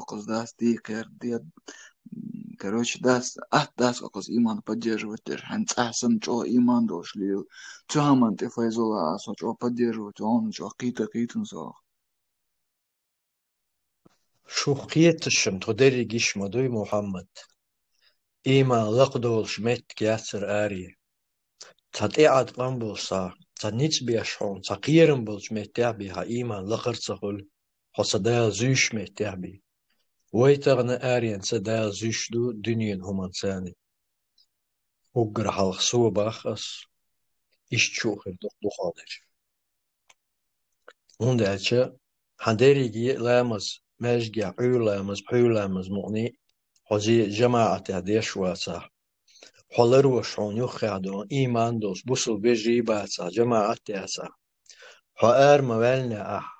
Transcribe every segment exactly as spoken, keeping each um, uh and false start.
кхуза дац дийкъер, де, короче, дац, атта дац кхуза иман поддерживать деш, хьан цӀахь санна чӀогӀа иман долуш лела. Цу хӀаман тӀе, Файзулла, а со чӀогӀа поддерживать ву, хьуна чӀогӀа кхета кхетан со. Шух кхеташшам тхо дерриг йиш ма дуй, Мухьаммад. Иман лакхадолуш меттиг яцара аре. Цхьа тӀеӀад къам болуш схьа, цхьа ницкъ беш хьуна, цхьа кхерам болчу меттехь бен хьан иман лакхара ца хуьлу, хьо сан Дала зуьйш меттехь бен. Вай тахана аренца Дала зуьйш ду дуьненан хӀуманца а. Уггар хьалха со бах ас, иштта шу а хир ду дукхалдерш. ХӀунда аьлча хьан дерриге а ламаз, маьждигехь Ӏуьйра ламаз, пхьуьйра ламаз мукъане а, хьо зе жамаӀатехь деш вацахь, хьо ларвеш хьуна юххехь долу иман долуш бусул бежий бацахь, жамаӀат а яцахь, хьо ара ма ваьллинехь ахь.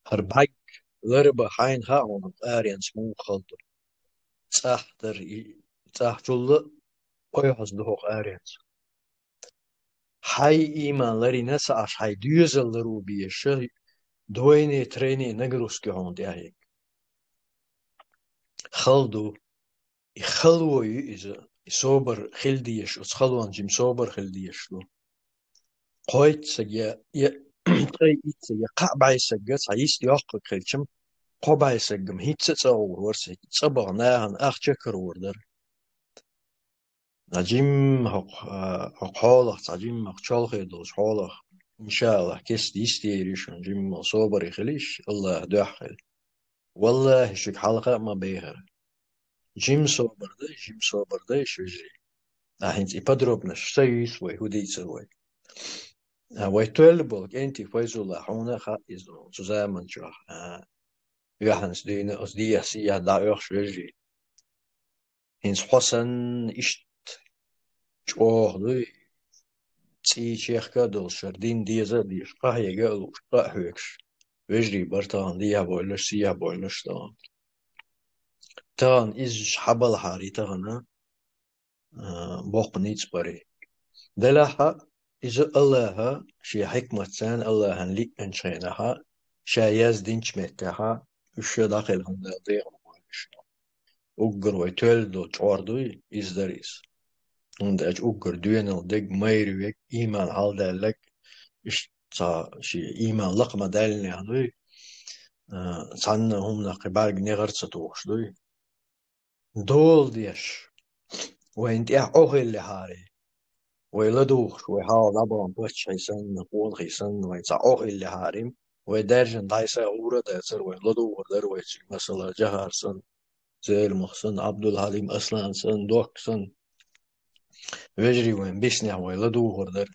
ХӀара бӀаьрг ларбан хьайна хаьа хьуна хӀокху аренца муха хала ду. ЦӀахь дара и, цӀахь чулла а ойхьаза ду хӀокху аренца. Хьайн иман ларйина ца Ӏаш, хьайн доьзал ларван безаш, двойне, тройне нагрузка хьуна тӀехь. Хала ду. И хало ю иза, и собар хила дезаш, оцу халонна жима собар хила дезаш ду. Кхойтта саг я, я ткъе итт саг я, кхаа бӀе саг цхьа йист йоккхург хилча, кхо бӀе саг-м хӀинцца а цӀа гӀур вара цига, цӀа баха нахана ах чаккхар вур дара. Цхьа жимма хӀокху, а, хӀокху хьолах, цхьа жимма хӀокху чолхе долчу хьолах, иншааллахӀ, кеста йистер ю шуна, жимма собаре хилийша, АллахӀан дуьхьа хила. ВаллахӀи, шуьга хьалха а ма бехара. Жима собар дай, жима собар дай, шу вежарий. А хӀинца и подробнаш ца юьйцу вай, хӀун дийцар вай. А вай тоьлла болу кӀентий Файзулла, хьуна а хаьа иза цу заманчохь, а, юьхьанца дуьйна оцу дехьа-сехьа дӀаоьхуш, вежарий. ХӀинца хьо санна иштта чӀогӀа дуй, цӀий чехка а долуш, хӀара дин деза а дезаш, къахьега а лууш, къа а хьоьгуш, вежарий бара тахана дехьа-бойла, сехьа-бойла тахана. Тахана иза хьабалахьара и тахана, а, боккха ницкъ бара и. Делахь а, иза АллахӀа шен хьикматца, АллахӀан лиъначу хенахь а, ша яздинчу меттехь а, уьш ша дӀахилла хӀума Дала декъала войла шу. Уггар вай тоьлла долу чкъор дуй, иза дара иза. ХӀунда аьлча уггар доьналла дерг, майра верг, иман хьалдаьлларг, иштта цхьа шен иман лакха ма даьллинехь дуй, а, цхьанна хӀуманах кхин бӀаьрг негӀар ца тухуш дуй. Дола деш, вайна тӀехь Ӏохиллехьара, вай ладугӀуш, вай хьалха дӀабахана паччахьий санна, къонахий санна, вайна цхьа Ӏохиллехьара, вай даьржина дӀасса гӀур а дацара, вай ладугӀур дара вай цига, масала, Жахар санна, Зелимха санна, Абдулхьалим, Аслан санна, Докка санна. Вежарий, вайн биснехь вай ладугӀур дара.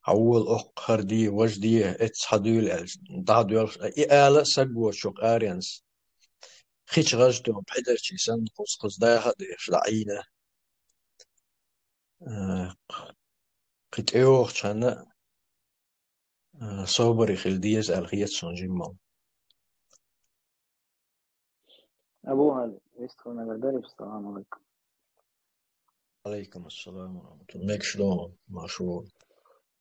Хьан вола оккха, хӀара де, важа де, эцца хьан дуьйла аьлча, дӀа а доьлхуш, и ала а саг воцуш хӀокху аренца. Хи чу гӀаж тоьхна пхьидарчий санна, кхуза-кхуза даха а деш, дӀа Ӏийна. Э, кхин тӀейогӀучхьана, э, собаре хила деза аьлла хета суна жимма. Абу ГӀали, вистхуьнагара дарий, салам алейкум. Алейкум ассалам ва рахматуллах. Мегаш ду, марша вогӀу.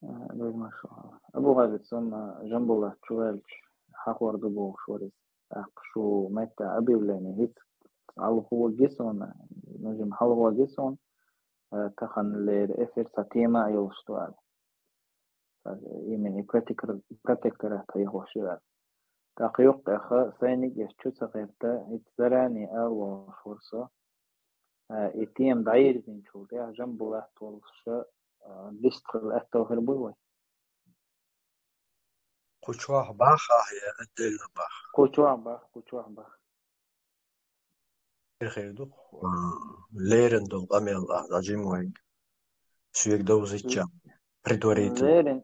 Э, мегаш ду, марша вогӀу. Абу ГӀали, суна Жамбулат чу ваьлча, хьахор ду бохуш вара иза. ТӀаккха шу метта объявление хӀинца хьалхо гира суна, ну, жима хьалхо гира суна, э, таханлера эфир цхьа тема а йолуш ду аьлла. Именно протектор-, протекторат яхош ю аьлла. ТӀаккха юккъехь сайниг а чу ца гӀерта, хӀинца заранее ала волуш вара со. А, и тема дӀайирзинчул тӀаьхьа Жамбулат волуш, а, дистхила аьтту хир буй вай? Кху чохь бах ахь я отдельно бах? Кху чохь бах, кху чохь бах. Хир ду, а, леррина долу къамел ахь дӀажима вайга. Соьга довзийтича, предварительно. Леррина,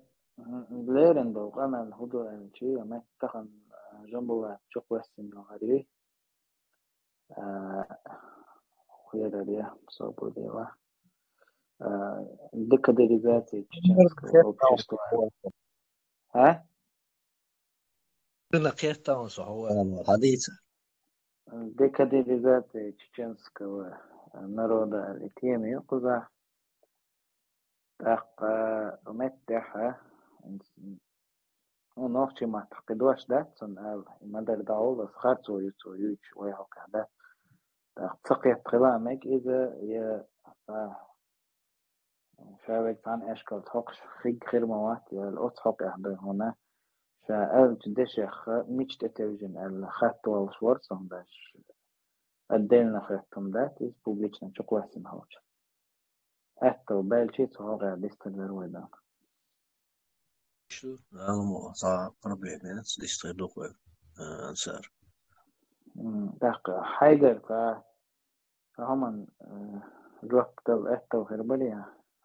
леррина долу къамел хӀун ду аьлча, меттахана, а, Жамбулат чукхоьссина хӀара. А, хӀун яра, собар де. А, декадолизация чеченского общества. А? Кхетта ван со хьо ван хьадийца. Декадолизация чеченского народа аьлла тема ю кхузахь. ТӀаккха меттехь, а, Ну, нохчийн маттахь кхин дош дац цунна ала, и ма-дарра дӀагӀолла, ас харцо ю цо юьйцуш вай хьокъехь дац. ТӀаккха ца кхетта хила а мега иза, я, а, ша вайга цхьана аьшкалца хьокхуш хиг хир ма вац, я оцу хьокъехь ду хьуна. Ша аьллачу дешех мича тӀетевжина аьлла хатта волуш вара со, хӀунда аьлча отдельно хаттам дац, иза публично чукхоьссина хьочу. Аьтту баьлчи цу хьокъехь дистар дара вай дан. Шу, Ӏаламо, цхьа проблема яц, дистхир ду-кх вай, а, Ансар. М, тӀаккха хьайгара цхьа, цхьа хӀуманна, э, жоп дала аьтту хир барий,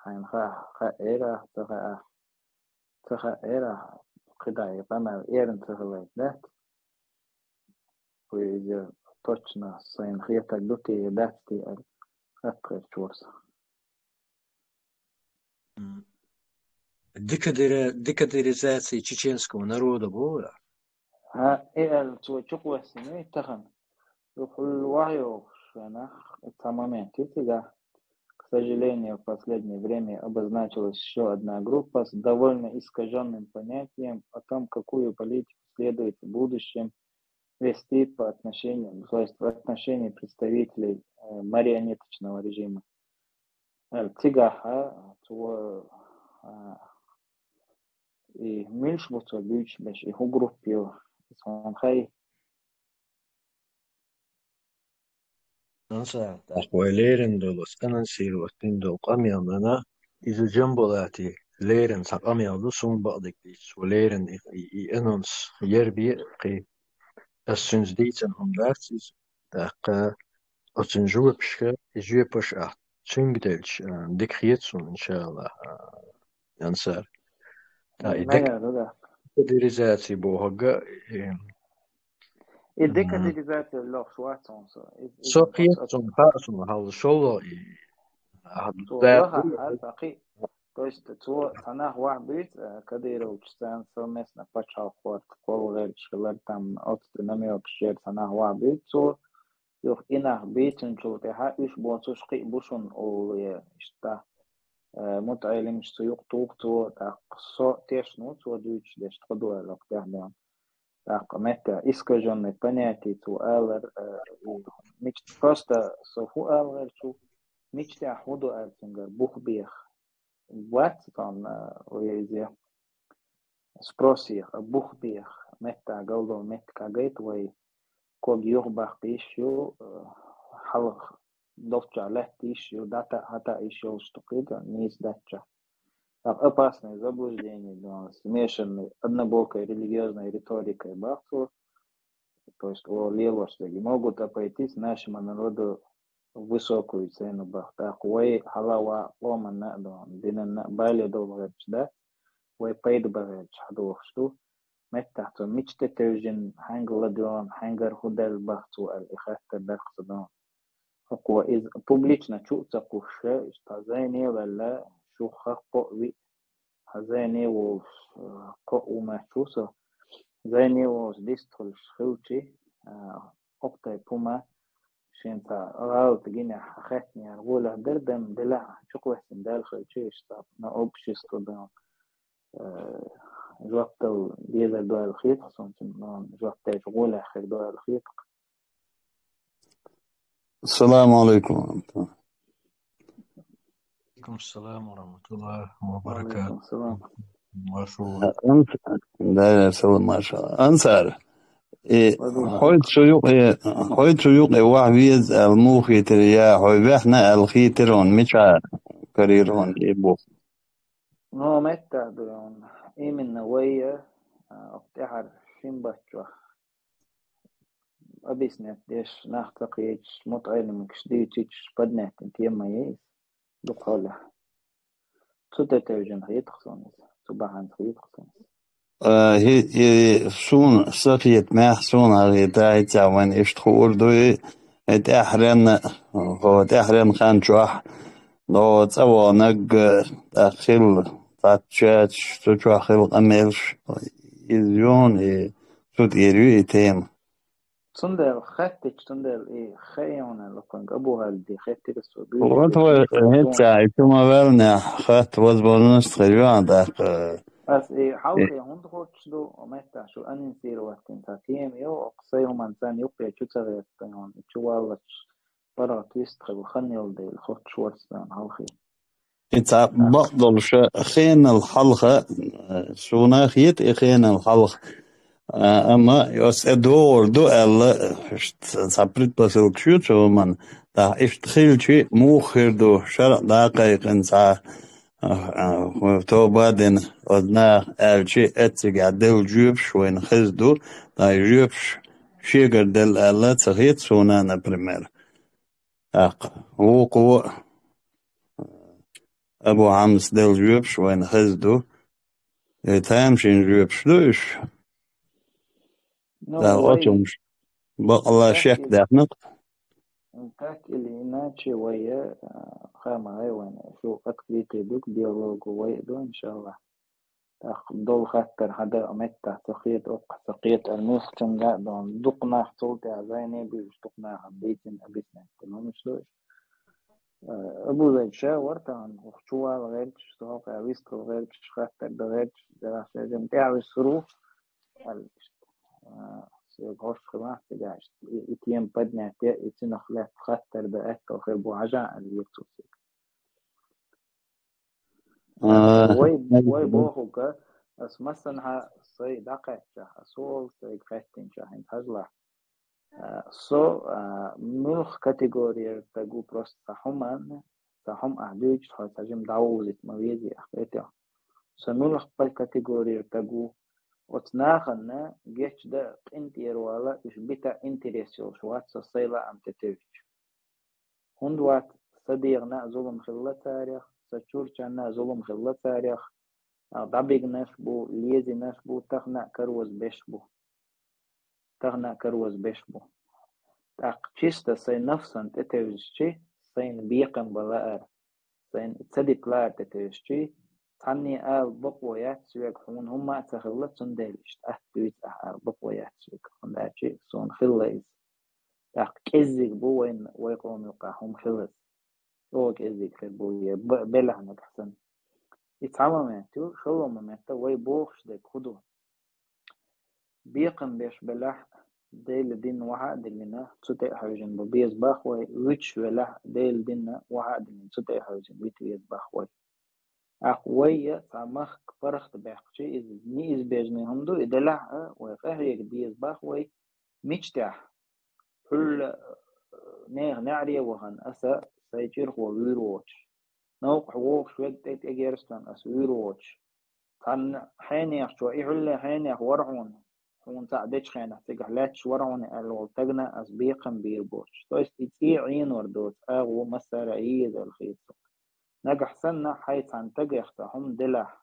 хьайна ха-, хаьа эр ахь, ца хаьа ахь, ца хаьа эр ахь, кхидӀа и къамел эрна ца хилайта дац. Вай иза точно сайна хетарг ду те, я дац те аьлла, хатта хир чу вара со. М. Декадера-, декадеризация чеченского народа боху? А, и аьлла, цо чукхоьссина вай тахана. Юха хьуьлла вахьа йогӀуш вай нах, и цхьа момент ю цигахь. К сожалению, в последнее время обозначилась ещё одна группа с довольно искажённым понятием о том, какую политику следует в будущем вести по отношению, то есть в отношении представителей, э, марионеточного режима. Э, цигахь, а, цо, а, и муьлш бу цо буьйцуш берш, и хӀун группа ю, иза хьуна хаьий? Ансар, тӀаккха вай леррина долу, анонсировать дина долу къамел ма-, иза Джамбулата леррина цхьа къамел ду, суна бакъдерг дийцича, цо леррина и, и, и анонс яр бен а кхин. Ас цуьнца дийцина хӀума дац иза. ТӀаккха оцуьнан жоьпашка, и жоьпаш ахь цуьнга делча, а, дика хета суна, иншаАллахӀ, а, Ансар. ТӀаккха и Мегар ду, да. Декадеризация бохург, и, И м, декадеризация лохуш вац хьуна со. Из, из со оц-, кхета оц-, суна, хаьа суна, хьал шолгӀа и, а, цо да, лаха, хьа, ца кхи-, то есть цо цхьа нах вахь буьйцу, э, Кадыровчу царна совместно пачхьалкх хӀотта кхолла гӀерташ хилар, там оцу тӀе намёкаш яр, цхьа нах вахь буьйцу цо, юха и нах бийцинчул тӀаьхьа уьш боцуш кхин а бу шуна олу, я иштта, э, мутаӀелимаш цу юкъа туху цо, тӀаккха со тешна ву цо дуьйцуш дерш тхо ду аьлла, оцу тӀехь ден. ТӀаккха меттехь искажённый понятие цо алар, э, и мича-, просто со хӀун ала гӀерчу, мича тӀехь хӀун ду аьлла цуьнгара бух беха. Вац тхьамма, вай иза спрос еха, бух беха, меттахь галдолу меттиг хьагайта вай, ког юхабаккха йиш ю, э, хьалха долччохь лаьтта йиш ю, дӀатаӀа, хьатаӀа йиш йолуш ду кхидӀа, нийса даьлча. ТӀаккха опасное заблуждение, да, смешанное, однобокой религиозной риторикой бах цо. То есть, о, лелош дерг могут обойтись нашему народу высокую цену бах. ТӀаккха вай хьала ван къоманна а, да, динанна а бале долу гӀерташ дац, вай пайда бан гӀерташ хьадохуш ду. Меттахь цо мича тӀе тевжина, хьаьнга ладоьгӀна, хьаьнгара хӀун даьлла бах цо аьлла, и хаттар даккха ца догӀу. ХӀокхо иза публично чу а ца кхуссуш, иштта зайне а ваьлла, шух хӀокхо а виъ, хьан зайне а волуш, э, кхо а ву моьтту со. Зайне а волуш дистхуьлуш хилчи, э, окху тайпа хӀума, шен цхьа гӀалат гинехь, хьан хаттанехь гӀолехь дара, дан делахь, чукхоьссина даьлла хилчи, иштта, но общество дан, э, жоп дала дезар ду аьлла хета-кх суна, но жоп деш гӀолехь хир ду аьлла хета-кх. Ассаламу алейкум. Алейкум салам ва рахматуллахи ва баракатух. Алейкум салам. Маршо. Ан-, да, салам, маршо. Ансар. И хьой цу юкъе, хьой цу юкъе ваха веза аьлла муха хийтира, я хьой вехна аьлла хийтира хьуна, мича карийра хьуна и бух? Ну, меттахь ду хьуна. Именно вай, а, тӀаьхьара шин баччахь объяснять деш, нах ца кхеташ, мутаӀелимаш дийцичаш, поднять дина тема ма ю иза, дукха хьолехь. Цу тӀе тевжина хета-кх суна иза, цу бахьанца хета-кх суна иза. Э, хи-, и суна са хетамехь, суна хьахийта, хӀинца вайна иштта хуур ду и, и тӀаьхьаренна, хӀо, тӀаьхьаренна хан чохь, догӀу цӀа ваханарг, тӀаккха хилла, цхьацца чоьташ, цу чохь хилла къамелаш, иза юн, и цу тӀера ю и тема. Цундела хаттича, цундела и хаийна лакхуьнга Абу ХӀалиде хеттира со, буьйцуш. Вот вай хӀинца и чу ма ваьллинехь, хатта возможность хир ю, тӀаккха, Ас и хьалхе хӀунда хоттуш ду, меттахь шу анонсировать дина цхьа тема йо, оха сай хӀуманца юккъе чу ца гӀертайон, чу валлачу паргӀат вистхила хан йолу дела хоттуш вацдан хьалхе. И цхьа бакъдолуша хенал хьалха, э, суна хета и хенал хьалха, э, амма оцу тӀе догӀур ду аьлла, иштта цхьа предпосылка ю цу хӀуманна. ТӀаккха иштта хилчи, муха хир ду, шарӀ дӀакхайкхина цхьа, а, а, тоба дина, оцу наха аьлчи, эццигахь делла жоьпаш вайна хеза ду, ткъа и жоьпаш шегара делла аьлла ца хета суна, например. ТӀаккха вукхо Абу Хьамзас делла жоьпаш вайна хеза ду. Э, тамашийна жоьпаш ду уьш. Ну, да, вай оцунаш бакъалла так шек или, даьхна. Так или иначе, вай, а, хама гӀай вайна. Шу открытый ду, диалогу вай а ду, иншаллах. ТӀаккха долу хаттар хьада а меттахь ца хета, оккха ца хета, ара муьлххачунга а дон. Дукха нах цул тӀаьхьа зайне буьйш, дукха нахана дийцина объяснять дина хӀумаш ду уьш. Э, Абу Зайд ша вара тахана, ух, чувала гӀерташ, со хьокъехь вистхила гӀерташ, хаттар дан гӀерташ, дера шайгара тӀаьхьа висур ву, аьлла иштта. Э, соьга хӀорш хилахь цигахь иштта. И, и тема поднять е, и цунах лаьцна хаттар дан аьтту хир бу хьажа, аьлла вира цо соьга. А, Вай, вай бохуга, ас массанхьа сай дӀакхаьччахь, ас хӀу олу сайга хаьттинчахь, хӀинца хьажалахь. А, со, а, муьлха категорияра таг ву просто цхьа хӀуманна, цхьа хӀума ахь дуьйцуш, хьо цхьа жима дӀавовзийта ма везий ахь, кхетий хьо. Со муьлха категорияра таг ву, оцу нахана гечдан а, къинтӀера вала а, уьш бита интерес йолуш вац со сай лаам тӀетевжича. ХӀунда вац, сан дегӀана а зулам хилла царех, сан чурчанна а зулам хилла царех, а, дӀабигнаш бу, лезинаш бу, тахана а кароза беш бу. Тахана а кароза беш бу. ТӀаккха чисто сайн нафсан тӀетевжичи, сайна бекхам бан лаара, сайна ца дита лаара тӀетевжичи, цхьанне ала бакъо яц соьга, хьуна хӀумма а ца хилла, цундела иштта атта дуьйцу ахь ала бакъо яц соьга, хӀунда аьлча суна хилла иза. ТӀаккха кӀеззиг бу вайн, вай къоман юкъахь хӀума хилаза. ЧӀогӀа кӀеззиг хир бу, е б-, белахь нагахь санна. И цхьа момент ю, шолгӀа момент а вай бохуш дерг хӀун ду? Бекхам беш белахь, Делан дин вахьа а диллина, цу тӀе а хьаьвзина бу беза бах вай, вуьтуш велахь, Делан дин вахьа а диллина, цу тӀе а хьаьвзина вита веза бах вай. ТӀаккха вай я цхьа махка паргӀат баьккхичи, иза неизбежный хӀума ду, и делахь а вай къахьега деза бах вай, мича тӀехь? Хьуьлла, э, нехан неӀаре а вахана, аса сайн чӀирхо вуьйр воцуш. Новкъахь вогӀуш верг тӀе тӀегерзтон аса вуьйр воцуш. Цхьанна хьенехчо, и хьуьлле хьенех вара хьуна, хьуна цхьаъ дечу хенахь цигахь лаьтташ вара хьуна аьлла волу тагана аса бекхам бийр боцуш. То есть и цӀий Ӏенор доцу агӀо массара а езал хета со. Нагахь санна хьайн цхьана тагех цхьа хӀума делахь,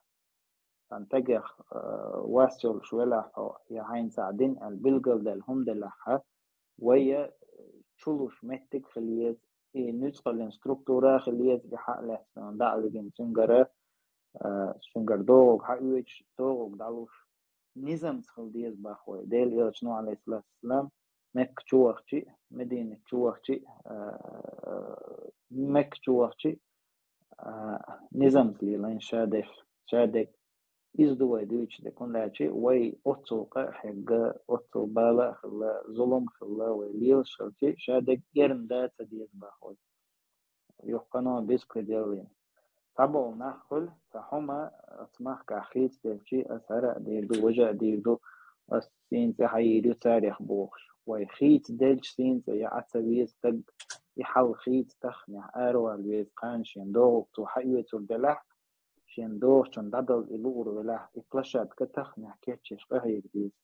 цхьана тагех, э, вас йолуш велахь хьо, я хьайна цхьаъ дина аьлла билгалдаьлла хӀума делахь хьан, вай я чулуш меттиг хила еза, и нуьцкъаллин структура хила еза, и хьан а лаьцна дӀа а лигина цуьнгара, э, цуьнгара догӀуг хьан оьцуш, догӀуг дӀалуш, низамца хила деза бах вай. Делан Элчано, алейхиссалату вассалам, Мекка чу вахчи, Медина чу вахчи, а, Мекка чу вахчи, а, низамца лелайна ша деш, ша дег. Иза ду вай дуьйцуш дерг, хӀунда аьлча вай оццул къа а хьегга, оццул бала а хилла, зулам а хилла, вай лелаш хилчи, ша дег эрна да ца деза бах вай. Юхкъано беспредел йина. Цхьаболу нах хуьлу, цхьа хӀума оцу махкахь хийцаделчи, ас хӀара а дийр ду, важа а дийр ду, ас сийна цӀе хьайийр ю царех бохуш. Вай хийцаделча сийна цӀе я Ӏа ца веза стаг, и хьал хийца тахханехь аравала веза кхана шен догӀуг цо хьаоьцур делахь, шен догӀучун дӀадала и луур велахь, и площадка тахханехь кечъеш къахьега деза.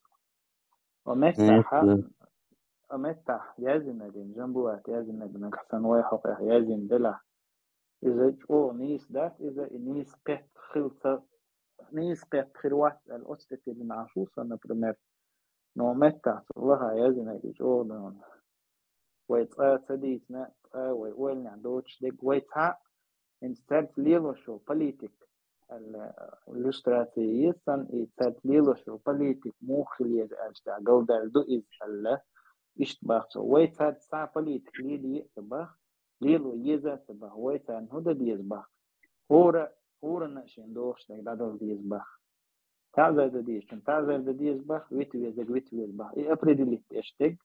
Ва меттахьа, а меттахь яздинарг, Жамбулат яздинарг нагахь санна вай хьокъехь яздина делахь, иза чӀогӀа нийса дац, иза и нийса кхетта хила ца, нийса кхетта хир вац аьлла, оцу тӀе тиллина Ӏаш ву со, например. Но меттахь цу лаха яздинарг и чӀогӀа дан. Вай цкъа ца дийцина, цкъа вай ойланехь доцуш дерг вай цхьаъ, хӀинца цаьрца лелош йолу политик аьлла, иллюстрация еза сан, и цаьрца лелош йолу политик муха хила еза аьлча тӀехь галдаьлла ду иза аьлла, иштта бах цо. Вай цаьрца цхьа политик лелае а ца бах, лело еза а ца бах, вай царна хӀун дан деза бах? ХӀора, хӀорана а шен догӀуш дерг дӀадала деза бах. Таӏзар дан дезачун таӏзар дан деза бах, вита везаг вита веза бах. И определить деш дерг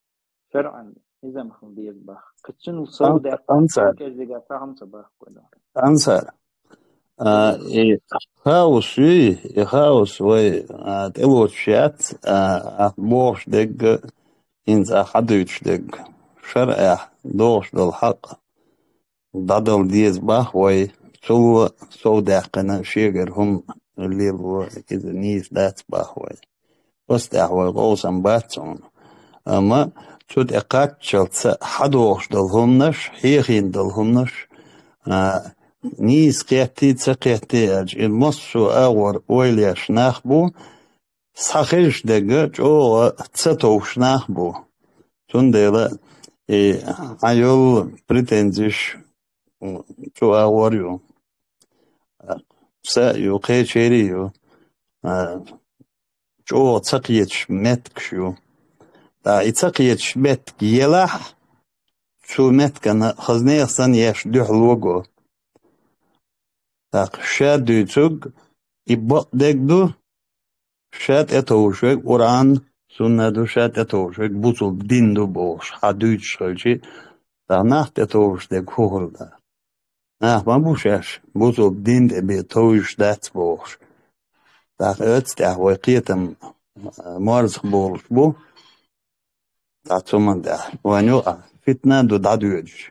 шарӏан низам хила деза бах. Кхычун сов даьккха, анса, кӏезига ца хӏама ца бахкой. Анса. А, и хаос юй, и хаос вай, а, тӏелоцуш яц, а, а, бохуш дерг, хӏинца а хьадуьйцуш дерг. Шарӏехь догӏуш долу хьакъ дӏадала деза бах вай, цул а сов даьккхина шегара хӏума лело, иза нийса дац бах вай. Пастехь вай къовсам бац хьуна. Амма цу тӏе кхаччалц хьадогӏуш долу хӏуманаш, хьехийна долу хӏуманаш, а, нийса кхетти, ца кхетти аьлча, и массо а агӏор ойла еш нах бу, схьахезаш дерг чӏогӏа ца товш нах бу. Цундела и хьан йолу претензиш цу агӏор ю. Са а ю, кхечерий а ю. А, чӏогӏа ца кхеташ меттигаш ю. Ткъа и ца кхеташ меттиг елахь, цу меттигана хаза нехан санна еш дуьхьал ваго. ТӀаккха ша дуьйцург и бакъдерг ду, ша тӀетовжург Къуръан, сунна ду, ша тӀетовжург бусулба дин ду бохуш, хьан дуьйцуш хилчи, тӀаккха нах тӀетовжуш дерг хӀун хир ду? Нах ма бу шаьш, бусулба дин тӀе бен товжуш дац бохуш. ТӀаккха оцу тӀехь вай кхетам, а, морзах болуш бу. ТӀаккха цу ма тӀехь вайн юкъахь фитна а ду дӀадоьдуш.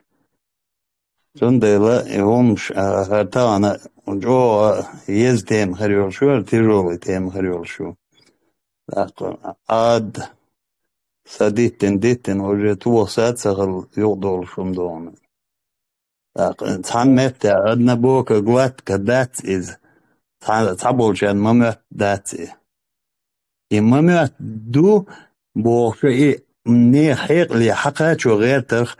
Цундела и хӀумаш, а, хӀара тахана чӀогӀа еза тема хир йолуш ю, хӀара тяжёлый тема хир йолуш ю. ТӀаккха Ӏад са диттина, диттина, уже тоха са а ца хилла юкъадолуш хӀума ду хьуна. ТӀаккха цхьана меттехь однобоко гладко дац иза. Цхьа, цхьаболчарна ма моьтту дац и. И ма моьтту ду бохуш, и нехан хьекъале хьакхачо гӀертарх,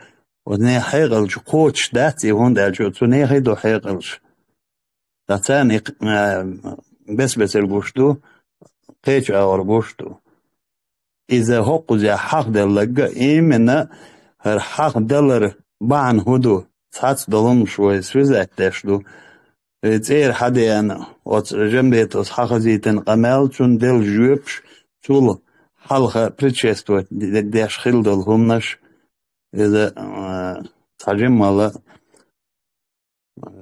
оцу нехан хьекъалчу кхочуш дац и, хӀунда аьлча цу нехан ду хьекъалш. Ткъа царна и, а, бес-бесара гуш ду, кхечу агӀор гуш ду. Иза хӀокхузехь хьахделларг а, именно хӀара хьахдалар бахьана хӀун ду, цхьацца долу хӀумаш вай связать деш ду. И цӀера хьадеана, оцу Жамбетовс хьахазийтина къамел, цунна делла жоьпаш, цул хьалха предшествовать де-, деш хилла долу хӀуманаш, иза, а, цхьа жиммала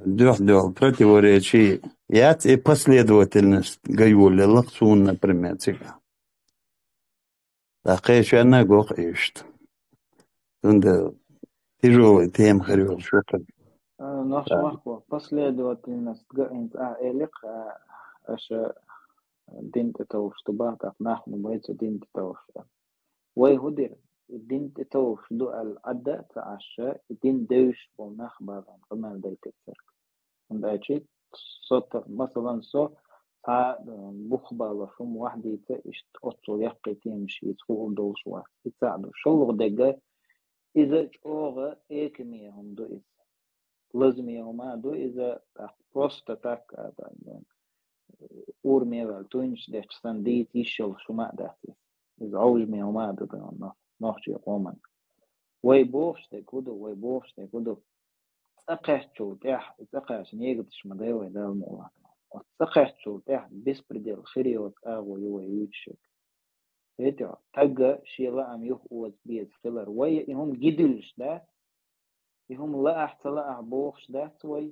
дуьхь-дуьхьал противоречий яц, и последовательность ган йолаелла суна, например, цигахь. Ткъа кхечарна а го-кх иштта. Цундела тяжёлый тема хир йолуш ю-кх. А, нохча махко последовательность га хӀинца а элира-кх, а, аша дин тӀетовжуш ду бах, тӀаккха нах ма бай цу дин тӀетовжуш аьлла. Вай хӀун дира? И дин тӀетовжуш ду аьлла, Ӏадда а ца Ӏаш, и дин девзаш болу нах бахана къамел дайтира церг. ХӀунда аьлча со та-, масалан, со цхьа, э, бух балош хӀума ваьхьа дийца, иштта оццул яккхий темаш йийца хуур долуш вац. И цхьаъ ду. ШолгӀа дерг, иза чӀогӀа экаме хӀума ду иза. Лазаме хӀума а ду иза, тӀаккха просто так, а, та-, ур мегал туйнаш детташ санна дийца йиш йолуш хӀума а дац иза. Иза Ӏовжаме хӀума а ду, ду нох-, нохчийн къоман. Вай бохуш дерг хӀун ду, вай бохуш дерг хӀун ду? Цкъа кхаьччул тӀаьхьа, и цкъа кхача негаташ ма дай вай, Дала мукъ лахь. Оцу цкъа кхаьччул тӀаьхьа беспредел хир йоцу агӀо ю вай юьйцуш ерг. Хетий хьо? Тагга шен лаам юхаоза беза хилар. Вай и хӀума гидуьллуш дац, и хӀума лаахь, ца лаахь бохуш дац вай.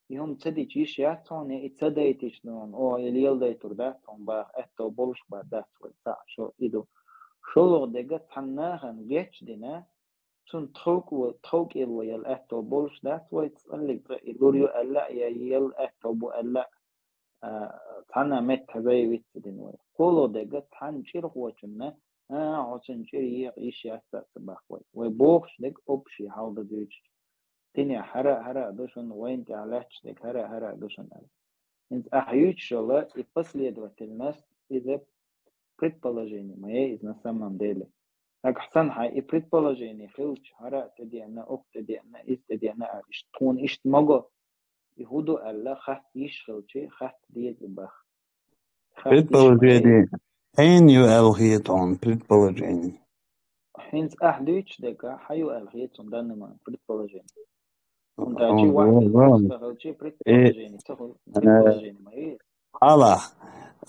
И хӀума ца дича йиш яц хьуна, я и ца дайтича, оха и леладайтур дац хьуна баха аьтто болуш бац вай, цхьаъ шо и ду. ШолгӀа дерг, цхьана нахана гечдина, цунна тховкӀо-, тховкӀело яла аьтто болуш дац вай, цкъа а цкъа и лур ю аьлла а, я яла аьтто бу аьлла а, а, цхьана а меттахь заявить ца дина вай. КхоалгӀа дерг, цхьана чӀирхочунна, а, хьо цунна чӀир екъа йиш яц а ца баха вай. Вай бохуш дерг общий хьал дан дуьйцуш. Динехь хӀара а, хӀара а ду шуна, вайна тӀехь лаьтташ дерг хӀара а, хӀара а ду шуна аьлла. ХӀинца ахь юьйцуш йолу и последовательность, иза предположение ма яй иза на самом деле. Нагахь санна хьайн и предположение хилча, хӀара а тӀедеана, укх тӀедеана, иза тӀедеана аьлла, иштта тхуна иштта ма го. И хӀун ду аьлла, хатта йиш хилчи, хатта деза и баха. Хатта йиш ма яй. Предположение. Хьенан ю аьлла хета хьуна предположение? ХӀинца ахь дуьйцуш дерг хьан ю аьлла хета хьуна данный момент предположение? ХӀунда аьлча вахь ва-, ва-, ца хилчи, э, предположение ца хуьлу, э, предположение ма ю. Хьалха,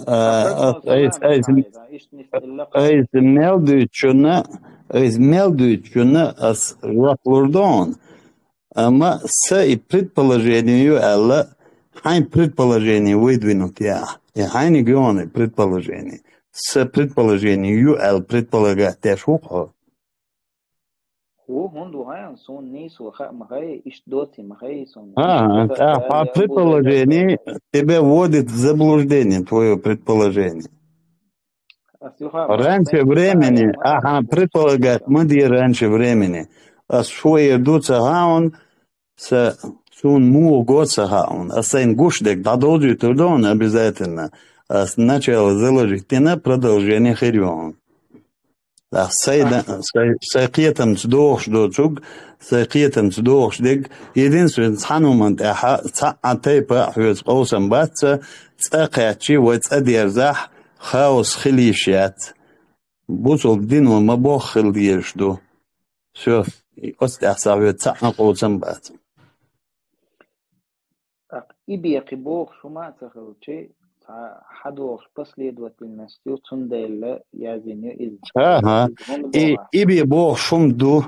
А, а, айс, айс, айс мел дуьйцучунна, айс мел дуьйцучунна ас жоп лур ду хьуна. Амма са и предположение ю аьлла, хьайн предположение выдвинуть я. И хьайниг ю хьуна и предположение. Са предположение ю аьлла предполагать деш ву-кх хьо. Ву, хӀунда ву хьайна, суна нийса ву хаа ма хай, иштта доций ма хай суна. А, а, предположение тебя вводит в заблуждение, твоё предположение. Раньше времени, аха, предполагать ма де раньше времени. Ас шо ер ду ца хаун, са, суна муха го ца хаун. Ас сайна гуш дерг дӀадовзуьйтур ду хьуна обязательно. Ас начало заложить дина, продолжение хир ю хьуна. Ах, сай да-, сай, сай кхетамца дохуш доцург, сай кхетамца дохуш дерг, единственное, цхьана хӀуманна тӀехь цхьа а тайпа а хьоьца къовсам бац, цӀа кхаьччи вай цӀа дерзахь, хаос хила йиш яц. Бусалба дино ма боххуш хила дезаш ду. Всё, оцу тӀехь сан хьоьца цхьа а къовсам бац. ТӀаккха и бехи бохуш хӀума а ца хилчи, цхьа хьадогӀуш последовательность ю, цундела яздина ю иза. Аха. Иза хӀунда И, боху? И бе бохуш хӀума ду,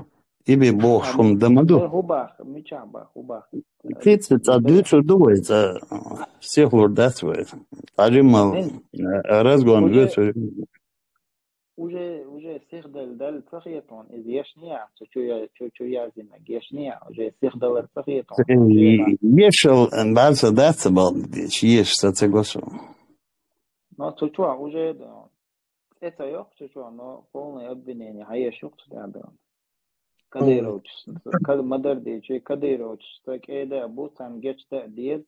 и бе бохуш А, хӀума да ма ду. Ца хӀу бах, мичахь бах, хӀу бах? Кица цӀа дуьйцур ду вай, цӀа сихлур дац вай. ТӀажимал, Мин? э, разгон Уже вуьцур. Уже, уже сихдала дала ца хетон, иза ешний а, цу чу я-, чу, чу язйинарг ешний а, уже сихдалар ца хетон. Э, ешал, бӀарса дац ца балдича, еш са ца го со. Но цу чохь уже, да, цӀе ца йоккху цу чохь, но полное обвинение хьаеш ю-кх цу тӀехь, да. Кадыровчаш, кад-, ма-дарра дийцича, кадыровчаш ца кӀеда а бу, царна гечда а деза,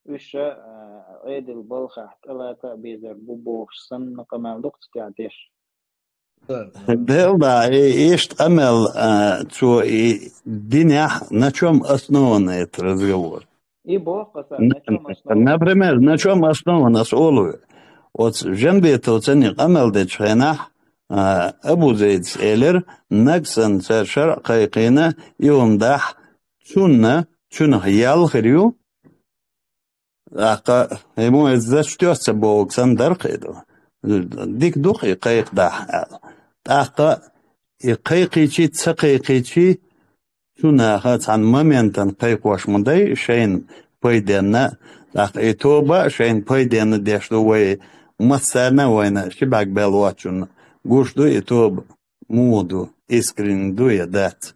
уьш ша, а, Ӏедал балхахь тӀелаца а безар бу бохуш санна къамел ду-кх цу тӀехь деш. Да, да, и, иштта къамел, а, цо и динехь, на чём основан этот разговор? И боху аса, на чём основан? Например, на чём основан, ас олу? Оцу Жамбетовцан и къамел дечу хенахь, а, Абу Зайдас элира, нагахь санна цара шарӀ кхайкхийна, и хӀума дахь, цунна, цуьнах ял хир ю. ТӀаккха, ему иза зачтётся бохург санна дара-кх и ду. Дика ду-кх и кхайкхадахь аьлла. ТӀаккха и кхайкхийчий, ца кхайкхийчий, цу наха цхьана моментан кхайкхош ма дай шайна пайденна, тӀаккха и тоба а шайна пайденна деш ду вай, массарна а вайна ши бӀаьрг бел воцчунна гуш ду и тоба, муха ду, искренне ду я дац.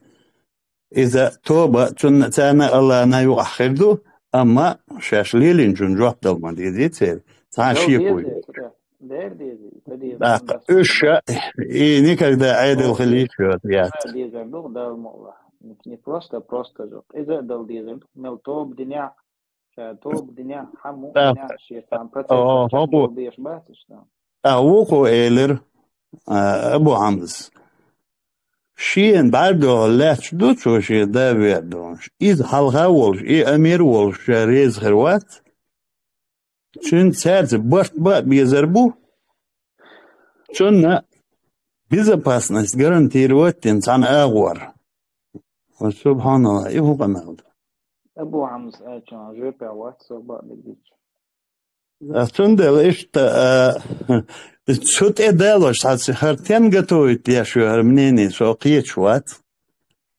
Иза тоба цунна, царна а, Аллана а юкъахь хир ду, амма шаьш лелийначунна жоп дала ма дезий церан, цхьа а Дала шеко ю. Деза, дера деза, ца деза, ТӀаккха уьш ша и никогда Ӏедал хила йиш йоцу яц. Дала дезар ду, Дала мукъ лахь. Не, не просто, просто жо. Иза а дала дезар ду, мел тоба динехь, ша тоба динехь, хьан муъ динехь, шен цхьана процесс О, хӀокхо. Беш бац уьш, да. ТӀаккха вукхо элира, а, Абу Хьамзас. Шена бӀаьрдохула лаьтташ ду цо шен да вер долуш. Иза хьалха а волуш, и амир а волуш, ша реза хир вац. Цуьнан цаьрца барт бан а безар бу. Цунна безопасность гарантировать дина цхьана агӀор. Ва субханалла, и хӀун къамел ду? Абу Хьамза аьллачунах жоьпехь вац со бакъдерг дича. А цундела иштта, а, цу тӀе далош, хьан хӀара тен готовить деш ю хӀара мнение, со кхеташ вац.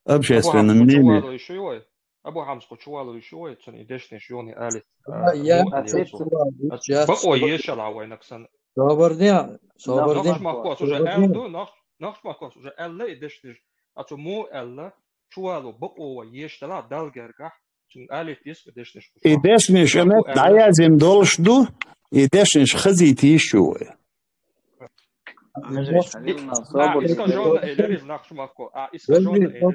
Общественное мнение. Абу Хьамза кху чу вало йиш ю вай? Абу Хьамза кху чу вало йиш ю вай, цунна и дешнаш юхне алит, а, я, а, а, цу вало йиш яц. Бакъо ешал а вайнаг санна. Собарне, собарне. Нохчмахкос уже аьлла ду, нох-, нохчмахкос уже аьлла и дешнаш. А цу муха аьлла, чу вало бакъо вай еш дала Далла гергахь. Цуьнан алийта деза и дешнаш. И дешнаш а меттахь дӀаяздина долуш ду, и дешнаш хазийта йиш ю вай. Искажённо элира иза нах шу махко. А, искажённо элира.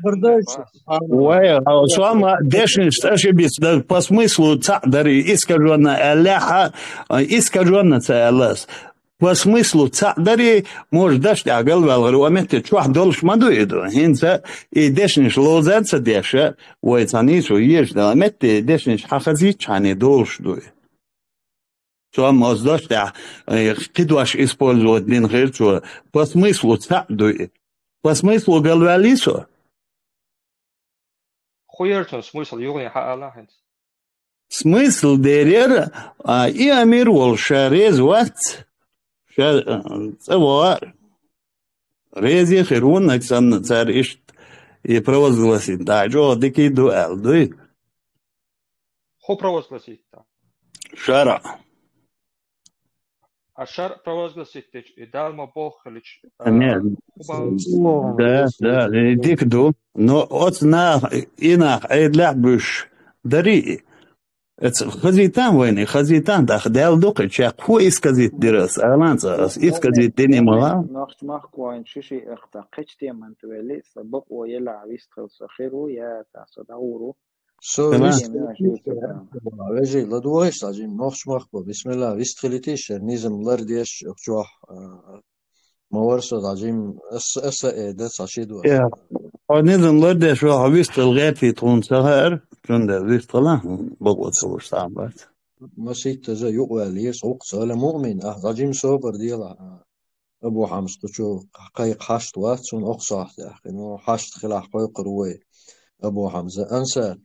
Вай, а, сом дешнаш ошибиться, да, по смыслу цхьаъ дара, искажённо аьллехь, а, искажённо ца аьлла ас. По смыслу цхьаъ дарий, может, даш тӀехь галваьлла гӀари, а метте чохь долуш ма ду и ду. ХӀинца и дешнаш ловзар ца деша, вай цхьа нийсо езаш дала, а метте и дешнаш хьан хазийчхьана долуш ду и. Цо ма оцу даш тӀехь, э, кхидош использовать дина хир цо. По смыслу цхьаъ ду и. По смыслу галваьллий со? Хуерчун смысл югӀе хьаала хӀинца? Смысл дерера, а, и амир волуш ша реза вац, ша, а, цӀа вогӀа а. Реза хир ву нагахь санна цара иштта и провозгласить, да, чӀогӀа дика ду аьлла, дуй? Хо провозгласить, да. ШарӀ. А шарӀ провозгласить дечу, и Дала ма боххалич, а, Не, хӀу бан- да, да, и дика ду. Но оцу нах, и нах Ӏедалехь буьсуш дарий? Эца хазийтан вайна, хазийтан даха Дала дукха чекх. ХӀу исказит дира ас, алан цӀа ас, исказит дини ма ван. Нохч махкоин шиши эхта кхечтемант вели, са бакъо ела вистхил со хиру, я та со дагӀуру. Со Тамам. Вистхилитиш, вежий, ладугӀеш, сажим, нохч махко, бисмилла, вистхилитиш, шер низам лардеш, чохь, а, ма вара со, сажим, ас, аса э, да, ца ши дуа. Я, хьо низам лардеш, хьо вистхил гӀерти тхуна ца хаьара, цундела вистхила, бакъо ца луш сам бац. Маситтаза юкъваьллера, гӀуккха ца ала муъмин, а, сажим собар дела, а. Абу Хьамс кху чу кхайкха хьашт вац, цунна окху сохьта яьккхина. Ну, хьашт хилахь кхойкхур ву вай Абу Хьамза. Ансар,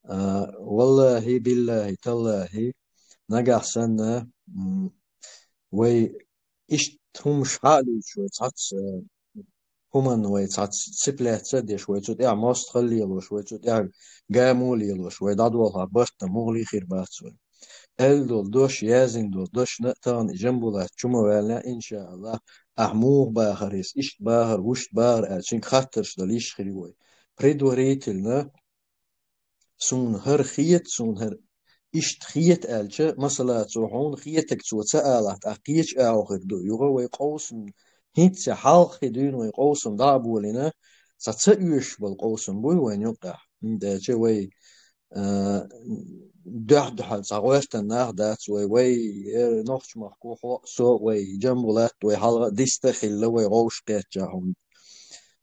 а, валлахӀи, биллахӀи, таллахӀи, нагахь санна, м, вай иштта хӀумаш хьа а луьйчу вай цхьацца, хӀуманна вай цхьацца цепляться а деш, вай цу тӀехь мостагӀалла лелош, вай цу тӀехь гамо а лелош, вай дӀадолхьа барт а мугӀалий хир бац вай. Аьлла долу дош, яздина долу дошна а тахана и Жамбулат чу ма ваьллинехь, иншааллахӀ, ахь муха бахара иза, иштта бахара, вуьшта бахара аьлла, цуьнга хаттарш дала йиш хир ю вай. Предварительно суна хӀара хета, суна хӀара иштта хета аьлча, масала, цо хьуна хетарг цо ца алахь, тӀаккха кхечу агӀо хир ду. Юха вай къовсам, хӀинцца хьалха хи дуьйна вай къовсам дӀа а болийна, цхьа ца оьшуш болу къовсам буй вайн юккъехь. ХӀунда аьлча вай а, дуьхь-дуьхьал цхьа гӀоьртан нах дац вай, вай, э, нохчмахко, хьо а, со а, вай Жамбулат, вай хьалха а диста а хилла, вай гӀовш кхетча хӀума.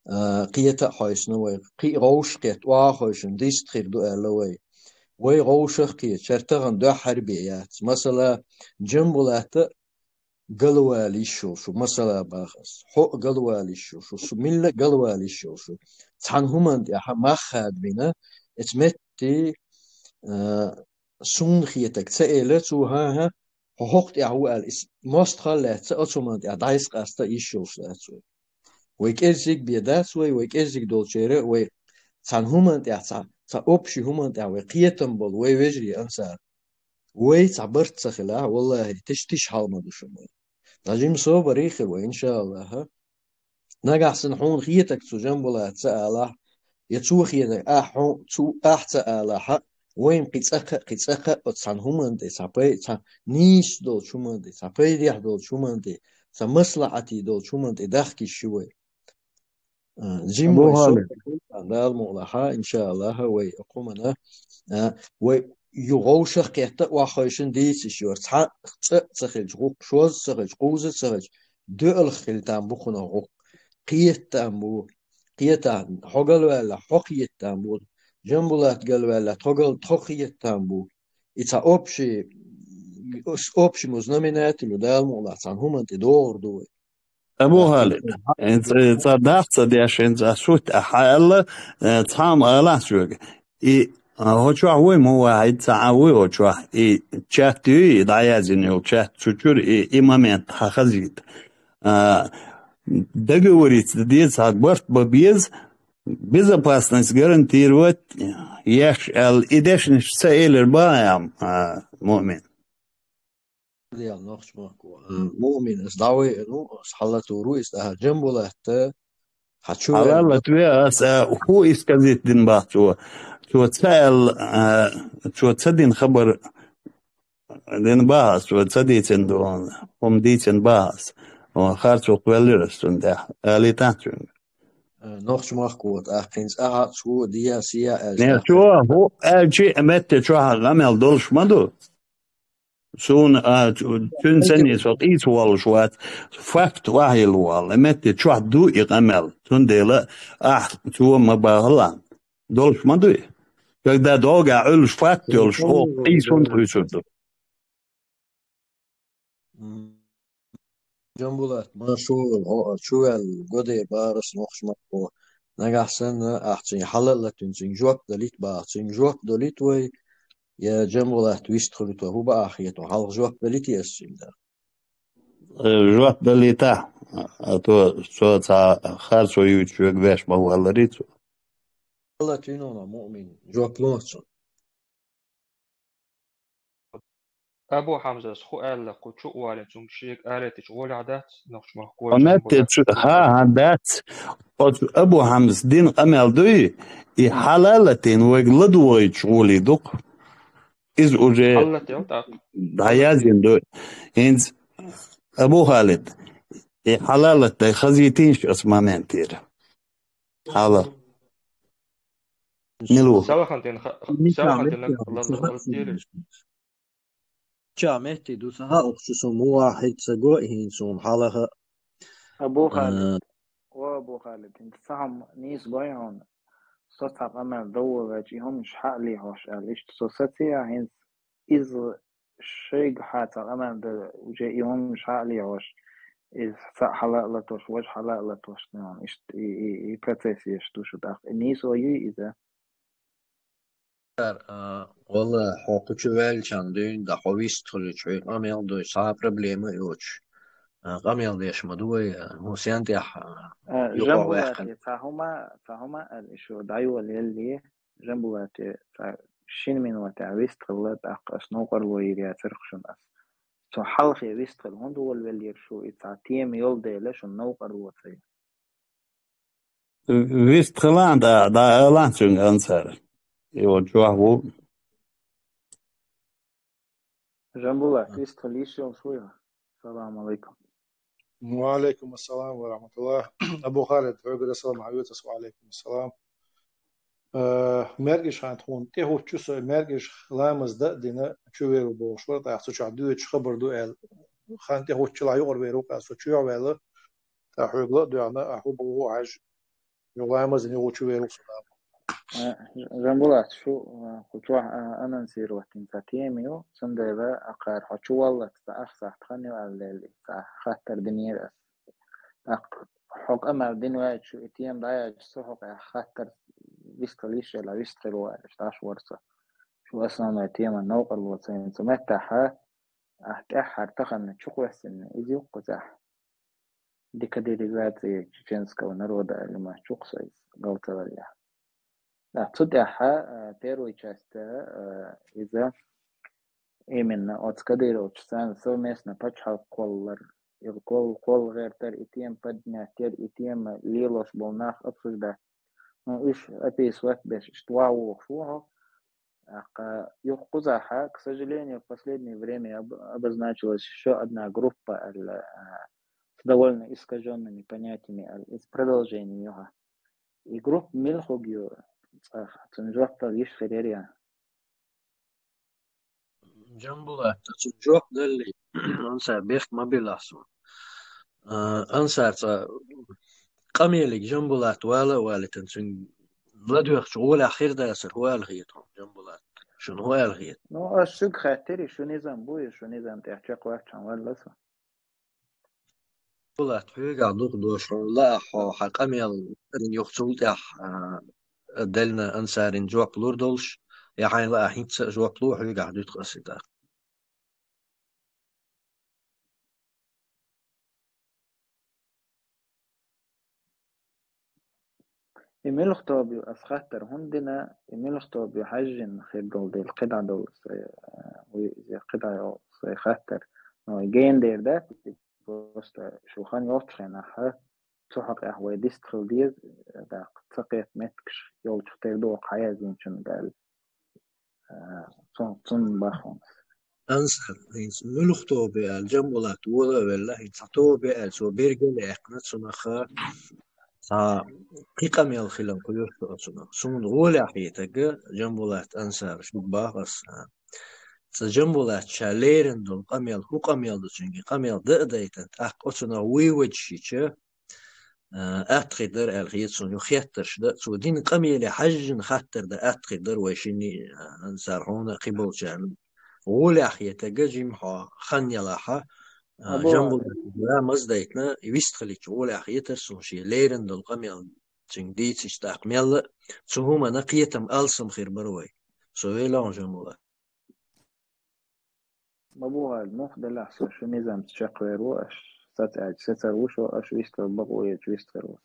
А, кхета а хьойсна вай, кхин а гӀовш кхетта, охьа а хойшина диста хир ду аьлла вай. Вай гӀовшах а кхета, шер тахана дуьххьара бен яц. Масала, Жамбулата галвала йиш йолуш ву, масала бахас. Хьо а галвала йиш йолуш ву, шу милла а галвала йиш йолуш ву. Цхьана хӀуманна тӀехь мах хадабина, эца метте, а, суна хетаг ца эла, цо хӀан-хӀа, хьо хӀокху тӀехь ву аьлла, иза мостагӀалла лаьцна, оцу хӀуманна тӀехь дӀасакъаста йиш йолуш дац вай. Вай кӀеззиг бен дац вай, вай кӀеззиг долчеран, вай цхьана хӀуманна тӀехь, цхьа, цхьа общий хӀуманна тӀехь вай кхетам болу, вай вежарий ансар. Вай цхьа барт ца хилахь, валлахӀи, тиш-тиш хьал ма ду шуна вай. Нажим собаре хир вай, иншааллахӀ. Нагахь санна хьуна хетаг цу Жамбулата ца алахь, я цо хетаг ахь хьу-, цу ахь ца алахьа, вайн кхин цӀаккха а, кхин цӀаккха а оцу цхьана хӀуманна тӀе, цхьа пай-, цхьа нийса долчу хӀуманна тӀе, цхьа пайдехь долчу хӀуманна тӀе, цхьа маслахьатий долчу хӀуманна тӀе дахка йиш ю вай. А, жим Абу вай со Халид. Дала мукъалахьа, иншааллахӀ, вай кхумана, а, вай ю гӀовшах кхетта а охьахойшина дийцаш йора. Цхьа цӀа а ца хилча, гӀуккха шозза ца хилча, кхузза ца хилча, доьалх хила там бу кхунах гӀуккха. Кхета там бу, кхета, хьо галваьлла, хьо кхета там бу, Жамбулат галваьлла, тхо гал-, тхо кхета там бу. И цхьа общий, с общему знаменателю Дала мукъалахь цхьана хӀуманна тӀе догӀур ду вай. Абу Халид, хӀинца, хӀинца даха ца деш, хӀинца сутта хьаалла, э, цхьа а ма алахь соьга. И, а, хӀо чохь вуй, ма вахьийта, цхьа а вуй хӀо чохь. И чат юй, и дӀаяздина йолу чат чу чуьра, и, и момент хьан хазийта. А, договориться деза, хьан барт бан беза, безопасность гарантировать еш аьлла, и дешнаш ца элира бан, а, муъмин. Дела нохчмахко, а, муъмин, ас дӀавайа, ну, ас хьалатур ву, ас тӀаьхьа Жамбулатта, хьан чу ваьлла. Хьалалла тве ас, а, хӀу исказит дин бах цо. Цо ца аьлла, а, цо ца дин хабар дин бах ас, цо ца дийцин ду, хӀума дийцин бах ас. О, харцо кхоьллира ас цунна тӀехь. Алийтахьа цуьнга. А, нохчмахко, тӀаккха хӀинца ахьа цо дия, сия аьлча. Не, цо хӀу аьлчи а метте чохь гӀамел долуш ма ду. Суна, а, цу-, цуьнан санна со къийца воллуш вац. Факт вахьийла валла. Метте чохь ду и къамел. Цундела ахь цо ма бахала. Долуш ма дуй. Когда догӀа Ӏуьллуш факт йолуш, оха къийса хӀунда хуьйцур ду? М. Жамбулат, маршо вала, хьо а чу ваьлла, годер бахара ас нохчмахко. Нагахь санна, ахь цуьнга хьала а латуьйна, цуьнга жоп далийта бахара, цуьнга жоп далийта вай. я Джамбулат вистхуьлуьйту хӀу баа хету, хьалха жоп далита ас цуьнга? Э, жоп далита, а то цо цхьа харцо юьйцуш вега веш ма валлари цо. Алла тину ма муъмин, жоп лоцу. Абу Хьамзас хӀу аьлла, кху чу а вале, цунга шега алетича гӀолехь дац, нохчмахкой Хьо метте цу, ха, ха, дац. Оцу Абу Хьамзас дина къамел дуй, и хьалалатин вайга ладугӀуьйтуш гӀоле дукха. Иза уже Хьалалател тӀаккха. ДӀаязйина ду. ХӀинца Абу Халид, и хьалалат дай хазийтийша оцу моментера. Хьала. Мила ву? Салахантин ха-, Салахантин ла-, ла-, ла-, ла-, Ча метте ду, сан хаа ухчу со муха хьегна ца го, и хӀинца суна хьалха. Абу Халид. Э. О, Абу Халид, хӀинца ца хьама нийса гой хьуна. Со цхьа къамел доввалача, и хӀуманаш хьа а лехьош аьлла, иштта со саций, хӀинца иза шайга хьа цхьа къамел дан, уже и хӀуманаш хьа а лехьош, иза цхьаъ хьала а латош, важа хьала а латош, ну, иштта и, и, и процесс еш ду шу тӀаккха. И нийсо юй иза? Ар, а, валла, хьо кху чу ваьллачхьана дуьйна, да хьо вистхуьлуьйтуш, хьоьга къамел дуй, цхьа а проблема а йоцуш, а, къамел деш ма ду вай, а, хӀун сен тӀехь, а, А, юкъа Жамбулате ваьккхина. Цхьа хӀума, цхьа хӀума аьлла, и шу дӀайолаеллий, Жамбулате цхьа шина минотехь вистхилла, тӀаккха ас новкъарло йийр яцара шуна ас. Цу хьалхе вистхила хӀунда волавеллера шу, и цхьа тема йолу дела шуна новкъарло ца йо. Вистхилан, да, да, алан цуьнга Ансар. И вот чохь ву. Жамбулат, вистхила йиш йолуш вуй хьо? Салам алейкум. Ва алейкум ассалам ва рахматуллах. Абу Халид, хьоьгара салам хьан вецас, ва алейкум ассалам. Э, маьркӀаж хан тхуна тӀехӀуттучу со, маьркӀаж ламаз дан а дина, чу вер ву бохуш вара, тӀаккха цу чохь доьдуш хабар ду аьлла. Хан тӀехӀуттучу ла юкъара вер ву, со чу ваьлла, тӀаккха хьоьга ла а доьгӀна, ахь хӀу боху хьажа. Юха ламазан юха чу вер ву со. Э, Жамбулат, шу, э, кху чохь, э, анонсировать йина цхьа тема ю, цундела акхара хьо чу валлалц цхьа ах сахьт хан ю аьлла, цхьа хаттар динера ас. ТӀаккха хьо къамел дина ваьлча, и тема дӀаяьлча, со хьо къехь хаттар вистхила йиш яла, вистхила ву аьлла, иштта Ӏаш вара со. Шу основной тема новкъарло ца йина цу меттехь, ахь тӀаьххьара тахана чукхоьссина, иза юккъе цӀехь. Декодеризация чеченского народа аьлла ма чукх со иза, гал ца валлехь. Да, цу тӀехь, э, первая часть, э, иза именно оцу Кадыровчу царна совместно пачхьалкх кхоллар, и кхол-, кхолла гӀертар, и тема поднять яр, и тема лелош болу нах обсуждать. Ну, уьш описывать беш, иштта ван вохуш ву хьо. ТӀаккха юха кхузахь, к сожалению, в последнее время об-, обозначилась ещё одна группа аьлла, а, с довольно искажёнными понятиями аьлла, из продолжение юха. И группа мила хург ю цӀахь, цунна жоп дала йиш хир яра? Жамбулат, цунна жоп даллий, Ансар, бехк ма билахь суна. А, Ансар, цкъа къамелиг Жамбулат вала а валийтина, цуьнга ладоьгӀчу гӀолехь хир дацара, хӀу аьлла хета хьуна, Жамбулат? Шуна хӀу аьлла хета? Ну, ас шуьга хаьттира, шу низам бу, и шу низам тӀехь чекхваьччахьана валла со. Жамбулат, хьоьгахь дукха дош хьуна лаахь, хьо хьан къамел юха цул тӀехь, а, деллина Ансарин жоп лур долуш, я хьайна лаахь хӀинца а жоп ло, хьоьгахь дуьту ас и тӀаккха. И муьлха тоба ю ас хаттар хӀунда дина, и муьлха тоба ю хьаьжжина хир долу дела, кхидӀа долу сайн, э, вуй иза, кхидӀа йолу сайн хаттар. Но и гена дер дац, просто шу хан йолчу хенахь, цу хьокъехь вай дистхила деза, тӀаккха ца кхета меттигаш йолчух тера ду хьан яздинчунна аьлла. А, цун-, цунна бахана. Ансар, хӀинца муьлха тоба ю аьлла, Жамбулат вола а велла, хӀинца цхьа тоба ю аьлла, цо берг а лекхна, цунах цхьа кхин къамел хилар кхоьру оцунах. Суна гӀолехь хетарг, Жамбулат, Ансар, шуьга боху ас, а, цкъа Жамбулат ша леррина долу къамел, хӀу къамел ду цуьнга, къамел дан а дайтина, тӀаккха оцунах вуй вадаш йича, а, атта хир дара аьлла хета суна, юха хеттарш дан, цо дина къамеле хьаьжжина хаттар дан атта хир дара вай шинна, а, Ансар, хьуна а кхиболчарна. ГӀолехь хетарг, жимма хьо хан ялахь, а, Абу Жамбулат ламаз дайтина, вистхилийча гӀолехь хетара суна шен леррина долу къамел цуьнга дийцича, тӀаккха мелла а цу хӀуманна кхетам алсам хир бара вай. Со велла хьуна, Жамбулат. Ма бухал, мух делахь со шу низамца чекхвер ву, аш саца аьлча, сецар ву шо, аш вистхила бакъо ечу вистхир ву.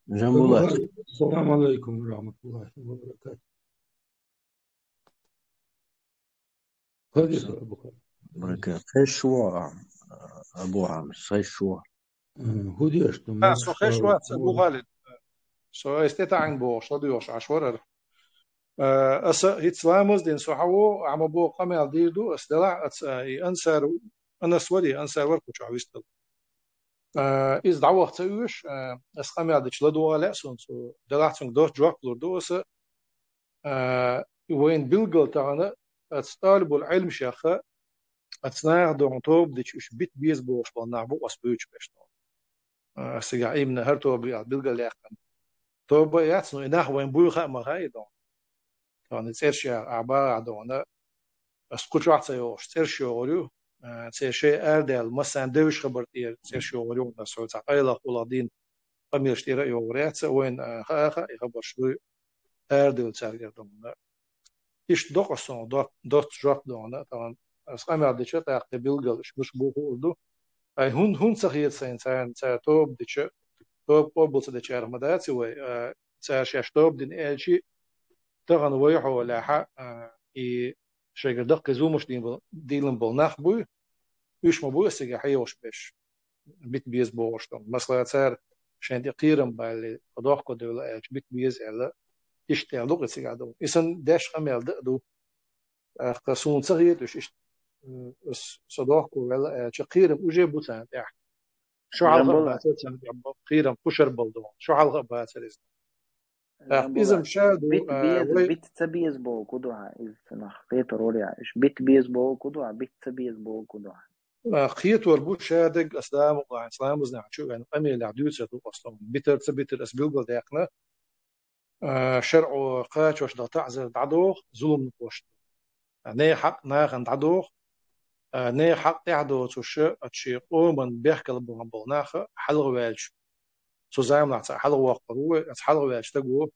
Жамбулат. Салам алейкум ва рахматуллахи ва баракатух. Хадис Абу Хар. Баракат. Хешво, Абу Хар, хешво. М, худеш, ну, А, со хешво, Абу Халид. Со эстетаан бохуш, ладугӀуш, Ӏаш варар. Э, аса хӀиц ламаз дин со хьаво, амма бо къамел дийр ду, ас делахь, аца, и ансар, анас вари, ансар вар куча вистал. Э, из дӀавах ца уьш, э, ас къамел дича ладугӀа лаьа сон цо, делахь цунга доц жоп лур ду аса, э, вайн билгал тахана, аца талибул Ӏилм шеха, аца наха дохун тоба дича уьш бит беза бохуш бал нах бу ас буьйчу беш. Ас цигахь имна хӀара тоба яхь билгал яьккхина. Тоба яц, ну, и нах вайн буй хаа ма хаа и дохун. Тхьана цӀерш яха, а, багӀа дохуна, ас кху чохь ца йогӀуш, цӀерш йогӀур ю, а, церан шайн арадаьлла, массарна девзаш хабар тӀера цӀерш йогӀур ю, ас хьо цхьа къайлах, улах дийна къамелаш тӀера а йогӀур яц, вайна, а, хаа, хаа, и хабарш дуй, арадевлла цаьрга дохуна. Иштта докъа сон, дот-, доц жоп дохуна, тахана ас къамел дича, тӀаккха тӀе билгал, уьш муш бу хуур ду. Ай, хӀун, хӀун ца хета сайна, царна, цара тоба дича, тоба къобал ца дечара ма дац и вай, а, цара шаьш тоба дина аьлчи, тахана вай хьолехьа, а, и шайгара даккхий зуламаш дийна бол-, дийлина болу нах буй, уьш ма буй ас цига хьехаш беш, бит беза бохуш ду. Масала, цара шайн тӀе кхерам балли, тхо дохко девлла аьлча, бит беза аьлла, иштта аьлла ду-кх и цигахь ду. И санна деш къамел дан а ду. ТӀаккха суна ца хета уьш иштта, м, ас со дохко велла аьлча, кхерам уже бу царна тӀехь. Шо хьалха а бацара царна тӀехь бо-, кхерам кхушар бал ду. Шо хьалха а бацара иза. ТӀаккха иза-м ша ду, бит а, беза, вай бит ца беза боху ку ду хьан, иза ца нах кхетар вара яхь. Уьш бит беза боху ку ду хьан, бит ца беза боху ку ду хьан. А, кхетор бу ша дерг ас да мукъалахь ламазнехь чу вен къамелехь дуьйцур ду ас тхуна. Битар ца битар ас билгал даьккхина. А, шаръо кхачош дала таӀзар дӀадоху зуламнакхошна. А, нехан хьакъ нахана дӀадоху. А, нехан хьакъ тӀаьхьадоцуш, а, шен къоман бехкал бахана болу нах хьалхаваьлча. Цу заманахь цхьа хьалхавоккхур ву, аса хьалхаваьлча стаг ву.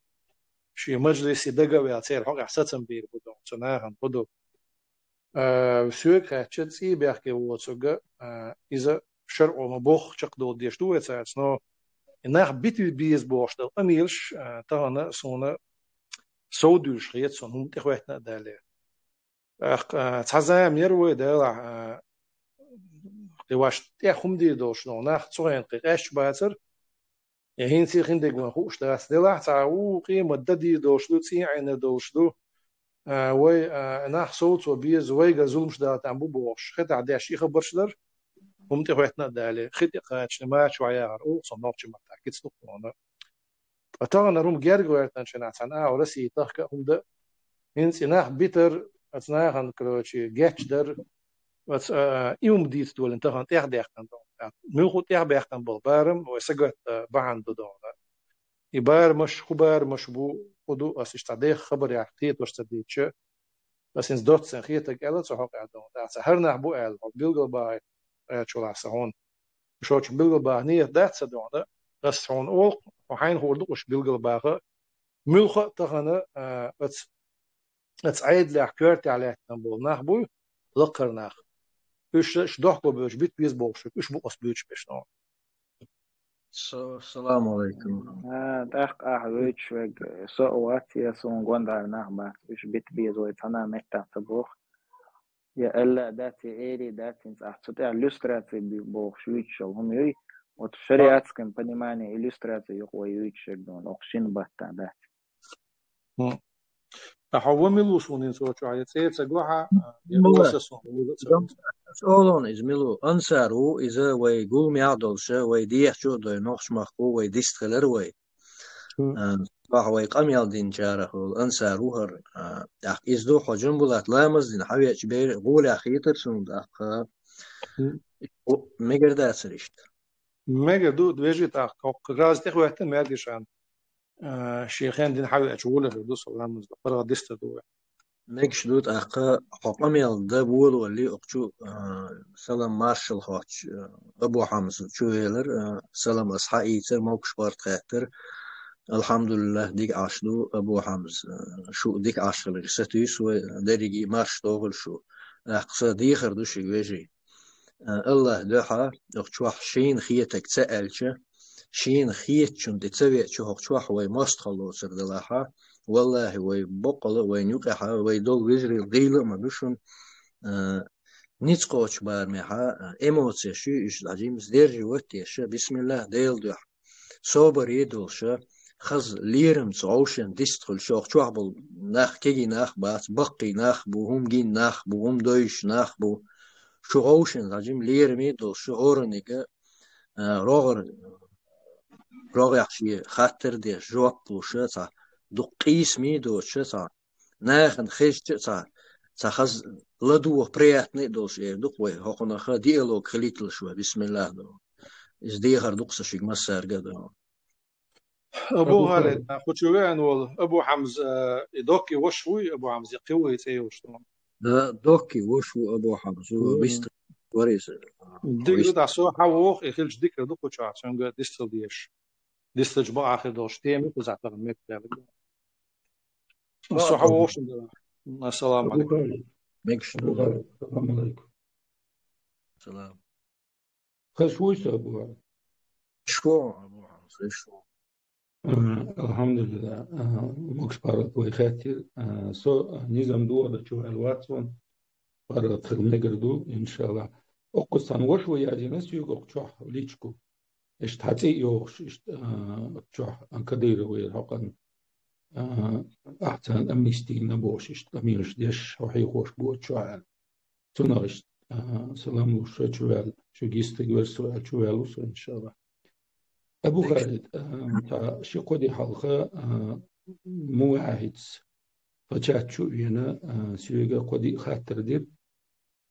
Шен мажлисе дага а ваьлла, церан хьокъехь сацам бийр бу ду, цу нахана хӀу ду. А, соьга хаьттича, цӀий бехке воцург, а, иза шаръо ма бохху чекхдала деш ду вай цаьрца, но и нах битий беза бохуш долу къамелаш, а, тахана суна совдуьйлуш хета суна, хӀума тӀехӀоьттина а дале. ТӀаккха, а, цхьа зама яра вай делахь, а, кхин ваьш тӀех хӀума дийр долуш долу нах цу хенахь кхин къаьсташ бацара, я хӀинца а хин дерг вайн хууш дац. Делахь цхьа ву къемат дан дийр долуш ду, цӀий Ӏенар долуш ду. А, вай, а, нах совцо беза, вайгара зуламаш дала там бу бохуш. Хетахь деш и хабарш дара, хӀума тӀехӀоьттина а дале, хи тӀе кхача, ма чохь яхар, оха со нохча маттахь кица ду кхуна. Ткъа тахана хӀума герга гӀоьртанчу нах цхьана агӀо Россия тахка а хӀума дан. ХӀинца и нах битар, аца нахана, короче, гечдар, аца, а, а, и хӀума дийца долийна тахана тӀехдаьккхина ду. Муьлхха тӀехбаьккхина болу барам вай сагатта бахьана ду дохуна. И барамаш, хӀун барамаш бу, хӀун ду, аса иштта дехха хабар яхь кхетош ца дийцча, аса хӀинца доццан хетаг аьлла цу хьокъехь дохуна. ТӀаккха ца хӀара нах бу аьлла, хьо билгал бахийта аьллачул аса хьуна. Шочу билгал баха нийят дац ца дохуна, аса хьуна олу, хьо хьайна хуур ду уьш билгал баха. Муьлхха а тахана, а, аца Аца Ӏедалехь коьртехь лаьттина болу нах буй, лакхара нах. Уьш, уьш дохко бевлча бит беза бохуш, уьш бу ас буьйцуш беш нах. Са-, салам алейкум. А, тӀаккха ахьа вуьйцуш верг, со а вац, я суна гондӀара нах бац, уьш бит беза вай цхьана а меттахь ца боху. Я аьлла а дац, я эри а дац, хӀинца ахьа цу тӀехь люстраци бохуш вуьйцуш йолу хӀума юй. Вот в шариатском понимании иллюстрация юкъа вай вуьйцуш верг ду, окху шина баттахь дац. Хм. Ткъа хьо ван мила ву суна хӀинца оцу чохь, я цӀе ца гохьа, я Мила. Оса суна вуза ца Дам-, вуза. Солон иза мила ву? Ансар ву, иза вай гулмехь а долуша, вай дехьа чу а дой, нохчмахка ву, вай дистхилар вай. Хм. А, бахьа вай къамел динчарах волу ансар ву хӀара. А, тӀаккха иза ду хьо Жамбулат ламаз дина, хьан веча бер гӀолехь хийтар суна тӀаккха. Хм. О, мегар дацар иштта. Мегар ду, вежи тӀаккха, хӀокху газа тӀехӀоьттина мегар ду шан. А, шен хен дина хьан веча гӀолехь ду, салам, паргӀат дистар ду вай. Мегаш ду тӀаккха, хьо къамел дан волавелла, укх чу, а, салам маршал хоттуш, а, Абу Хьамза чу велар, а, салам ас хьаийцар, могуш-барт хаьттар. Алхьамдулиллахь, дика Ӏаш ду, Абу Хьамза, а, шу дика Ӏаш хиларга сатуьйсу вай, дерриге марша догӀийла шу. ТӀаккха са дехар ду шуга, вежарий. А, Аллахь дуьхьа, укх чохь шена хетарг ца аьлча, шена хетачунна тӀе ца веача, укх чохь вай мостагӀалла лоцур далахь, валлахӀи, вай боккъала, вайна юкъехь, вай долу вежарий гӀийла а ма ду шуна. А, ницкъ кхочу барамехь, а, эмоцеш ю, уьш дӀа жимма сдерживать деш, бисмиллахӀ, Делан дуьхьа. Собар а долуш, хаза лерамца гӀовшен дистхуьлуш, укх чохь болу нах кегий нах бац, баккхий нах бу, хӀума гина нах бу, хӀума девзаш нах бу. Шу гӀовшен дӀа жимма лераме а долуш, хӀоранниг а, а, рогӀар-, рогӀехь шен хаттар а деш, жоп луш, цхьа дукха къийсаме а доцуш, цхьа нахана хезча а цхьа, цхьа хаза ладогӀа, приятный а долуш эр ду-кх вай, хӀокхунах диалог хилийталаш вай, бисмиллахӀ ду. Иза дехар ду-кх сан шуьга массаьрга а ду. Абу Абу Халид, Халид. А, кху чу веана волу Абу Хьамза, а, и Докки ваша вуй, Абу Хьамза, я кхин вуй цӀе йолуш ду? Да, Докки ваша ву Абу Хьамза, ву, вистхуьлуш вара иза. Дика ду, со хьан воху, и хилча дика ду кху чохь, цуьнга дистхила дезаш. Дистхилча бакъахь хир долуш тема ю кхузахь тахана меттадаьлла. Со хьан воху шуна. Ассаламу Абу Халид. Мегаш ду. Абу Халид, ассаламу алейкум. Салам. Хаза вуй со, Абу Халид? Шо, Абу Халид, шо. А, алхьамдулиллахӀ, а, могуш-паргӀат вай хаьттира. А, со, а, низам дохадо чу ваьлла вац ван. ПаргӀат хила мегар ду, иншаллахӀ. Оккхуза цхьана ваша ву яздина соьга оккху чохь личку. Иштта хьан цӀе а йохуш, иштта, а, чохь, а, Кадыров вайра хьокъан, а, ахь царна амнистийна бохуш, иштта къамелаш деш, хьо хьехош бу оцу чохь аьлла. Цунах иштта, а, салам луш, ша чу ваьлла, шу гистиг версо аьлла, чу ваьлла ву со, иншаллах. Абу Халид, а, та ши-кхо де хьалха, а, мувахьидс тхан чат чу а вена, а, соьга кхо-диъ хаттар дира.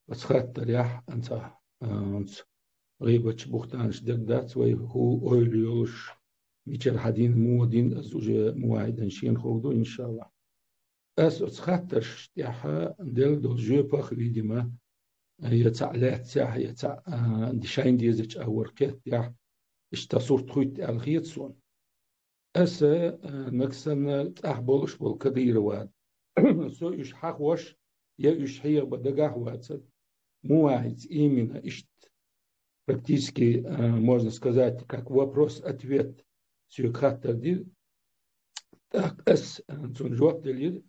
Оцу хаттарехь, анцахь, а, оцу гӀийбаташ, бухтанаш дерг дац вай, хӀун ойла йолуш, мичара хьан дина, муха дина, аса уже мувахьидан шена ховду, иншаллах. Ас оцу хаттарш тӀехь делла долу жоьпах, видимо, я цхьаъ лаьццехь, я цхьаъ, а, шайна дезачу агӀор кхеттехь, иштта сурт хуьтту аьлла хета суна. Аса, а, нагахь санна тӀехь болуш болу Кадыровн, со уьш хьахош, я уьш хьеха бан дагахь вацара, мувахьидс именно иштта, практически, а, можно сказать, как вопрос-ответ соьга хаттар дира. ТӀаккха ас, а, цунна жоп делира,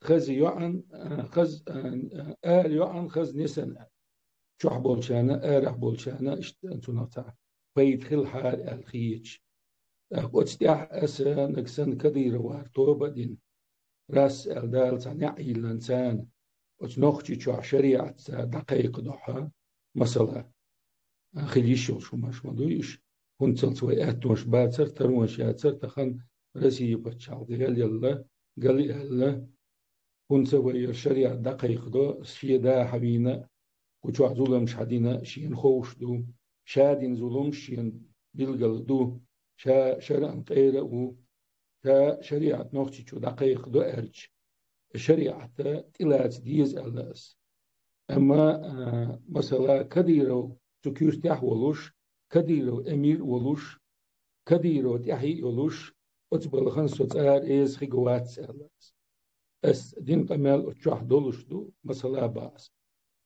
хаза йоӀан, а, хаза, а, а, ала йоӀан, хаза несана. Чохь болчарна, арахь болчарна, иштта цунах цхьа пайда хилахьара аьлла хеташ. ТӀаккха оцу тӀехь аса нагахь санна Кадыровн тоба а дина, расса аьлла, Дала цхьа неӀ йиллина царна, оцу Нохчийчохь шариӀатца дӀакхайкхадо хьо, масала, а, хила йиш йолуш хӀуманаш ма дуй уьш, хӀунцалц вай аьттонаш бацара, таронаш яцара, тахана Россия пачхьалкх гӀелъелла, галъяьлла, хӀунца вай яра шариӀат дӀакхайкхадо, шен да хьан вийна, кху чохь зуламаш хьан дина, шена ховш ду, ша дина зуламаш шена билгала ду, ша шарӀан къера а ву, ша шариӀат Нохчийчу дӀакхайкхадо аьлча, шариӀат тӀелаца деза аьлла ас. Амма, а, масала, Кадыров цу куьртехь а волуш, Кадыров эмир а волуш, Кадыров тӀаьхье а йолуш, оцу балхана со цӀера эза хир вац аьлла ас. Ас дина къамел оцу чохь долуш ду, масала, боху ас.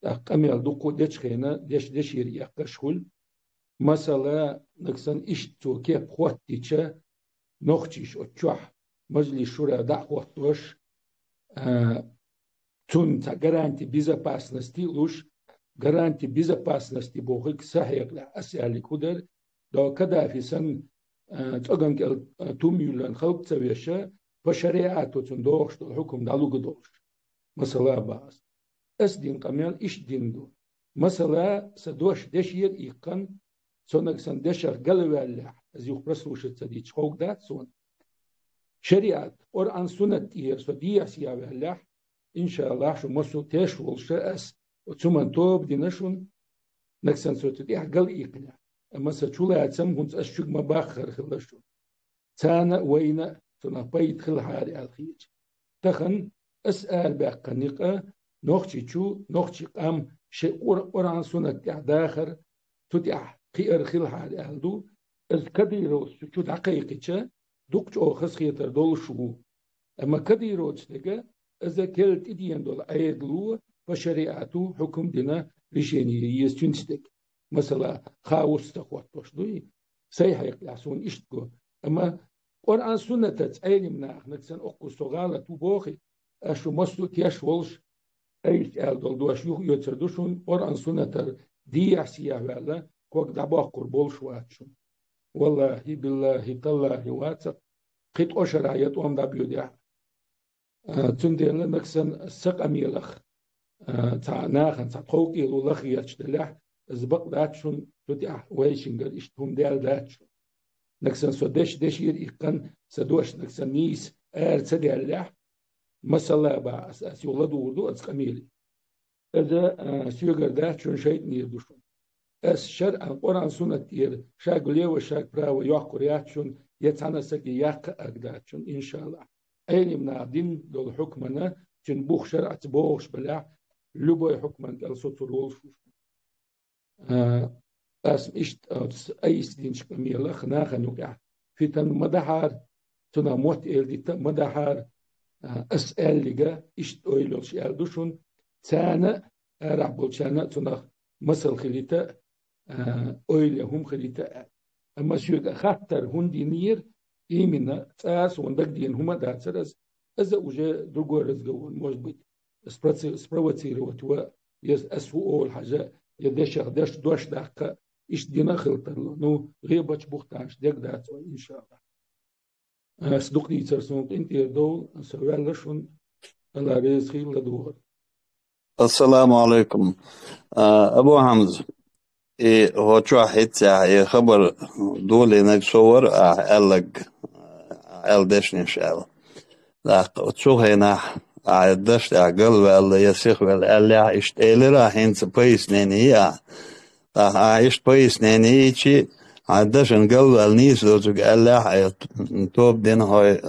ТӀаккха къамел дуккха а дечу хенахь, деш дешера эккхаш хуьлу. Масала, нагахь санна иштта цо кеп хӀоттича, нохчийша оцу чохь мажлис шура дӀа а хӀоттош, а, цунна цхьа гаранти безопасности а луш, гаранти безопасности бохург сан хьекъалехь ас аьллиг хӀун дара, до Каддафи санна, а, цӀоган кӀел, а, тум юьллан халкъ ца веша, по шариӀато цунна догӀуш долу хьукум дӀалуга долуш. Масала, боху ас. Ас дина къамел иштта дина ду. Масала, сан дош дешера иккхина, со нагахь санна дешах галваьллехь, ас юха прослушать ца дича ховрг дац суна. ШариӀат, Къуръан, суннат тӀера со дехьа-сехьа ваьллехь, иншаллах, шу массо а теш волуш ас, оцу хӀуманна тоба дина шуна, нагахь санна со цу тӀехь гал иккхинехь. Амма сан чулацам хӀинца ас шуьга ма-баххара хилла шуна. Царна а, вайна а цунах пайда хилахьара аьлла хеташ. Тахана Ас арабаьккха никъ а, нохчичу, нохчи къам ши Къур-, Къуръан суннат тӀехь дахар, цу тӀехь кхиар хилахьара аьлла ду. Ас Кадыровс цу чу дӀакхайкхича, дукха чӀогӀа хазахетар долуш ву. Амма Кадыровс дега, иза керла тӀедена долу Ӏедало по шариату хьукум дина решение еза цуьнца дега. Масала, хаус ца хӀоттош дуй, сайн хьекъехь суна иштта го. Амма Къуръан суннатаца Ӏелим наханаг сан оккху со гӀалат ву бохи, аш шу массо а теш волуш, айса аьлла долу дош юха оьцур ду шуна, Къуръан суннатара дехьа-сехьа ваьлла, ког дӀабоккхур болуш вац шуна. Валлахьи, биллахьи, таллахьи вацахь, кхин тӀо шарахь я тӀом дӀабоьдехь. А, цундела нагахь санна сан къамелах, а, цхьа нахана цхьа тховкӀело лахъеташ делахь, иза бакъ дац шуна, цу тӀехь вайшингара иштта хӀума даьлла дац шуна. Нагахь санна со деш дешера иккхина, сан дош нагахь санна нийса ара ца даьллехь, масала бахьа ас, ас юха ладугӀур ду оцу къамеле. Иза, а, соьгара дац шуна, шайтӀанера ду шуна. Ас шаръан Къуръан суннат тӀера шаг лево, шаг право йоккхур яц шуна, я цхьана саге яккха а аг дац шуна, иншаллахь. Ӏелим наха дина долу хьукмана, цуьнан бух шаръаца богӀуш балахь, любой хьукман кӀел соцур волуш ву шуна. А, ас иштта оцу айса динчу къамелах нахана юкъехь фитан ма дахьара, цунах мотт эладита а ма дахьара, а, ас аьллига иштта ойла йолуш аьлла ду шуна, царна а, арахь болчарна а цунах масал хилийта а, а, ойла хӀума хилийта а. Амма соьга хаттар хӀунда динера, именно цкъа а суна дагадеана хӀума а дацара ас, иза уже другой разговор, может быть, спро-, спровоцировать ван, я ас хӀу олу хьажа, я дешах деш дош даккха, иштта дина а хила тарло. Ну, гӀебачу бухтанаш дег дац вай, иншаллахь. Ас дукха дийцар суна къинтӀера довла, аса ваьлла шуна, Алла реза хила ладугӀар. Ассаламу алейкум. А, Абу Хьамза, и хӀо чохь хӀинццехь и хабар долийнарг со вара, ахь аьлларг, ахь аьлла дешнаш аьлла. ТӀаккха цу хенахь ахь даш тӀехь галваьлла я сихвелла аьллехь, иштта элира ахь, хӀинца пояснение йи ахь. ТӀаккха ахь иштта пояснение йичи, хьайн дашна галваьлла нийса доцург аьллехь, ахь тоба дина хьой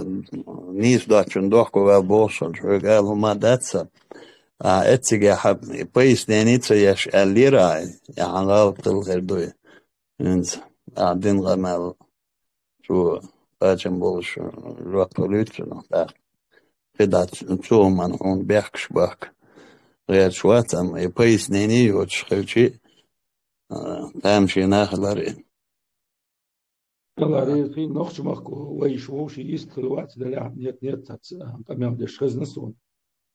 нийса доцчунна дохко ваьлла бохуш хьоьга ала хӀума дац сан. А, эццигехь пояснение ца еш аьллера ахь, я хьан гӀалат хилла хир дуй. ХӀинца, а, дин къамел цо кхачам болуш жоп луьйцу, но тӀаккха кхидӀа цу хӀуманна хьуна бехкаш бахка гӀерташ вац, амма и пояснение йоцуш хилчи, а, тамашийна хилар и. Алла реза хила, нохчмахко вайша вовший йист хила вац, делахь, нет, нет, цац, а, къамел деш хезна суна.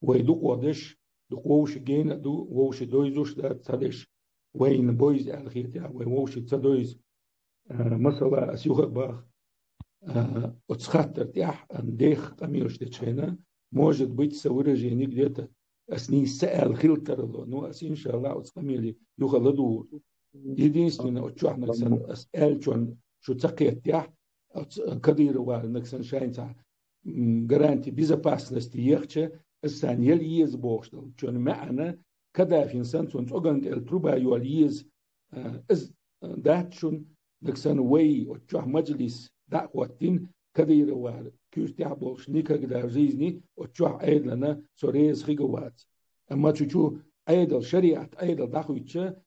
Вай дукха деш, дукха вовший гена а ду, вовший дойзуш дац, ца деш, вайна бойза аьлла хетехь, вай вовший ца дойза. А, масала, ас юха а баха, а, оцу хаттар тӀехь, а, дех къамелаш дечу хенахь, может быть, сан выражение где-то ас нийса ца аьлла хила тарло, ну, ас, иншаллахь, оцу къамеле юха ладугӀур ду. Единственное, оцу чохь нагахь санна ас аьллачунна шу ца кхеттехь, оцу Кадыроварнаг санна шайна цхьа, м, гарантия безопасности ехча, ас царна яла еза бохуш долчун маьӀна, Каддафин санна цунна цӀоган кӀел труба йолла еза, а, ас, а, дац шуна, нагахь санна вай оцу чохь маджлис дӀа а хӀоттийна, Кадыровар куьртехь а болуш, никогда в жизни оцу чохь Ӏедална со реза хига вац. Амма цу чу Ӏедал, шариат Ӏедал дӀахуьттуча,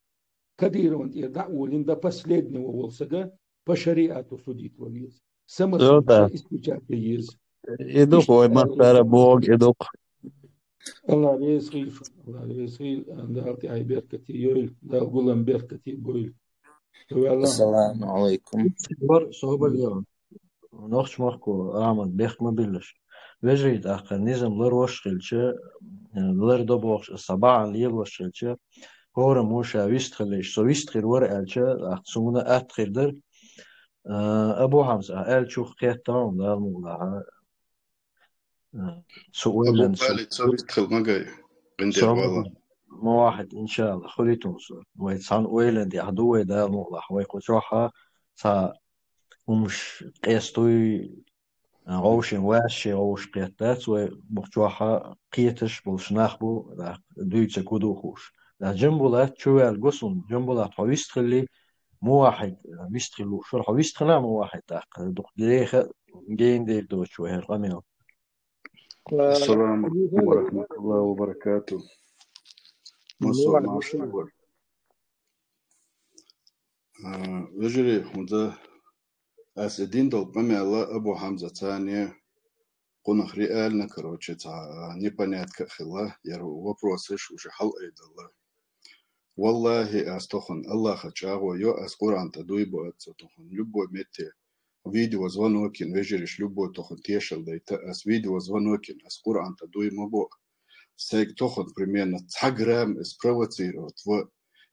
Кадыровна тӀера дӀа а волийна, до последнего волу сага по шариату судить ван веза. Самосудить исключать ян еза. И ду-кх вай маттара боху, и ду-кх. Алла реза хила шуна, Алла реза хила, Дала тӀаьхье беркате йойла, Дала гулам беркате бойла. Ассаламу алейкум. Собар, собар ява. Нохчмахко, Ахьмад, бехк ма биллаш. Вежарий, тӀаккха низам ларвеш хилча, лардо бохуш, аса бахьана лелош хилча, хӀора муша вистхилла, со вистхир вара аьлча, тӀаккха суна атта хир дара. А, Абу Хьамза, ахь аьллачух кхетта хьуна, Дала мукъ лахь, а, цу Абу ойланца. Халид, со вистхила ма гай, къинтӀера вала. Муваххьид, иншаллахь, хуьлуьйтун со. Вай цхьана ойлан тӀехь ду вай, Дала мукъ лахь, вай кху чохь а цхьа хӀумаш къестуй, а, вовшийн ваьшший вовшах кхетта дац вай, бухучохь а кхеташ болуш нах бу, а, дуьйцург хӀун ду хууш. А, Джамбулат чу ваьлла го суна, Джамбулат, хьо вистхилли, муваххьид, а, вистхила лууш вара, хьо вистхилахь муваххьид тӀаккха, дукха греха а гена дер доцуш вай хӀара къамел. Ассаламу алейкум ва рахматуллахи ва баракатух. Мусульман шугар. А, вежарий, хӀанз аз дин дола къамаьл Абу Хьамзацани кхунах реально, короче, цхьа непонятка хилла, яр вопросаш уже хьал айдалла. Валлахи, аз тохан Аллаха чӀагӀо йо, аз Къуръан тӀа дуй бу аз цо тохан. Любой метте видеозвонок ин, вежариш, любой тохан тешал дайта, аз видеозвонок ин, аз Къуръан тӀа дуй ма бу. Сайг тохан примерно цхьа грамм из провоцировать ва,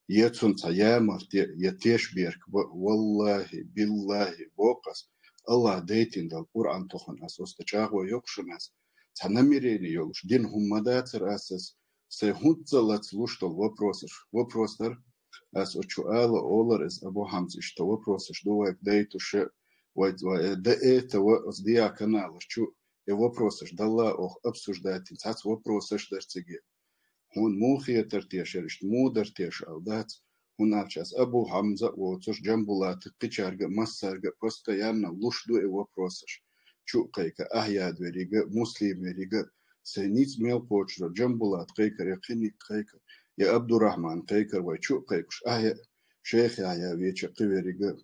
я цун цхьа ямарт, я, я теш берк ва, валлахи, биллахи, бокъас, Аллах дайтин дал Къуръан тохан аз оста чӀагӀо йокхушун аз. Цхьа намерение йолуш дин хӀумма дацар аз аз. Сай хӀунца лац луш дол вопросаш, вопрос дар. Аз очу ала олар из Абу Хьамза иштта вопросаш ду вайг дайтуша, вай, вай, э, да это ва аз диа каналаш чу, э, вопросаш далла ох обсуждать ин, цац вопросаш дар циге. ХӀун муха хетар тешар, иштта муха дар теша ал дац, хӀун аьлча аз Абу Хьамза воцуш Джамбулата кхичарга, массарга постоянно луш ду э вопросаш. Чу кхайка, Ахьяд верига, Муслим верига, сай ниц мел кхочура, Джамбулат кхайкар, я Кхиник кхайкар, я Абдурахман кхайкар, вай чу кхайкуш, Ахья, Шейх Яхья веча кхиверига.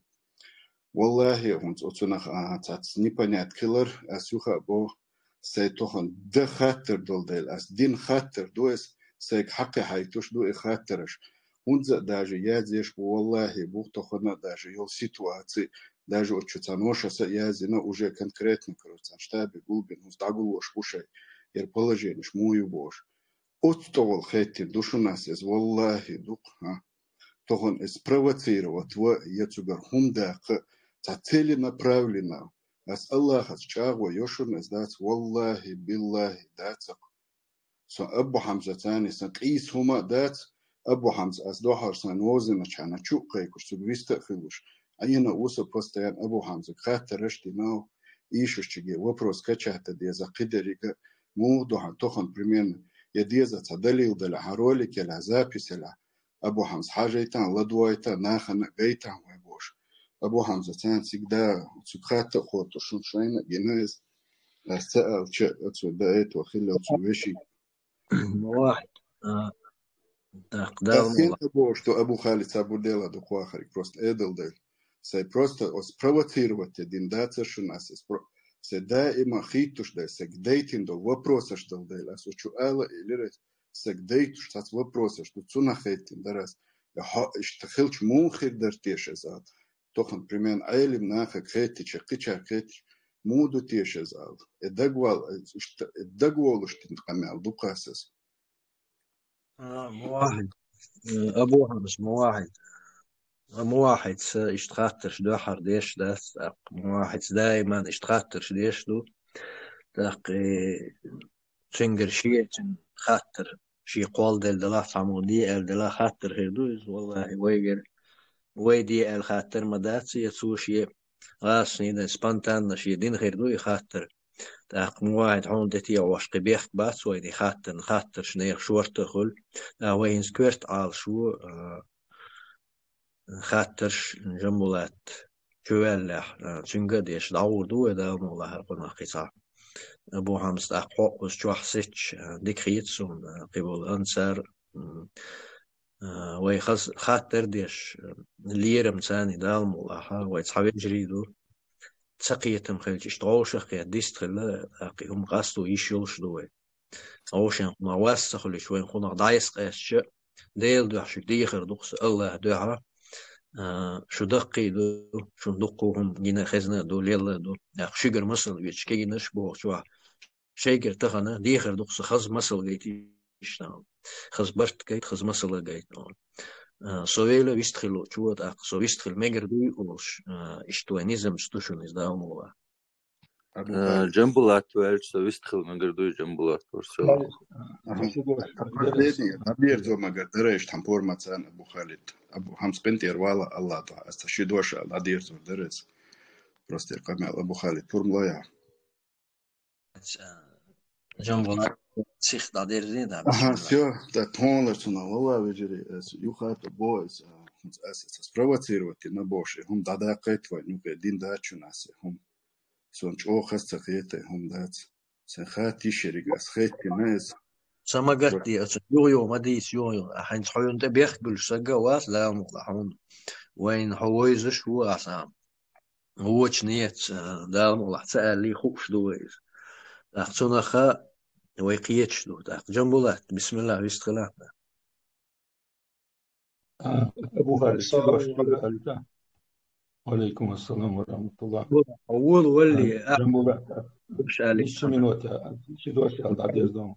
Валлахи, хӀунца оцунах, а, цац непонятка хилар, аз юха бо, сай тохан да хаттар дол дайла, аз дин хаттар ду эс, сайг хьакхи хьайтуш ду и хаттараш. ХӀунца даже язъеш бу, валлахи, бух тохана даже йол ситуаци, даже очу цан ошаса язина уже конкретно, короче, цан штабе гулбин, хӀунца дӀагуллош бу шай, яр положениш муй ю бош. Оцтовал хеттин ду шунас эс, валлахи, дукха, а. Тохан эс провоцировать ва, я цугар хӀум даккха, ца целенаправленно. Ас Аллахас чӀагӀо йо шуна эс дац, валлахи, биллахи, дацакх. Со Абу Хьамза цани сан къийс хӀума а дац, Абу Хьамза ас дохьар сан возиначхьана чу а кхайкуш, цуг виста а хилуш. Айна уса постоянно Абу Хьамзаг хаттараш динав, ийшушчиге вопрос качата деза кхидерига, мух дохьан тохан примерно, я деза ца далил даля, хьан ролик яля, запись яля, Абу Хьамза хьажайтан, ладуайтан, нахана гайтан вай бош. Абу Хьамза цан цигда, цуг хатта а хортуш, шун шайна гина эс, ас ца алча, ацу даэт ва хилла цу веши. Муахид. А, так, да, Ас сен муахид. Абу, что Абу Халид ца бу дела ду квахарик, просто эдал дай. Сай просто ос провоцировать дин даца шун ас эс про-, сай даима хиттуш дай, сай гдейтин дол вопросаш дал дай, ас учу ала или рас, сай гдейтуш цац вопросаш ду, цуна хеттин дарас. Я хо, ишта хилч мун хир дар тешезал. Тохан, примерно, Ӏелим нахаг хеттича, кхича хеттич, мун ду тешезал. Э дагвал, э, ишта, э дагволуш тин къамял ду касас. А, муахид. Э, Абу Хьамза, муахид. А, муахид, са ишта хаттарш дуьхьар деш дац, так, муахид, даиман ишта хаттарш деш ду. Так, э, цуьнгара шен, цуьнан хаттар, шен кхолладелла делахь, цхьаммо де аьлла делахь, хаттар хир ду иза, валлахи, вайгара. Вай де аьлла хаттар ма дац, я цо шен гӀасашний дан спонтанно шен дина хир ду и хаттар. ТӀаккха муахид хьуна де тӀе ваш кхин бехк бац вайна и хаттарна, хаттарш нехан шорта а хуьлу. ТӀаккха вай хӀинца коьрта Ӏалаш ву, а, хаттарш Джамбулат чуваьллехь, а, цуьнга а деш, дӀагӀур ду вай, Дала мукъ лахьара, кхунах кхин цхьа. Абу Хьамза тӀаккха хьокъуз чохь сецча, а, дика хийца суна, а, кхин болу ансар, м, а, вай хаз-, хаттар а деш, а, лерам царний, Дала мукъ лахьа, вай цхьа вежарий ду. Ца кхетам хилча, иштта гӀовшах кхетта дист хилла, тӀаккха и хӀума къасто йиш йолуш ду вай. ГӀовшен хӀума вас ца хуьлуьйтуш, вайн хӀунах дӀасакъаьстича, Делан дуьхьа шуьга дехар ду-кх со, Аллахьан дуьхьа, а, шу даккхий ду, шуна дуккха хӀума гина, хезна а ду, лелла а ду. ТӀаккха шуьгара масал везачу кегийнаш бохучохь, шайгара тахана дехар ду-кх со, хаза масал гайта иштта. Хаза барт гайта, хаза масала гайта. А, со вела вистхила чу, тӀаккха со вистхила мегар дуй олуш, а, иштта вайн низамца ду шуна иза, Дала мукъ лахь. Абу Э, Халид. Джамбулат ваьлча, со вистхила мегар дуй, Джамбулат вара со. Аха. Последний, дӀадерзо магар дара иштта хьан формацан, Абу Халид. Абу Хьамза къинтӀера вала, Аллах дуьхьа, аса ши дош а дӀадерзор дара иза. Просто къамел Абу Халид пурмло я. Джамбулат сих дӀадерзий, да, Аха, бисмилла. Всё, так, тхонлар цунах, валла, вежарий, аса юхата бо, аса, аса, аса спровоцировать на боши, хӀума дӀадаккхайт вай, ну, кхе дин дачун аса, хӀума. Сон чӀогӀа хас ца кхета, хӀума дац. Ца хатти шериг ас хеттина эс. Самагатти аца югъ-югъ ма дийца, югъ-югъ. А хьайнца хьо юн тӀе бехк гулш сагга а вац, Дала мукъла хьуна. Вайна хьо войзаш ву а сам. Воча неца, Дала мукъла ца аьлли, хууш ду вай иза. ТӀаккха цунаха вай кхеташ ду. ТӀаккха Джамбулат, бисмилла, вистхилатна. А, Абу Халид, Салам алейкум. Алита. Ва алейкум ассалам ва рахматуллах. Вол, валли, а, Джамбулат, а, Буш Али. Нисса минута, а, ситуация алда бездон.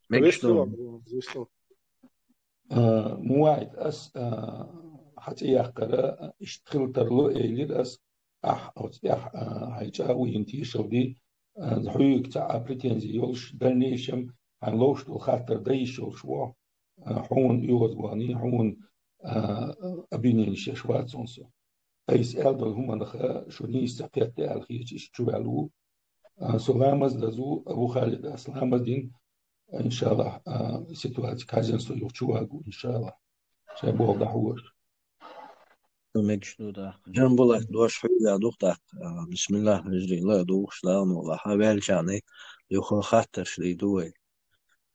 Мегаш Весту, дон. Весту. А, Муваид, ас, а, хьацӀи яккхара, а, ишт хилтарло эйлир ас, Ахь оцу тӀехь, а, хьайн чӀагӀо йина тешалла ди, а, хьоьга цхьа а претензи йолуш, дальнейшем хьайн ловш долу хаттар дан йиш йолуш ву, а, хьуна оьгӀазгоний, хьуна, а, обвинени еш вац хьуна со. Айса аьлла долу хӀуманах шу нийса ца кхетта аьлла хеташ иштта чу ваьлла ву. А, со ламаз даза ву, Абу Халид, ас ламаз дина, иншаллах, а, ситуация казан со юха чу вагу, иншаллах. Шайн боху дахьош. Мегаш ду да. Джамбулат дош хьуьга духтаккха. А, бисмиллах, вежарий, ла а духуш, Дала мукъла хьан ваьлчарна юха хаттарш дий ду вай.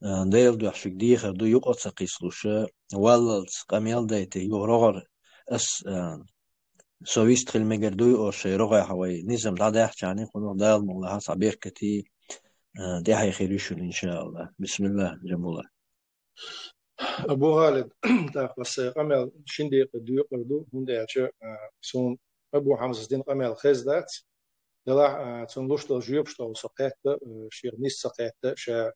А, Делан дуьхьа шуьга дехар ду, юкъа ца кхийсалуша, валлалц къамел дайта, юха рогӀар ас, а, со вист хила мегар дуй, о, шайн рогӀехь вай низам дӀадаьхчарна, кхунах Дала мукъла хьан цхьа беркатий, а, тӀаьхье хир ю шуна, иншааллах. Бисмиллах, Джамбулат. Абу Халид, тӀаккха аса къамел шин декъе доькъур ду, хӀунда аьлча, а, суна Абу Хьамзас дина къамел хезна дац. Делахь, а, цунна луш долу жоьпаш тӀехула со кхетта, а, шех нийса ца кхетта, ша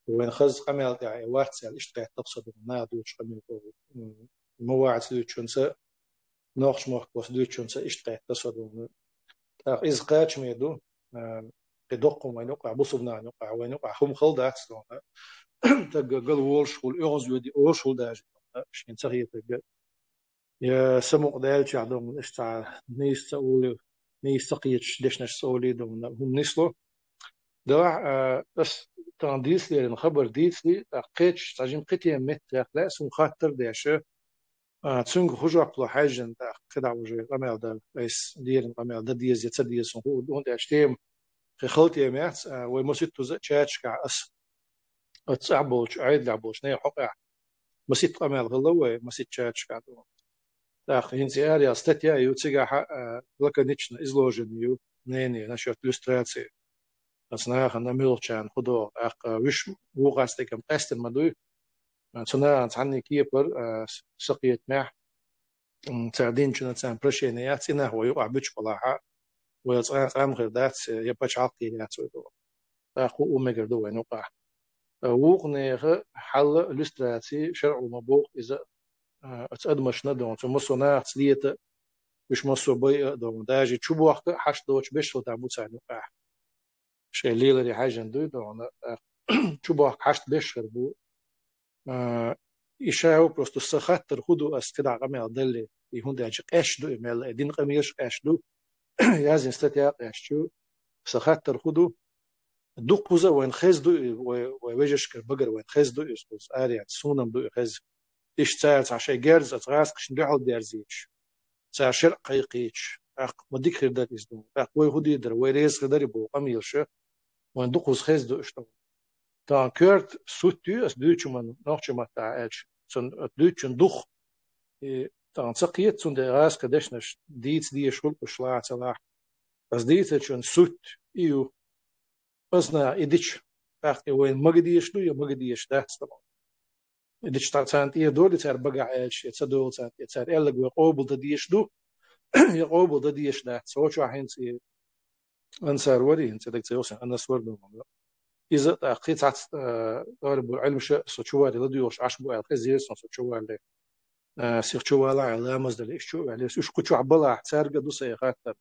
вайн хаза къамел тӀехь э вац аьлла, иштта кхетта со ду, наха доьхучу къамел тӀехула, м, ма вац дуьйцучунца, нохчмахкахоша дуьйцучунца иштта кхетта со дуьйна. ТӀаккха иза кхачаме ду, а, кхин доккхун вайн юкъахь, бусулба нахана юкъахь, вайн юкъахь хӀума хала дац дуьйна. Тагга гал волуш хула, оьгӀаз воьди олуш хула даже дуьйна, шена ца хетарг. Я самукъадаьллачохь дуьйна, иштта цхьа нийса ца олий, нийса ца кхеташ дешнаш ца олий дуьйна, хӀума нисло. Делахь, а, ас тахана дийцалерина хабар дийцале, тӀаккха кхечча цхьа жима кхин тема меттах лаьа суна хаттар а деш, а, цуьнга хӀун жоп ло хьаьжжина тӀаккха, кхидӀа уже къамел дан, айса лерина къамел дан деза я ца деза, суна хуур ду, хӀунда аьлча тема кхин хала тема яц, а, вай маситтаза а чаташкахь ас, оцу цӀахь болчу, Ӏедалехь болчу нехан хьокъехь маситта къамел хилла вай, маситта чаташкахь ду. ТӀаккха хӀинца и араяьлла статья а ю, цигахь, а, лаконично изложение ю, мнение насчёт люстрации. Оцу нахана муьлхачарна хӀун догӀу, тӀаккха вуьш вукхаьрца дерг-м къаьстина ма дуй. Цу нахана цхьанне кепара, а, с-, сакхетамехь, м, цара динчунна царна прощение яц, и нах вай юкъахь буьтуш балахь а, вай цкъа а цкъа а хир дац, я пачхьалкх хир яц вай догӀу. ТӀаккха хӀун мегар ду вайн юкъахь. А, вукху нехан хьал а, люстраций, шарӀо ма боху иза, а, оцу адамашна а дуьйна, цу массо а нахаца лета а, уьш массо а байа а дуьйна, даже чубохка а хьашт доцуш беш хила тахь бу царна юкъахь. Шайн леларе хьаьжжина дуй дуьйна, а, чубохка хьашт беш хир бу. А, и ша вопрос ду, сан хаттар хӀун ду, ас кхидӀа къамел далле, и хӀунда аьлча къаьсташ ду и мел, и дина къамелаш къаьсташ ду, яздина статья а къаьсташ ю, сан хаттар хӀун ду, дуккхуза а вайна хеза ду и, вай, вай вежаршкара багара вайна хеза ду иза, кхуза араяьлла, суна-м ду и хеза. Иштта цара цхьа шайн герз оцу гӀазкхашна дуьхьал дерзийча, цара шарӀ кхайкхийча, тӀаккха ма дика хир дара иза дуьйна. ТӀаккха вай хӀун дийр дара, вай реза хир дарий боху къамелаша, вайна дуккхуза хеза ду иштта. Тахана коьрта сутт ю, ас дуьйцу ма нохчийн маттахь аьлча, цунна дуьйцучун дух. И тахана ца кхета, цундела гӀазкхийн дешнаш дийца дезаш хуьлу уьш лахь а ца лахь а. Ас дийцарчун сутт и ю. Ас наха и дича, тӀаккха и вайна мага дезаш ду, я мага дезаш дац тахана. И дича царна тӀера долий цара багахь аьлча, я ца долу царна тӀера, цара аьлларг вай къобалдан дезаш ду, я къобалдан дезаш дац. Цо чохь хӀинца и Ансар варий, хӀинца дага ца йогӀу сан, Анас вара дуьйна. Иза а тӀаккха кхин цхьацца, а, тӀарбур Ӏилмаша со чу варий ладоьгӀуш Ӏаш бу аьлла, хезира сан со чу валле. А, сих чу вала аьлла, ламаз дале, иштта чу а ваьллера. Уьш кху чохь балахь, цаьрга а ду сан и хаттар.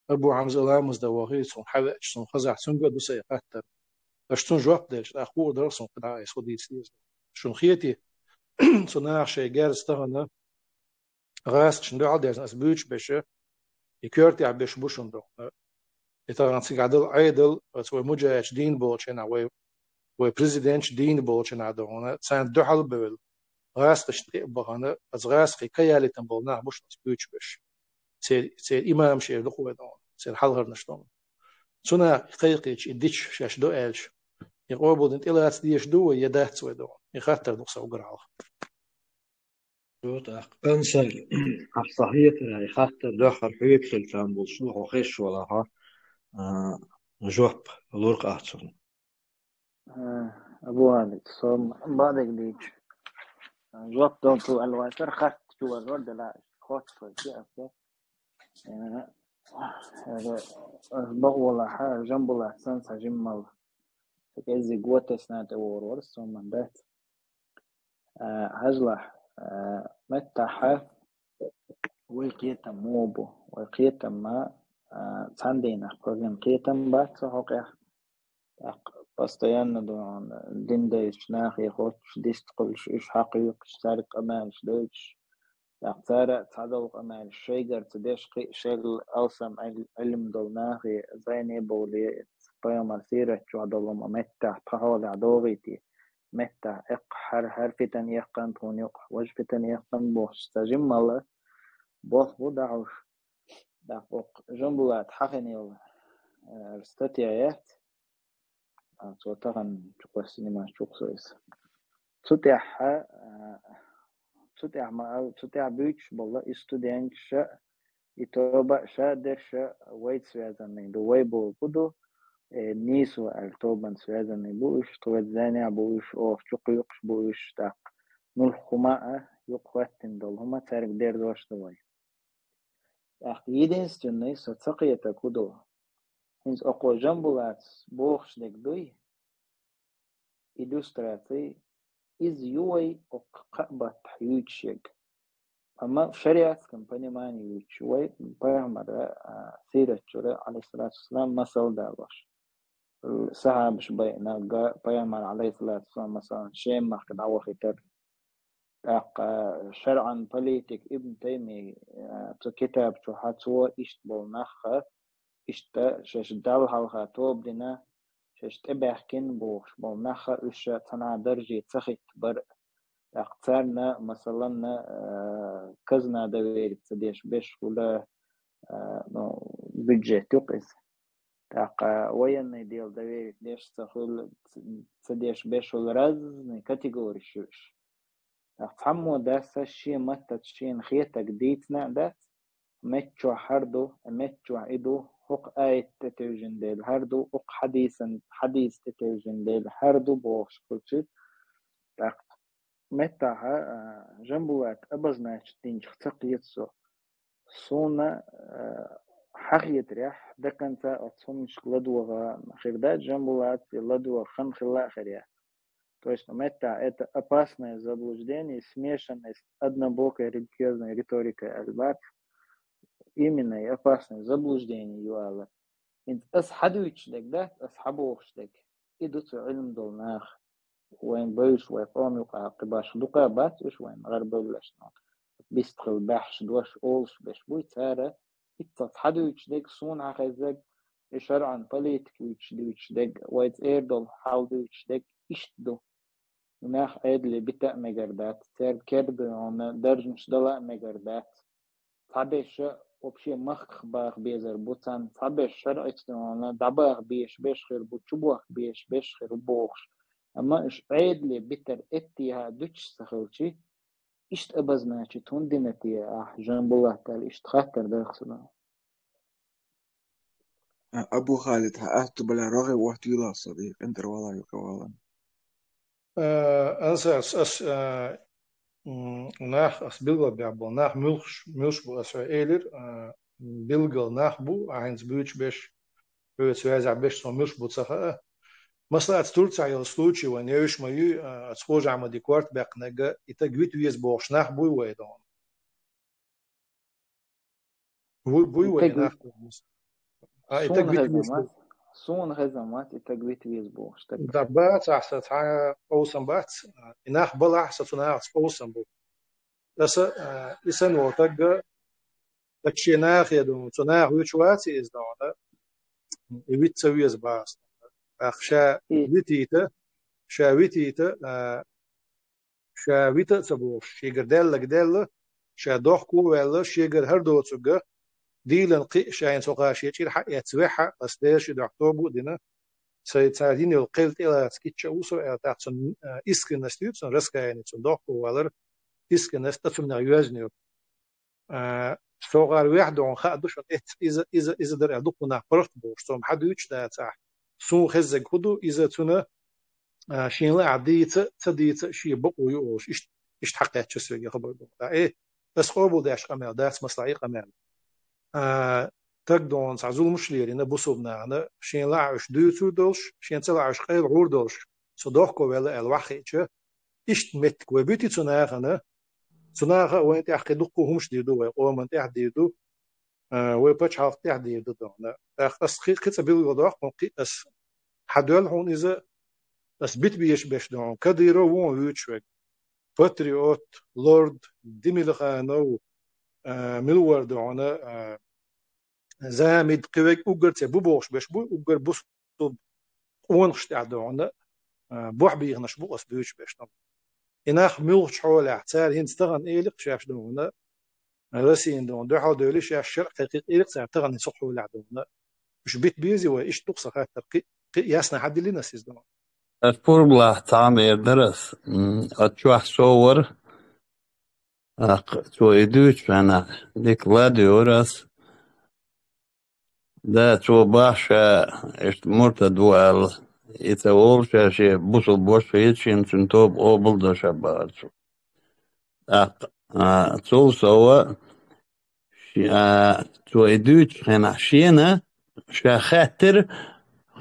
Абу Хьамза ламаз дан вахий, цунна хьавеача, цунна хазахь, цуьнга а ду сан и хаттар. Аша цунна жоп делча, тӀаккха хуур дара суна кхидӀа айса хӀун дийца деза. Шуна хетий, цу наха шайн герз тахана гӀазкхашна дуьхьал дерзина ас буьйцуш беша, и коьртехь беш бу шуна дуьйна. И тахана цигахь дала Ӏедал, оцу вай муджахӀидаш дийна болчу хенахь, вай, вай президенташ дийна болчу хенахь дуьйна, царна дуьхьал а бевлла, гӀазкхашна тӀе а бахана, оцу гӀазкхийн каялитам болу нах бу шуна ас буьйцуш беша. Церан, церан имамаш эр ду-кх вай дуьйна, церан хьалхарнаш дуьйна. Цунах кхайкхийча, и дича шаьш ду аьлча, и къобалдина тӀелаца дезаш ду вай, я дац вай догӀу? И хаттар ду-кх са уггар хьалха. Ансар, ахьа сан хетарехь, и хаттар дуьххьара хьоьга хилча болуш ду, хьо хезаш валахь, а, жоп лур-кх ахь цунна. Э, Абу Халид, со бакъдерг дийцича, жоп дала ца аьлла вацара, хатта чу вара вара дела, хоттуш вара ши аса. Э, э, э, бакъ волахь, Жамбулат санна цхьа жимма мала. Сан кӀеззиг го тесна тӀе вогӀур вара, со ма дац. Э, хьажалахь, э, меттахь вай кхетам муха бу? Вай кхетам ма, э, цхьана дийнахь кхоьллина кхетам бац цу хьокъехь. ТӀаккха постоянно ду хьуна дин девзачу нахе хоттуш, дистхуьлуш, уьш хьакхуьйкхуш, цаьрга къамелаш дойтуш. ТӀаккха цара цхьадолу къамелаш шайгара ца деш, кхин а шел алсам Ӏил-, Ӏилма долу нахе зайне а бовлий, пайхамар сират чохь долу хӀума меттахь тхан хьолехь догӀийти, меттахь эккха хӀара, хӀара фитан яьккхина тхуна юкъахь, важа фитан яьккхина бохуш, цхьа жимма мала болх бу дӀахьуш. ТӀаккха окху Жамбулата хьахийна йолу, э, статья яц. А, цо тахана чу кхоьссина нимас чу кхуссу иза. Цу тӀехь, а, цу тӀехь ма-, цу тӀехь буьйцуш болу и студенташа, и тоба а ша дерша вайца связанный ду, вай бохург ду, э, нийсо аьлла тобанца связанный бу уьш, тхоьца зайнехь бу уьш, оха чу кхуьйкхуш бу уьш, тӀаккха муьлхха хӀума а, юкъа хӀоьттина долу хӀума цаьрга дерзош ду вай. ТӀаккха единственный со ца кхетарг хӀун ду? ХӀинца окхо Жамбулатас бохуш дерг дуй, иллюстраций, иза ю вай окху кхаа баттахь юьйцуш ерг. Амма в шариатском понимании юьйцуш вай пайхамара, а, сират чуьра, алейхиссалату вассалам, масал далош. Сахьабаш байинарг, пайхамар, алейхиссалату вассалам, масалан, Шем-махка дӀавахийтар. ТӀаккха шарӀан политик Ибн Тайми, а, цу китаб чохь цо иштта болу нахха, иштта шаьш Далла хьалха тоба дина, шаьш тӀебаьхкина бохуш болу нахха, уьш ша цхьана дарже ца хиттабар. ТӀаккха царна, масалан, а, казна доверить ца деш беш хуьла, а, ну, бюджет ю-кх иза. ТӀаккха военный дело доверить деш ца хуьла, ца деш беш хуьла, разные категориш ю уьш. ТӀаккха цхьаммо дас шен маттаца шена хетарг дийцина а дац, меттачохь хӀара ду, меттачохь и ду, хӀокху аят тӀетевжина дела хӀара ду, хӀокху хьадисан, хьадис тӀетевжина дела хӀара ду бохуш хуьлча. ТӀаккха меттахь, а, Жамбулата обозначить динчух ца кхета со. Суна, а, хьан хетарехь, до конца оцу хӀуманашка ладогӀа хир дац Жамбулата, и ладогӀа хан хилла а хир яц. То есть, ну, меттахь это опасное заблуждение, смешанное с однобокой религиозной риторикой аьлла бац. Именно и опасное заблуждение ю ала. ХӀинца ас хьан дуьйцуш дерг дац, ас хьан бохуш дерг. И ду цу Ӏилма долу наха. Вайн бевзаш вай къоман юкъахь кхин башха дукха бац уьш вайн гӀарабевллашна. Бистхила баьхьаш дош олуш беш буй цара, иццахь хьан дуьйцуш дерг, суна хьан хеззарг, и шарӀан политика юьйцуш дуьйцуш дерг, вайца эр долу хьал дуьйцуш дерг иштта ду. Нах Ӏедале бита а мегар дац, церан керда йолу даржанаш дала а мегар дац. Цхьаберш вообще махках баха безар бу царна, цхьаберш шарӀица йолу дӀабаха безаш беш хир бу, чубохка безаш беш хир бу бохуш. Амма уьш Ӏедале битар эттехьа дуьтуш ца хилчи, иштта обозначить хӀунда дина те ахь, Жамбулат, аьлла, иштта хаттар дара-кх сона. А, Абу Халид, хьан атта бале рогӀе оттийла со, и къинтӀера вала юкъа валан. Э, Ансар, ас, ас, э, м, нах, ас билгал бехь болу нах муьлхаш, муьлш бу, ас хьоьга элира, э, билгал нах бу, ахь хӀинца буьйцуш беш, хьоьца ваьзахь беш, со муьлш бу ца хаьа. Масала, аца Турцехь йолу случай вайн евзаш ма юй, а, аца Хожа Ахьмаде корта баьккхинарг, и таг вита веза бохуш нах буй вай догӀу? Ву-, буй И вай таг нах? А, и таг суна вита хезна веза мац, бу. Суна хезна мац, и таг вита веза бохуш таг. Да, бац, ахьа сан цхьа къовсам бац, и нах балахь, сан цу нахаца къовсам бу. Аса, а, и санна волу таг, ас шен нахе ду, цу наха вуьтуш вац иза догӀу, и вита ца веза боху ас. ТӀаккха ша И витийта, ша витийта, а, ша вита а ца бохуш, шегара даьлларг даьлла, ша дохко а ваьлла, шегара хӀара доцург, дийлан кхиъ шайна со кхаша чӀир хьаэцна вехьа, ас Делан ши дохь тоба а дина, цай цара йина йолу кхел тӀелаца кичча а ву со аьлла, тӀаккха цунна, а, искренность ю, цунна раскаяние, цунна дохко валар, искренность а цунах йоьзна ю. А, со гӀар вехь догӀун хаа ду шуна, эц, иза, иза, иза дара аьлла, дукха нах паргӀат болуш, цо-м хьан дуьйцуш дацахь, суна хезнарг хӀун ду, иза цуьнан, а, шен лаахь дийца а, ца дийца а шен бакъо ю олуш, иштта, иштта хьакхаьчча соьга хабар ду. Ткъа, э, ас къобалдеш къамел дац, масала, и къамел. А, таг догӀун цхьа зуламаш лерина бусулба нахана, шен лаахь уьш дуьйцур долуш, шен ца лаахь уьш къайла гӀур долуш, со дохко ваьлла аьлла ваххиъча, иштта меттиг вай буьтий цу нахана, цу наха а вайна тӀехь кхин дуккха хӀумаш дийр ду, вай къоман тӀехь дийр ду, а, вай пачхьалкх тӀехь дийр ду догӀна. ТӀаккха ас кхин, кхин цкъа билгалдоккху, кхин ас хьан доьлла хьуна иза, ас бита безаш беш догӀун. Кадыров ву вуьйцуш верг. Патриот, лорд, Демилханов, а, мила вара догӀна, а, Замид, кхин верг уггар церан бу бохуш беш бу, уггар бусулба къонахаш тӀехь догӀна, а, бохь бийхинарш бу ас буьйцуш беш догӀна. И нах муьлхачу хьолехь, цара хӀинца тахана элира шаьш догӀна, Россина догӀна дуьхьал девлла шаьш шаръ кхайкхийра цара тахана цу хьолехь догӀна. Уьш бита безий вай, иштта ду-кх сан хаттар, кхин, кхин ясна хьадиллина ас иза догӀна. Ас пурба лахь цхьа а мера дара ас. М, ат чохь со вара. Ах, цо и дуьйцу хенахь, дика ладуьйгӀура ас. Да, цо бахьа ша иштта муртад ву аьлла, и ца волу ша шен бусулба ваша хета шена, цуьнан тоба къобал до ша бахара цо. ТӀаккха, а, цул сова, ши-, а, цо и дуьйцучу хенахь шена, ша хаьттира,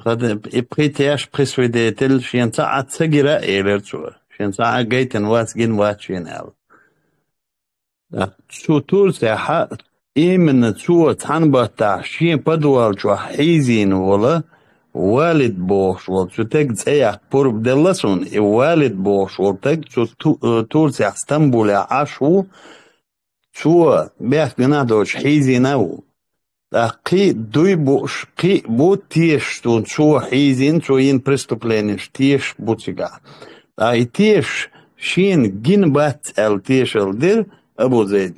хада, и пхи теш, пхи свидетель, шена цхьа а ца гира, элира цо. Шена цхьа а гайтина вац, гина вац шена аьлла. Цу Турцехь, именно цо цхьана баттахь шен подвал чохь хьийзийна волу Валид бохуш волу цу теган цӀе яккха пурба делла суна, и Валид бохуш волу тег цу Ту-, э, Турцехь Стамбулехь Ӏаш ву, цо бехк гина а доцуш хьийзийна а ву. ТӀаккха кхин а дуй бууш, кхин а бу тешаш суна цо хьийзийна, цо йина преступленеш тешаш бу цигахь. Ткъа и тешаш шена гина бац аьлла тешалла дира Абу Зайд.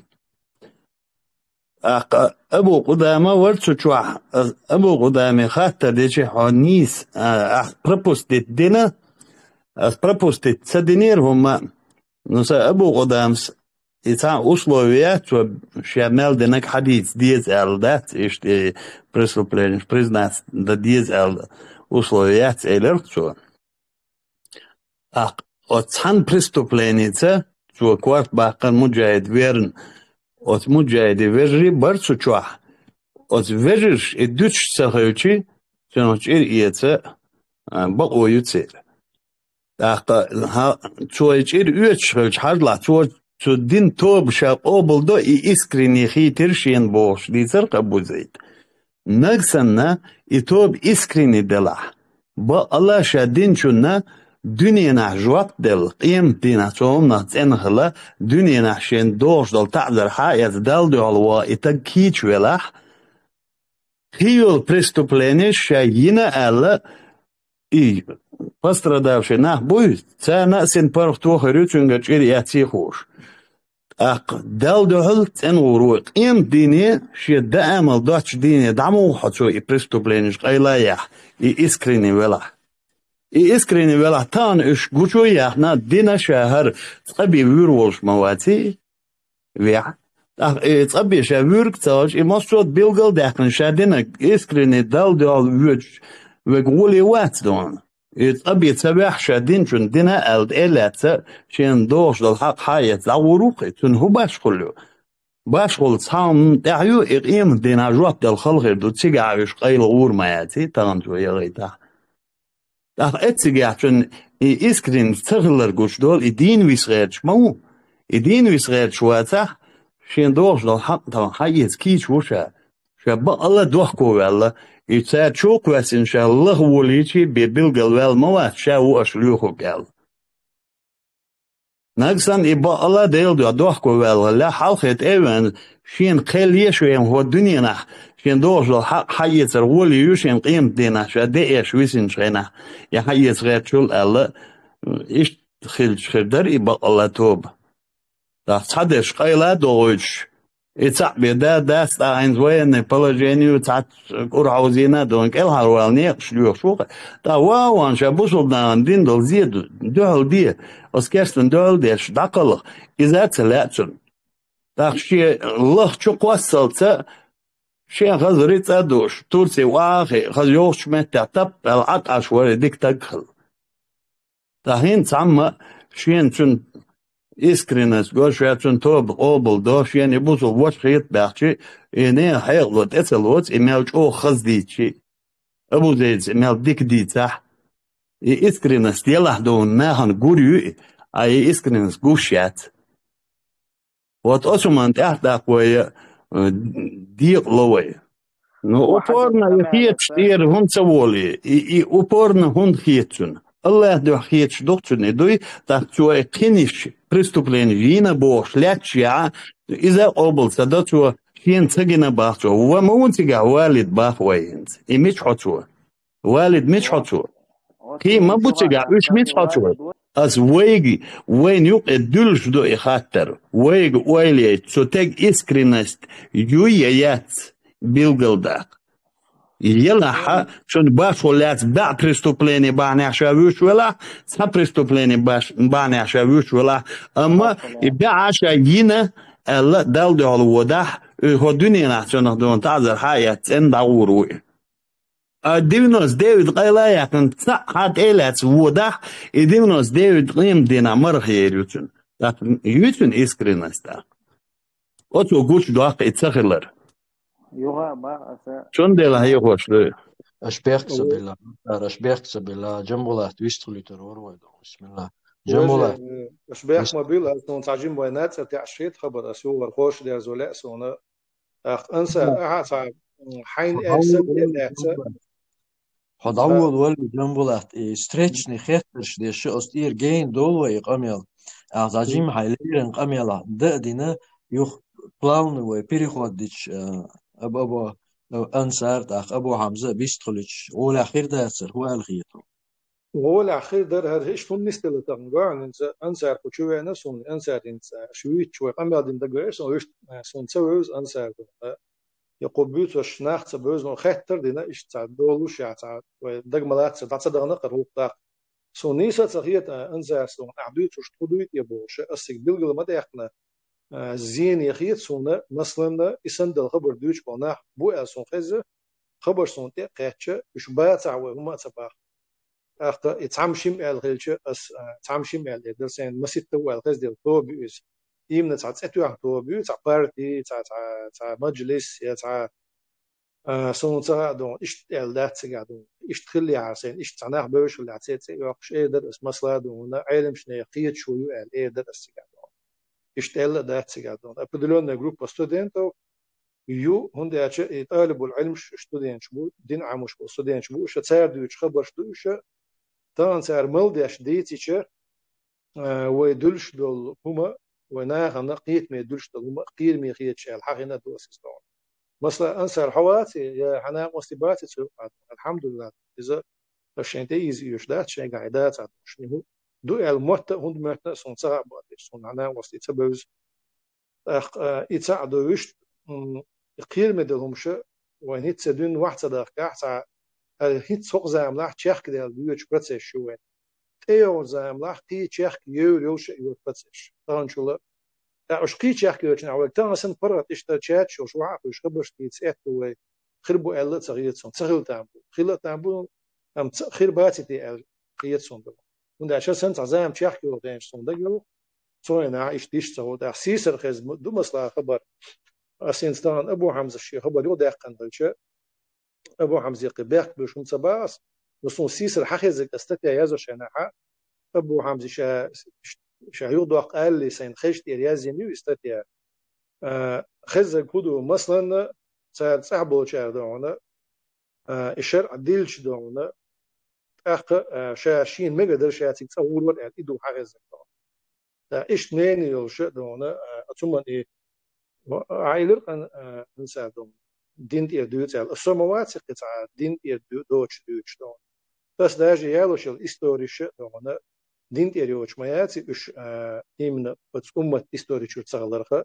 ТӀаккха Абу Къудама вара цу чохь, ас Абу Къудаме хаттар дечи хьо нийса, а, ахь пропустить дина, ас пропустить ца динера хӀумма, ну, сан Абу Къудамас и цхьа условие яц, цо ша мел динарг хьадийца деза аьлла дац, иштта и преступленеш признаться дан деза аьлла условие яц, элира цо. ТӀаккха оцу цхьана преступленица цо корта баккхар муджахид верна, оцу муджахиде вежарий бара цу чохь. Оцу вежарша и дуьтуш ца хилчи, цуьнан чӀир эца, а, бакъо ю церан. ТӀаккха, хьа-, цо и чӀир оьцуш хилча, хьажалахь, цо цу дина тоба ша къобалдо и искренне хийтира шена бохуш дийцар-кх Абу Зайд. Нагахь санна и тоба искренне делахь, бакъалла ша динчунна дуьненахь жоп делла, къематдийнахь цу хӀуманах цӀена хила, дуьненахь шена догӀуш долу таӀзар хьаэца Далла дуьхьал ваха и таг кийча велахь, кхин йолу преступленеш ша йина аьлла, и пострадавший нах буй, царна а синпаргӀато хир ю, цуьнгара чӀир эций хууш. ТӀаккха Далла дуьхьал цӀена гӀур ву, къематдийне шен даамал доцчу дийне дӀа ма ву хьо цо и преступленеш къайла а яхь, и искренне велахь. И искренне велахь, тахана уьш гучу а яьхна, дина ша хӀара цкъа бен вуьйр волуш ма ваций, вехь. ТӀаккха и цкъа бен ша вуьйриг ца хилча, и массо а билгал а даьккхина ша динарг искренне Далла дуьхьал воьдуш верг гӀоле вац дона. И цкъа бен ца вехь ша динчунна дина аьлла тӀе а лаьцна, шена догӀуш долу хьакъ хьаэца дӀагӀур ву-кх и, цунна хӀун башхалла ю? Башхалла цхьа хӀуманна тӀехь ю, и къематдийнахь жоп дала хала хир ду, цигахь уьш къайла гӀур ма яций, тахана цо яхийтахь. ТӀаккха эццигехь цунна и искренность ца хилар гучудолу, и дийна виса гӀерташ ма ву. И дийна виса гӀерташ вацахь, шена догӀуш долу хьакъ тахана хьаэца кийча ву ша. Ша бакъалла дохко ваьлла, и цара чу а кхоьссина ша лаха волийчий бен билгал ваьлла ма вац, ша ву аша лоьхург аьлла. Нагахь санна и бакъалла Делан дуьхьа дохко ваьлла хилла, хьалхе тӀе а веана, шена кхел еш веана хӀокху дуьненахь, шена догӀуш долу хьакъ хьаэцар гӀоле ю шена къематдийнахь ша деэш висинчу хенахь, я хьаэца гӀертачул аьлла, иштта хилча хир дара и бакъалла тоба. ТӀаккха цхьадерш къайла а догӀуьйтуш, И цхьаъ бен да, дас тӀаккха хӀинца военное положение ю, цхьацца кӀур хьовзийна а дона, кӀелхьарвала некъаш лоьхуш ву-кх. ТӀаккха ван-ван ша бусулба нахана дина долу зе ду-, дуьхьал де, оцу керстан дуьхьал деш дӀакхалха, иза а ца лаьа цунна. ТӀаккха шен лаха чу кхоссалца, шен хаза рицкъа а дууш, Турци охьа а хиъна, хаза йогӀучу меттехь тап аьлла Ӏа тӀе Ӏаш вара дика стаг хилла. Ткъа хӀинца цхьамма шена цуьнан искренность го, ша цуьнан тоба къобал до, шена и бусулба ваша хета баьхчи, и нехан хьекъало тӀе ца лоцу, и мел чӀогӀа хаза дийцчи, Абу Зайдас и мел дика дийцахь, и искренность елахь дуна нахана гур ю и, а и искренность гуш яц. Вот оцу хӀуманна тӀаьхьа даккха вай, э, декъала вай. Ну, упорно и хеташ тӀера хӀунда ца волу и? И, и упорно хӀунда хета цунна? АллахӀан дуьхьа хеташ ду-кх цунна и дуй, тӀаккха цо и кхиниш преступлени йина бохуш лаьтташ яхь, иза а къобал ца до цо, шена ца гина бах цо. Ва ма ву цигахь Валид бах вай хӀинца. И мича хьо цо? Валид мича хьо цо? Кхин ма бу цигахь, уьш мича хьо цо? Ас вайга, вайна юкъе дуьллуш ду и хаттар. Вайга ойла яйта, цу тега искренность юй я яц, билгалдаккха. Елахьа, цунна башхо лаьцна баьӀ преступлени бахьанехь ша вуьйш велахь, цхьа преступлени баш-, бахьанехь ша вуьйш велахь, амма и баьӀа ша йина, аьлла, Далла дуьхьал водахь, и хӀо дуьненахь цунах дуна таӀзар хьа а эцна, цӀена дӀагӀур ву и. А девяносто девять къайла а яьккхина, цхьаъ хьан тӀе а лаьцна водахь, и девяносто девять къемат дийнахь марха ер ю цуьнан. ТӀаккха ю цуьнан искренность тӀаккха. Оцо гучудоккху и ца хилар. Юха а бах аса. Цундела хьехош ду. Аш бехк ца билла, аш бехк ца билла, Джамбулат вистхуьлуьйтур вара вай ду. Бисмилла. Джамбулат. Аш бехк ма билла, ас хӀун ца жим вай нацӀа тӀехь шийтта хабар, ас юхар хош дерзо лаьа суна. ТӀаккха Ансар, ахьа цхьа, м, хьайна аьлча санна тӀе а лаьцна. Хьо дӀаволавелла, Джамбулат, и встречный хеттарш деш, оцу тӀера гейна долу вай и къамел. Ахьа цхьа жимма хьайн леррина къамелахь дан а дина, юха плавный вай переход дича, э, Абу, Абу, э, Ансар, тӀаккха Абу Хьамза вистхуьлуьйтуш, гӀолехь хир дацара, хӀун аьлла хета хьуна? ГӀолехь хир дара, хӀара иштта хӀунда нисделла тахана, гой хьуна, хӀинца Ансар кху чу веана суна, Ансар хӀинца шу вуьйцуш вай къамел дина дагавеара суна, вуьшта, э, суна ца вевза Ансар ду. Э, я кху буьйцуш нах ца бевза, но хеттар а дина, иштта цхьа долуш я, цхьа вай дага ма лаца, дӀа ца дахана кхара хӀух даккха. Суна нийса а ца хета, Ансар, суна ахь дуьйцуш тхо дуй те бохуш, ас цига билгала ма даьккхина, а, зене хета суна, масланна, и санна дала хабар дуьйцуш болу нах бу аьлла суна хеза, хабарш суна тӀе а кхаьчча, уьш бацахь вай хӀума а ца баха. ТӀаккха и цхьамма-шимма аьлла хилча, ас, а, цхьамма-шимма аьлла эр дара сайна, масийтта ву аьлла хеза дела тоба ю иза. Именно цхьа цӀе тоьхна тоба ю, цхьа парти, цхьа, цхьа, цхьа маджлис, я цхьа, а, суна ца хаьа дуьйна, иштта аьлла дац цигахь дуьйна. Иштта хиллехьара сайна, иштта цхьа нах бевзаш хиллехь, цӀе, цӀе йоккхуш эр дара ас, масала дуьйна, Ӏеламчу нехан кхеташо ю аьлла эр дара ас цигахь дуьйна. Иштта аьлла а дац цигахь дуьйна. Определённая группа студентов ю, хӀунда аьлча и талибул Ӏилмаш студенташ бу, дин Ӏамош болу студенташ бу, уьш цара дуьйцу хабарш ду уьш, тахана цара мел деш дийцича, а, вай дуьллуш долу хӀума, вай нахана кхетаме дуьллуш долу хӀума кхераме хеташ аьлла хьахийна а ду ас иза дуьйна. Масала, Ансар, хьо ваций, я хьан накъостий баций цу юкъахь? Алхьамдулиллах, иза аш шайн тӀе иза оьшуш дац, шайгахь и дацахь, шуна хӀун ду аьлла мотта а, хӀунда моьттина а суна ца хаьа боху, суна хьан накъостий ца бевза. ТӀаккха, а, и цхьаъ ду вуьшта, м, кхераме долу хӀумаш, вайн хӀинцца дуьйна вахь ца дахкахь, цхьа, хӀара хӀинцца хӀокху заманахь чехка даьлла доьдучу процесс ю вайн. ТӀейогӀучу заманахь кхин чехка евр йолуш а йоцу процесс. Таханчул а, тӀаккха уьш кхин чехка йоьдучу нахь вайга тахана санна паргӀат иштта чат йолуш вахь а хуьйш хабарш дийца аьтту вай хир бу аьлла а ца хета суна. Ца хила там бу. Хила а там бу, амма ца, хир баций те аьлла хета суна ду. ХӀунда аьлча сан цхьа зама чехка йолу хенаш суна дага йогӀу, цо йина ахь иштта йиш ца хӀу. ТӀаккха сийсара хеза ду масала хабар. Ас хӀинца тахана Абу Хьамзас шен хабар юкъадаьккхина хилча, Абу Хьамзехь кхин бехк буьйш хӀума ца баха ас, но суна сийсара хьан хеззиг ас статья язъеш хенахь, Абу Хьамзи ша, ша юхадоккху алале сайна хезча тӀера язйина ю и статья. А, хеззиг хӀун ду, масланна, цара цӀахь болчара дуьйна, а, и шарӀ дилча дуьйна, тӀаккха, а, ша шена мегар дара, ша цига цӀа гӀур вара аьлла, и ду хьан хеззиг дуьйна. ТӀаккха иштта мнение йолуш а дуьйна, а, оцу хӀуманна и, а, Ӏайлира къан-, а, Ансар дуьйна, дин тӀера дуьйцу аьлла. Со ма вац кхин цхьа дин тӀера ду-, доцуш дуьйцуш дуьйна. Ас даже ялош йолу историш а дуьйна, дин тӀера йоцуш ма яц и уьш, а, именно оцу уммат истори чуьра ца хиларх а.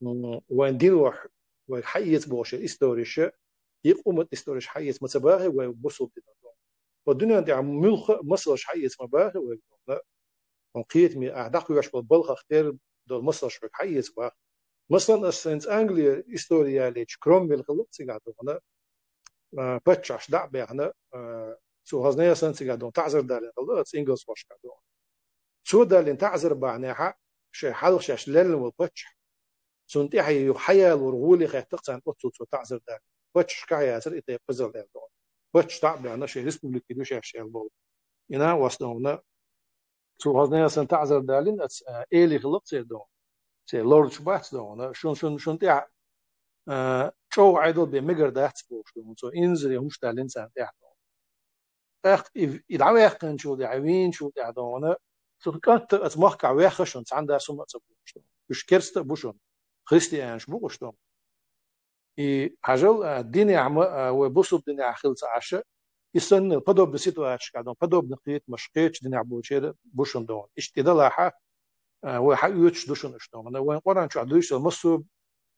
м, вайн динах вайга хьаэца бохуш историш, юкъ уммат историш хьаэца ма ца бахий вай бусулба динах. Ва дуьнен тӀехь муьлхха а масалш хьаэца ма бахий вайга. Хьуна кхетаме ахь дӀакхоьхьуш болу балхах тера долу масалш вайга хьаэца баха. Масалан, ас хӀинца Англи истори ялийча, Кромвель хилла цигахь дохана, а, паччахьаш дӀа а баьхна, а, цо хазна ясан цигахь дохана таӀзар далийна хилла, ас ингалс хьошкахь дохана. Цо далийна таӀзар бахьанехьа шайн хьалха шаьш леллина волу паччахь, цунна тӀаьхье юха хьаялоран гӀоле хеттакх царна оццул цо таӀзар далийна. Паччахькахь яцара и тайпа хазал аьлла дохана. Паччахь дӀа а баьхна, шайн республике дуьшеш аьлла болу. И накъост дохана, цо хазна ясан таӀзар далийна, ас, а, эли хилла церан дохана. Церан лордаш бац дохана. Шун, шун, шун тӀехь, а, чӀогӀа Ӏедал бен мегар дац бохуш дохана. Цо инзаре хӀумаш далийна царна тӀехь дохана. ТӀаккха и, и дӀаваьккхинчул тӀаьхьа, вийначул тӀаьхьа дохана, цу кӀанта ас махкахь ваьхна шуна, цхьана дас хӀума а ца бохуш дохана. Уьш керста а бу шуна, христианаш бу уьш дохана. И хьажал, а, динехь ма, а, вай бусулба динехь хилла ца Ӏаш, и санна подобный ситуацешкахь дохана, подобный кхетамаш кхечу динехь болчеран бу шуна дохана. Иштта и далахьа, а, вай хьаоьцуш ду шуна уьш дохана. Вайн Къуръан чохь дуьйцуш йолу массо а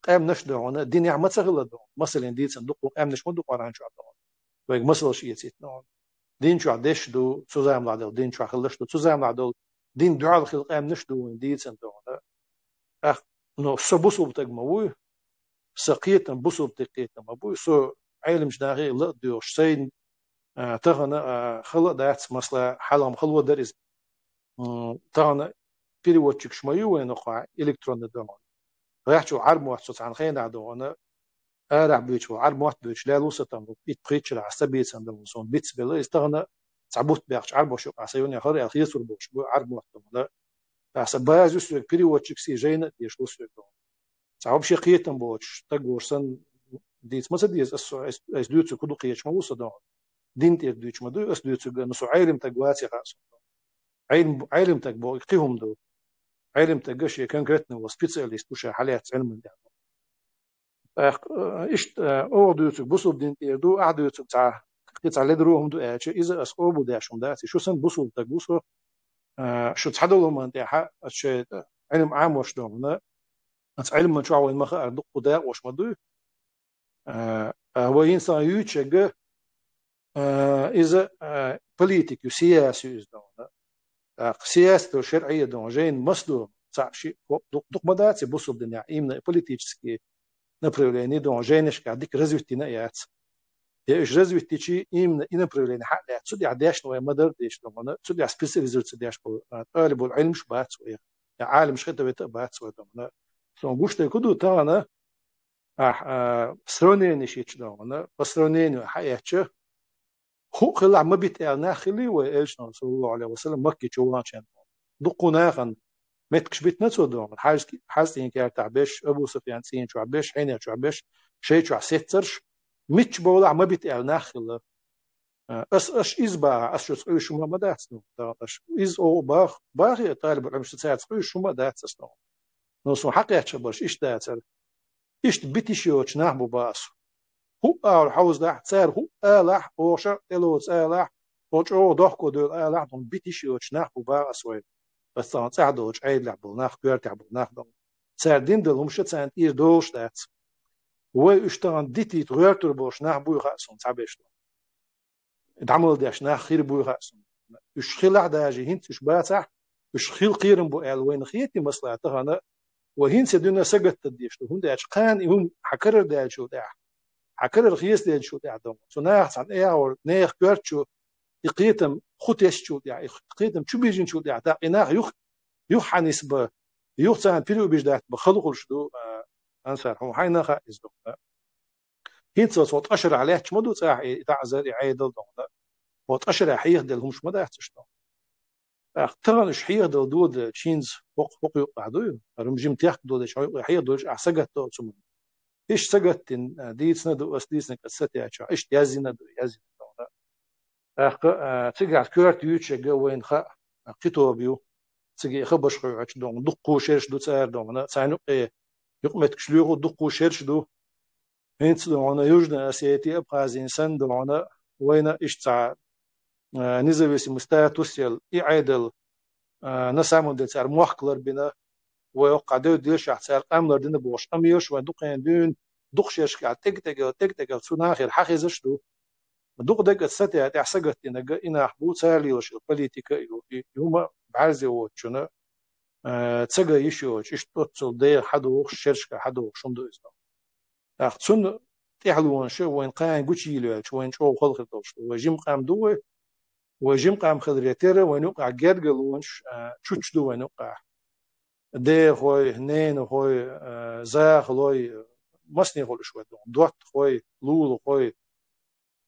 къаьмнаш дохана, динехь ма ца хилла дохана. Масалан, дийцина дуккха къаьмнаш ма ду Къуръан чохь дохана. Вайга масалш эцийта дохана. Дин чохь деш ду, цу заманахь долу дин чохь хиллаш ду, цу заманахь долу дин дуьхьал хилла къаьмнаш ду вайн дийцина дохана. ТӀаккха, ну, со бусулба стаг ма вуй, сан кхетам бусулба стеган кхетам ма буй, со Ӏеламчу нахе ла а доьхуш, сайна, а, тахана, а, хала а дац, масала, хьалха-м хало дара иза. М, тахана переводчикаш ма ю вайн хьа, электронный дохана. ГӀехьчул Ӏарбойн мотт со цхьана хенахь дохана, арахь буьйцуш ву, Ӏарбойн мотт буьйцуш лаьлла ву сан тахана, итт-пхийтта шарахь ас ца бийцина дохана, суна бицбелла иза тахана, цхьа бутт баьхча Ӏарбош юкъахь сан юьхь яра аьлла хетар болуш бу Ӏарбойн мотт дохана. Аса база ю соьга, переводчик сий жайна а деш ву соьга. Цхьа вообще кхетам боцуш стаг волуш санна дийца ма ца деза, ас, ас, ас дуьйцург хӀун ду кхеташ ма ву со дохана. Дин тӀера дуьйцуш ма ду ас дуьйцург, но со Ӏелам стаг вац и хаьа суна. Ӏелам, Ӏелам стаг бохург кхин хӀума ду. Ӏелам стаг шен конкретно волу специалист ву ша хьалаьцна Ӏилман тӀехь. ТӀаккха, э, иштта, э, оха дуьйцург бусулба дин тӀера ду, ахь дуьйцург цхьа, кхин цхьа ледаро хӀума ду аьлча, иза ас къобал деш хӀума дац. Шу санна бусулба стаг ву со, э, шу цхьадолу хӀуманна тӀехь, ас шайн Ӏилма Ӏамош дохана, ас Ӏилман чохь вайн ма хаара дуккха дакъош ма дуй. А, а, вай хӀинца юьйцург, а, иза, а, политик ю, сияса ю иза дохана. ТӀаккха сиясату шарӀийя дохана, жайна маса ду, цхьаъ шиъ, хӀо-, дукха, дукха ма дац и бусулба динехь, именно политический направление дохана, жайнашкахь дика развитина а яц. Я уьш развитичи именно и направление хьа а лаьцна, цу тӀехь дешна вай ма дара деш дохана, цу тӀехь специализируется деш болу, а, тӀалибул Ӏилмаш бац вай, я Ӏаламаш хета вета а бац вай дохана. Суна гуш дерг хӀун ду тахана, ахь, а, сравнение йича дохана, по сравнению хьаэцча, хӀуъа хилахь ма бита аьлла нах хилли вай Элчано, саллаллаху Ӏалайхи ва саллам, Макке чу ваханчохь. Дуккха нахана меттигаш битина цо дохана, хьаьжцӀ-, хьаьжцӀийн кертахь беш, Абу Суфьян цӀийна чохь беш, хьенех чохь беш, шайн чохь сеццарш, мичча бовлахь ма бита аьлла нах хилла. А, ас, аш иза баха, ас шуьца къуьйсуш хӀума а дац, ну, тахана аш. Иза оха бах-, бахе а, тӀалибул Ӏилмаш, цаьрца къуьйсуш хӀума а дац ас, ну. Ну, суна хьакхаьчча барш иштта дацара. Иштта битиш йоцуш нах бу баха ас. ХӀуъа агӀор хьовзадахь, цара хӀуъа алахь, оха шаръ тӀелоцу алахь, оха чӀогӀа дохко девлла алахь, ну, битиш йоцуш нах бу баха ас вай. Ас тахана цӀахь долчу Ӏедалехь болу нах, коьртехь болу нах ду. Цара дина долу хӀумаш царна тӀера долуш дац. Вай уьш тахана дитийта гӀоьртур болуш нах буй хаьа суна цхьаберш. ДӀа мел деш нах хир буй хаьа суна. Уьш хилахь даже, хӀинца уьш бацахь, уьш хила кхерам бу аьлла вайна хетий масала тахана, вай хӀинца дуьйна сагатдан деш ду, хӀунда аьлча кхана и хӀума хьан карара даьллачул тӀаьхьа, хьан карара хезаделлачул тӀаьхьа ду. Цу наха цхьана эгӀор, нехан коьрта чу и кхетам хӀу тесначул тӀаьхьа, и кхетам чу бижинчул тӀаьхьа, тӀаккха и нах юха, юха хьан нисбан, юха царна переубеждать бан хала хуьлуш ду, а, Ансар, хьуна хьайна хаьа иза ду. ХӀинца цо ткъа шарахь лаьтташ ма ду цӀахь и таӀзар, и Ӏедал дохана. Хьо ткъа шарахь хьехаделла хӀумаш ма дац уьш дохана. ТӀаккха тахана уьш хьехадала доладелча хӀинца хӀокху, хӀокху юкъахь дуй? ХӀара хӀума жима техка доладелча хьо юкъахь хьехадолуш ахь сагатдо оцу хӀуманна. Иштта сагатдина, а, дийцина ду, ас дийцинарг ас сатаьчча, иштта яздина ду, яздина дохана. ТӀаккха, а, цигахь коьрта юьйцург вайна хаьа, а, кхин тоба ю. Цига и хабарш хьоьхучу дохана, дуккха шераш ду цара дохана, царна юкъе юкъаметтигаш лоьху дуккха шераш ду. ХӀинца дохана Южная Осетия, Абхазия санна дохана, вайна иштта цхьа, а, независимый статус елла и Ӏедал, а, на самом деле цара мохк ларбина, вай оккхахь девддилшахь, цара къамлар дина бохуш къамелаш вайн дукхаенна дуьйна, дукха шерашкахь тӀег-тӀегал, тӀег-тӀегал цу нахера хьахезаш ду. Дукха дагахь сатеа тӀехь сагатдинарг и нах бу, цара лелаш йолу политика а ю, и, и хӀума бӀаьрзе воцучунна, а, ца ган йиш йоцуш, иштта оццул деха хьадохуш, шерашкахь хьадохуш хӀума ду иза. ТӀаккха цунна тӀаьхьалонаш а вайн кхана гучуйийла ваьлча, вайн чӀогӀа хала хир долуш ду. Вай жима къам ду вай, вай жима къам хиларе терра, вайн юккъахь гергарлонаш, а, чучча ду вайн юккъахь. Дехой, ненахой, а, захалой, масане хуьлуш вай ду, доттагӀой, лулахой.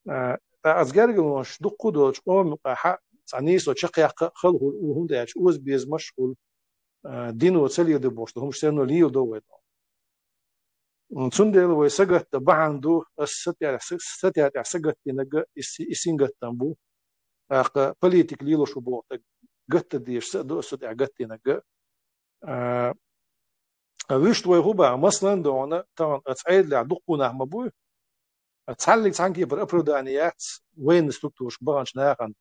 А, ткъа аса гергарлонаш дуккха а долчу къоман юкъахь цхьа нийсо чекхъяккха а хала хуьлу, хӀунда аьлча озабезамаш а хуьлу, а, дино ца леладо бохуш ду, хӀумаш царна леладо вай ду. Цундела вай сагатдан бахьана ду, ас сатеа-, са-, сатеа тӀехь сагатдинарг а, и си-, и сингаттам бу. ТӀаккха политика лелош ву бохург гатта дезаш са а ду, ас сатеа гатдинарг а. А, а вуьшта вай хӀун боху, масалан, догӀана, тахана аса Ӏедалехь дуккха а нах ма буй. Цхьаллиг цхьана кепара оправдание яц военный структурашка баханчу нахана.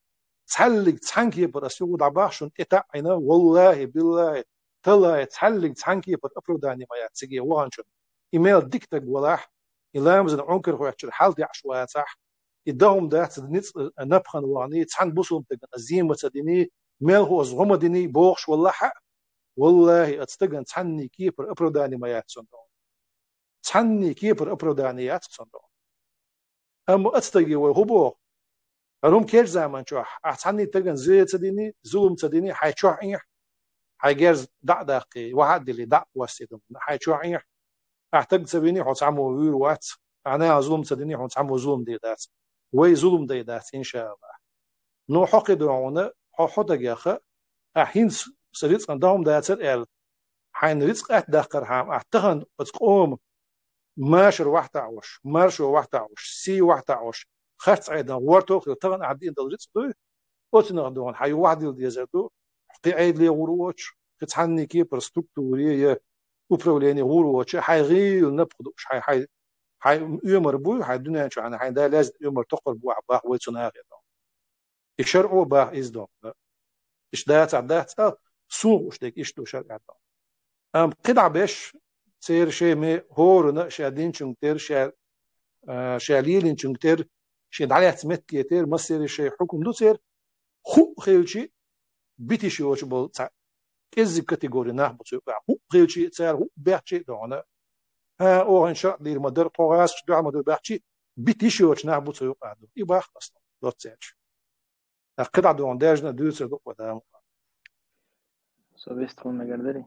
Цхьаллиг цхьана кепара аса юха дӀабахча шуна тӀе таӀийна, валлахӀи, биллахӀи, таллахӀи, цхьаллиг цхьана кепара оправдание ма яц циге ваханчунна. И мел дика стаг валахь, и ламазан Ӏункар хӀоьттича хьал тӀехь вацахь, и дан хӀума дац, ницкъ напхана ваханий, цхьана бусалба стагана зе ма ца диний, мелхо аса гӀо ма диний бохуш валахь а, валлахӀи, оцу стагана цхьанний кепара оправдание ма яц цунна. Цхьанний кепара оправдание яц цунна. Амма оцу стаге вай хӀун боху? ХӀара хӀума кечу заман чохь ахь цхьанний стагана зе ца диний, зулам ца диний, хьайн чохь Ӏехь, хьайн герз дӀа а даккхий, вахьа а дилий, дӀа а кхоссий ду, хьайн чохь Ӏехь, ахь стаг ца виний, хьо цхьаммо вуьйр вац, ахь наха зулам ца диний, хьуна цхьаммо зулам дийр дац. Вай зулам дийр дац, иншааллахӀ. Ну, хьо кхидӀа хьуна, хьо, хьо стагех а, ахь хӀинца сан рицкъана дан хӀума дацара аьлла, хьайна рицкъ атта даккхархьама, ахь тахана оцу къоман машар вахьтаӀуш, маршо вахьтаӀуш, сий вахьтаӀуш, харц Ӏедалан гӀортор а хилла, тахана ахь дина долу рицкъ дуй, оцунах догӀун хьан юха вахьа дилла дезар ду, кхин Ӏедале гӀур воцуш, кхин цхьанний кепара структуре я управлене гӀур воцуш, хьайн гӀийла напха дууш, хьайн, хьайн, хьайн оьмар буй, хьайн дуьнен чохь хьайн Дала яздина оьмар токхар бу ахь баха вай цу нахе догӀун. И шарӀо баха иза догӀу. Иштта дацахь дац а, суна хууш дерг иштта ду шарӀехь догӀу. Амма кхидӀа беш, церан шайн ме хӀоранна а ша динчуьнга тера, ша, а, ша лелинчуьнга тера, шен дӀалаьцна меттиге тера, массеран шайн хьукум ду церан, хӀуъа хилчи, битиш йоцуш болу цхьа кӀеззиг категори нах бу цу юкъахь. ХӀуъа хилчи, цара хӀуъа бехчи а догӀана. ХӀа, оха хӀинца шарӀ дийр ма дара, тхо гӀазкхаша дуьхьал ма ду бехчи, битиш йоцуш нах бу цу юкъахь ду. И бахна аслан, доццаьрча. ТӀаккха кхидӀа догӀун даьржина дуьйцур ду-кх вай Дала. Со вистхула мегар дарий?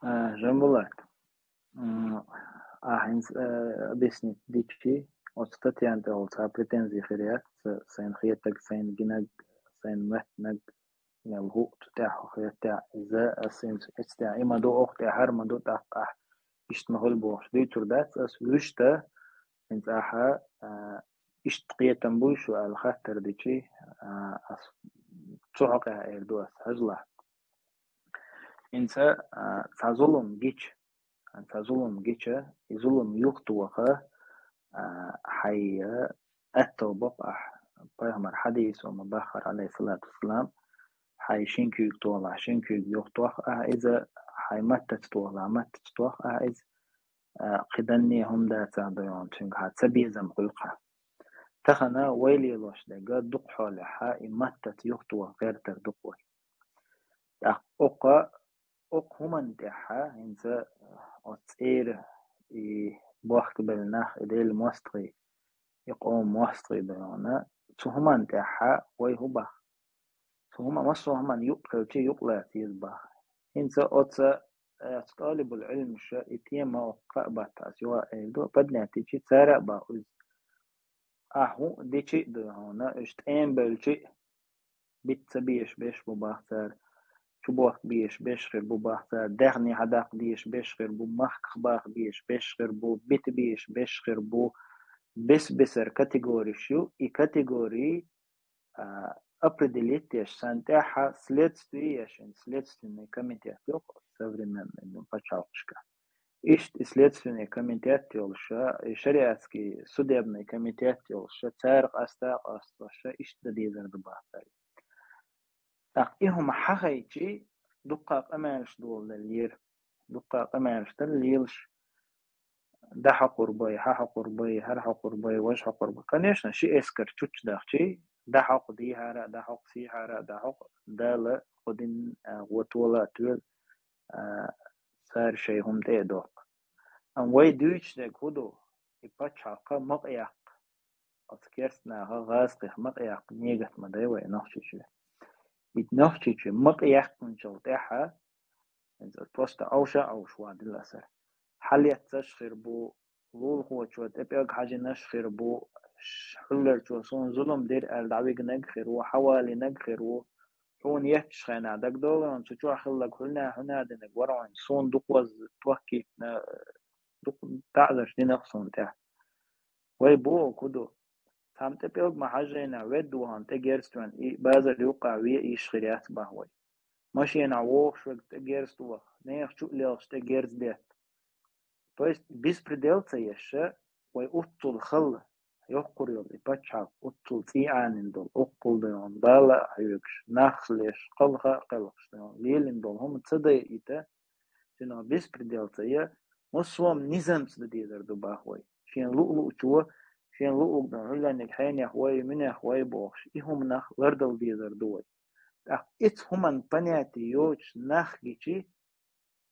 А, Жамбулат, м, ахь хӀинца, э, объяснить дичи, оцу Татьяна тӀехула цхьа претензи хир яц, ца-, сайна хетаг, сайна гинаг, сайна моьттинаг, мел хӀуъа цу тӀехь хӀу хетта, иза ас хӀинца эцтехь, и ма ду, оха тӀехь хӀара ма ду, тӀаккха ахь иштта ма хуьлу бохуш дуьйцур дац ас, вуьшта, хӀинца ахьа, а, иштта кхетам буй шу аьлла хаттар дичи, а, ас цу хьокъехь эр ду ас, хьажалахь. ХӀинца, а, цхьа зулам гича, цхьа зулам гича, и зулам юхатоха, а, хьайн, а, аьтто боккху ахь, пайхамар хьадийсо ма баххара, Ӏалайхиссалату вассалам, хьайн шин куьйга тохалахь, шин куьйга юхатох ахь иза, хьайн маттаца тохалахь, маттаца тох ахь иза, а, кхин данне хӀума дацахь дойгӀун цуьнга хьан ца безам хуьлу-кх хьан. Тахана вай лелош дерг дукха хьолехь и маттаца юхатоха гӀертар ду-кх вай. ТӀаккха оккха, оккха хӀуманна тӀехь хӀинца оцу цӀера и бохкабелла нах, и Делан мостагӀий, и къоман мостагӀий дойгӀун, цу хӀуманна тӀехь вай хӀун баха? Цу хӀума-, массо а хӀуманна юкъ хилчи, юкъ лаца еза баха. ХӀинца оцу, э, оцу тӀалибул Ӏилмаша и тема кхаа баттахь ас юха а эр ду, поднять дичи, цара а баха иза. Ахь хӀуъа дичи а ду хьуна, уьш тӀема бевлчи а, бита ца безаш беш бу баха цара, чубохка безаш беш хир бу баха цара, даьхни хьадаккха дезаш беш хир бу, махках баха безаш беш хир бу, бита безаш беш хир бу, бес-бесара категориш ю, и категории а, определить деш, сан тӀехьа следствие еш, следственный комитет йоху современный, ну, пачхьалкхашка. Иштта и следственный комитет йолуша, и шариатский судебный комитет йолуша, цара къаста а къастоша, иштта дан дезар ду баха цара. ТӀаккха и хӀума хьахайчи, дуккха къамаьлаш доладеллера. Дуккха къамаьлаш далла лелаш, дӀахьокхур бай, хьахьокхур бай, хӀара хьокхур бай, важа хьокхур бай. Конечно, ши эскар чучча дахчи, дӀахьокх дийхьара, дӀахьокх сийхьара, дӀахьокх Дала кху дин, а, гӀо тола а тоьла, а, цара шоай хӀума тӀе а доккху. Амма вай дуьйцуш дерг хӀун ду? И паччахьалкх ма кхаяккха. Оцу керста наха, гӀазкхех ма кхаяккха, негат ма дай вай Нохчийчоь. И Нохчийчоь ма кхаяккхинчул тӀаьхьа, хӀинца просто Ӏовша а Ӏовша вадилла сара. Хьалетташ хир бу, лулахочо тӀе пӀелг хьажинаш хир бу, ш-, хьулларчо суна зулам дира аьлла дӀавигнаг хир ву, хьавалинаг хир ву, хьуна етташ хенахь дагадогӀу, цу чохь хилларг хьуьнна, хьуьнна динарг вара хьуна, суна дукхазза тохкийтина, дукха таӀзарш динарг суна тӀехь. Вай боху хӀун ду? Цхьамма тӀе пӀелг ма хьажжайна, ведда вахана тӀе герз тоьхна, и базар юккъахь ве йиш хир яц боху вай. Машенахь вогӀуш верг тӀе герз тоха, нехан чу а лелхаш тӀе герз детта. То есть беспредел ца еш, вай уццул хала, йоккхур йолу и пачхьалкх уццул цӀий Ӏанийна долу, уккхул дайна бала а хьоьгуш, нах леш, кхалха а кхелхаш дайна, лелийна долу хӀума ца дайита, цуьнан беспредел ца я, массо а низамца дан дезар ду боху вай. Шен луъу-луъучо, шен луъург дан хьуьлланиг хьенех вай, муьнех вай бохуш, и хӀуманах лардала дезар ду вай. ТӀаккха эцу хӀуман понятие йоцуш нах гичи,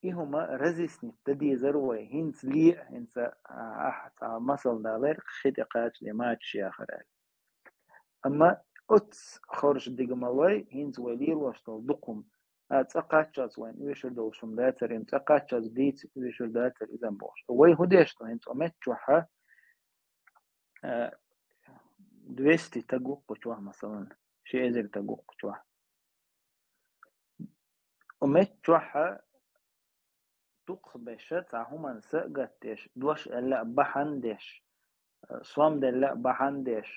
и хӀума разъяснить дан дезар вай, хӀинца ле а, хӀинца, а, ахьа цхьа масал далайра, хи тӀе кхача де мачаш яхар аьлла. Амма оццу хорша дигамал вай, хӀинца вай лелош долу дукха хӀума. А, цӀа кхаччалц вайна оьшур долуш хӀума дацара, цӀа кхаччалц дийца оьшур дацара иза бохуш. Вай хӀун деш ду хӀинца оцу меттачохь, а, двести таг ву кху чохь, масалан, ши эзар таг ву кху чохь. Оцу меттачохь дукхахберш цхьа хӀуманна са а гатдеш, дош аьлла а бахьана деш, сом делла а бахьана деш,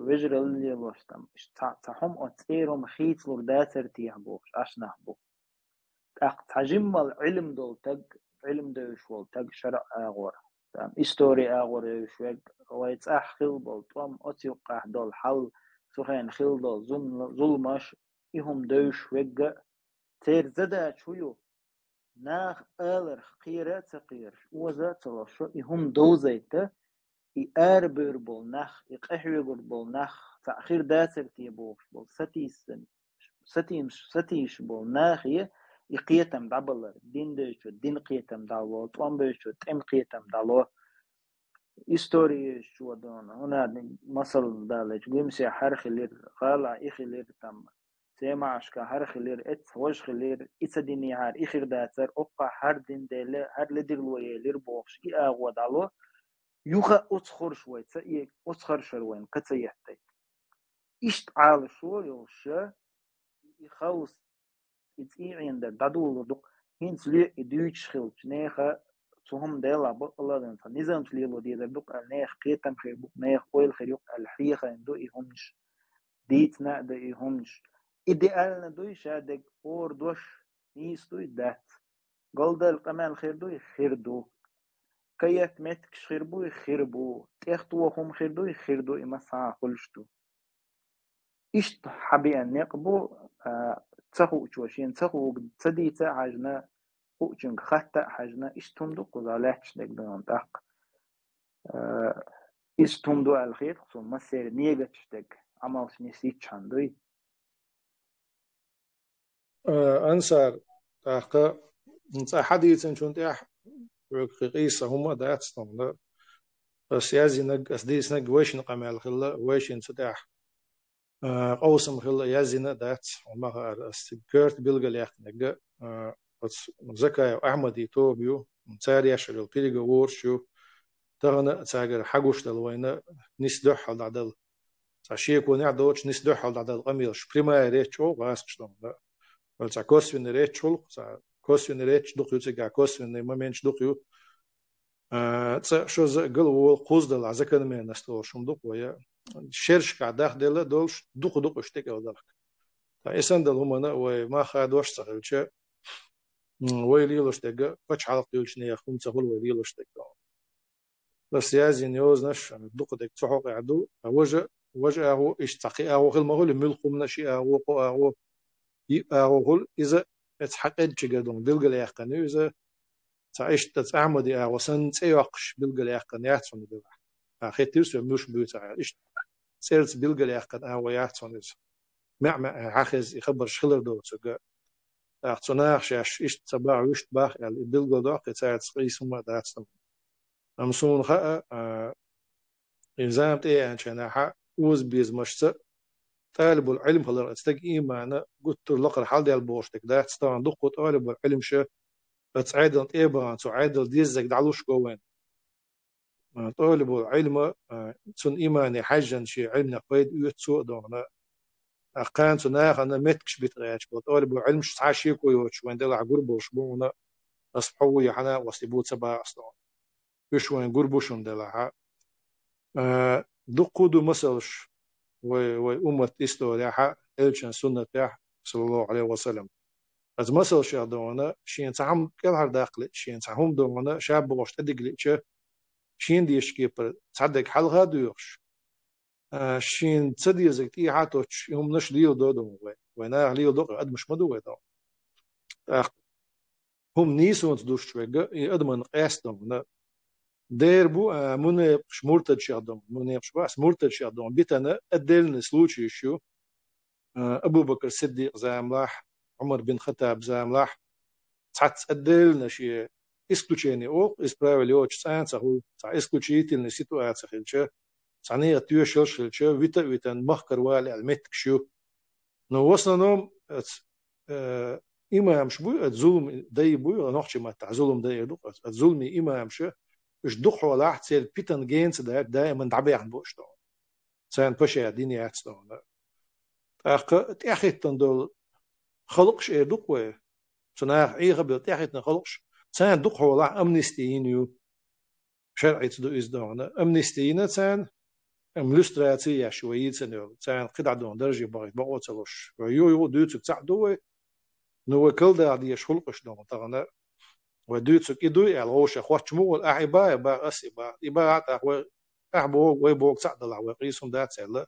вежаралла лелош там, цхьа, цхьа хӀума оцу цӀера хӀума хийцалур дацара техьа бохуш, аш нах бу. ТӀаккха цхьа жиммал Ӏилма долу таг, Ӏилма девзаш волу таг шарӀ агӀор, там, истори агӀор вевзаш верг, вай цӀахь хилла болу тӀом, оцу юккъахь долу хьал, цу хенахь хилла долу зум-, зуламаш, и хӀума девзаш верг а, церан задача хӀун ю? Наха аларх кхера а ца кхераш, оза а ца лозуш, и хӀума довзийта, и арабевр болу нах, и къахьоьгур болу нах, цхьаъ хир дацара те бохуш болу сатийсам-, сатиймаш-, сатийсаш болу нахе и кхетам дӀабалар, дин девзачо дин кхетам дӀало, тӀом бевзачо тӀем кхетам дӀало, истори йовзачо дона, хӀунда масал далийча, Гуьмсе хӀара хилира, гӀала и хилира там, Семашка хӀара хилира, эцца важа хилира, и ца динехьара и хир дацара, оккха хӀара дин дела, хӀара ледирло елира бохуш, и агӀо дӀало, юха оцу хорша вай ца э-, оцу хоршара вайна кха ца еттайта. Иштта Ӏалашо йолуш, и хаус, и цӀий Ӏенадар дӀадолалур ду-кх, хӀинца ле и дуьйцуш хилча, нехан цу хӀума делахь бакъалла а вайн цхьа низамца лело дезар ду-кх аьлла, нехан кхетам хир бу-кх, нехан ойла хир ю-кх аьлла, хьехийна ду и хӀуманаш, дийцина а ду и хӀуманаш. Идеально дуй ша дерг, хӀора дош нийса дуй, дац. Галдала къамел хир дуй, хир ду. Каетта меттигаш хир буй, хир бу. ТӀехтоха хӀума хир дуй, хир ду, и массанхьа хуьлуш ду. Иштта хьабеана некъ бу, а, ца хуучо шена ца хуург ца дийца а хьаьжна, хуучуьнга хатта а хьаьжна, иштта хӀума ду кхузахь лаьтташ дерг ду тӀаккха. А, иштта хӀума ду аьлла хета-кх суна, массеран негаташ дерг, Ӏамалш нисйичхьана дуй. Э, Ансар, тӀаккха цкъа хьадийцинчунна тӀехь, вуьгу кхин къийса хӀума а дац тхуна. Ас яздинарг, ас дийцинарг вайшин къамел хилла, вайшин цу тӀехь, э, къовсам хилла яздина а дац, хьуна ма хаара, ас цига коьрта билгалъяьккхинарг, э, оцу Закаев Ахьмадан тоба ю, цара еш йолу переговораш ю, тахана а цаьргара хьагуш дала вайна, нис дуьххьал дӀадала. Цхьа шеконехь доцуш нис дуьххьал дӀадала къамелаш. Прямая речь олу гӀазкхаша тхуна. Вала цхьа косвенный речь хуьлу, цхьа косвенный речь дукха ю цигахь, косвенный моменташ дукха ю. А, цкъа шозза а гал а вола, кхузза далахь закономерность олуш хӀума дукха вай. Шерашкахь дахделла а долуш, дукха ду-кх уьш тӀекӀел дахка. Ткъа и санна долу хӀуманна вай мах хадош а ца хилча, м, вай лелош дерг а, пачхьалкх дуьллучу нехан хӀума ца хуьлу вай лелош дерг а. Ас яздина йозанаш дукха дерг цу хьокъехь ду, ткъа важа, важа агӀо, иштта цхьа кхин агӀо хила ма хуьлу, муьлхха хӀуманна ши агӀо, кхо агӀо. йиъ агӀо хуьлу, иза эца хьакъедда чигара долу билгалъяьккхина ю иза, цхьа иштта цӀа Ахьмади агӀо санна цӀе йоккхуш билгалъяьккхина яц хьуна делахь. Ткъа хеттира со муьш буьйцу аьлла, иштта цӀерца билгалъяьккхина агӀо яц хьуна иза. МаьӀ-маьӀӀе хьан хеза и хабарш хилар доцург. ТӀаккха цу наха шаьш иштта ца баха, вуьшта баха аьлла, и билгалдоккху, и цаьрца къийса хӀума а дац хьуна. Амма суна хаьа, а, и зама тӀееанчу хенахь озабезамашца тӀалибул Ӏилм хилар, оцу стеган имана гуттар а лакхара хьаладаьлла бохуш дерг дац, тахана дуккха тӀалибул Ӏилмаша оцу Ӏедална тӀе а бахана, цу Ӏедалан дезазарг дӀалуш го вайн. А, тӀалибул Ӏилма, а, цунна имане хьаьжжина шен Ӏилманах пайда оьцу цо а дохана. ТӀаккха кхана цу нахана меттигаш бита гӀерташ болу тӀалибул Ӏилмаш цхьа а шеко йоцуш вайн делахь гур болуш бу хьуна, ас хьо ву я хьан накъостий бу ца боху ас дохана. Уьш вайн гур бу шуна делахь. А, дуккха а ду масалш вай, вай уммат историяхь, элчан суннатехь, саллаллаху Ӏалайхи ва саллам. Оцу масалшех дохана, шена цхьа хӀума кӀелхьардаккха лиъча, шена цхьа хӀума дохана, ша бохуш тӀедига лиъча, шена дезачу кепара цхьа дерг хьалха а доьхуш, а, шена ца дезарг тӀехьа а тоттуш, и хӀуманаш леладо дохана вай. Вай наха леладо, адамаш ма ду вай дохана. ТӀаккха хӀума нийсонца дуьстуш верг, и адаман къаьсттина дер бу, а, мунепакъаш муртадшех дохана, мунепакъаш бац, муртадшех дохана, битина отдельный случайш ю, а, Абу-Бакр Сиддикъ заманахь, Ӏумар бин Хаттаб заманахь, цхьацца отдельно шен исключение олу, иза правило йоцуш цӀа а ца хуьлу, цхьа исключительный ситуация хилча, цхьа нехан тоьшаллаш хилча, вита а витина, махкара вала аьлла меттигаш ю. Но в основном, оцу, э, имамаш буй, оцу зулам дай буй, нохчийн маттахь зулам дай эр ду-кх оцу, оцу зуламе имамаша, уьш дукхахьолахь церан питана гена ца даьлча, даиман дӀабаьхна бу уьш дохана. Царна паша дина яц дохана. ТӀаккха тӀехӀиттина долу халкъаш эр ду-кх вай, цу наха Ӏехабелла тӀехӀиттина халкъаш, царна дукхахьолахь амнисти йина ю. ШарӀица ду иза дохана. Амнисти йина царна, амма люстраци еш вай йийцина йолу, царна кхидӀа дохана дарже бахийта бакъо ца луш. Вай юха-юха дуьйцург цхьаъ ду вай, ну, вай калдагӀа дезаш хуьлу-кх уьш дохана тахана. Вай дуьйцург и дуй аьлла, вовшах хоттуш ма волу, ахь и баха, и баха, ас и баха. И баха тӀаккха вай, ахь боху, вай боху цхьаъ делахь, вай къийсам дац аьлла.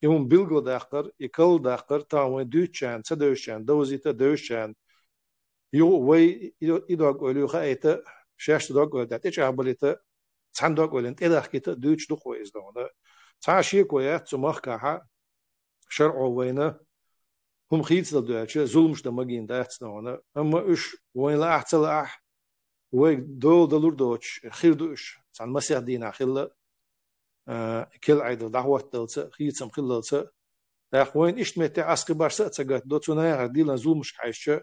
И хӀума билгалдаккхар, и калдаккхар, тахана вайн дуьйцучарна, ца девзачарна, довзийта а девзачарна, юха а вай и, и дог-ойла хаийта, шаьш дог-ойла тӀе тӀечӀагӀбалийта, цхьана дог-ойланна тӀедахкийта дуьйцуш ду-кх вай иза дохана. Цхьа а шеко яц цу махкахь, шарӀо вайна хӀума хийцадала доьлча, зуламаш дан магийна дац дохана. Амма уьш вайна лаахь а, ца лаахь а, вайга дола далур доцуш хир ду уьш, цхьана масех дийнахь хилла, а, кел Ӏедал дӀахӀотталца а, хийцам хиллалца а. ТӀаккха вайна иштта метте Ӏаскхи башса а ца гатдо, цу нахах диллина зуламашка хьаьжча,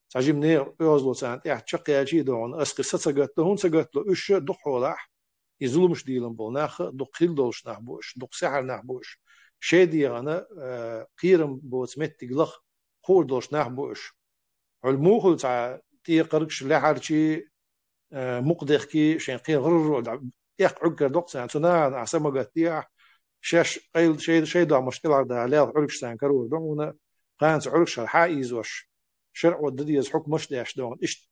цхьа жима нехан оьгӀазло царна тӀехь чекхъяьлчий дохана, ас кхин са ца гатдо, хӀунда ца гатдо, уьш дукхахьолахь, и зуламаш дийлина болу нах а дукха хилла долуш нах бу уьш, дукха сехьар нах бу уьш. Шайн дегӀана, а, кхерам боцу меттиг лаха хуур долуш нах бу уьш. Хьуьлла муха хуьлу цхьа тӀекхаргаш, лаьхьарчий, а, мукъадехкий, шайн кхин гӀарра а дӀа, эккха Ӏуьргара доккху царна, цу нахана ахь са ма гатде ахь, шаьш къайла, шай, шайн догӀмашна тӀелхьардаха лелха Ӏуьргаш царна карор ду хьуна, кхана цу Ӏуьргашхара хьа а ийзош, шарӀо дан деза хьукмаш а деш дохана, иштта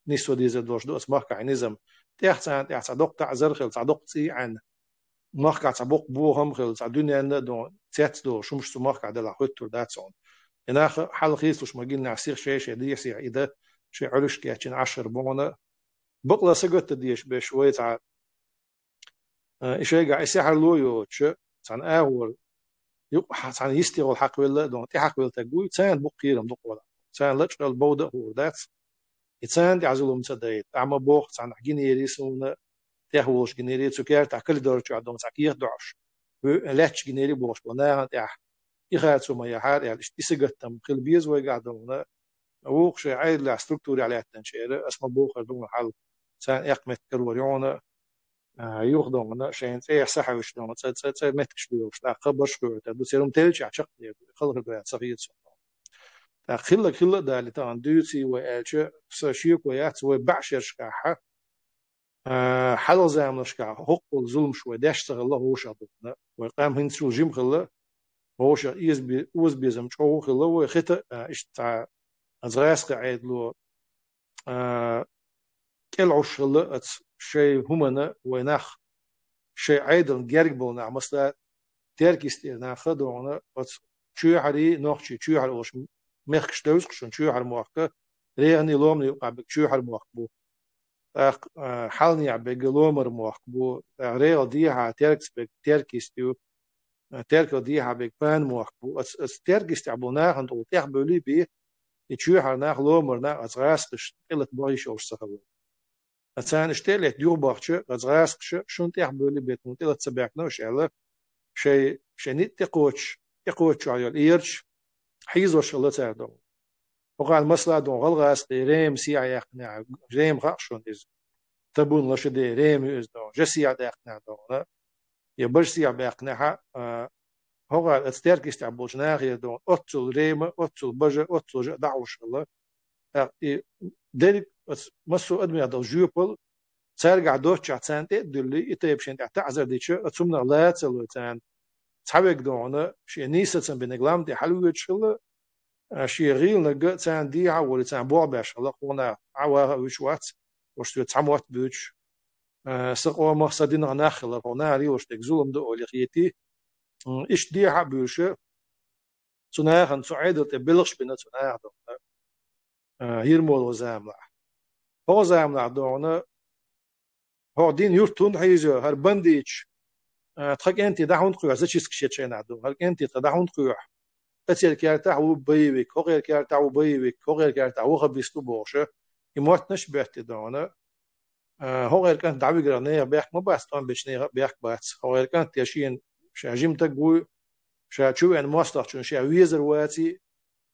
нисво дезар долуш ду оцу махкахь и низам. ТӀех царна тӀехь цхьа доккха таӀзар а хилла, цхьа доккха цӀий а Ӏенна, махкахь цхьа боккха бохам а хилла, цхьа дуьненна а дохана, цец а долуш хӀумаш цу махкахь делахь хӀуьттур дац хьуна. И нах а хьал хийцалуш ма гиннехь, сиха шай-шай дехьа-сиха и дан, шайн Ӏуьргашка кечйина Ӏашар бу хьуна. Бакъ а сагатдан дезаш берш вай цхьа, а, и шайгахь и сехьарло а йоцуш, цхьана агӀор юкъа хьа-, цхьана йисте гӀолла хьакхавелла а дохана, тӀехьакхавелла стаг вуй, царна бу-кх кхерам дукхахьолахь. Царна лачкъал бовда а хуур дац. И царна тӀехь зулам ца дайта. Ахьа ма боху, цхьанхьа гинера суна, тӀехволуш гинера, цу кертахь коридор чохь дохана цхьа кехат доӀуш, вуьйр лаьтташ гинера бохуш болу нахана тӀехь и харцо ма яхьара аьлла, иштта и сагатдан хила беза вайгахь дохана. Вукху шайн Ӏедалехь, структурехь лаьттинчеран, ас ма боху хӀара дохана хьал, царна эккха меттиг карор ю хьуна, а, юха дохана, шайна цӀехьа са хьаьвсича дохана, цӀа, цӀа, цӀа меттигаш лоьхуш, тӀаккха хабарш а кхоьру, ду церан теллачохь чекхдер ду, хала хир ду аьлла ца хета суна. ТӀаккха хилларг хилла а далийта, тахана дуьйций вай аьлча, сан шеко яц, вай бӀешерашкахь, а, хьалха заманашкахь хӀоккхул зуламаш вай деш ца хилла вовшах дохана. Вай къам хӀинца чул жима хилла, вовшах озабе-, озабезам чӀогӀа хилла вай, хета а, иштта цхьа, а, гӀазкхи Ӏедало, а, кӀелхьуш хилла оцу шайн хӀуманна вай нах, шайн Ӏедална герга болу нах, масала, Теркйистера нах а дохана, оцу чоьхьарий, нохчий чоьхьара олуш мехкаш девза-кх шуна, чоьхьара мохк, регӀанийн, ломанийн юкъахь берг чоьхьара мохк бу. ТӀаккха, а, хьалнехьа берг ломара мохк бу. ТӀаккха регӀалдехьа, теркаца берг теркист ю. А, теркалдехьа берг пана мохк бу. Оцу, оцу теркистехь болу нахана тӀехь бевлла бен, и чоьхьара нах, ломара нах оцу гӀазкхаша тӀелата бохуш йолуш ца хилла. Ткъа царна уьш тӀелетта юхабахча, оцу гӀазкхаша шуна тӀехь бевлла бен, тӀелата ца баьхкина уьш аьлла, шайн, шайн ницкъ тӀекхочуш, тӀекхочуш йолу эрча хьийзош хилла цара доху. ХӀокхарна масала доху гӀалгӀазкхийн Рема сехьа яьккхинехь, Рема хаьа шуна иза. Табун лаша де Рема ю иза доху. Жа сехьа даьккхинехь доху. Я бажа сехьа баьккхинехь, а, хӀокхара оцу теркистехь болчу нахера доху. Оццул Рема, оццул бажа, оццул жа дӀахьуш хилла. ТӀаккха и дерриг оцу массо а адамех долу жоьпалла цаьргахь доцчехь царна тӀе а дуьллий, и тайпа шен тӀехь таӀзар дича, оцу хӀуманах лаца а лой царна. Цхьаверг доху, шен нийсацам бинарг лам тӀе хьалавоьдуш хилла, а, шен гӀийланиг царна дехьа а волий, царна болх беш хилла, хӀокху нах Ӏа ваха а вуьйцуш вац, уьш соьца цхьа мотт буьйцуш, а, сан къомах, сан динах нах хилла, хӀокху наха лелош дерг зулам ду олий хетий. М, иштта дехьа а буьйлуш, цу нахана цу Ӏедал тӀе белхаш бина цу наха доху, а, Ермолан заманахь. ХӀокху заманахь доху, хӀокху дин юрт хӀунда хьийзайо, хӀара бандиташ, а, тхан кӀентий дӀа хӀунда кхоьхьу, зачисткаш ечу хенахь ду, хӀара кӀентий тхан дӀа хӀунда кхоьхьу? Оцеран кертахь ву боевик, хӀокхеран кертахь ву боевик, хӀокхеран кертахь ву ваххабист ву бохуш, и моттанаш а беттий доху, а, хӀокхеран кӀант дӀавигар нехан бехк ма бац, тӀом бечу нехан а бехк бац. ХӀокхеран кӀант я шена ша жима стаг вуй, ша чу веана мостагӀчунна ша везар ваций,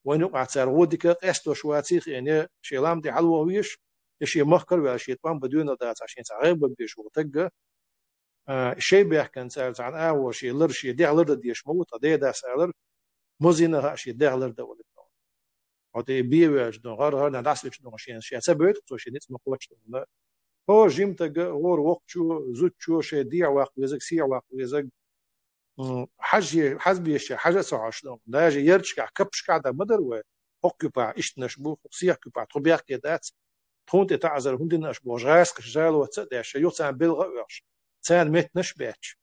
вайна юкъахь цара гӀо дика къестош ваций хиъна, я шен лам тӀе хьалаваха везаш, я шен махкара а ваьлла, шен тӀом бан доьналла дацахь, шен цхьа гӀайгӀа бан безаш ву стаг, а, шайн бехкана цара цхьана агӀор шен лар, шен дегӀ лардан дезаш ма ву, тхан ден дас алар, мозина хаьа шен дегӀ лардан валийта доху. Хьо тӀе бен ваьлча доху, гӀар-гӀарна дӀасавича доху, шен, шен ца бойту цо шен ницкъ ма кхоччу доху. ХӀора жима стага, хӀора воккхачо, зудчо шайн дехьа ваккха везарг, сехьа ваккха везарг, м, хьажа-, хьажа безача хьажа а ца хьожуш доху. Даже ярташкахь, каппашкахь а дан ма дара вай. ХӀокху куьпахь ишттанаш бу, хӀокху сехьа куьпахь тхо бехке дац. Тхуна тӀе таӀзар хӀунда дина аша бохуш, гӀазкхаша жалоца а деш, юха царна белха а оьхуш, царна меттанаш а бетташ.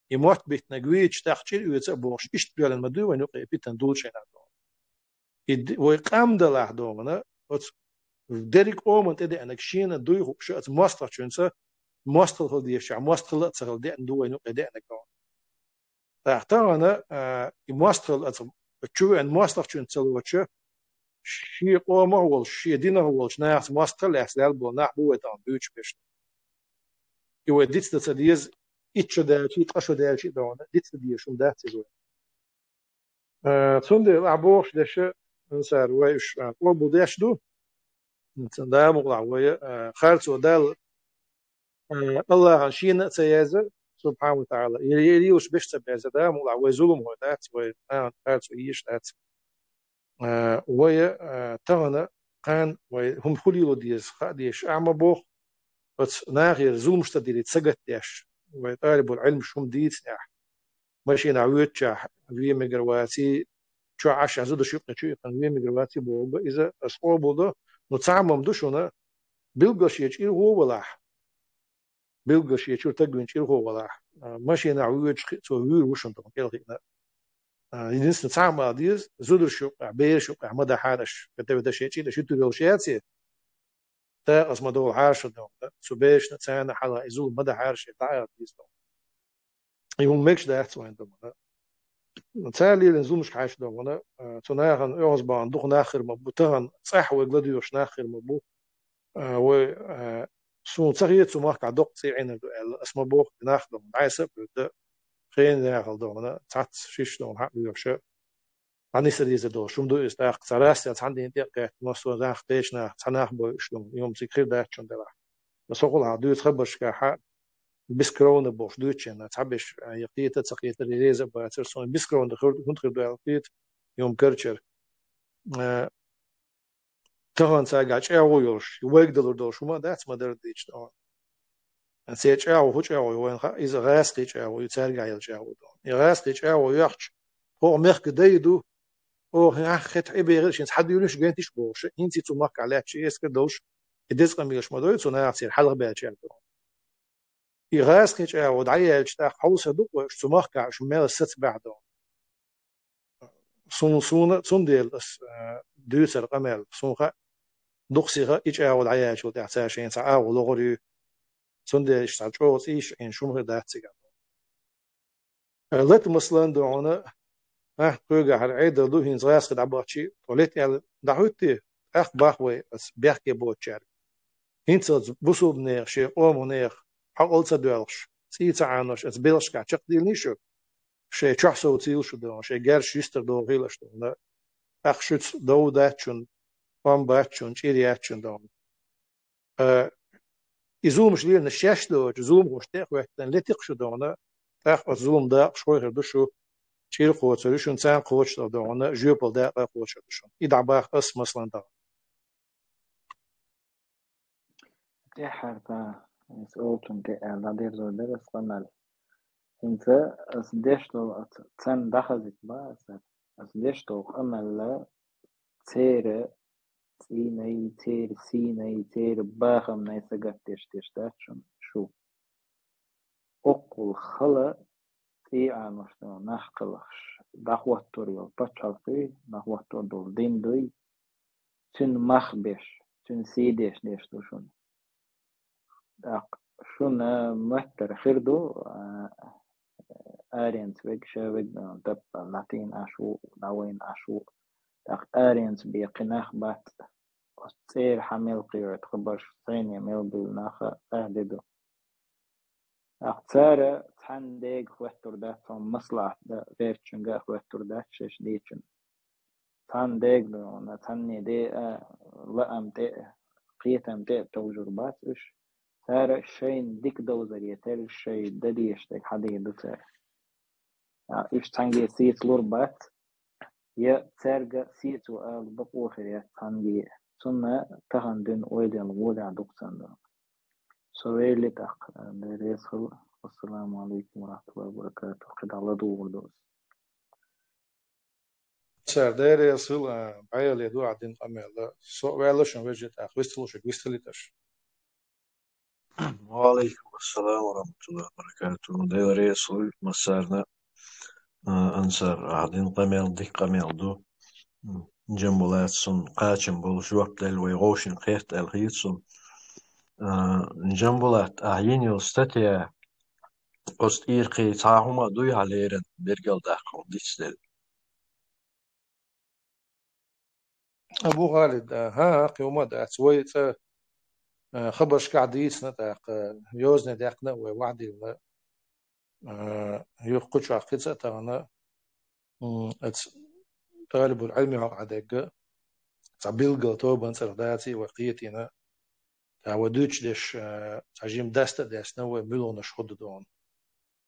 И мотт биттинарг вийча, тӀаккха чӀир оьцу а бохуш, иштта доьллина ма дуй вайна юкъе питана дуллучу хенахь доху. И д-, вай къам далахь доху, оцу дерриг къоманна тӀедеанарг шена дуй хууш, оцу мостагӀчуьнца мостагӀалла хила дезачохь, мостагӀалла а ца хила деана ду вайна юкъе деанарг доху. ТӀаккха тахана, а, и мостагӀалла оцу чу веана мостагӀчуьнца ца лоцуш, шен къомах а волуш, шен динах а волчу нахаца мостагӀалла лаьцна лелла болу нах бу вай тахана буьйцуш берш. И вай дицдан ца деза, итт шо даьлча а, ткъа шо даьлча а доху, дицдан дезаш хӀума дац иза вай. Э, цундела ахь бохуш дерш, Ансар, вай уьш, э, къобалдеш ду. Цундела Дала мукъ лахь вай, э, харцо Далла, э, Аллахьан шена а ца яза, субхьана ва таӀала. Или, или уьш беш ца беза, Дала мукъ лахь вай зуламхой дац, вай нахана харцо йийш дац. Э, вай, э, тахана кхана вай хӀума хӀун лело деза хаа дезаш ахь ма боху, оцу нахера зуламаш ца дилийта сагатдеш, вай тӀалибул Ӏилмаш хӀума дийцинехь, машинахь воьдучехь вен мегар ваций, чохь Ӏаш а зударш юккъе чу иккхина вен мегар ваций бохург иза ас къобалдо. Ну, цхьа хӀума ду шуна, билггал шен чӀир гӀо валахь. Билггал шен чуьра таг вина чӀир гӀо валахь. А, машинахь воьдуш кхин а цо вуьйр ву шуна тахана кӀел хиъна. А, единственное, цхьа хӀума ала деза, зударш юккъехь, бераш юккъехь ма дахьара аша. ХӀета вай дан шен чӀир аша хӀуьттур йолуш яций? Дакъаза ма долу хьара шу дохана. Цу берашна царна хьалха и зулам ма дахьара шен дӀаала деза дохана. И хӀума мегаш дац вайн дохана. Цара лелийна зуламашка хьаьжча дохана, а, цу нахана оьгӀаз бахана дукха нах хир ма бу, тахана цӀахь вайга ладоьгӀуш нах хир ма бу. А, вай, а, суна ца хета цу махкахь доккха цӀий Ӏийнар ду аьлла, ас ма боху и нах дохана. Дайса а буьйда, хенан яхал дохана, цхьацца шиш дохана хьан а лоьхуша. Цхьа нисса дезар долуш хӀума ду иза тӀаккха, цхьа рассел цхьана дийнна тӀе а кхетта, массо а нах, кхечу нах, цхьа нах бойуш ду, и хӀума цига хир дац шуна делахь. Со хӀокхул хьан дуьйцу хабаршкахь, бескровно бохуш дуьйцученна, цхьаберш, а, я кхета а ца кхетара, я реза а бацара, суна бескровно хир, хӀунда хир ду аьлла кхета, и хӀума карчара. А, тахана цаьргахь чӀагӀо йолуш, вайга далур долуш хӀума а дац ма-дарра дийцича. Церан чӀагӀо, хӀун чӀагӀо ю вайна хаьа, иза гӀазкхийн чӀагӀо ю, цаьргахь йолу чӀагӀо ду. И гӀазкхийн чӀагӀо йоьхча, хӀокху мехкан дай ду, оха хӀинца хета хьибехира, шен цхьа дуьйнаш гентиш бохуш, хӀинца цу махкахь лаьтташ эскар долуш, и деза къамелаш ма дой, цу нахаца хьалха баьлча аьлла ду. И гӀазкхийн чӀагӀо дӀаяьлча тӀаккха хьовса ду-кх вай, уьш цу махкахь уьш мел саца баьхьа ду. сун-, суна, цундела ас, а, дуьйцур къамел, сунха дукха сиха и чӀагӀо дӀаяьлчул тӀаьхьа цара шайна цхьа агӀо лохур ю. Цундела иштта цхьа чӀогӀа цӀийш Ӏийна шума хир дац цига. Э, лата, масалан, догӀуна, а, кхуьйгахьара Ӏедал ду, хӀинца гӀазкхи дӀабахчи, тхо лета аьлла дӀахӀуьттий, тӀаккха бах вай ас бехке боцучаьрга. ХӀинцалц бусулбанех, шен къоманех хьакъал ца доьлхуш, цӀий ца Ӏанош, ас белхашкахь чекхдийлний шу? Шайн чохь сов цийла шу догӀуна, шайн герзаш йистер дохийла аша догӀуна. ТӀаккха шуьца дов дац шуна, къам бац шуна, чӀир яц шуна догӀуна. Э, и зуламаш лелаш шаьш доцу зуламхошна тӀе а хӀоьттина, летий-кх шу догӀуна, тӀаккха оцу зулам дакъа шуна хир ду шу, чӀир кхочур ю шуна, царна кхочушдала догӀуна, жоьпалла дакъа а кхочур ду шуна. И дӀабаха ас, масалан, догӀуна. ТӀаьххьара цхьа, ас олучунна тӀе аьлла, дӀадерзор дара ас къамел. ХӀинца ас деш долу оцу царна дӀахазийта бах ас. Ас деш долу къамел церан цӀийнай, церан сийнай, церан бахамнай сагатдеш деш дац шуна шу. Оккхул хала цӀий Ӏанош долу нах кхелхаш, дӀахӀоттор йолу пачхьалкх дуй, дӀахӀоттор долу дин дуй, цуьнан мах беш, цуьнан сий деш деш ду шуна. ТӀаккха шуна моьттар хир ду, а, аренца верг, ша верг, а, таппа латийна Ӏаш ву, дӀавайна Ӏаш ву. ТӀаккха аренца бен кхин нах бац, оцу цӀера хьан мел кхиоьйту хабарш, сайне мел буьйлу нах а ахь де ду. ТӀаккха цара цхьана дега хӀоьттур дац, хьуна маслахьат дан гӀертачуьнга а хӀоьттур дац шаьш дийцина. Цхьана дега ду хьуна, цхьанне де а, лаам тӀе а, кхетам тӀе а товжур бац уьш. Цара шайна дика довзаре терра шайн дан дезаш дерг хьан дийр ду цара. А, уьш цхьаьнгге сийца лур бац, я цаьрга сийцо ала бакъо хир яц цхьаьнгге. Цунна тахана дуьйна ойла ян гӀолехь дукха ца ду. Со вели тӀаккха, Дела реза хуьлда. Ассаламу алейкум ва рахматуллахи ва баракатух. КхидӀа ладугӀур ду ас. Цара Дела реза хуьлда, а, бӀаьле ду ахь дина къамел. Со а ваьлла шун вежа тӀаккха вистхуьлуш, вистхилийташ. Ва алейкум ассалам ва рахматуллахи ва баракатух. Дела реза хуьлда массарна, а, Ансар, ахь дина къамел, дика къамел ду. М, Джамбулат, суна кхачам болуш жоп делла вай гӀовшина кхетта аьлла хета суна. А, Джамбулат, ахь йина йолу статья, оцу тӀера кхин цхьа хӀума а дуй хьан леррина, бергал даккха хьуна дицделла? Абу Халид, а, хӀан, хӀан, кхин хӀума а дац. Вай цӀа, а, хабаршкахь дийцина тӀаккха, йозане даьккхина а вай вахьдилла. А, юха кху чохь кхин цӀа а тахана, м, оцу талибул Ӏилми хьокъехь дерг, цхьа билггал тобанан цӀарах даций вай кхетийна, цхьа вай дуьйцуш дерш, а, цхьа жима даста а даьстина, вай муьлханаш хӀун ду догӀуна.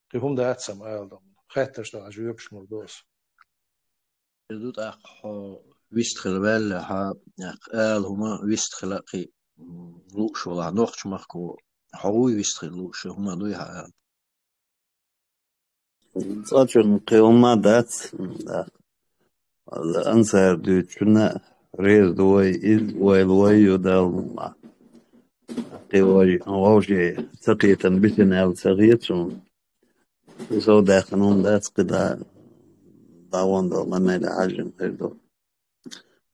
Кхин хӀума дац сан ала догӀуна. Хаттарш дахьаш жоьпаш лур ду аса. Ду тӀаккха хьо вистхила ваьлла, хьан, тӀаккха ала хӀума вистхила а кхин, м, лууш валахь, нохчмахко хьо вуй вистхила лууш, хӀума дуй хьан ала? Цкъачунна кхин хӀума дац, да. Ансар дуьйцучунна реза ду вай, иза вай лой ю Далла. Кхин вай вовшийн ца кхетам бисина аьлла ца хета суна. Со даьккхина хӀума дац, кхидӀа дӀагӀон долу къамеле хьаьжжина хир ду.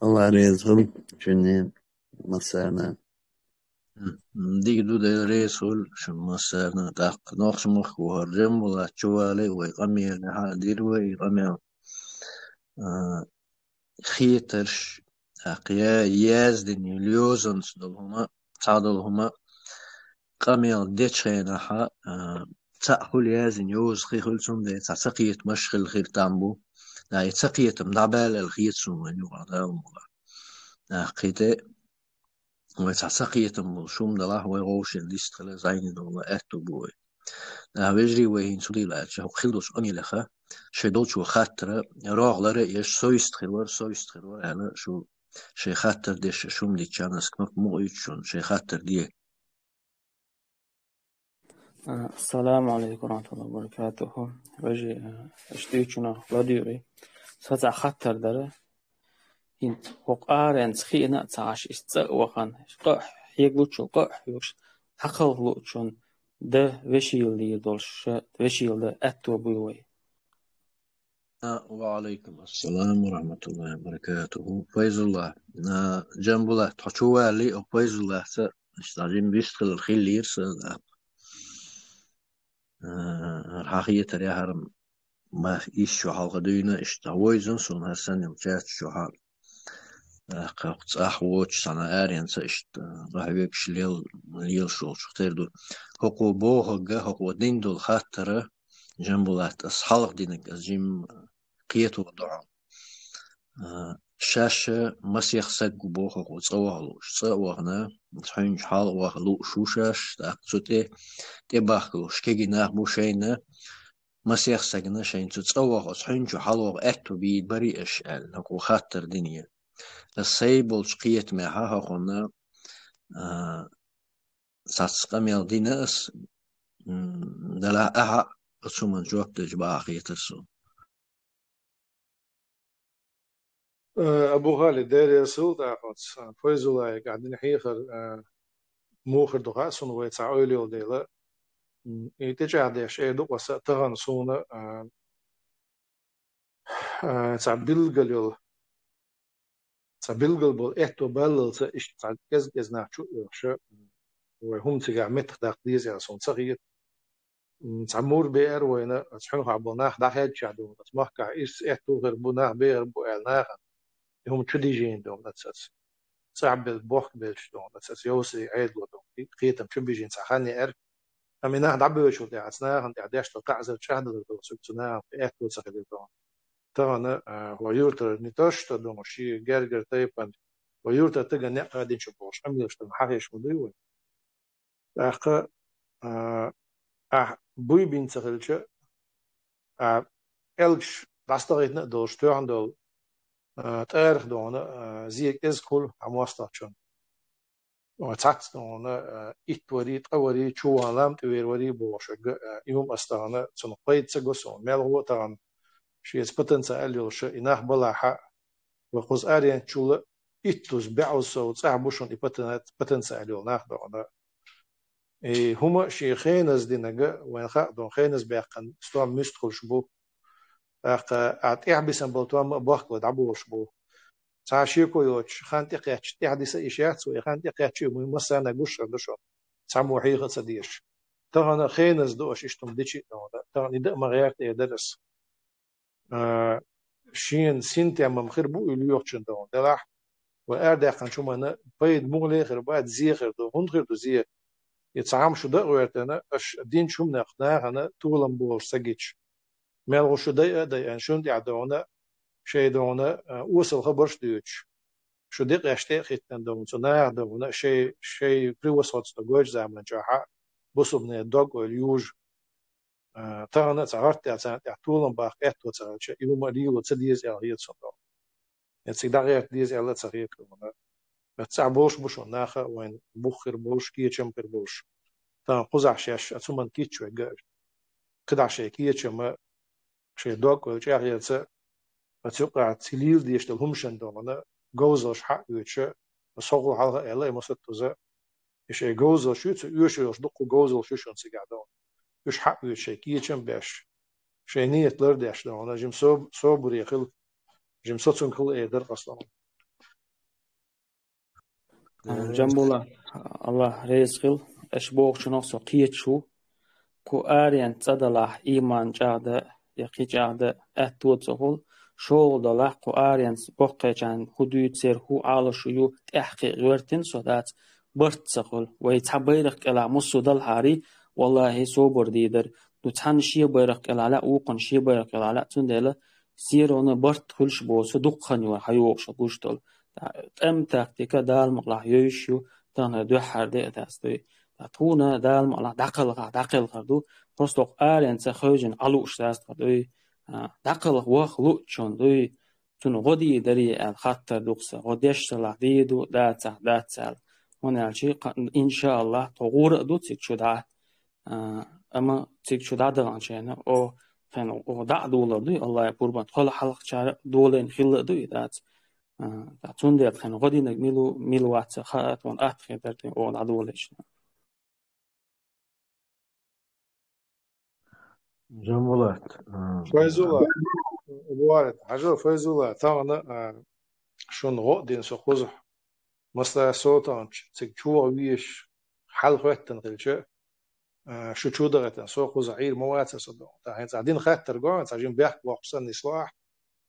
Алла реза хуьлда шуьнан массарна. М, дика ду, Дела реза хуьлда шуна массарна. ТӀаккха нохчмахко хӀара Джамбулат чувале а вай къамелехь а дира вай и къамел. А, хетарш, тӀаккха я яздина, я лозанца долу хӀума, цхьа долу хӀума, къамел дечу хенахь, а, цхьаъ хӀума яздина йоза хи хуьлу, цундела цхьа ца кхетамаш хила хир там бу. А, и ца кхетам дӀабаьлла хета суна вайн юкъахь Дала мукъалахь. А, кхин тӀе вай цхьа ца кхетам болуш хӀума далахь, вай гӀовшина дистхила зӀене довла аьтту бу вай. А, вежарий, вай хӀинца хӀун дийла аьлча, хӀокху хила долчу къамелеха шайн долчо хаттар а, рогӀ лар а еш, со вистхир вара, со вистхир вара аьлла, шу шайн хаттар деш, шуна диччан ас кнопка мукъа юьту шуна, шайн хаттар де. А, ассаламу алейкум ва рахматуллахи ва баракатуху. Вежарий, а, аша дуьйцучунах ладугӀур ду. Сан цхьа хаттар дара. ХӀинца хӀокху аренца хиъна а ца Ӏаш, иза цӀа а вахана, къа а хьега лучул къа а хьоьгуш, хьакхалха луучунна дан вешийла дийр долуш, вешийла дан аьтто буй вай? А, ва алейкум ассалам ва рахматуллахи ва баракатуху. Файзулла, а, Джамбулат, тхо чу валли, о, Файзуллаца, иштта жим вист хилар хиллийра са, а, а, хьахетар яхарам, ма ис шо хьалха дуйна, иштта войзан сона хӀара санна чаьрча шо хьал. А, кхы цӀахь воцуш санна аренца иштта, гӀахьвегаш лел-, лелаш волчух тера ду. ХӀокхо бохагга, хӀокхо дин долу хаттара, Джамбулат, ас хьалха динарг, ас жим кхето ду хьуна. А, шаьш масех саг ву боху хӀокхо цӀа ваха лууш. ЦӀа а вахана, цхьуьнчу хьала а ваха лууш ву шаьш, тӀаккха цу тӀе, тӀе бахкалуш кегий нах бу шайна, масех сагана шайна цу цӀа ваха, цхьуьнчу хьала ваха аьтту бийр барий аша аьлла, хӀокхо хаттар динера. Ас сай болчу кхетамехьа хӀокхунна, а, цхьацца къамел дина ас, м, делахь ахьа оцу хӀуманна жоп делча бахьа хетар суна. Э, Абу Халид, Дела реза хуьлда тӀаккха хьоьца, Файзуллайга ахь дина хьехар, э, муха хир ду хаьа суна, вай цхьа ойла йолу дела. М, и тӀечӀагӀдеш эр ду-кх аса тахана суна, э, э, цхьа билггал йолу, цхьа билггал болу аьтто баллалца иштта цхьа кӀез-кӀезиг нах чу а оьхуш, вай хӀума цигахь меттахдаккха деза аьлла суна ца хета. М, цхьа мур беара вайна, оцу хьуьнхахь болу нах дӀахаьдча дуьйна, оцу махкахь ирс аьтто хир бу, нах бехар бу аьлла нахана и хӀума чу дижийна дуьйна оцу, оцу цӀахь бел-, бохк беллачу дуьйна оцу, оцу Йовсарий Ӏедало дуьйна, и кхетам чу бижийна цхьа хан еара. Амма и нах дӀабоьдучул тӀаьхьа оцу нахана тӀехь деш долу къаьзар чӀагӀдалар долу цу, цу нахана тӀе аьтто ца хилира дуьйна. Тахана, а, хӀо юьртара не то что дуьйна, шен гергара тайпана, хӀо юьртара стагана некъ а динчу бохуш къамелаш дан хьахийша ма дуй вай. ТӀаккха, а, ахь буй бина ца хилча, а, элгаш дӀастагӀийтина а долуш, тоьхна долу, а, тӀарах дуьйна, а, зен кӀезиг хуьлу хьан мостагӀчун. Цхьацца дуьйна, а, итт варий, ткъа варий, чу вахана лам тӀе вер варий бохуш, а, и хӀума ас тахана цунах пайда ца го суна. Мел гӀо а тахана шеца потенциал йолуш, и нах балахь а, ва кхуза аренчул а иттуза, бӀозза сов цӀахь бу шуна и потен-, потенциал йолу нах дуьйна. И хӀума шен хеназа динарг, вайна хаьа дуьйна, хеназа баьккхина стом муьста хуьлуш бу. ТӀаккха а тӀаьхьабисина болу том а бохкалуш дӀаболуш бу. Цхьа шеко йоцуш, хан тӀекхаьчча, тӀаьхьадиса а йиш яц вай, хан тӀекхаьчча а, массарна гуш а ду шуна, цхьаммо хьеха а ца дезаш. Тахана хеназа ду аша иштта хӀума дичи а дуьйна, тахана и дан а ма гӀерта эр дара ас. А, шена синтем-м хир бу и лоьхучун дуьйна, делахь, вай арадаьккхинчу хӀуманна пайда муха ле хир бац, зе хир ду. ХӀунда хир ду зе? И цхьа хӀума шу дан а гӀоьртина, аша динчу хӀуманах нахана толам болуш ца гича. Мел гӀо шу дайа а дайина, шуна тӀехь дуьйна, шайн дуьйна, а, осал хабарш а дуьйцуш. Шу декъеш тӀе а хӀиттина дуьйна, цу наха дуьйна, шайн, шайн превосходство гойту заманчохь а, бусалбанийн дог-ойла южу. А, тахана а цхьа гӀарт а царна тӀехь толам баккха аьтто ца хилча, и хӀума а лело ца деза аьлла хета суна дуьйна. Я цига дӀагӀерта деза аьлла а ца хета хӀуманна. Оцу цӀахь болуш бу шуна нах а вайна бух хир болуш, кечам хир болуш. Тахана кхузахь шаьш оцу хӀуманна кийча вега а, кхидӀа шайн кечам а, шайн дог-ойла чӀагӀъяьлча, оцу юкъахь цига лела дезаш долу хӀуманаш дуьйна, говзалш хьаоьцуш, аса хӀокхо хьалха а аьлла, и массо а туза, и шайн говзалш ю, цу оьшуш йолуш дуккха говзалш ю шуна цигахь дуьйна. Уьш хьаоьцуш шайн кечам а беш, шайн нийят лардеш дуьйна, жима соб-, собаре хила, жима соцунга хила эр дара аса дуьйна. А, Джамбула, Аллах реза хила, аша бохучунах со кхеташ ву. Кху аренца цӀа далахь, иман чӀагӀдан я кхин чӀагӀдан аьтто ца хуьлу, шолгӀа далахь, кху аренца боккхачарна хӀун дуьйцу, церан хӀун Ӏалашо ю, тӀаьхьакхиа гӀоьртина со дац, барт ца хуьлу. Вай цхьа байракх кӀелахь муссо далахьарий, валлахӀи, собар дийр дара. Ну, цхьанна шен байракх кӀелахь лаьа, вукхунна шен байракх кӀелахь лаьа, цундела серано барт хуьлуш боцу дукха хан ю вай хьайогӀуш гуш долу. ТӀем тактика Дала мукъалахь йовзуш ю, тахана дуьххьара де а дац дуй. Ткъа тхуна Дала мукъалахь дӀакхалхахь, дӀакхелхар ду, просто хӀокху аренца хевшина Ӏалуш дац тхан дуй. А, дӀакхалха ваха луучун дуй, цунна гӀо дийр дарий аьлла хаттар ду-кх сан, гӀо деш далахь дийр ду, дацахь дац аьлла. ХӀунда аьлча, кха-, иншааллахӀ, тхо гӀур а ду цига чу дӀа. А, амма цига чу дӀадаханчарна, о, тхайна, о, дӀа а долор дуй, Аллахьа пурбанца, тхол хьалхачара а долийна хилла а дуй и дац. А, цундела тхайна гӀо динарг мила ву, мила вац хаьа тхуна, атта хир дара тхайна оха дӀадолийча. Джамбулат, а, Файзулла. Варит, хьажал, Файзулла, тахана, а, шун гӀо дин со кхуза. Масала, со таханча, цига чу ваха веш, хьал хӀоьттан хилча, а, шу чу дахийтан, со кхуза Ӏийр ма ваца со до. Та хӀинца а дин хаттар го, хӀинца жин бехк боху санна исло ахь.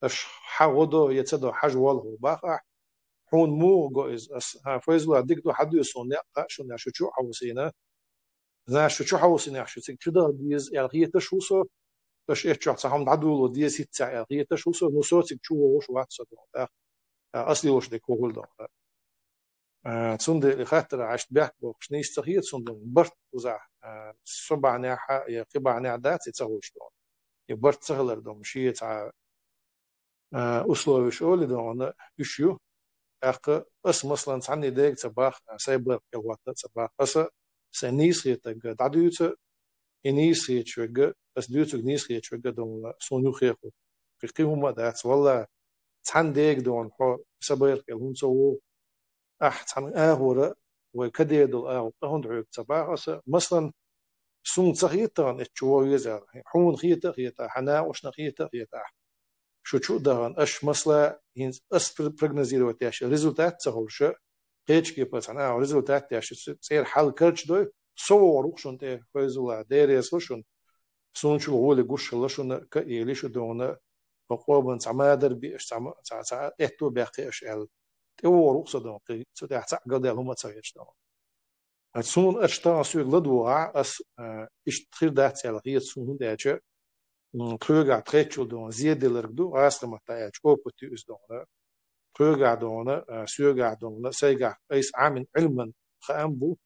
Аш хьа гӀо до, я ца до, хьажа волу бах ахь. Хьуна муха го иза? Ас, хьан Файзулла дика ду, хьадуьйсу суна некъ, шуна шу чу хьовсийна. Знаешь, шу чу хьовсинехь, шу цига чу даха деза аьлла хеташ ву со. Аша эццахь цхьа хӀума дӀадоло деза хӀинца аьлла хеташ ву со, ну, со цига чу вогӀуш вац со доху, да. А, ас лелош дерг хӀу хуьлу доху, да. А, цундела и хаттара хьаьшта бехк бохуш нийса ца хета суна доху, барт кхузахь, а, со бахьанехь а, я кхин бахьанехь дац и ца хууш доху. И барт ца хилар доху, шен цхьа а, условиш олий дохана, уьш ю. ТӀаккха ас, масалан, цхьанне дега ца бах, а, сайн барт кӀел хӀотта а ца бах. Аса сайн нийса хетарг дӀадуьйцу, и нийса хеташ верг, ас дуьйцург нийса хеташ верг дохана, суна юххехула. Кхин, кхин хӀума а дац, валла, цхьанна дега дохана хьо сайн барт кӀел хӀунда ца вогӀу, ахь цхьана агӀора, вай кадер долу агӀор тӀе хӀунда хьоьгу ца бах аса. Масалан, суна ца хета тахана эццахь чу вогӀу веза аьлла. Хьуна хета а хета, хьан накъошна хета а хета ахь. Шу чу а дахана, аша, масала, хӀинца ас пр-, прогнозировать деш, результат ца хуьлуш, кхечу кепара цхьана агӀор результат деш, цу-, цӀера хьал карчадой, со вогӀур ву-кх шуна тӀе, Файзулла, Дела реза хуьлда шуна. Суна чу гӀоле гуш хилла шуна, ка а елий шу дохана, хӀокху къоман цхьа мадар бе аша, цхьа ма-, цхьа, цхьа аьтто баьккхи аша аьлла. ТӀе вогӀур ву-кх со дохана, кхин цу тӀехь цхьаъ галдаьлла хӀума а ца хеташ дохана. Ткъа суна аша тахана соьга ладугӀахь, ас, а, иштта хир дац аьлла хета суна, хӀунда аьлча, м, тхоьгахь тхеччул дохана зеделларг ду, гӀазкхийн маттахь аьлча, опыт ю иза дохана. Тхоьгахь дохана, а, соьгахь дохана, сайгахь айса Ӏамин Ӏилман хаам бу,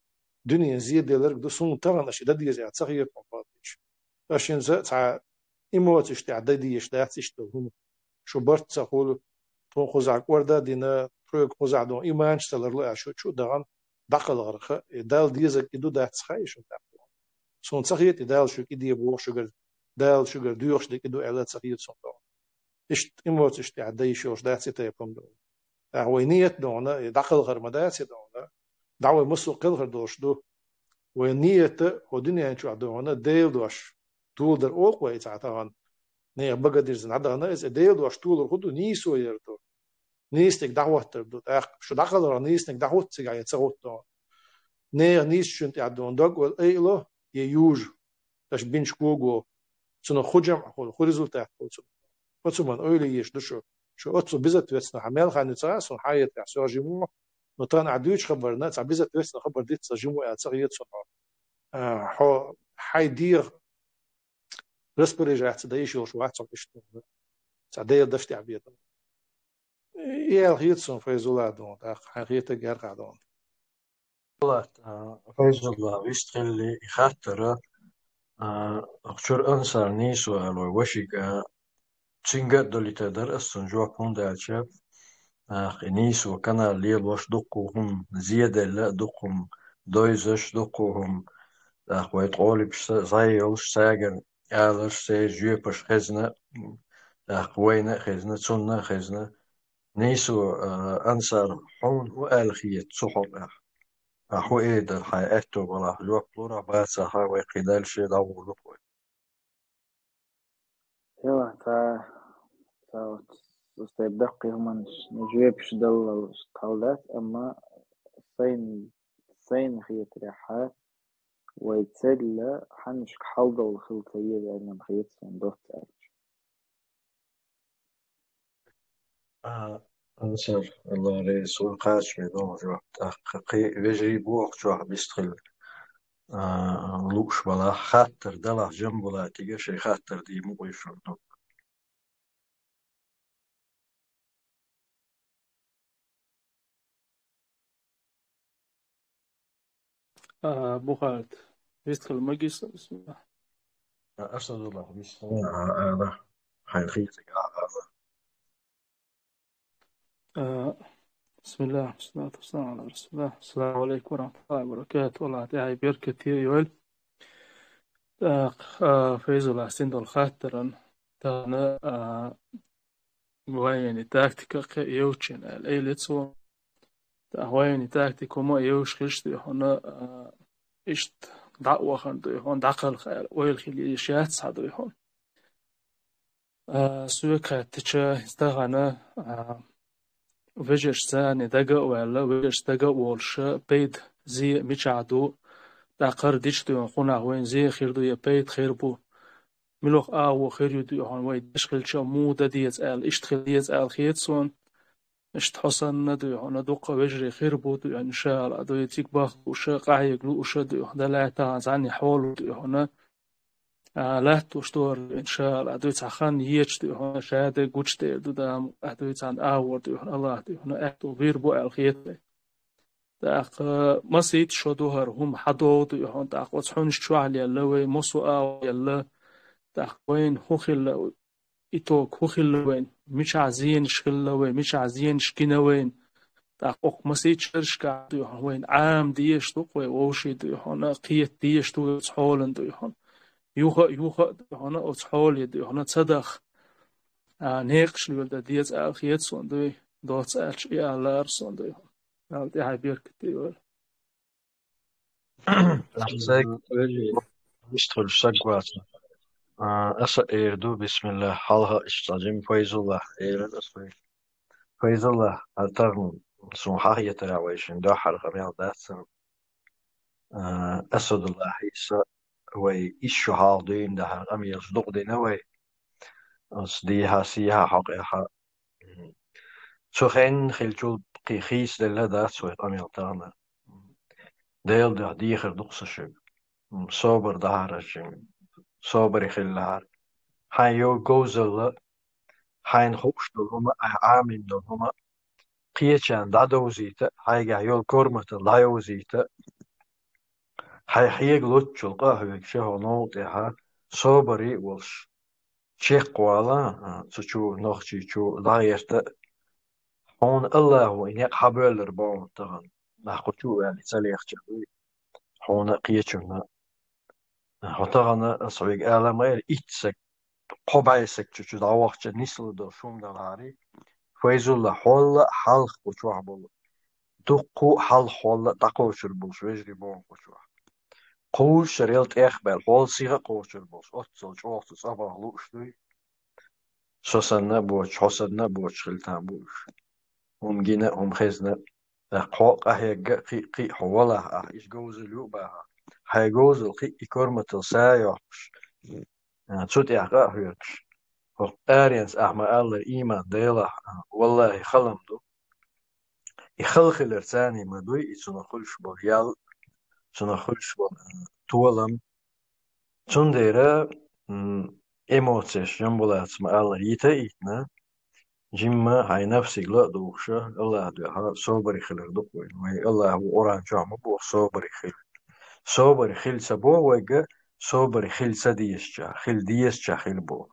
дуьненан зеделларг ду, суна тахана аша дан деза аьлла ца хета хьуна бакъдича. Аша хӀинца цхьа эмоцеш тӀехь дан дезаш дац иштта долу хӀума. Шу барт ца хуьлу, тхуна кхузахь кӀорда а дина, тхоьга кхузахь дохана иманаш ца ларло аьлла шу чу а дахана, дӀакхалхарх, и Далла дезарг и ду дац хаий шуна тӀаккха. Суна ца хета и Дала шуьга и де боху шуьгара, Дала шуьгара доьхуш дерг и ду аьлла ца хета суна дохана. Иштта эмоцеш тӀехь дан йиш йолуш дац и тайпа хӀума дохана. ТӀаккха вай ниет дохана, и дӀакхалхар ма дац и дохана. ДӀа вай массо а кхелхар долуш ду. Вай ниета хӀо дуьнен чохь дохана, Делан дош толадар олу-кх вай цхьа тахана. Нехан бага дирзина дӀадахана иза, Делан дош толар хӀун ду, нийсо яр ду. Нийсаниг дӀахӀоттар ду. ТӀаккха шу дӀакхалхарх нийсаниг дӀахӀутту цигахь я ца хӀутту дохана. Нехан нийсачун тӀехь дохана дог вала айало, я южу. Аша бинчу кого, цунах хӀун жамӀ хуьлу, хӀун результат хуьлу цунах. Оцу хӀуманна ойла еш ду шу. Шу оццул безответственно хьан мел хан ю ца хаьа суна, хьан хетарехь со жима ву, но тахана ахь дуьйцучу хабарна цхьа безответственно хабар диц сан жима ву аьлла ца хета суна. А, хьо хьайн дегӀах распоряжаться дан йиш йолуш вац хьо иштта. Цхьа Делан дош тӀехь бетам. И аьлла хета суна, Файзулла, дохана, тӀаккха хьайн хетарг гергахь дохана. Лат, а, Файзулла, вистхилли и хаттара, а, чуьра Ансар нийсо аьлла вай вашига, а, цуьнга а долуьйтур дара ас цунна жоп, хӀунда аьлча, а, и нийсо канал лелош дуккха хӀума зеделла, дуккха хӀума дойзаш, дуккха хӀума, тӀаккха вай ткъолипаш са-, зӀе йолуш, цаьргара аларш, церан жоьпаш хезна, тӀаккха вайна а хезна, цунна а хезна. Нийсо, а, Ансар, хьуна хӀун аьлла хета цу хьокъехь? Ахь хӀун эр дара, хьайн аьтто балахь, жоп лур ахь, бацахь а, вай кхин дальше дӀагӀур ду-кх вай. Йо, ца, ца, ца, ца даккхий хӀуманаш жоьпаш даллал хьал дац, амма сайн, сайна хетарехь, вай цӀерла хьаннашка хьалдовла хила ца еза аьлла хета суна доцца аьлча. А, Ансар, Аллах реза хуьлда, кхачаме догӀу жоп. ТӀаккха кхин вежарий бу хӀокху чохь вистхилла, а, лууш балахь, хаттар далахь, Жамбулатига шайн хаттар дийр ма къуьйсур ду. А, Бухарит, вистхила магистр, бисмилла. А, Асадулла, вистхила, а, ала, хьайн хетарг, а, ала. А, бисмилла, салату вассаламу ала расулилла. Ассаламу алейкум ва рахматуллахи ва баракатух. Аллах тӀехь беркате йойла. ТӀаккха, а, Файзулла, син долу хаттаран, тахана, а, военный тактика кхе йовчийн аьлла, элицо. ТӀаккха военный тактика хӀума йовш хилча дуй хьуна, а, иштта дӀа а вахана дуй хьуна, дӀакхалха аьлла, ойла хила йиш яц хьан дуй хьуна. А, соьга хаьттича, тахана, а, вежаршца дага а ваьлла, вежаршца дага а волуша, пайда зе мичахь ду, тӀаккха хӀара дича дуй хьуна, хӀунах вайна зе хир ду я пайда хир бу. Муьлха агӀо хир ю дуй хьуна, вай деш хилча муха дан деза аьлла, иштта хила деза аьлла хета суна. Иштта хьо санна дуй хьуна, дуккха вежарий хир бу дуй хьуна, иншаалла, дуй цига бахлуша, къахьега лууша дуй хьуна, дан лаьттахана цхьанна хьолу дуй хьуна. А, латтуш дора, иншаалла, дуй цхьа хан еча дуй хьуна, шадерг гучудер ду дама, а, дуй цхьанна агӀор дуй хьуна, Аллах дуй хьуна, аьтту бир бу аьлла хета вай. ТӀаккха масийта шо ду хӀара хӀума хьадогӀу дуй хьуна, тӀаккха оцу хьуьнаш чохь лелла вай, мосо агӀо елла, тӀаккха вайна хӀун хилла, итог хӀун хилла вайн, мичахь зенаш хилла вайн, мичахь зенаш гина вайн, тӀаккха окху масийттачу шерашкахь дуй хьуна, вайн Ӏама дезаш ду-кх вай вовшийн дуй хьуна, кхета дезаш ду оцу хьолан дуй хьуна. Юха а, юха а дуй хьуна, оцу хьоле дуй хьуна, ца даха, а, некъаш лоьла дан деза аьлла хета суна дуй, доцца аьлча и аллара суна дуй хьуна. Дала тӀаьхье беркате йойла. Сайг, вежарий, иштта хуьлуш саг вацахь. А, аса эр ду, бисмиллахӀ, хьалха иштта цхьа жима Файзуллахь эр ду аса вай. Файзуллахь, а, тахана суна хьахетарехь вай шина дуьххьара къамел дац сан. А, Асадуллахьи са вай исс шо хьалха дуьйна дахьара къамелаш дукха дина вай. Оцу дехьа, сехьа, хьокъехьа. Цу хенна хиллачул кхин хийцаделла дац вай къамел тахана. Делан дуьхьа дехар ду-кх сан шуьга. Собар дахьара шуьга. Собаре хилалахьара. Хьайн йогу говзалла, хьайна хууш долу хӀума, ахь Ӏамийна долу хӀума кхечарна дӀадовзийта, хьайгахь йолу корматалла дӀайовзийта, хьайн хьега луччул къа а хьоьгуш хьо новкъа тӀехьа собаре а волуш, чекхвала, а, цу чу, нохчий чу дӀагӀерта, хьуна Аллахо и некъ хьабоьллур бу хьуна тахана. Нах кху чу а ваьлла, и ца лехча дуй хьуна а, кхечунна а. Хьо тахана, аса хьоьга ала ма-, итт саг, кхо бӀе саг чу, чу дӀавахча нислур долуш хӀума далахьара, Файзулла, хьол а хьалха кху чохь болу, дуккха а хьалха хьол а дӀакхочур болуш вежарий бу хьуна кху чохь. Кхузткъа шарал тӀех а баьлла, хьол сиха а кхочур болуш, оццул чӀогӀа цу цӀа баха лууш дуй. Со санна а боцуш, хьо санна а боцуш хила там бу уьш. ХӀума гина а, хӀума хезна а, тӀаккха хьо къахьегга а, кхин а, кхин а хьо валахь ахь, иза говзалла ю а бахахь, хьайн говзалла кхин а и корматалла са а йоккхуш, а, цу тӀехь къа а хьоькхуш, хӀокху аренца ахь ма-аллара, ийман Делахь, а, валлахӀи, халам ду. И хала хилар царний ма дуй, и цунах хуьлуш болу ял, цунах хуьлуш болу, а, толам. Цундела, м, эмоцеш Жамбулатца ма-аллара йита а йитина, жимма хьайн нафсиг ла а духуша, Аллахьан дуьхьа собаре хилар ду-кх вайна. Вай Аллахьо Къуръан чохь ма боху собаре хила. Собаре хила ца боху вайга, собаре хила ца дезачохь, хила дезачохь хила боху.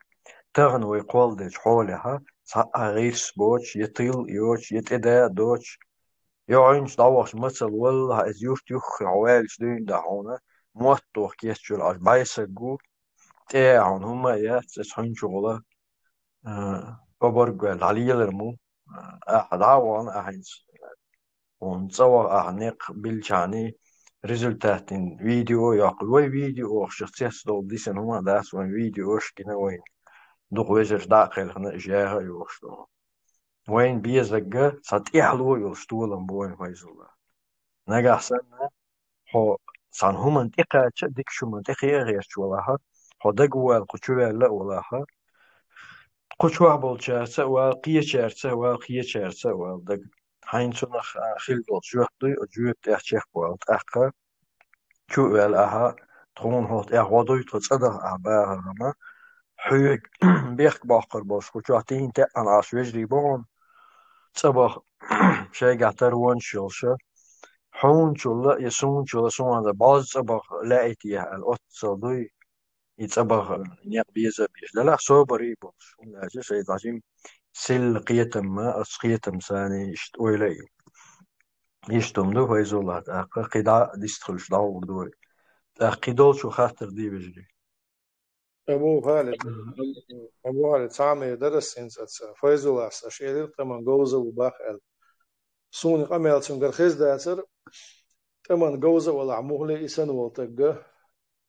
Тахана вай кхолладечу хьолехьа, цхьа а гӀирс боцуш, я тыл йоцуш, я тӀеда а доцуш, я хьуьнчу дӀавахча мацалла, валлахь, иза юрт юххе хьо ваьлча дуьйна дахьа хьуна, мотт тохка кечвелла Ӏаш бӀе саг ву, тӀе а хьуна хӀумма а яц, иза хьуьнчу гӀула, а, обарг ваьлла, дӀалелар ма ву, а, ахьа дӀа а вахана, ахьа хӀинца хьуна цӀа ваха ахьа некъ билчахьана, результатин видео а йоккхур. Вай видеошкахь цецдовла дисина хӀума а дац, вайн видеош а гина вайна. Дукха вежарш дӀа а кхелхина, уьш яха а йохуш ду. Вайна безарг цхьа тӀаьхьало йолуш толам бу вайна, Файзулла. Нагахь санна, хьо цхьана хӀуманна тӀекхача а, дикачу хӀуманна тӀекхиа а гӀерташ валахьа, хьо дагавоьлла кху чу ваьлла а валахьа, кху чохь болчаьрца а вала, кхечаьрца а вала, кхечаьрца а вала дага. Хьайна цунах, а, хила долу жоьп дуй, оцу жоьпа тӀехь чекхвала. ТӀаккха чу а ваьлла ахьа, тхуна хӀокху тӀехь гӀо дуй, тхо цӀа даха ахьа бахархьама, хьоьга бехк боккхур болуш кху чохь тийна теӀана Ӏаш вежарий бу хьуна, цӀа баха, шайгахь таронаш йолуша, хьуначул а, я суначул а, суна бӀозза цӀа баха лаьийтехьа аьлла, оццул дуй, и цӀа баха некъ беза а безаш. Делахь собаре а болуш, хӀунда аьлча шайн дӀа жима силла кхетам ма, оцу кхетамца иштта ойла а йо. Иштта хӀума ду, Файзулла, тӀаккха кхидӀа а дистхуьлуш дӀагӀур дора. ТӀаккха кхидолчо хаттар де, вежарий. Абу Халид, Абу Халид, цхьа а ма дара ас хӀинца аца. Файзуллас аша элира, тӀаман говза ву бах аьлла. Суна къамел цуьнгара хеза дацара, тӀаман говза а валахь, муххале и санна волу тагга,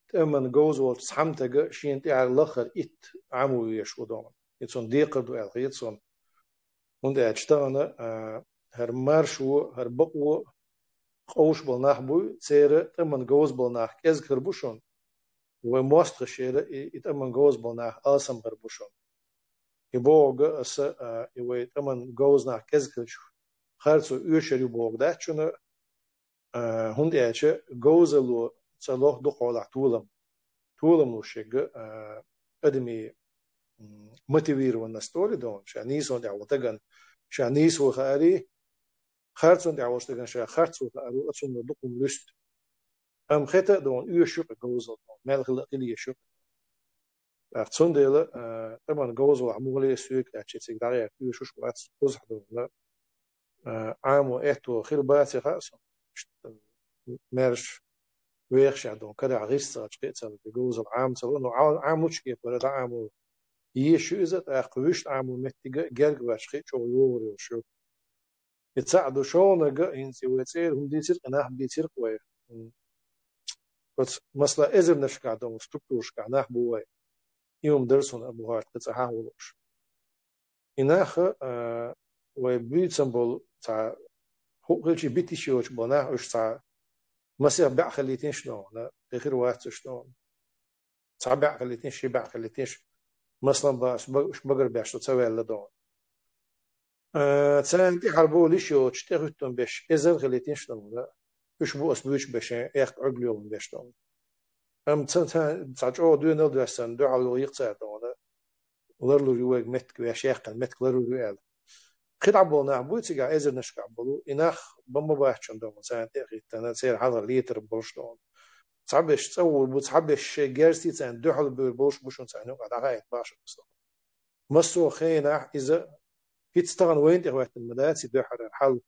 тӀаман говза волчу цхьамтага шена тӀаьхьара лаххара итт Ӏамо веш ву догӀна. и цунна декхар ду аьлла хета суна. ХӀунда аьлча тахана, а, хӀара маршо, хӀара бакъо къовсуш бола нах буй, церан тӀаман говза бола нах кӀезигхир бу шуна, вай мостагӀашера и, и тӀаман говза бола нах алсамхир бу шуна. И бохург аса, а, и вай тӀаман говза нах кӀезигхилча харцо оьшур ю бохург дац шуна, а, хӀунда аьлча говзалло ца лох дукха хьолахь толам. Толам луш шега, а, адамий, м, мотивированность олу дона, ша нийсонна тӀехь волу тагана, ша нийсо хаарий, харцонна тӀехь волчу дагана ша харцо хаару, а цунна дукха хӀума луьсту. Амма хета а дона, оьшуш ю кхин говзалла дона, мел хила а хила езаш ю. ТӀаккха цундела, а, тӀаман говзаллехь муххале а соьга аьлча, цига дӀагӀерта оьшуш вац, кхузахь дона, а, Ӏамо аьтто хир баций хаьа суна. Маьрша вехаш а дона, карахь гӀирс ца гӀачкхи а ца луьту, говзалла Ӏама ца ло, но Ӏа-, Ӏамучу кепара дӀа Ӏамо езаш ю иза, тӀаккха вуьшта Ӏамо меттиг а герга ваьчча хи а чӀогӀа йогӀур йолуш ю. И цхьаъ ду шолгӀаниг а, хӀинца и вай цӀера хӀума дийцира-кх, и нах дийцира-кх вай. Оцу, масала, эзарнашкахь долу структурашкахь нах бу вай. И хӀума дара суна Абу-ГӀарта кхин цкъа хьахо лууш. И нах, а, вай буьйцам болу цхьа хӀуъ хилчий битиш йоцуш болу нах, уьш цхьа масех баьӀ хилийтинаш дона, кхин хир вац уьш дона. Цхьа баьӀ хилийтинаш, ши баьӀ хилийтинаш, масала, баш, ба-, уьш багарбеш ду ца ваьлла дона. А, царна тӀаьхьара бовла йиш йоцуш, тӀехӀуьттун берш эзар хилийтинаш дона. Уьш бу ас буьйцуш бершан эккха Ӏуьргла йолун берш дона. Амма ца, ца, цхьа чӀогӀа доьналла доьссина дуьхьал йогӀу йикъ цара дона. Ларлур ю вайга меттиг, ваьш яьккхина меттиг ларлур ю аьлла. КхидӀа болу нах буй цигахь эзарнашкахь болу, и нах бан ма бац шуна дона, царна тӀе а хӀиттина, церан хьалхара летар болуш дона. Цхьаберш цӀа гӀур бу, цхьаберш шайн герзаца царна дуьхьал бевр болуш бу шуна царна юкъахь дӀахаийта башха. Массо а хенахь иза хӀинца тахана вайна тӀехӀоьттина ма дац и дуьххьара хьал.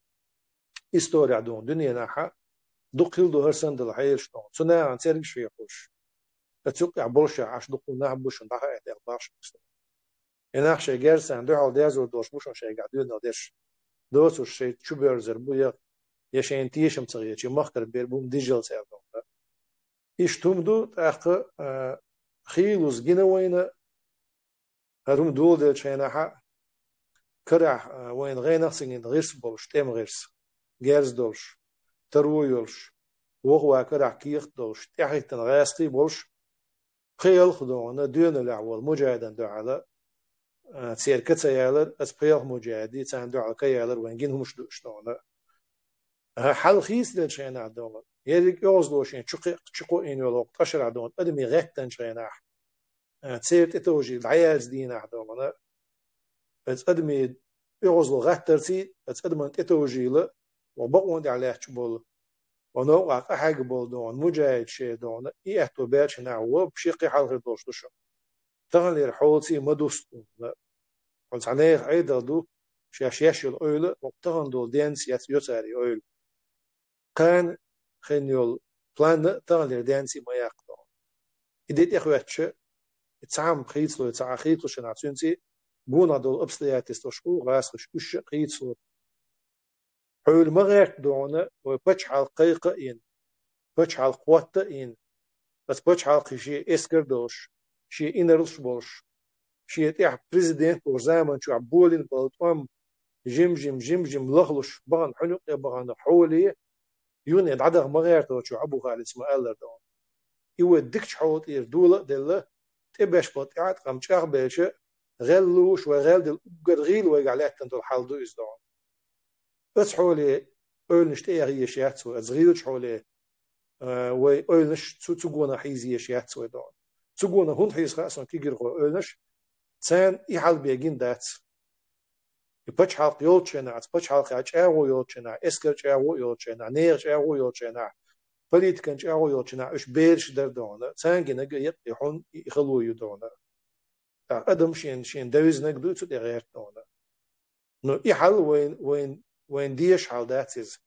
Исторехь дона дуьненахь дукха хилла ду хӀара санна долу хьелаш дона. Цу нахана цергаш хьоькхуш, ткъа цу юкъехь болуш Ӏаш дукха нах бу шуна дӀахаийта аьлла башха. И нах шайн герзаца дуьхьал дерзор долуш бу шуна шайгахь доьналла дерш. Доцурш шайн чу боьрзур бу, я, я шайна тешам ца хеташ, я махкара бер бу-м дижалц аьлла дона. Иштта хӀума ду, тӀаккха, а, хийлаза гина вайна, хӀара хӀума доладеллачу хенахь а, карахь, а, вайна гӀенах а ца гина гӀирс болуш, тӀеман гӀирс, герз долуш, таро йолуш, вохван карахь кехат долуш, тӀехӀиттина гӀаьскхий болуш, пхи-ялх дона доьналлехь волу муджахӀидана дуьхьал, а, церан ка ца ялар, аса пхи-ялх муджахӀиди царна дуьхьал ка ялар вайна гина хӀумаш ду уьш дона. А, хьал хийцаделлачу хенахь дона, ерриг оьгӀазло шен чу кхе-, чу кхоийна йолу хӀокху тӀашарахь дона, адамийн гӀеттанчу хенахь, а, церан тӀетовжийла дӀаяза дийнахь дона, оцу адамийн оьгӀазло гӀаттарций, оцу адаман тӀетовжийла, ва бакъонан тӀехь лаьтташ болу, ва новкъахь къахьегна болу дона, муджахӀид шен дона, и аьтто баьлча нах вообще кхин хьалхара долуш ду шуна. Таханлера хьолаций ма дусту хьуна. Хьуна цхьа нехан Ӏедал ду, шаьш еш йолу ойла, хӀокху тахана долу денца яц йоцари ойла. Кхана хин йолу план а таханлера денций ма яккха дона. И де тӀехӀоьттича, и цхьа хӀума хийцало, и цхьа а хийцало шуна цуьнций, гонах долу обстоятельстваш хӀу, гӀазкхаш уьш а хийцало. Хьуьла ма гӀерта дона, вай пачхьалкх кхайкха а йина, пачхьалкх хӀотта а йина, аса пачхьалкхе шен эскар долуш, шен инарлаш болуш, шен тӀехь президент волчу заманчохь болийна болу тӀом жим-жим, жим-жим лахлуш, бахана хьуьнан юккъе бахана хьоле, юхане дӀадаха ма гӀерточо Абу Халида ма аллара дона. И вай дикачу хьола тӀера дола а делла, тӀебеш болу тӀеӀаткъам чӀагӀбелча, гӀеллуш вай гӀелделла уггар гӀийла вайгахь лаьттина долу хьал ду иза дона. Оцу хьоле ойланаш тӀеэха езаш яц вай, оцу гӀийлачу хьоле, а, вай ойланаш цу, цу гонах хьийза езаш яц вай дона. Цу гонах хӀунда хьийза хаьа суна кегийрхой ойланаш, царна и хьал бен гина дац. И пачхьалкх йолчу хенахь, оцу пачхьалкхехь чӀагӀо йолчу хенахь, эскар чӀагӀо йолчу хенахь, нехан чӀагӀо йолчу хенахь, политикан чӀагӀо йолчу хенахь, уьш бераш дара дона, царна гинарг а екъ и хьун, и хало ю дона. ТӀаккха адам шен, шен девизнаг дуй цу тӀе гӀерта дона. Но и хьал вайн, вайн, вайн дезаш хьал дац иза.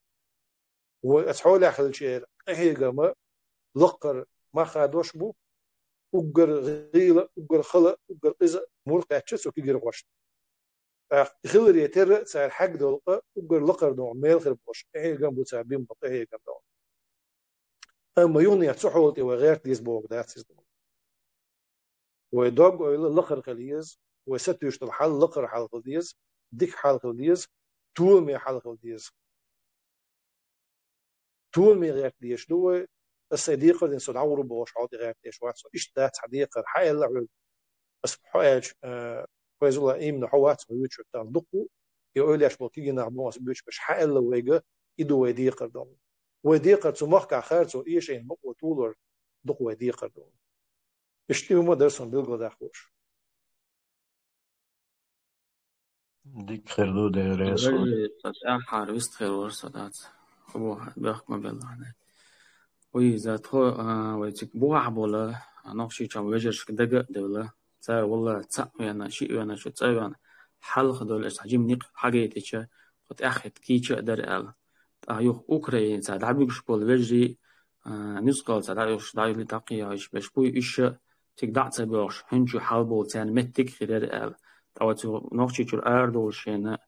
Вай оцу хьолехь хилчера къахьегама лакхара мах хадош бу, уггар гӀийла, уггар хала, уггар къиза мур кхаьчча цу кегийрхошна. ТӀаккха и хиларе терра а цара хьегдолу къа уггар лакхара дона мел хир болуш къахьегам бу цара бина бо къахьегам дона. Амма юханехь цу хьола тӀе вай гӀерта деза бохург дац иза дона. Вай дог-ойла лакхара хила еза, вай сатуьйсуш долу хьал лакхара хьал хила деза, дика хьал хила деза, томе хьал хила деза. Томе гӀерта дезаш ду вай, аса сайн декхар дина со дӀагӀур бохуш хьо тӀе гӀерта дезаш вац со. Иштта дац хьан декхар, хьан аьлла хьоьга. Аса хьо аьлча, э, Файзулла, имна хьо вац хьо вуьйцуш, тахана дуккха а, и ойла еш болу кегийнах бу аса буьйцуш берш, хьан аьлла вайга, и ду вай декхар долу. Вай декхар цу махкахь харцо эшийна бакъо толор дукха вай декхар долу. Иштта и хӀума дара суна билгалдаккха лууш. Дика хир ду, Дела реза хуьлда. Ца тӀаьххьара вист хир вара со дац. Хьо боху, бехк ма белла хьан. Уй, за тхо, а, вай цига бухахь болу, а, Нохчийчоьнан вежаршка дага а девлла. Цара, валла, цхьаъ веана, шиъ веана, шу цӀа веана, хьалха долу аша цхьа жима некъ хьагайтича, тхо тӀаьххьитта кийча а дара аьлла. ТӀаккха юха Украинца дӀабуьгуш болу вежарий, а, нуьцкъалца дӀа уьш, дӀа дӀакхайкхийна берш буй, уьш а цига дӀа а ца боьлхуш, хӀинца чу хьалаболу царна меттиг а хир яра аьлла. ТӀаккха цу Нохчийчуьра арадолуш шена,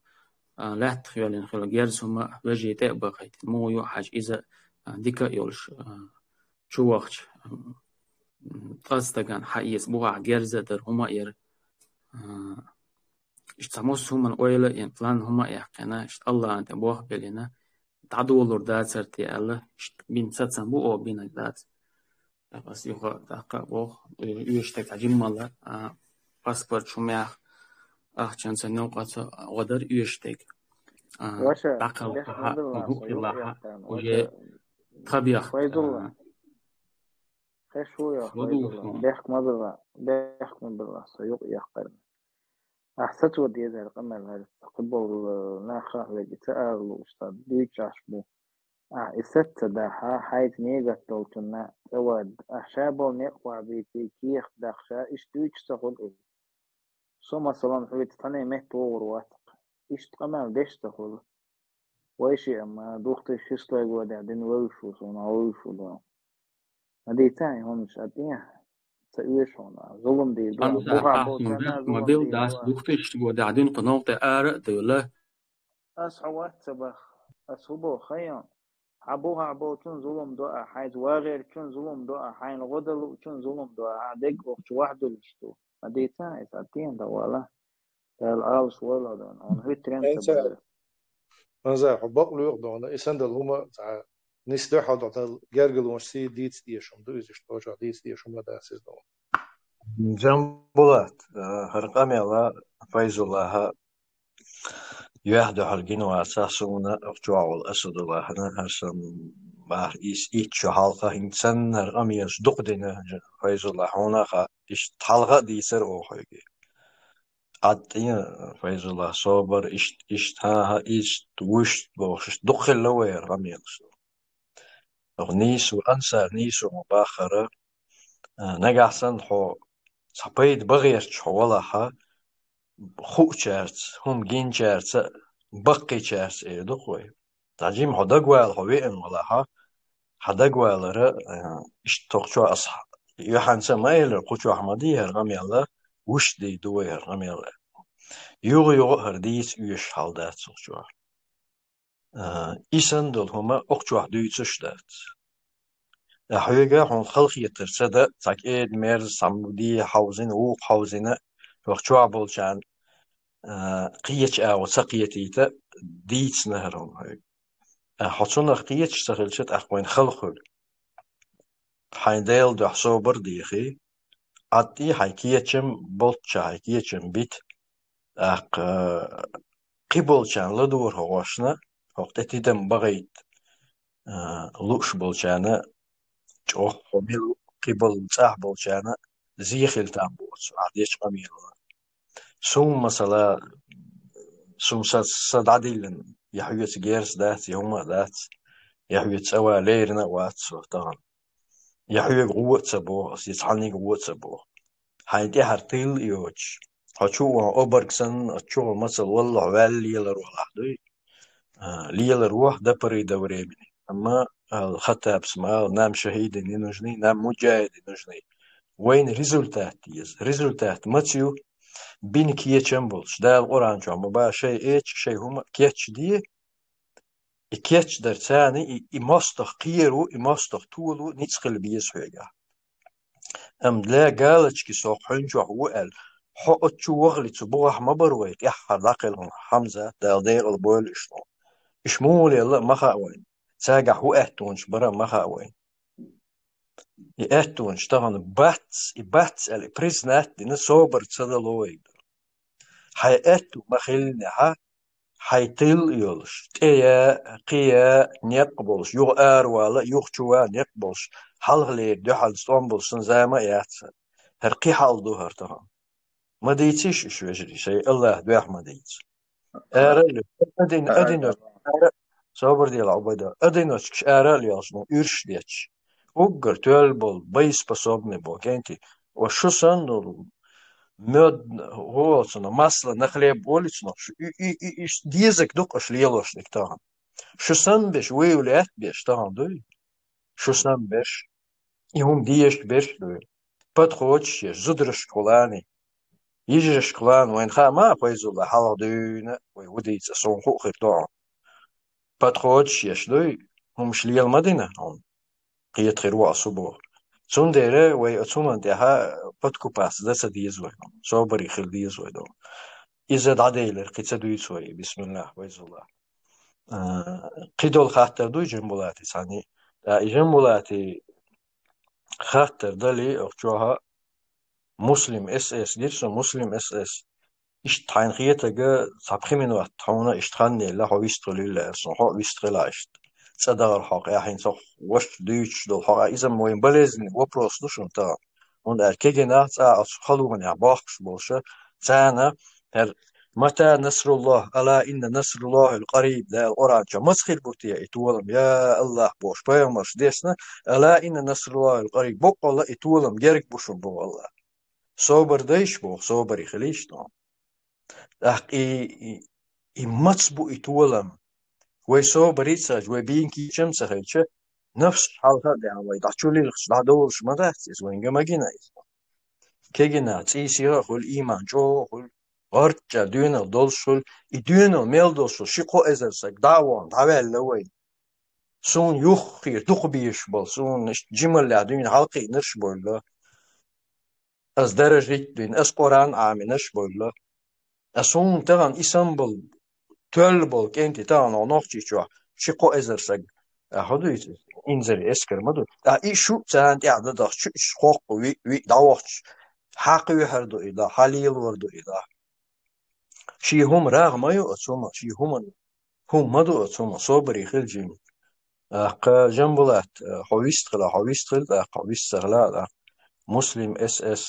а, лаьттах йоьллина хилла герз хӀума вежарий тӀе а бахийтина, муха ю хьажа иза, а, дика а йолуш, а, чу вахча, а, м, ткъа стагана хьаэца бухахь герз а дара, хӀума а яра. А, иштта цхьа массо а хӀуманан ойла а йина, план хӀума а яьккхина, иштта Аллахьан тӀе болх беллина, дӀадолор дацара те аьлла, иштта бина сацам бу, оха бинарг дац. ТӀаккха аса юха тӀаккха а боху, оьшуш дерг цхьа жимма а, а, паспорт хӀуманах, ахчанца, новкъаца гӀо дара оьшуш дерг. А, ваша, дӀакхалхахьа, бехк ма билла, хӀуъа хилахьа, юкъ яхтарна, уже ваша, тхабех, Файзулла. А, хеш ву я, Файзулла, бехк ма билла, бехк ма билла, со юкъ яхкарна. Ахьа сацо дезара къамел хӀара, кхиболу нах а хьоьга ца ала лууш, ца дуьйцуш Ӏаш бу. Ахьа и саца дахьа, хьайца негат долчунна цӀа вад, ахьа ша болу некъ вахьа бийций, кехат даха ша, иштта дуьйцуш ца хуьлу и. Со, масалан, хьоьца тхьане метта вогӀур вац-кх. Иштта къамел деш ца хуьлу. Вай шиъ-м, а, две тысячи шестой годехь дина вевзаш ву суна, вевзаш ву дела. Ма дийца и хӀуманаш а тӀе, ца оьшу хьуна, зулам дийр ду. Ансар, бухахь болчарна зулам дийр ду. Две тысячи годехь дина кху новкъа тӀе ара а девлла. Ас хьо вац ца баха. Ас хӀун боху хайо? Хьан бухахь болчун зулам до а, хьайца вагӀерчун зулам до а, хьайна гӀо дан луучун зулам до а, хьан дег охчу вахьа дуьллуш ду. Ма дийца, иза тӀе дан вала. Дала Ӏалаш войла дона, хьуна хӀуьттаренна ца бара. Анзар, хьо бакъ лоьху дона, и сандал хӀума цхьа нисдо хьал дохьтал гергарлонаш сий дийца дезаш хӀума ду, иза иштта кхочохь дийца дезаш хӀума дац иза дона. Джамбулат, а, хӀара къамела Файзуллаха юьхь дуьхьал гина вацахь суна, охьа чохь волу Асадуллахьна, хӀара сан бахьара ис итт шо хьалха хӀинца санна хӀара къамелаш дукха дина Файзуллахь, хьуна а хаьа, иштта хьалха а дийцара оха хьоьга. Ӏад тӀе, Файзуллахь, собар, иштта, иштта, хӀан-хӀа, иштта, вуьшта бохуш, иштта дукха хилла вай хӀара къамелаш. Оха нийсо, Ансар нийсо ма бахара, а, нагахь санна хьо цхьа пайда бан гӀерташ хьо валахьа, хуучаьрца, хӀума гинчаьрца, баккхийчаьрца эр ду-кх вай. Цхьа жима хьо дагавала хьо веана валахьа, хьан дагавалара, а, иштта тохчо аса юьхьанца ма элира, кху чохь ма дий хӀара къамел, вуьшта дий ду вай хӀара къамел. Юха-юха а хӀара дийца оьшуш хьал дац охьа чохь. А, и санна долу хӀума охьа чохь дуьйцуш дац. Ткъа хьоьга хьуна халахетар ца дан, цхьа кӀеда-мерза, цхьа дехьа хьовзина, вукху хьовзина, охьа чохь болчарна, а, кхечу агӀо ца кхетийта, дийцина хӀара хӀума хьоьга. Ткъа хьо цунах кхеташ ца хилча, тӀаккха вайна хала хуьлу. Хьайн Делан дуьхьа собар дехий, Ӏад тӀе хьайн кечам болчча хьайн кечам бита, тӀаккха кхиболчарна ладогӀар хьо гӀошна, хьо тӀе тидам бахийта, а, лууш болчарна чӀогӀа хьо мила ву, кхиболу цӀахь болчарна зе хила там боцу, ахьа дечу къамелана. Суна, масала, суна са, са дӀадиллина, я хьоьца герз дац, я хӀума а дац, я хьоьца цӀа ван лерина а вац со тахана. Я хьоьга гӀо а ца боху ас, я цхьанниг гӀо а ца боху. Хьайн тӀаьхьара тилла йоцуш, хьо чу а вахана обарг санна, оцу чухула мацалла валлахь ваьлла лелар валахь дуй. А, лелар ву хьо до поры до времени. Амма, а, Хаттабас ма аллара, нам шахиды не нужны, нам муджахиды нужны. Вайна результат деза. Результат маца ю? Бина кечам болуш. Дала Къуръан чохь ма боху, шайн эча, шайн хӀума кечде, и кечдар царна, и, и мостагӀа кхеро, и мостагӀа толо ницкъ хила беза хьоьгахь. Амма для галочки со хьуьнчохь ву аьлла, хьо оцу чу вахале цу бухахь ма бара вай, тӀаьххьара дӀакхелхина Хьамзат, Дала декъала бойла уьш тхуна. Уьш муха лелла а ма хаьа вайна. Цаьргахь хӀун аьттонаш бара а ма хаьа вайна. И аьттонаш тахана бац, и бац аьлла, и признать дина, собар ца дало вайга. Хьайн аьтту ма хиллинехьа, хьайн тыл йолуш, тӀе я, кхин я некъ болуш, юха аравала, юха чу ван некъ болуш, хьалхалера дуьхьал стом болуш сан зама а яц хӀара. ХӀара кхин хьал ду хӀара тахана. Ма дийцийша уьш, вежарий, шайн АллахӀ дуьхьа ма дийца. Ара а ле-, адин-, адиночкаш ара, собар делахь, Ӏубайда, адиночкаш ара а лелаш, ну, уьрш детташ. Уггар тоьлла болу, боеспособный болу кӀентий, ва шу санна долу, мед, хӀу олу цунах, масла, на хлеб олу цунах, шу и, и, и, и дезаг ду-кх аша лелош дерг тахана. Шу санна берш, вуй лаьтта берш тахана дуй? Шу санна берш. И хӀума дезаш берш а дуй. Подходаш еш, зударшкахула а, йижаршкахула а, вайна хаьа ма, Файзулла, хьалха дуьйна вай хӀу дийца, суна хуу хир ду хьуна. Подходаш еш дуй, хӀумаш лела ма дина хьуна. Кхета хир ву ас хӀу боху. Цундела вай оцу хӀуманна тӀехь подкупаться дан ца деза вай, собаре хила деза вай ду. Иза дӀаделира, кхин ца дуьйцу вай, бисмиллахь, Файзулла. А, кхидолу хаттар дуй Жамбулати цхьаьна? ТӀаккха и Жамбулати хаттар далий, оха чохь а Муслим эс эс гира со, Муслим эс эс. Иштта хьайна хетарг, цхьа пхи минот хьуна иштта хан елла, хьо вистхуьлийла аьлла, сон хьо а вистхила иштта. ЦӀа дахара хьо, кхин хьайна со ваша дуьйцуш долу хьо, иза вайн болезненный вопрос ду шуна тахана. ХӀунда аьлча кегийнах цкъа оцу халонехь бохкуш болуша, царна хӀара «Мата насруллахь, ала инна насруллахьил къариб», Дала Къуръан чохь, маца хир бу те и толам, я АллахӀ бохуш пайхамарш десна, «Ала инна насруллахьил къариб», боккъалла и толам герга бу шуна боху АллахӀ. Собар дайша боху, собаре хилийша тхо. ТӀаккха и, и, и маца бу и толам? Вай собаре ца хилча, вай бийна кийчам ца хилча, нафсаш хьалха а даьхьна, вай дӀа чу лилхаш, дӀадолуш ма дац иза, вайна га ма гина иза. Кегийнах цӀийсиха а хуьлу, ийман чӀогӀа а хуьлу, гӀорчча доьналла долуш хуьлу, и доьналла мел долуш хуьлу, ши-кхо эзар саг дӀа а вахана, дӀаваьлла вай. Суна юххера дукха безаш болу, суна иштта жималлехь дуьйна хьалакхиънарш а бовлла. Ас даража хӀиттийна, ас Къуръан Ӏамийнарш а бовлла. Ас хӀунда тахана и санна болу, тоьлла болу кӀентий тахана оха Нохчийчохь ши-кхо эзар саг, а, хӀун ду иза, инзаре эскар ма ду. Ткъа и шу царна тӀехь дан дахча, шу уьш кхоккху виъ, виъ дӀавахча, хьан кхоьхьур ду и дӀа, хьан лелор ду и дӀа? Шен хӀума рагӀ ма ю оцу хӀуман, шен хӀуман хӀума ма ду оцу хӀуман, собаре хила жима. ТӀаккха, Жамбулат, хьо вистхила, хьо вистхила, тӀаккха хьо вист ца хила, тӀаккха Муслим эс эс,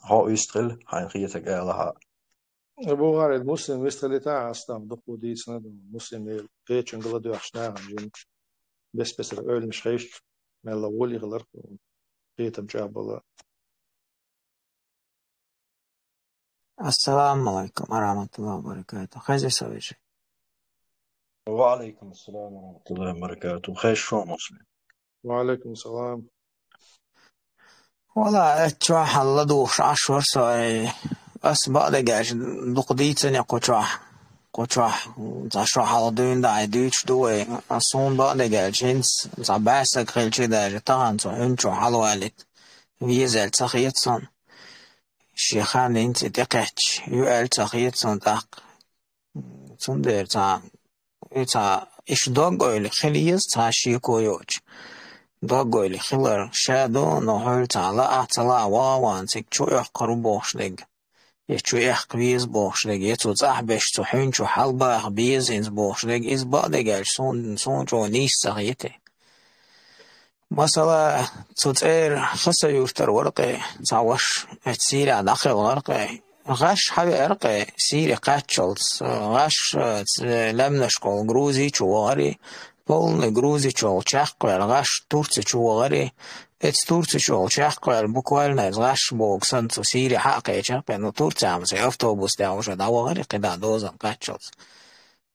хьо вистхила, хьайна хетарг алахьа. Бухари, Муслим вистхилита, астам дукха дийцина, Муслим кхечуьнга ладоьгӀуш нахана жима бес-бесара ойланаш хезча, мелла гӀоле хиларх, кхетам чӀагӀбала. Ассаламу алайкум ва рахматуллахи ва баракатух. Хеза со вежарий? Ва алайкум ассалам ва рахматуллахи ва баракатух. Хеза шо, Муслим? Ва алайкум салам. Вала, э, чохь хьалла духуш Ӏаш вара со, э, ас бакъдерг аьлча дукха дийцина кху чохь. Кху чохь, цхьа шо хьалха дуьйна дӀа дуьйцуш ду вай. Ас суна бакъдерг аьлча, хӀинца цхьа бӀе саг хилча даже тахана цу хӀуьнчу хьалавалийта веза аьлла ца хета суна. Шен хан хӀинца и тӀекхаьчча ю аьлла ца хета суна тӀаккха. Цундела цхьа, и цхьа, иштта дог-ойла хила еза цхьа шеко йоцуш. Дог-ойла хилар ша ду, но хӀара цхьа лаахь а, ца лаахь а, ваха а вахана цига чу оьккхур ву бохуш дерг, я чу эккха веза бохуш дерг, я цу цӀахь беш цу хӀуьнчу хьалабаха беза хӀинца бохуш дерг, иза бакъдерг аьлча суна, суна чӀогӀа нийса ца хета. Масала, цу цӀера Хасавюртара вара кхе цхьа ваша, оцу Сирехь дӀакхелхара кхе. ГӀаш хьавеара кхе, Сири кхаччалц, гӀаш, э, ц-, лаьмнашкахула Грузи чу вахара, полный Грузи чухула чекхваьлла гӀаш Турци чу вахара, оцу Турци чухула чекхваьлла, буквально иза гӀаш боху санна цу Сири хьа а кхечира кхе, ну, Турци Ӏамасе автобус тӀехь уже дӀавахара, кхидӀа дозанна кхаччалц.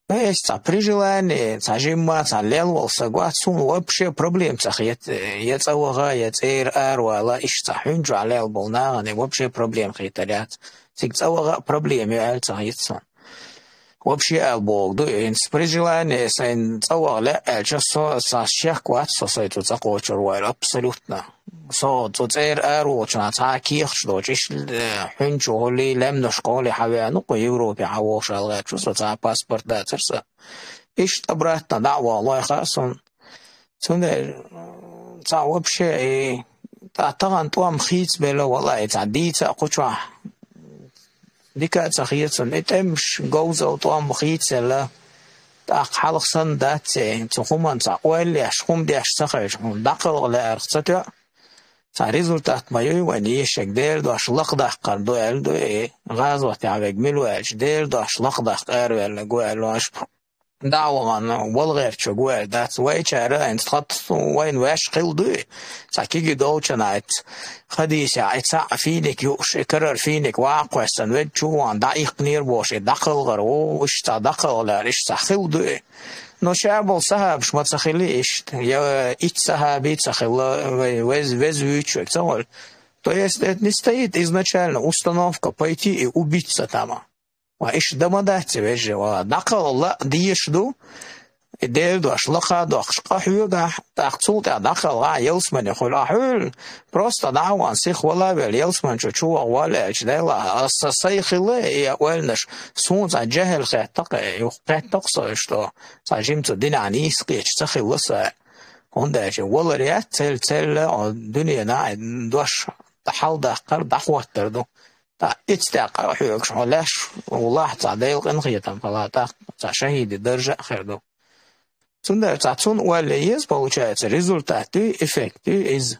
Вешан цхьа при желании, цхьа жимма, цхьа лелла волу стаг вац, суна вообще проблема ца хета, я цӀа ваха, я цӀера аравала, иштта цхьа хӀуьнчохь лелла болу нахана вообще проблема хетар яц. Цига цӀа ваха а проблема ю аьлла ца хета суна. Вообще ала бохург ду, хӀинца при желании сайн цӀа ваха лаьа аьлча, со, сан шек вац со сайн цу цӀа кхочур вайла, абсолютно. Со цу цӀера араволчунах цхьа а кехаташ доцуш, иштта, э, хьуьнчу гӀуллий, лаьмнашка гӀуллий хьавеана кху Европе хьавогӀуш аьлла гӀерташ ву со, цхьа а паспорт дацара сан. Иштта обратно дӀа а ваха лой хаьа суна. Цундела, м, цхьа вообще, и, тӀа тахана тӀом хийцабелла, валлахӀи, цхьа дийца а кху чохь. Дика а ца хета суна, и тӀемаш говзал тӀом хийцаелла, тӀаккха хьалха санна дац церан, цу хӀуманна цхьа ойла еш, хӀума деш ца хилча, хьуна дӀакхалха лаьарх ца тоьа. Цхьа результат ма юй вайн ешаг, Делан дош лакхадаккхар ду аьлла ду, и гӀазотехь верг мила ву аьлча, Делан дош лакхадаккха араваьлларг ву аьлла вайша. ДӀа а вахана, вала гӀерташ верг ву аьлла дац. Вайчара, хӀинца тхан вайна ваьш хилла дуй, цхьа кегий долчунна, хӀинца хадийсехь, и цхьаъ финика юуш, и карара финика ваха кхоьссина, ведда чу а вахана, дӀаиккхинера бохуш, и дӀакхалхар ву, иштта цхьа дӀакхалхалера, иштта цхьа хилла дуй. Но ша болу сахьабаш ма ца хилла иштта, я итт сахьаби ца хилла, вай вез-, веза вуьйцуш верг ца хуьлу. То есть это не стоит изначально установка пойти и убить сатама. Ва иштта дан ма дац и, вежарий, ва дӀакхалха лаа дезаш ду, и Делан дош лакха а доккхуш, къа хьоьгахь, тӀаккха цул тӀаьхьа дӀакхалхахь, ялсамане хуьлу. Ахь хьуьлла, просто дӀа а вахана, сиха вала а велла, ялсамани чу чуваха воллу аьлча, Делахь, аса сайн хилла и ойланаш, суна цхьа жаьхӀал хетта-кх, юха кхетта-кх со, что цхьа жима цу динехь нийса кхеташ ца хилла сан. ХӀунда аьлча валар яц, цел-, цел-, дуьненахь дош хьаладаккхар, дӀахӀоттар ду. ТӀаккха иштта тӀаккха а хьоьгуш хьо лаьш ву лахь, цхьа Делан къинхетам хилахь, тӀаккха цхьа шахӀиди даржа а хир ду. Цундела цхьа цунна ойла ян еза, получается, результат юй, эффект юй иза.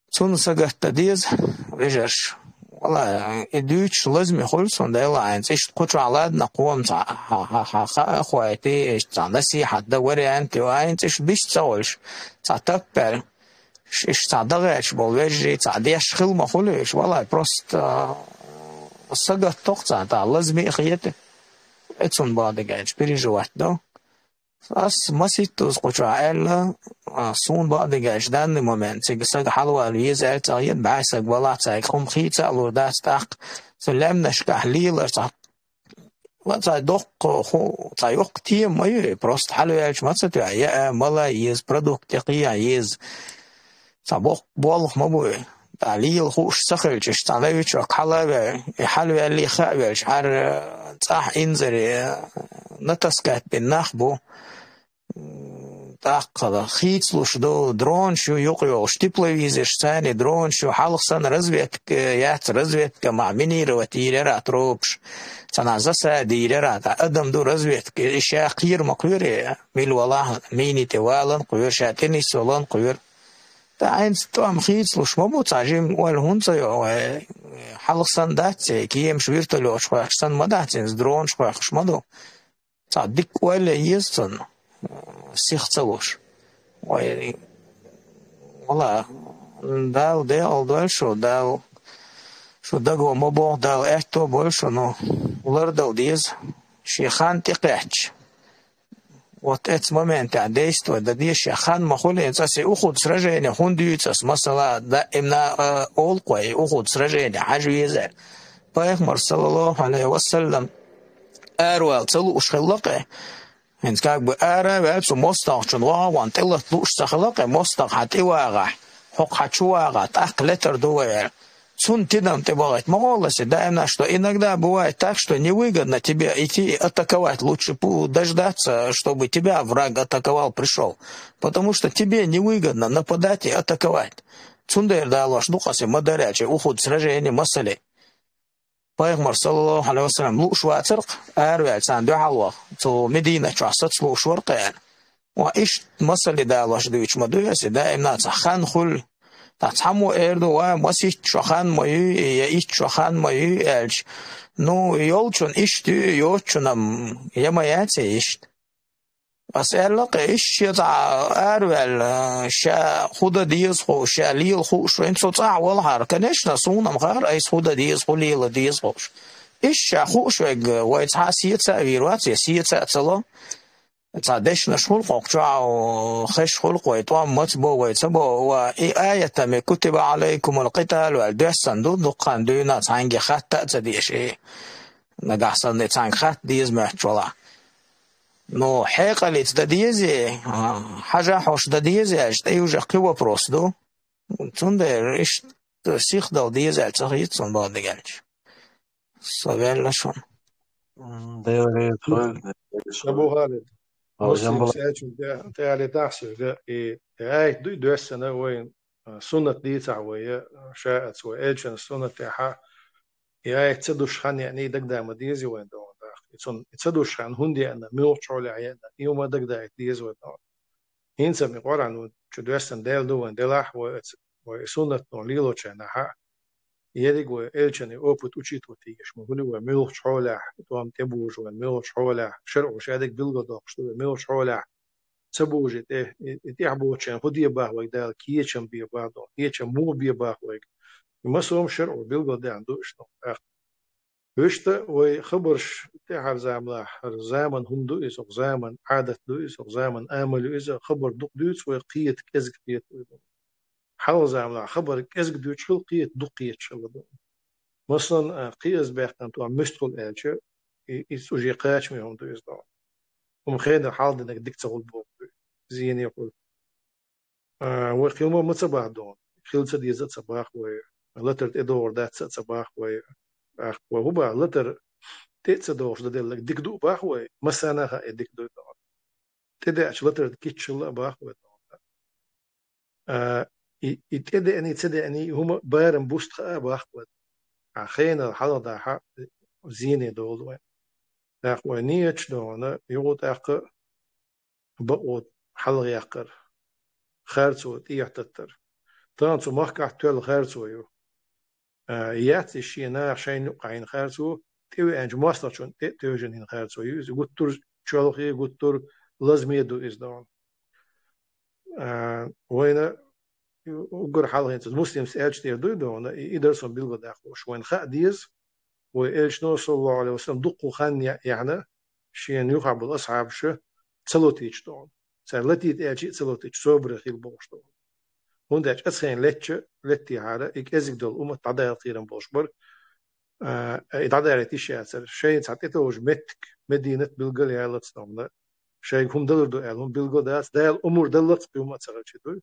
Цунна сагатдан деза, вежарш. Валлахь, и дуьйцуш лазаме хуьлу суна, Делахь, хӀинца иштта кху чохь ладна кхома цхьа хьан, хьан, хьан хаа а хойтий, иштта цхьа насихьат дан вариант ю, а хӀинца иштта бист ца волуш, цхьа таппаьлла. Ш-, иштта цхьа дагӀаьрча болу вежарий, цхьа деш хила ма хуьлу уьш, валлахь, просто, а, сагатдо-кх царна, тӀаккха лазаме а хета. Э, цунна бакъдерг аьлча, переживать до. Ас масийттаза кху чохь аьлла, а, суна бакъдерг аьлча, данный момент цига сага хьалавала веза аьлла цӀа хета, бӀе саг валахь, цаьрга хӀума хийца а лур дац тӀаккха. Цу лаьмнашкахь лелар цхьа Ва цхьа доккха хӀу-, цхьа йоккха тема ма ю, просто хьалаваьлча ма ца тоьхьа, яа, мала еза, продукт тӀе кхехьа еза. Цхьа боккха болх ма бу и. ТӀаккха лела хууш ца хилча, иштта цхьа новичок хьала а ваьлла, и хьалаваьллий хаа а ваьлча, хӀара цӀахь инзаре натаскать бина нах бу. ТӀаккха хийцалуш ду, дронаш ю юкъайогӀуш, тепловизорш царний дронаш ю, хьалха санна разведка яц, разведка ма минировать йийр яра тропаш, цхьана засада йийр яра, тӀаккха адам ду разведка, и ша кхера ма кхоьру, мила валахь, мини тӀе валан кхоьру, ша тӀе нисвалан кхоьру. ТӀаккха хӀинца тӀом хийцалуш ма бу, цхьа жимма ойла хӀунда ца йо, вай, хьалха санна дац, кемаш вертолеташ хьоькхуш санна ма дац, хӀинца дронаш хьоькхуш ма ду. Цхьа дика ойла еза цунна, сиха ца луш. Вай, вала, Дала декъал дойла шу, Дала шу даго ма боху, Дала аьтто а бойла шу, ну, лардала деза. Шен хан тӀекхаьчча, вот эцу моментехь действовать дан деза, шен хан ма хуьлу, цӀа се Ухуд сражение хӀунда дуьйцу ас, масала, даимна, а, олу-кх вай, Ухуд сражение хьажа веза аьлла. Пайхамар, саллаллаху Ӏалайхи ва саллам, аравала ца лууш хилла-кх. ХӀинца как бы ара а ваьлла, цу мостагӀчун вагӀа а ван тӀелатта лууш ца хилла-кх, мостагӀа хьан тӀе вагӀахь, хьокху хьан чу вагӀахь, тӀаккха летар ду вай аьлла. Цунна тидам тӀе бахийта ма гӀолла аса, даимна, что иногда бывает так, что невыгодно тебе идти и атаковать, лучше пу-, дождаться, чтобы тебя враг атаковал, пришёл. Потому что тебе невыгодно нападать и атаковать. Цундела далош ду-кх аса, ма дарра аьлча, Ухуд сражение, масале. Пайхамар, саллаллаху Ӏалайхи ва саллам, лууш вацара-кх, араваьлла царна дуьхьал ваха, цу Мединат чохь саца лууш вара-кх аьлла. Ва иштта масале далош дуьйцуш ма дуй аса, даимна цхьа хан хуьлу. Ткъа цхьаммо эр ду, ва, масийтта шо хан ма юй, я итт шо хан ма юй аьлча. Ну, йолчун иштта ю, йоцчунам я ма яц иштта. Ас аьлла-кх, иштта шен цхьа араваьлла, ша хӀун дан деза хууш, ша лела хууш вайн, цу цӀахь валахьара, конечно, суна-м хаьара, айса хӀун дан деза, хӀун лела деза хууш. Иштта ша хууш верг, вай цхьа а сеца а вийр вац, я сеца а ца ло. Цхьа дешнаш хуьлу-кх хӀокху чохь, хезаш хуьлу-кх вай, тӀом маца бо вай, ца бо, ва и аятами «Кутиба Ӏалайкумул къиталу» аьлла доьссина ду, дуккха хан дуьйна цхьаьнгге хатта а ца деш, и нагахь санна и цхьаьнга хатта деза моьттуш валахь. Ну, хьекъалца дан дезий, хьажахь хьуна дан дезий аьлча, тӀе уже кхин вопрос ду. Цундела иштта сихдала деза аьлла ца хета суна боху дагахь аьлча. Со ваьлла шуна. М, Дела реза хуьлда. Абу Халид. Хьо Муслим жамбала. Аьллачун тӀе, тӀе али тахсирга, и, и аят дуй доьссина вайн, а, суннат дийцахь вай, а, шаьш вай элчан суннат тӀехьа, и аят ца душ хан яъний дагадама деза вайн догӀун дах. И цун, и ца душ хан хӀунда яъна, муьлхачу хьолехь яъна, и хӀума дагадайта деза вайн догӀун. ХӀинца ми Къуръан чу доьссина Дела ду вайн делахь, вай, вай суннатно лелочарна хьа, ерриг вай элчан и опыт учитывать йеш, ма хуьлу вай муьлхачу хьолехь, тӀом тӀебужу вай муьлхачу хьолехь, шарӀо шадерг билгалдоккхуш ду вай муьлхачу хьолехь, ца бужи тӀе, и, и тӀехь бохучарна хӀун де бах вайга Дала, кечам бе бах доху, кечам муха бе бах вайга. И масо хӀума шарӀо билгалдаьхна ду иштта. Вуьшта вай хабарш тӀаьхьара заманахь, хӀара заман хӀума ду иза, хӀокху заман Ӏадат ду иза, хӀокху заман амал ю иза, хабар дукха дуьйцу вай, кхета, кӀезиг кхета вай. Хьалха заманахь хабар кӀезиг дуьйцуш хилла, кхета дукха кхеташ хилла ду. Масалан, а, кхиаза баьккхина тӀом муьстахула аьлча, и, иза уже кхачаме хӀума ду иза доху. ХӀума хенара хьалдинарг дика ца хуьлу боху, зене хуьлу. А, вай кхин хӀума ма ца бах доху. Хила ца деза а ца бах вай. Латар тӀедогӀур дац а ца бах вай. ТӀаккха вай хӀун бах, латар тӀе а ца догӀуш дан делларг дика ду а бах вай, массарна а хаьа дика ду доху. ТӀедеача латар кийча хилла а бах вай доху. А, и, и тӀедеаний, ца деаний, и хӀума барам буста хаа а бах вай. А хенал хьалха дахьа зене долу вай. ТӀаккха вай нийяташ дохуна, юха тӀаккха бакъо хьалхаяккхар, харцо тӀехӀоттаттар. Тахана цу махкахь тоьлла харцо ю. А, яц и шен наха шайна юккъахь йина харцо, тӀевеанчу мостагӀчунна тӀе а тевжина йина харцо ю иза. Гуттар а чолхе, гуттар а лазаме ду иза дохуна. А, вайна уггар хьалха хӀинца Муслимс аьлча тӀера дуй дохуна, и, и дар сан билгалдаккха лууш. Вайна хаа деза, вай элчано, саллаллаху Ӏалайхи ва саллам, дуккха хан я-, яьхьна, шена юххехь болу асхьабаша ца латийча дохуна. Цара латийта аьлча а ца латийча, собаре хила бохуш дохуна. ХӀунда аьлча ацхена летча, леттехьара, и кӀезиг долу уммат дӀадала кхерам болуш бара. А, и дӀадарийта йиш яцара. Шайна цхьа тӀетовжа меттиг, Мединат билгал ялац дохуна. Шайга хӀума далур ду аьлла, хӀума билгал дац, Дала омра даллалц кхин хӀума а ца хилча дуй.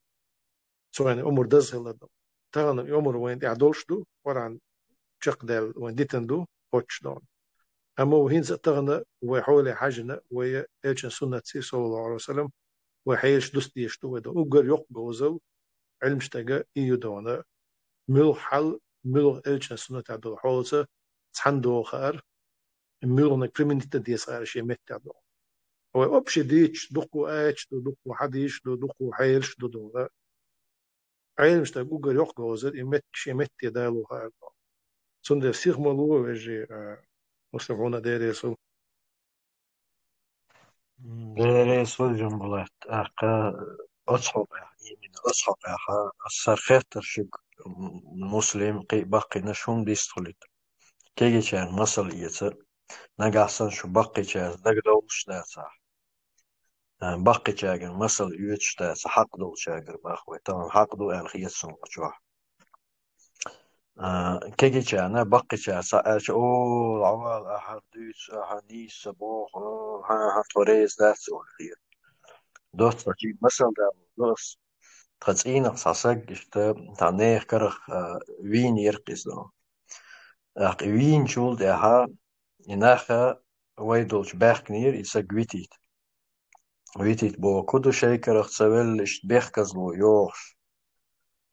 Цуьнан омра даза хилла ду. Тахана и омра вайна тӀехь долуш ду, Къуръан чекхдаьлла вайна дитина ду, кхоччуш дохуна. Амма вай хӀинца а тахана вай хьоле хьаьжна, вай элчан суннатций, саллаллаху Ӏалайхи ва саллам, вай хьелаш дуста дезаш ду вай дохуна. Уггар йоккха говзал, Ӏилмаш стага и ю дохуна. Муьлха хьал, муьлха элчан суннатехь долу хьолаца цхьаьна догӀу хаар, муьлханиг применить дан деза хаар шен меттехь дохуна. Вай общий дийцча, дуккха аяташ ду, дуккха хьадисаш ду, дуккха хьелаш ду дохуна. Ӏилмаш стаг уггар йоккха говзал, и мет-, шен метте далу хаар дохуна. Цундела сиха ма ло, вежарий, а, Муслим, хьуна Дела реза хуьлда. Дела реза хуьлда, Жамбулат. ТӀаккха оцу хьокъехь, именно оцу хьокъехь, аса хеттара шуьга, м, Муслим, кхин а баккхийнаш хӀума дистхуьлуьйту. Кегийчарна масал эца, нагахь санна шу баккхийчаьрца дагадовлуш дацахь. А, баккхийчаьргара масал оьцуш дац, хьакъ долчаьргара бах вай. Тахана хьакъ ду аьлла хета суна кху чохь. А, кегийчарна, баккхийчара схьа аьлча, о, лавал ахьа дуьйцу, ахьа нийса боху, хьан, хьан тхо реза дац олу хета. Доцца чи масал далла до ас. Тхан цӀийнах цхьа саг иштта, тхан нехан карах, а, вийна ерг иза. ТӀаккха и вийначул тӀаьхьа, и нах вай долчу баьхкинера и саг витийта. Витийта боху ду шайн карах ца велла, иштта бехказло йохуш.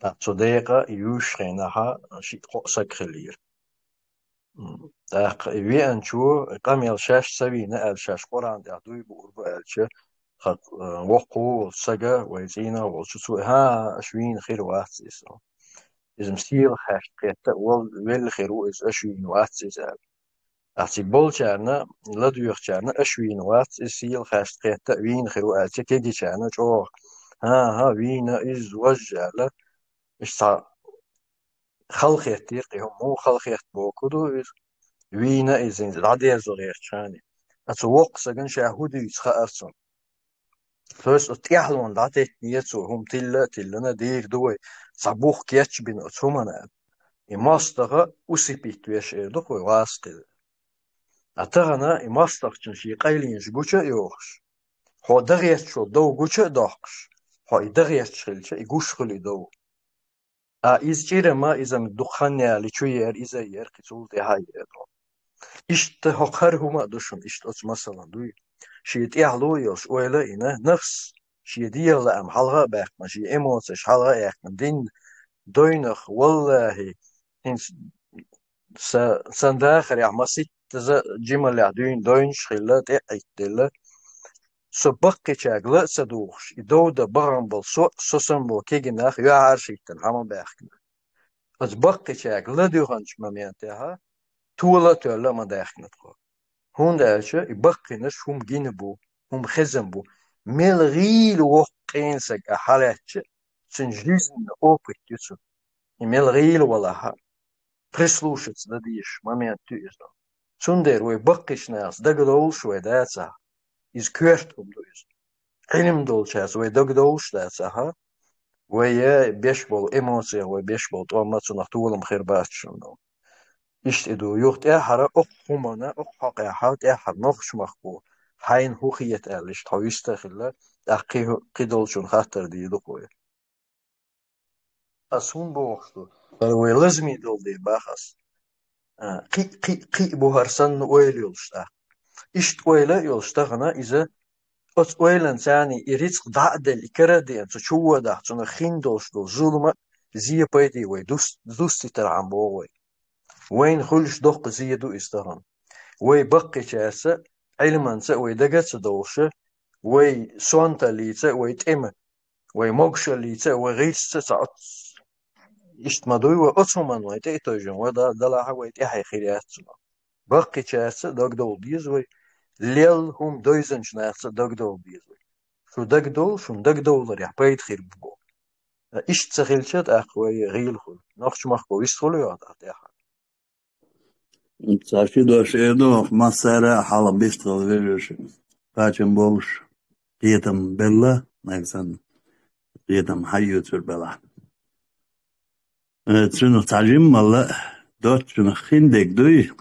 ТӀаккха цу декъа и юьйшучу хенахь шиъ-кхоъ саг хиллера. М, тӀаккха и веанчо, и къамел шаьш ца вийна аьлла, шаьш Къуръан тӀехь дуй буур бу аьлча, тхан, э, воккхо волчу сага, вай цӀийнах волчу, цо: «ХӀан, аша вийна хир вац иза. Иза-м сийлахь хьаьшта кхетта а вол-, велла хир ву иза, аша вийна вац иза», аьлла. Ткъа цига болчарна, ладоьгӀучарна аша вийна вац, иза сийлахь хьаьшта кхетта а вийна хир ву аьлча, кегийчарна чӀогӀа: «ХӀан-хӀа, вийна иза, важа», аьлла, иштта цхьа халахеттера-кх и хӀума. Муха халахетта боху ду иза? Вийна иза, иза дӀадерзо гӀерташ хани. Ткъа цу воккха сагана ша хӀун дуьйцу хаьара цунна. Соьца оцу тӀаьхьалонна дӀатеттинера цо, хӀума тилла а тиллина, дийр ду вай, цхьа бух кечбина оцу хӀуманна. И мостагӀа усыпить веш эр ду-кх вай, васхила. А тахана и мостагӀчун шен къайленаш гуча а йохуш, хьо дан гӀерташ волу дов гуча а доккхуш, хьо и дан гӀерташ хилча, и гуш хуьлу и дов. А иза чӀирама, иза дукха хан яьлча чу яр, иза яр, кхин цул тӀаьхьа яр. Иштта хӀокху хӀара хӀума а ду шуна, иштта оцу масалан дуй. Шен тӀехьа ло йолуш ойла а йина, нафс шен дегӀан лаам хьалха а баьккхина, шен эмоцеш хьалха а яьккхина, дин дойнах, валлахӀи, хӀинца са-, сан дахарехь маситтаза а жималлехь дуьйна дойнаш а хилла, тӀе а Ӏиттаделла, со баккхийчаьрга ла а ца дугӀуш, и дов дан бахам болу со а, со санна болу кегий нах юьхьӀаьржа хӀиттина хьан ма баьхкина. Оцу баккхийчаьрга ладоьгӀначу моментехь а тола а тоьлла а ма даьхкина тхо. ХӀунда аьлча и баккхийнаш хӀума гина бу, хӀума хезна бу. Мел гӀийла воккха къена саг а хьалаьцча, цуьнан жизненный опыт ю цуьнан. И мел гӀийла валахь а, прислушаться дан дезаш момент ю иза. Цундела вай баккхийчу нахаца дагадовлуш вай дацахь, иза коьрта хӀума ду иза. Ӏилма долчаьрца вай дагадовлуш дацахь, вай я беш болу эмоцех, вай беш болу тӀом а цунах толам хир бац шуна. Иштта и ду, юха тӀаьххьара окху хӀуманна, окху хьокъехь, тӀаьххьара нохчмахко хьайна хӀун хета аьлла, иштта хьо вист а хилла, тӀаккха кхин, кхин долчунна хаттар дийр ду-кх вай. Ас хӀун бохуш ду? ХӀара вай лазаме долу дела боху ас. А, кхин, кхин, кхин бу хӀара санна ойла йолуш тӀаккха. Иштта ойла а йолуш тахана иза, оцу ойланца царна и рицкъ дӀа а делла, и кара а деана, цу чу водахь, цунах хин долуш долу зулам а, зе, пайда вай дус-, дустийтархьама боху вай. Вайна хуьлуш доккха зе ду иза тахана. Вай баккхийчаьрца а, Ӏилманца а вай дага а ца довлуша, вай сонталлица а, вай тӀема, вай могушаллица а, вай гӀирсаца а ца оц-, иштта ма дуй вай, оцу хӀуманна вай тӀе а тевжина, вай да-, далахь а вай тӀаьхье хир яц цунах. Баккхийчаьрца а дагадовла деза вай, лелла хӀума девзинчу нахаца а дагадовла деза вай. Шу дагадовла, шуна дагадовларехь пайда хир бу боху. Иштта ца хилча, тӀаккха вай гӀийла хуьлу. Нохчмахко вист хуьлу йоху тӀаккха тӀаьхьа. Ца ши дош эр ду, хӀокху массара а хьалха бистхила вежарша, кхачам болуш, кхетам белла, нагахь санна, кхетам хьайоьцур белахь. Э, цуьнах цхьа жиммалла а доццунах хиндерг дуй,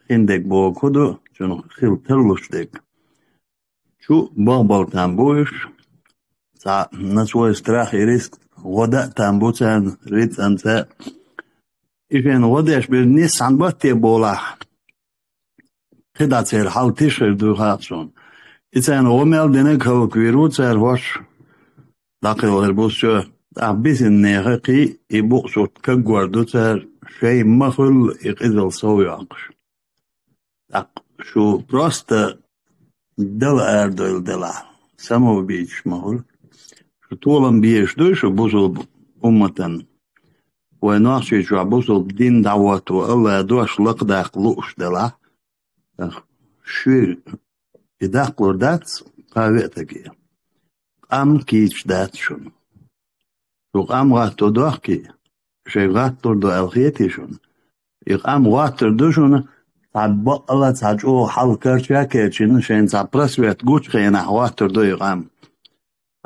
хиндерг боху хӀун ду, цуьнах хила тарлуш дерг. Чу бохбал там бу уьш, цхьа на свой страх и риск, гӀо дан а там бу царна, рицкъанца. И шайна гӀо деш бирг нисса цхьана батте болахь, кхидӀа церан хьал тиша хир ду хаьа суна. И царна гӀо мел динарг хӀаллаквийр ву цара хӀорш, дӀакхелхир бу со, тӀаккха бисина нехан кхин а и букъ сурт каггор ду цара, шайн ма хуьллу и къизалла сов йоккхуш. ТӀаккха шу просто дала арадойла делахь, самоубийцаш ма хуьлу. Шу толам безаш дуй шу бусулба умматан. Вай Нохчийчохь бусулба дин дӀахӀотто, АллахӀан дош лакхадаккха лууш делахь, тӀаккха шуьга и даккхалур дац кхаа веа стаге. Къам кийча дац шуна. Шу къам гӀатто дохкий, шайн гӀаттор ду аьлла хетий шуна? И къам гӀоттур ду шуна, цхьа бакъала, цхьа чӀогӀа хьал карча а керчина, шайна цхьа просвет гучу хенахь гӀоттур ду и къам.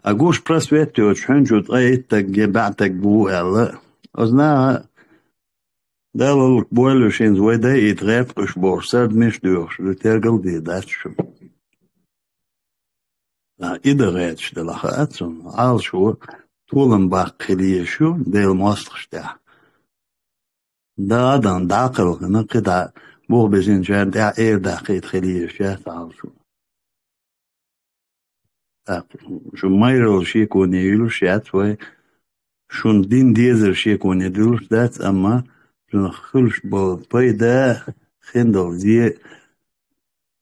А гуш просвет йоцуш, хьуьнчу ткъе итт стаг я бӀе стаг бу аьлла, оцу наха Далла бойла уьш хӀинца вай дайийта гӀерта къуьш бохуш, сардамаш а доьхуш, тергал а дийр дац шу. А, и дан гӀерташ делахь а цунна, Ӏалашо толам баккха хила езаш ю Делан мостагӀаш тӀехь. Да а дан дӀа а кхелхина, кхидӀа бух бисинчарна тӀехь эр даккхийта хила езаш яц Ӏалашо. ТӀаккха шу майралла шеконе йилуш яц вай, шуна дин дезар шеконе дуьллуш дац, амма шуна хуьлуш болу пайда, хиндолу зе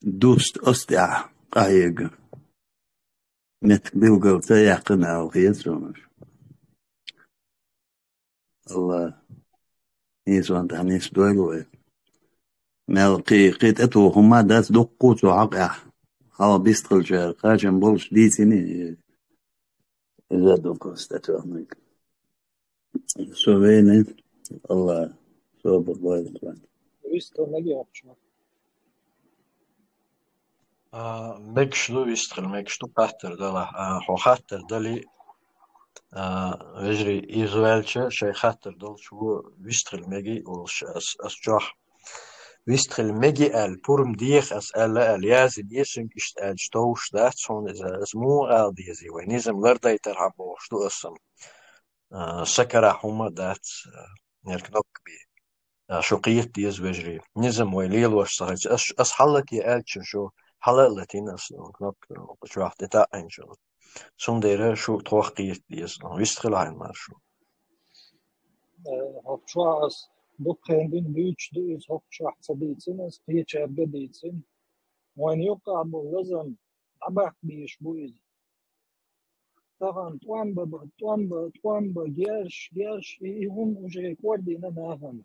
дуста оцу тӀехь къахьега. Меттиг билгал ца яьккхина аьлла хета суна. АллахӀа нийсонан тӀехь нисдойла вай. Мел кхин, кхин тӀетуху хӀума дац дуккха а цу хьокъехь. Хьалха бистхилчара кхачам болуш дийцина иза, ду кху статья. Со вейна, АллахӀа собар бойла тхуна. Вистхила мегий хӀокху чохь? А, мегаш ду, вистхила мегаш ду, хаттар далахь. А, хьо хаттар дали, а, вежарий, иза ваьлча, шайн хаттар долчу вистхила мегий олуш ас, ас чохь. Вистхила мегий аьлла, пурам деха ас аьлла, аьлла, язйина, цуьнга иштта аьлча товш дац, хьуна иза, ас муха ала дезий вай, низам лардайтархьама бохуш ду ас сан. а, са карахь хӀума дац, а, нер кнопка бе. А, шу кхета деза, вежарий. Низам вай лелош ца хилча, ас, ас хьаллате аьлча шу хьала а латийна, ас кнопка чохь тӀе таӀийна шу. Цундела шу тхох кхета деза. Вист хила хьайна мара шу. Э, хӀокху чохь ас дукха хенахь дуьйцуш ду иза, хӀокху чохь ца дийцина, ас кхечаьрга дийцина. Вайн юккъахь болу лазам дӀабаккха безаш бу иза. Тахана тӀом бан, тӀом бан, тӀом бан, герш, герш, и, и хӀума уже кӀордийна нахана.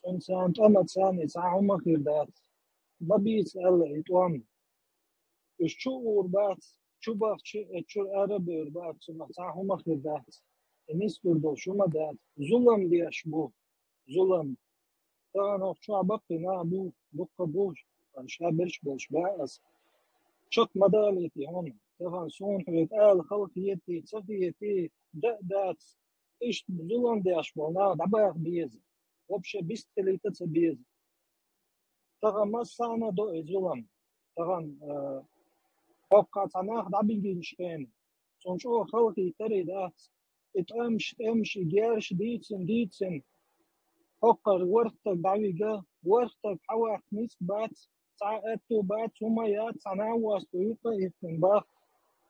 Цунна царна тӀамца царна и цхьа хӀума хир дац. Ма бийца аьлла и тӀом. Уьш чу а уур бац, чу бахча, э, чуьра ара а бевр бац, цунах цхьа хӀума хир дац. И нисдур долуш хӀума дац. Зулам деш бу. Зулам. Тахана хӀокху чохь баккхий нах бу, дуккха бу, ша берш болуш баьа ас. Чекх ма далийта и хӀума. Тахана суна хьоьга ала хала хетий, ца хетий, дан а дац. Иштта зулам деш болу нах дӀабаха беза. Вообще бистхилийта а ца беза. Тахана массарна а до и зулам. Тахана, э, хӀокху цхьа нах дӀабигинчу хенахь, цунна чӀогӀа хала хийтарий дац. И тӀемаш, тӀемаш, и герш дийцина, дийцина. ХӀокхара ворхӀ стаг дӀавига, ворхӀ стаг хьаваккха ницкъ бац, цхьа аьтту бац, хӀума яц, цхьа нах васто юккъе а хӀиттина бах.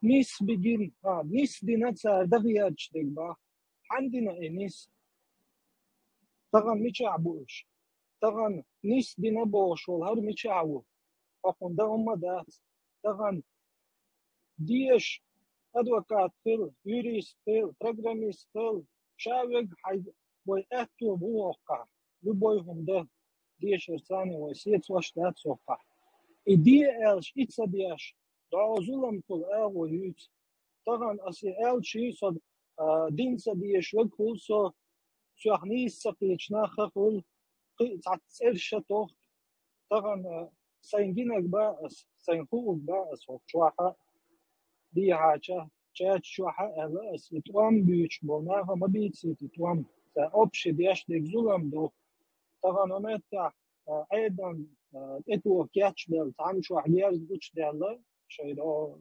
Нис бигина, а, нис дина цара даха езачу дерг бах. Хьан дина и нис? Тахана мичахь бу уьш? Тахана нис дина бохуш волу хӀара мичахь ву? ХӀокхунна дан хӀумма дац. Тахана деша, адвокат хила, юрист хила, программист хила, ша вега хьайн вай аьтту бу воккхахь, любой хӀума дан, дешарца вай сецош дац воккхахь. И де аьлча, и ца деш, дӀо зуламхула агӀо юьйцу. Тахана ас и аьлча, со, а, дин ца дезаш вега хуьлу со, соьх нийса ца кхеташ нах хан хуьлу, кхин а цхьацца цӀераш а тоху. Тахана, а, сайн гинарг бац ас, сайн хуург бац ас хӀокху чохь а, дехьа ча-, чача чохь а аьлла ас, и тӀом буьйцуш болу наха ма бийцийта и тӀом. Сан общий деш дерг зулам ду. Тахана хӀун меттехь, а, Ӏедална, а, тӀетоха кечбелла, цхьана чохь герз гучудаьлла, шайн, о,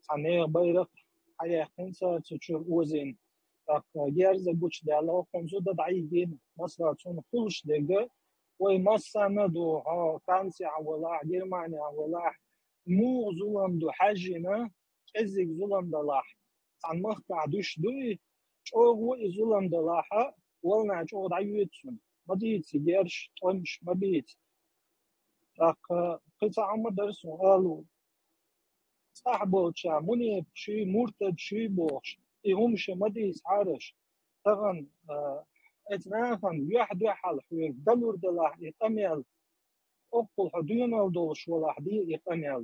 цхьа нехан байракх хьаяьккхина цара цу чуьра озийна. ТӀаккха герз а гучудаьлла, хӀокхунна зуда дӀайигина, масала, цунна хуьлуш дерг, вай массарна а ду, хьо Францехь валахь, Германехь валахь, муха зулам ду хьаьжжина, кӀеззиг зулам далахь, цхьана махкахь дуьш дуй, чӀогӀа ву и зулам далахь а, вална чӀогӀа дӀайоьду цунна. Ма дийца герш, тӀемаш ма бийца. ТӀаккха кхин цхьа хӀума дара суна алу. ЦӀахь болча мунепакъ шуй, муртад шуй бохуш, и хӀума ша ма дийца хьараш. Тахана, а, эцу нахана юьхь-дуьхьал хьоьга далур далахь и къамел, оккхул хьо доьналла долуш валахь де и къамел.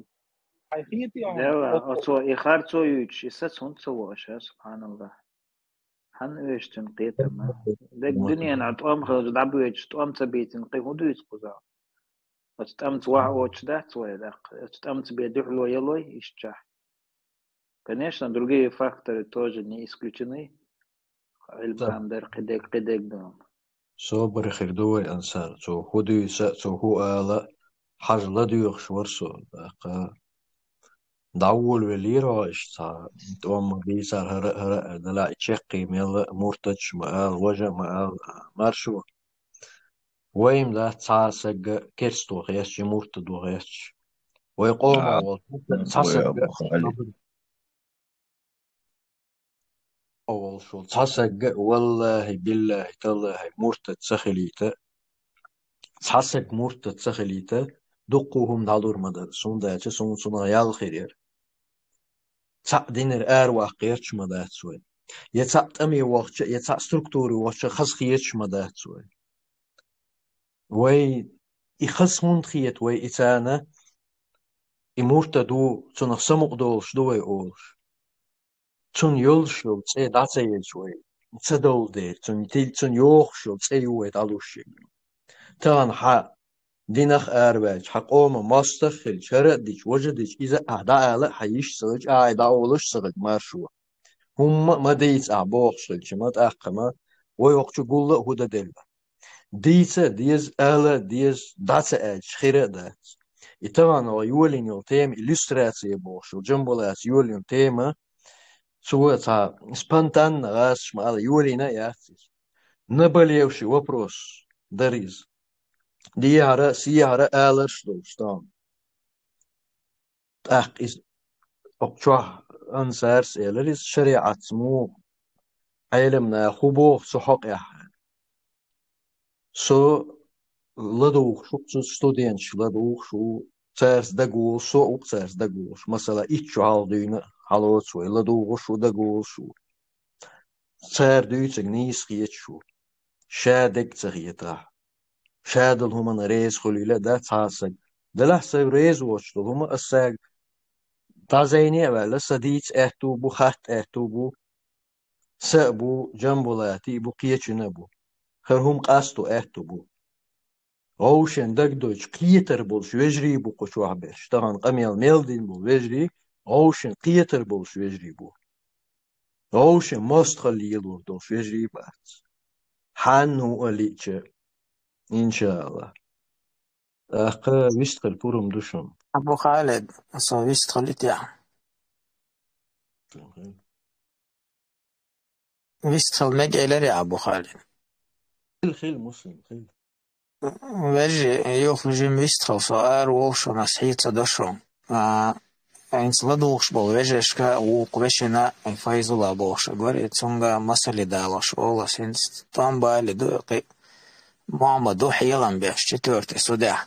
Хьайн хетий хьуна? Дела, оккхул оцо и харцо юьйцуш, и саца хӀунда ца во аша, субханаллахӀ? Хьан оьшу цуьнан кхетам? Дерг дуьненахь тӀом хилча дӀабоьдуш, тӀом ца бийцина, кхин хӀун дуьйцу кхузахь? Оцу тӀамца ваха оцуш дац вай даккха? Оцу тӀамца бен дуьхьало ялой ишттачахь? Конечно, другие факторы тоже не исключены. Ӏилма дар, кхидерг, кхидерг ду. Собар хир ду вай, Ансар. Цо хӀун дуьйцу, цо хӀун ала, хьажа ладоьгӀуш вара со. ТӀаккха дӀаволавеллера хьо иштта цхьа, тӀом ма бийцара хӀара, хӀара а, дала и чаккхе мелла а, муртадаш ма ала, важа а ма ала, маршо. Вай-м дац цхьа а сагга керсто хеташ, муртадо хеташ. Вай къоман волчу цхьа сагга, волуш волу цхьа сагга, валлахӀи, биллахӀи, таллахӀи, муртад ца хилийта, цхьа саг муртад ца хилийта, дуккха хӀума дӀалур ма дара, цундача суна цунах ял хир яра. Цхьаъ динара араваккха гӀерташ ма дац вай. Я цхьаъ тӀаме вахча, я цхьаъ структуре вахча хаза хеташ ма дац вай. Вай и хаза хӀунда хета вай и царна, и муртад ву, цунах самукъадолуш ду вай олуш. Цунна йолуш йолу цӀе дӀа ца елча вай, ца довла дера, цунна тил-, цунна йохуш йолу цӀе ю вай дӀалуш ерг. Тахана хьан динах араваьлча, хьан къоман мостагӀ а хилча, хӀара а дича, важа а дича, иза а ахь дӀаала а хьан йиш ца хилча, ахь дӀаолуш а ца хилча, маршо. ХӀумма а ма дийца ахь бохуш хилча, ма тӀаккха ма, вай хӀокху чу гулла а хӀун дан делла. Дийца а деза, ала а деза, дӀа ца аьлча, хира а дац. И тахана вай йолийна йолу тема, иллюстрация бохуш йолу, Джамбулата йолийна тема, Цо цхьа спонтанно гӀазкхаша ма-аллара, йолийна а яц иза. Наболевший вопрос дара иза. Дехьара а, сехьара а аларш долуш тахана. ТӀаккха иза окху чохь ансарс элира иза, шариӀатца муха, Ӏеламнаха хӀун боху цу хьокъехь. Со ладугӀуш ву, цу студенташка ладугӀуш ву, цаьрца дагаволуш, со а ву-кх цаьрца дагаволуш. Масала, итт шо хьалха дуьйна а хьалоцу вай, ладугӀуш ву, дагаволуш ву. Цара дуьйцург нийса хеташ ву. Ша дерг ца хетахь, ша долу хӀуманна реза хуьлийла а дац цхьа а стаг. Делахь сайн реза воцуш долу хӀума ас цаьрга дӀазайне а ваьлла, сан дийца аьтту бу, хатта аьтту бу. Са а бу, Джамбулати а бу, кхечунна а бу. ХӀара хӀума къасто аьтту бу. ГӀовшен дагадойтуш кхетар болуш вежарий бу кху чохь берш. Тахана къамел мел дина болу вежарий, гӀовшен кхетар болуш вежарий бу. ГӀовшен мостагӀалла лелор долуш вежарий бац. Хьанна ву а лиъча, иншааллахӀ. ТӀаккха вистхила пурам ду шуна. Абу Халид, со вистхила и тӀехь. Вистхила мега элира Абу Халид. Хила, хила, Муслим, хила. Вежарий, юха жима вистхила, со ара волуш ву, ас хьийца ца до шуна. А, хӀинца ладугӀуш болу вежаршка, вукху вешина, Файзулла бохуш вара, и цуьнга масали далош олу, хӀинца тӀом бале ду, кхин Мухьаммад ву хьехам беш, четвёртый судья.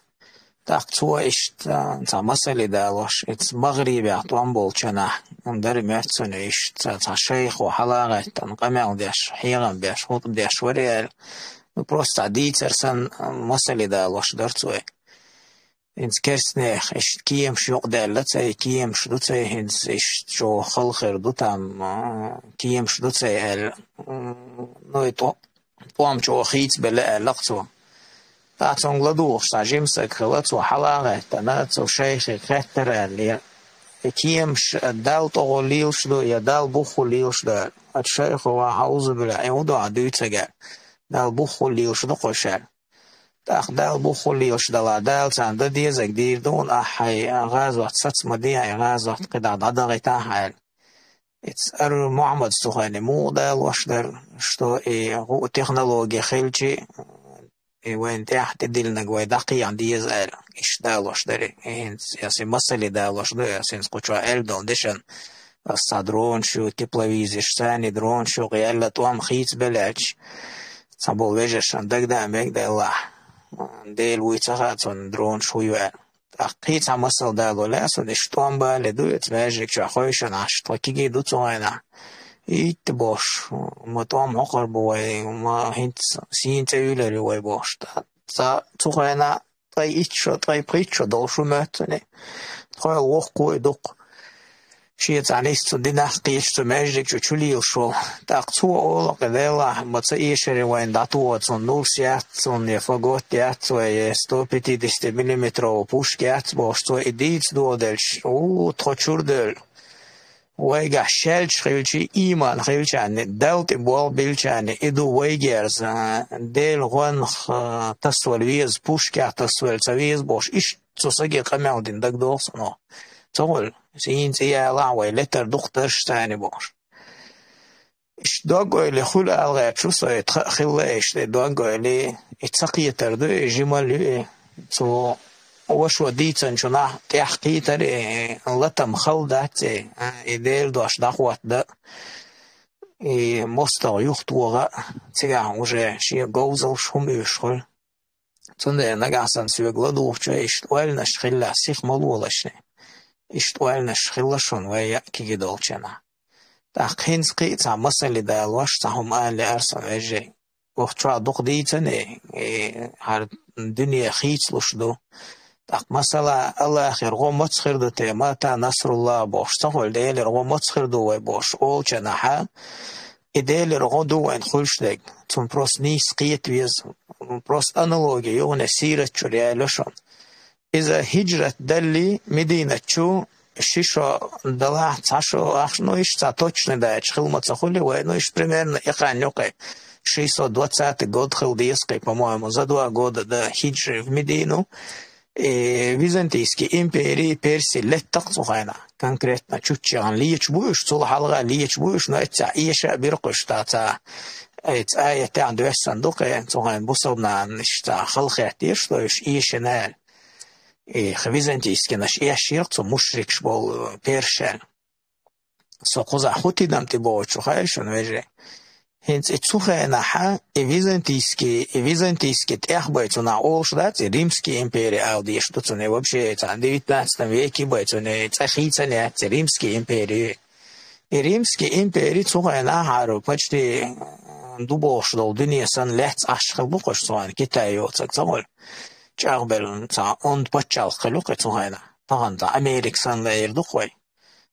ТӀаккха цо иштта цхьа масали далош, ица МагӀрибехь тӀом болчу хенахь, дара моьтту цунна иштта цхьа шайхо хьала а гӀаьттина, къамел деш, хьехам беш, хутба деш вара аьлла. Ну, просто цхьа дийцар санна, масали далош дара цо. ХӀинца керстанех иштта кемаш юкъадаьлла цай, кемаш ду цай, хӀинца иштта чӀогӀа хала хир ду там, а, кемаш ду цай аьлла. М, ну, и тӀо-, тӀом чӀогӀа хийцабелла аьлла-кх цо. ТӀаккха цуьнга ладугӀуш цхьа жима стаг хилла, цо хьала а гӀаьттина, цу шайхе хаьттира аьлла: «И кемаш Далла тӀе гӀо лелаш ду я Далла бух хуьлу лелаш ду?» Оцу шайхо: «Ва, аӀузубиллахӀ, и хӀун ду ахь дуьйцург?» Далла бух хуьлу лелаш ду-кх уьш аьлла. ТӀаккха Далла бух хуьлу лелаш далахь, Дала царна дан дезарг дийр ду хьуна, ахь хьайн гӀазот саца ма де, хьайн гӀазот кхидӀа дӀадахийтахь аьлла. Ица ара Мухьаммада цу хенахь муха далош дара, что и хӀуъа технология хилча, и вайна тӀаьхьа тӀедиллинарг вай дӀакхехьа деза аьлла, иштта далош дара. И хӀинца, ас и масали далош ду, ас хӀинца кху чохь аьлла долу дешан, ас цхьа дронаш ю, тепловизорш, царна дронаш ю, кхин аьлла тӀом хийцабелла аьлча, цхьаболу вежаршна дагадаа мега делахь, Дела вуй ца хаьа цунна дронаш хӀун ю аьлла. ТӀаккха кхин цхьа масал дало лаьа суна, иштта тӀом бале ду, эца маьждиг чохь хойшина Ӏаш, тхо кегий ду цу хенахь. Итт бохуш, ма тӀом хьокхур бу вай, ма хӀинца сийна цӀе уьйлар ю вай бохуш. Ткъа цу хенахь ткъе итт шо, ткъе пхийтта шо долуш ву моьтту цунна. Тхойла воккхо и дукха. Шен цхьа нисса цу динах кхеташ цу маьждиг чу чу лелаш волу. ТӀаккха цо олу-кх: «Делахь, ма ца эшаре вайна дӀатоха цунна, нурс яц цунна, я фагот яц вай, я сто пятидесятимиллиметровый пушка яц», — бохуш, цо и дийца доладелча, у, тхо чура девлла. Вайгахь шаьлташ хилчий, ийман хилчарний, Далла тӀе болх биллачарний, и ду вайга ерза, Делан гӀонах, а, тасавала веза, пушкех тасавала ца веза бохуш, иштта цу саге къамел дина дагадогӀу суна. Ца хуьлу, сийна цӀе ялахь вай, летар дукха дарш царна бохуш. Иштта дог-ойла хуьлу ала гӀерташ ву со, и тхан а хилла иштта, и дог-ойла, и ца кхетар ду, и жималла ю, и цу вашо дийцинчунах тӀаьхьа кхетар, и латам хала дац, и, а, и Делан дош дӀахӀоттадан, и мостагӀа юхатоха, цигахь уже шен говзаллаш хӀума оьшуш хуьлу. Цундела нагахь санна соьга ладугӀучо иштта ойланаш хилла, сиха ма лолашна. Иштта ойланаш хилла шуна вай яа кегий долчу хенахь. ТӀаккха хӀинца кхин а цхьа масали далош, цхьа хӀума ала лаьара суна, вежарий. Оха чохь дукха дийцина, и хӀара дуьне хийцалуш ду. ТӀаккха масала, Аллахера гӀо маца хир ду те, мата насруллахӀ бохуш, ца хуьлу, Делера гӀо маца хир ду вай бохуш, олучу хенахь, и Делера гӀо ду вайна хуьлуш дерг. Цунна просто нийса кхета веза. Просто аналоги юхане сират чуьра яьлла шуна. Иза хӀиджрат далли, Мединат чу ши шо далахь, цхьа шо ахча, ну, иштта цхьа точно даьлча хила ма ца хуьлу вай, ну, иштта примерно и хан юкъе. Шестьсот двадцатый год хила деза кхин, по-моему, за два года до хиджры в Медину. И византийский импери, Перси леттакъ цу хенахь. Конкретно чуччагӀан лечу бу уьш, цул хьалха лечу бу уьш, но эццахь эша а бира кхуьш, ца, эца аятехь доьссина ду кхе, цу хенахь бусалбананаш ца халахеттера, что уьш эшина аьлла. И византийскинаш эшшира цу мушрикаш болу першен. Со кхузахь хӀун тидам тӀе бохучу хаьий шуна, вежарий? ХӀинца и цу хенахьа и византийский, и византийский тӀех бай цунах олуш дац, и римский импери ала дезаш ду цунах, и вообще цхьана девятнадцатом веке бай цунах цӀе хийцина яц, и римский импери. И римский импери цу хенахь хьару почти дуболуш долу дуьне санна лаьцна Ӏаш хилла бу кхуьш цу хенахь, Китай йоцург ца хуьлу. ЧӀагӀбелла цхьа онда паччалкх хилла ю кхе цу хенахь. Тахана цхьа Америка санна лаьйр ду кхой.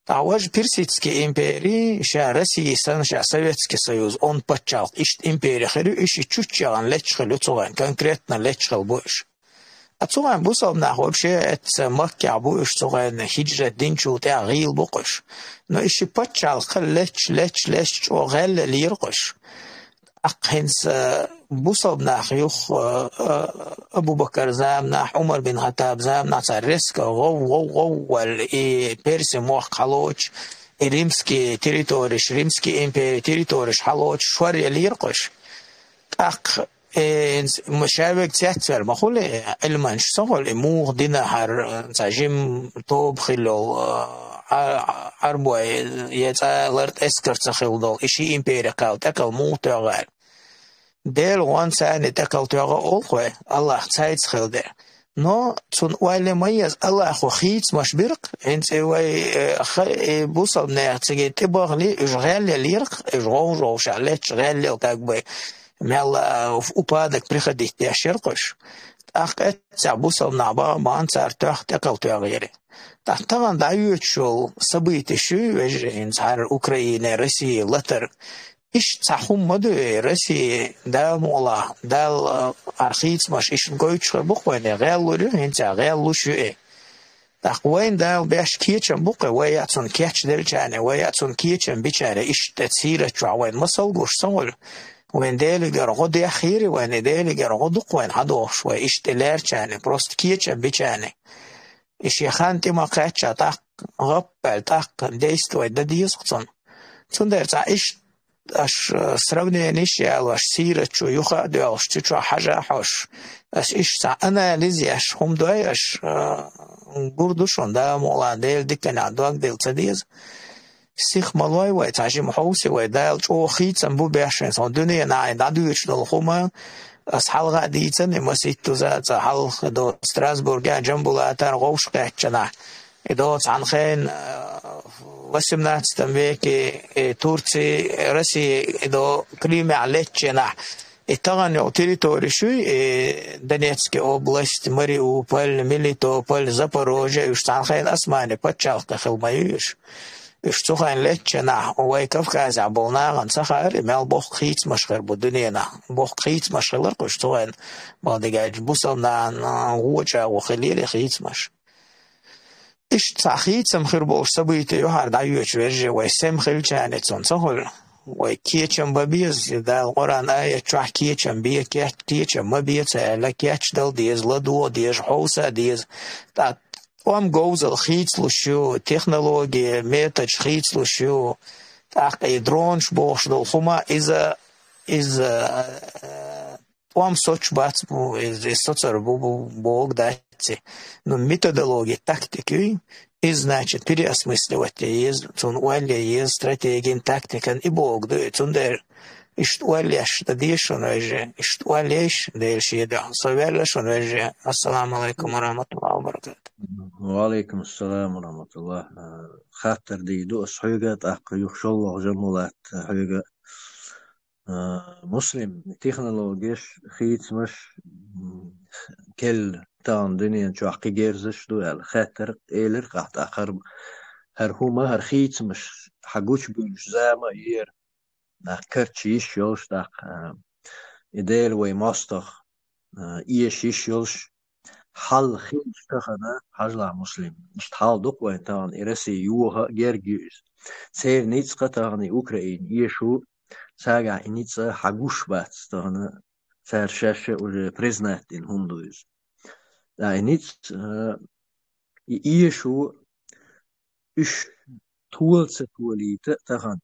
Ткъа важа Персидский импери, ша Россия санна, ша Советский Союз, онда паччалкх, иштта импери хир ю, и ши чуччагӀан лечча хилла ю цу хенахь, конкретно лечча хилла бу уьш. А цу хенахь бусалба нах вообще эцца Маккехь бу уьш, цу хенахь хиджрат динчул тӀаьхьа гӀийла бу кхуьш. Но и ши паччалкх лечча, лечча, лечча чӀогӀа гӀеллелира кхуьш. ТӀаккха хӀинца бусалба нах юха, э, э, Абу-Бакар заманахь, Ӏумар бин Хаттаб заманахь цара резко гӀов, гӀов, гӀов ваьлла, и Перси мохк хьалоцуш, и римский территориш, римский импери территориш хьалоцуш шор елира кхуьш. ТӀаккха, э, хӀинца ма ша вега цецвер ма хуьлу, Ӏилманчаш ца хуьлу, и муха дина хӀара, э, цхьа жима тоба хилла йолу, э, Ӏа-, Ӏарбой, я цкъа лартӀа эскар ца хилла долу, и ши импери кхел тӀекхел муха тоьху аьлла. Делан гӀон царна тӀекхел тоьху олу кхой, Аллах цайца хилла дерг. Но цунна ойла ма еза, Аллахо хийцамаш бира кху, хӀинца и вай, э, ха-, и бусалба нехан цига тӀебахали, уьш гӀеллелира кху, уьш гӀовжовшахь летча гӀеллел как бы, мел, а, в упадок приходить деш яра кхуьш. ТӀаккха эццахь бусалба нах бахана-бахана цара тоьхна тӀекхел тоьхира. ТӀаккха тахана дӀайоьдуш йолу событиш ю, вежарий, хӀинца хӀара Украина, Россия латар. Иштта цхьа хӀума ма ду и Россия, Дала мукъалахь, Дала, а, хьара хийцамаш иштта гойтуш хир бу-кх вайна, гӀеллур ю, хӀинца гӀеллуш ю и. ТӀаккха вайна Дала беш кечам бу-кх, вай а цунна кечделчарна, вай а цунна кечам бичарна, иштта тӀе сират чохь вайна масал гуш ца хуьлу. Вайн Делигара гӀо деххийри вайна, и Делигара гӀо ду-кх вайна хьадохуш, вай иштта тӀе лаьрчарна, просто кечам бичарна. И шен хан тӀе ма кхаьчча, тӀаккха гӀап аьлла, тӀаккха действовать дан деза-кх цунна. Цундела цхьа иштта аш, э, сравнениш а ялош, сират чу юха а доьлхуш, цу чохь хьажа а хьош, аш иштта цхьа анализ еш, хӀума дой аш, э, гур ду шуна, Дала мукъалахь, Делан диканехь дог дилла ца деза. Сиха ма лой вай, цхьа жима хьовсий вай, Дала чӀогӀа хийцам бу беш вайн, сан дуьненахь дӀадуьйцуш долу хӀума, ас хьалха а дийцина, и масийттаза цхьа хьалха до Страсбургехь Джамбулатар вовшахкхаьччанахь. И до цхьана хенахь, э, восемнадцатом веке, э, Турция, Россия, и до Крымехь летченахь. И тахана йолу территориш ю, и Донецкая область, Мариуполь, Мелитополь, Запорожье, уьш цхьана хенахь Османе паччалкх хилла ма ю уьш. Уьш цу хенахь летченахь, вай Кавказехь болу нахана ца хаьара, и мел боккха хийцамаш хир бу дуьненахь. Боккха хийцамаш хилар-кх уьш цу хенахь, бакъдерг аьлча, бусалба нахана гӀо чӀагӀо хилира и хийцамаш. Иштта цхьа хийцам хир болуш событие ю хӀара дӀайоьдуш, вежарий, вай сема хилчарна цунна ца хуьлу. Вай кечам бан беза, Дала Къуръан аят чохь кечам бе, кеч-, кечам ма бе ца аьлла, кечдала деза, ладогӀа деза, хьовса деза. ТӀаккха тӀом говзалла хийцалуш ю, технология, методаш хийцалуш ю. ТӀаккха и дронаш бохуш долу хӀума, иза, иза, э, тӀом соцуш бац бу, иза, иза соцур бу, бу, боху дац и. Ну, методология, тактика ю, иза, значит, переосмысливать е еза, цунна ойла е еза, стратегин, тактикан и боху ду и. Цундела иштта ойла еш дан деза шуна, вежарий, иштта ойла еш, Дела шен дуьхьа. Со ваьлла шуна, вежарий. Ассаламу алайкум ва рахматуллахи ва баракатух. Ва алайкум ассалам ва рахматуллах. Э, хаттар дийр ду ас хьоьга, тӀаккха юха шолгӀа Джамбулат хьоьга. А, Муслим, технологеш, хийцамаш, м, кел тахана дуьнен чохь кхин герзаш ду аьлла, хеттарх, элирх ахь тӀаккха хӀара, хӀара хӀума, хӀара хийцамаш хьан гучубуьйлуш зама а ера, нах карча йиш йолуш тӀаккха, а, и Дела вай мостагӀа, а, эша йиш йолуш, хьал хилча тахана, хьажалахь, Муслим, иштта хьал ду-кх вайн тахана, и Россия йоха а герга ю иза. Церан ницкъ а тахана и Украина эшо, цаьргахь и ницкъ хьан гуш бац тахана, цара шаьш а уже признать дина хӀума ду иза. ТӀаккха и ницкъ, э, и эшо уж тола ца толийта тахан.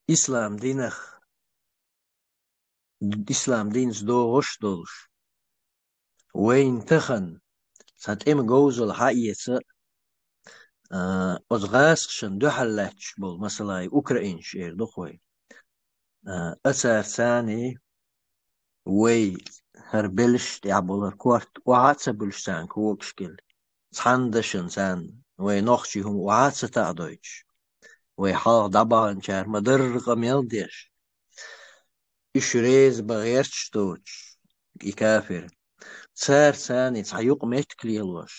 Ислам динах, ислам динца догӀуш долуш, вайна тахан цхьа тӀеман говзалла хьаэца, а, оцу гӀазкхашна дуьхьал лаьтташ болу, масала, и украинцаш эр ду-кх вай. А, цара царний вай хӀара белш тӀехь болу хӀара корта охьа а ца буьллуш царна когаш кӀел, цхьана дашна царна вай нохчийн хӀума охьа а ца таӀадойтуш, вай хьалха дӀабаханчара ма-дарра къамел а деш, уьш реза бан гӀерташ доцуш, и кафир, цара царний цхьа юкъаметтиг лелош,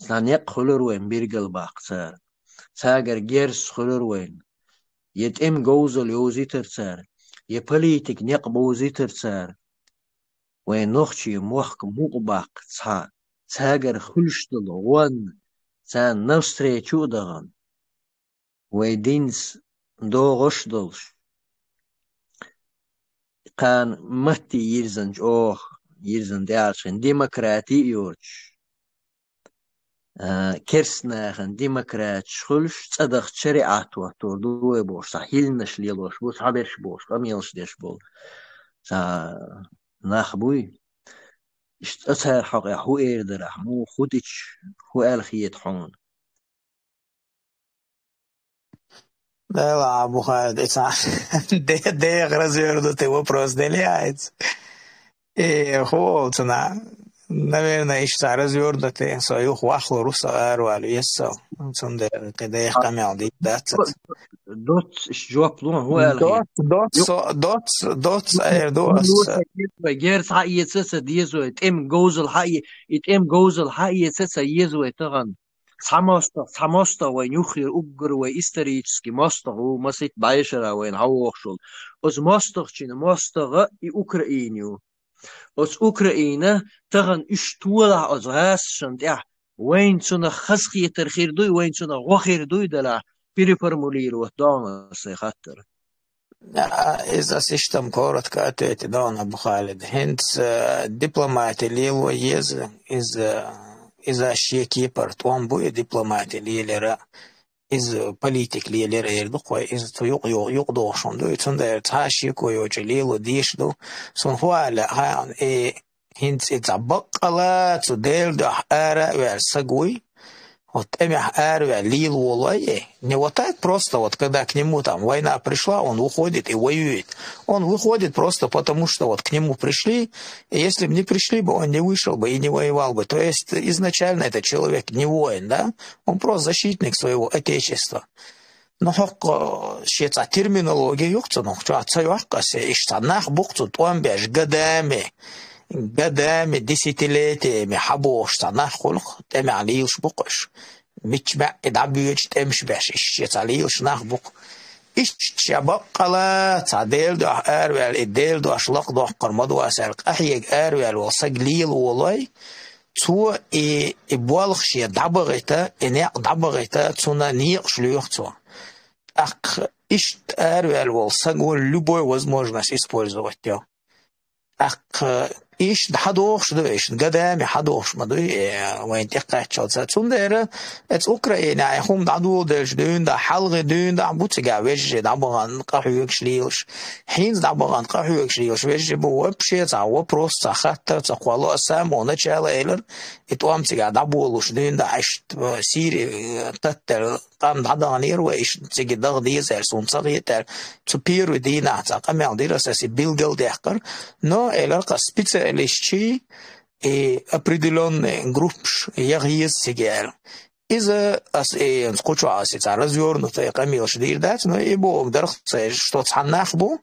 цхьа некъ хуьлура вайна билгалбаккха цара, цаьргара герз хуьлура вайна, я тӀеман говзалла йовзийтара цара, я политикан некъ бовзийтара цара. Вайн нохчийн мохк мукъабаккха цхьа, цаьргара хуьлуш долу гӀонна, царна навстречу а дахана, вай динца догӀуш а долуш, кхана матте йирзинчу оха, йирзина тӀеӀаьржина демократи а йоцуш, а, керстанахана демократаш хуьлуш, цӀа дахча шариӀат хӀоттор ду вай бохуш, цхьа хӀилланаш лелош бу, цхьаберш бохуш, къамелаш деш болу цхьа нах буй. Иштта цара хьокъехь хӀун эр дара ахь, муха хӀун дича, хӀун аьлла хета хьуна? Дела, Абу-Халид, и цхьа де-, деха развёрнутый вопрос делаьйца. И хӀун олу цунах? Наверное, иштта цхьа развёрнутый, со юха вахлур ву, со аравала веза со. Цундела кхин деха къамел дийр дац аса. Доцца иштта жоп ло, хӀун аьлла хета? Доцца, доцца, со-, доцца, доцца эр ду аса. Герз хьаэца ца деза вай, тӀеман говзалла хьаэ-, и тӀеман говзалла хьаэца ца еза вай тахана. Цхьа мостагӀ, цхьа мостагӀ вайна юххера уггар вай исторически мостагӀ ву, масийтта бӀешара вайна хьан вохуш волу. Оцу мостагӀчун мостагӀа и Украина ю. Оцу Украина тахана уьш толахь оцу гӀазкхашна тӀехь, вайна цунах хазахетар хир дуй, вайна цунах гӀо хир дуй делахь, переформулировать догӀна сайн хаттар. А, иза ас иштта коротко ответить догӀна, Абу-Халид. ХӀинца, э, дипломати лело еза, иза, иза шен кепара тӀом бу и дипломати лелира, иза политик лелира эр ду-кх вай, иза цу юкъ-, юкъ-, юкъадогӀуш хӀума ду, и цундела цхьа а шеко йоцуш лело дезаш ду. Суна хӀун аьлла, хьан, и ХӀинца и цхьа баккъала цу Делан дуьхьа ара а ваьлла саг вуй, вот тӀемехь ара а ваьлла лела волу а, э, не вот так просто, вот когда к нему там война пришла, он выходит и воюет. Он выходит просто потому, что вот к нему пришли, и если бы не пришли бы, он не вышел бы и не воевал бы. То есть изначально этот человек не воин, да? Он просто защитник своего отечества. Ну, хӀокху шен цхьа терминология ю-кх цунах, чохь ца йоккху аса, иштта цхьа нах бу-кх цу тӀом беш, годами, годами, десятилетиями хьан бохуш цхьа нах хуьлу-кх, тӀемехь лелаш бу-кх уьш. Мичча маьӀӀе дӀабоьдуш, тӀемаш беш, иштта шен цхьа лелаш нах бу-кх. Иштта шен баккъала цхьа Делан дуьхьа араваьлла, и Делан дош лакхадоккхур ма ду аса аьлла, къахьега араваьлла волу саг лела волой, цо и, и болх шен дӀабахийта, и некъ дӀабахийта, цунна некъаш лоьху цо. ТӀаккха иштта араваьлла волу саг ву любой возможность использовать йо. ТӀаккха иштта хьан дохуш ду, иштта годами хьан дохуш ма дуй, э, вайна тӀекхаччалца. Цундела эца Украинехь хӀума дӀадоладелча дуьйна дӀа, хьалхе дуьйна дӀа бу цигахь вежарий дӀабахана къахьоьгуш лелаш. ХӀинца дӀабахана къахьоьгуш лелаш вежарий бу, вообще цхьа вопрос, цхьа хаттар ца кхолло, а с самого начала элира, и тӀом цигахь дӀаболуш дуьйна дӀа, иштта, э, Сири, э, таттар къам дӀадаханера вай, иштта цига даха деза аьлла, суна ца хетара. Цу первый дийнахь цхьа къамел дира аса, аса билгалдаьккхира. Но, элира-кх, специалистчий и определённый группаш яха еза цига аьлла. Иза аса, э, кху чохь аса цхьа развёрнутый къамелаш дийр дац, но и бохург дара-кх аса, что цхьа нах бу,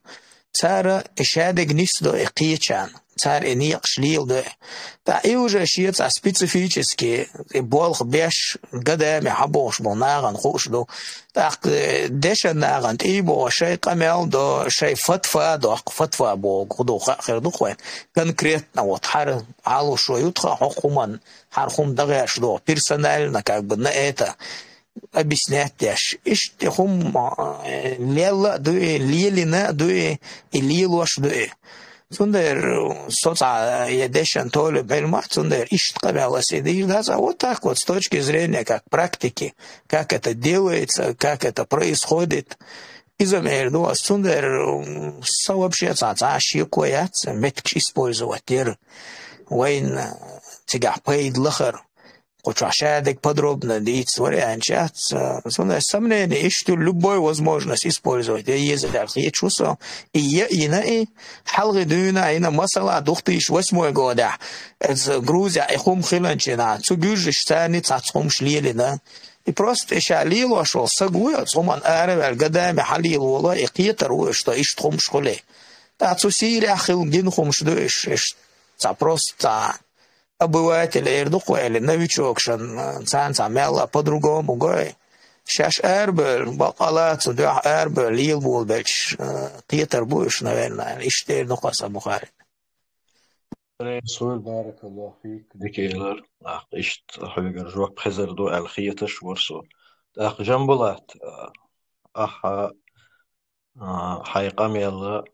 цара и шадерг нисдо и кхечарна. Цара и некъаш леладо. ТӀаккха и уже шен цхьа специфически и болх беш, годами хьан бохуш болу нахана хууш ду. ТӀаккха, э, дешан нахана тӀе а боху, шайн къамел до, шайн фатва доккху, фатва боху, хӀун ду хаьа хир ду-кх вайн. Конкретно вот хӀара Ӏалашо ю тхан хӀокху хӀуманна, хӀара хӀума дан гӀерташ доху, персонально, как бы, на это объяснять деш. Иштта хӀума, э, лелла а ду и, лелийна а ду и, и лелош а ду и. Цундела со цхьа я дешан толю бельма, цундела иштта къамел аса и дийр дац, а вот так вот, с точки зрения как практики, как это делается, как это происходит, иза мер ду ас. Цундела, м, со вообще цхьа, цхьа шеко яц, меттигаш использовать яр. Вайн, э, цигахь пайда лахар. Кху чохь шадерг подробно дийца вариант яц. Цундела сомнение иштта любой возможность использовать. Я еза дер хеташ ву со. И я, и на и, хьалхи дуьйна, и на масала, две тысячи восьмой годехь. Эца Грузия, и хум хиланчина. Цу гуьржаш царни цац хумаш лелина. И просто и ша лелош вол саг ву, оц хуман араваьл гадами хьалел воло, и кхетар ву, что иштта хумаш хули. Та цу Сирия хил гин хумаш ду иш, иш. Ца просто ца обыватель эр ду кхоьли, новичокшан, царна ца мелла по-другому гой. Шаьш арабевлла, бакъала цу дуьхьа арабевлла, лелаболабелчаш, э, кхетар бу уьш, наверное, иштта эр ду кхо сан Бухари. Ресур, баракаллаху фик, дика элар. Нах иштта хьоьгара жоп хезар ду аьлла хеташ вар со. ТӀаккха Жамбулат, э, ахьа, э, хьайн къамел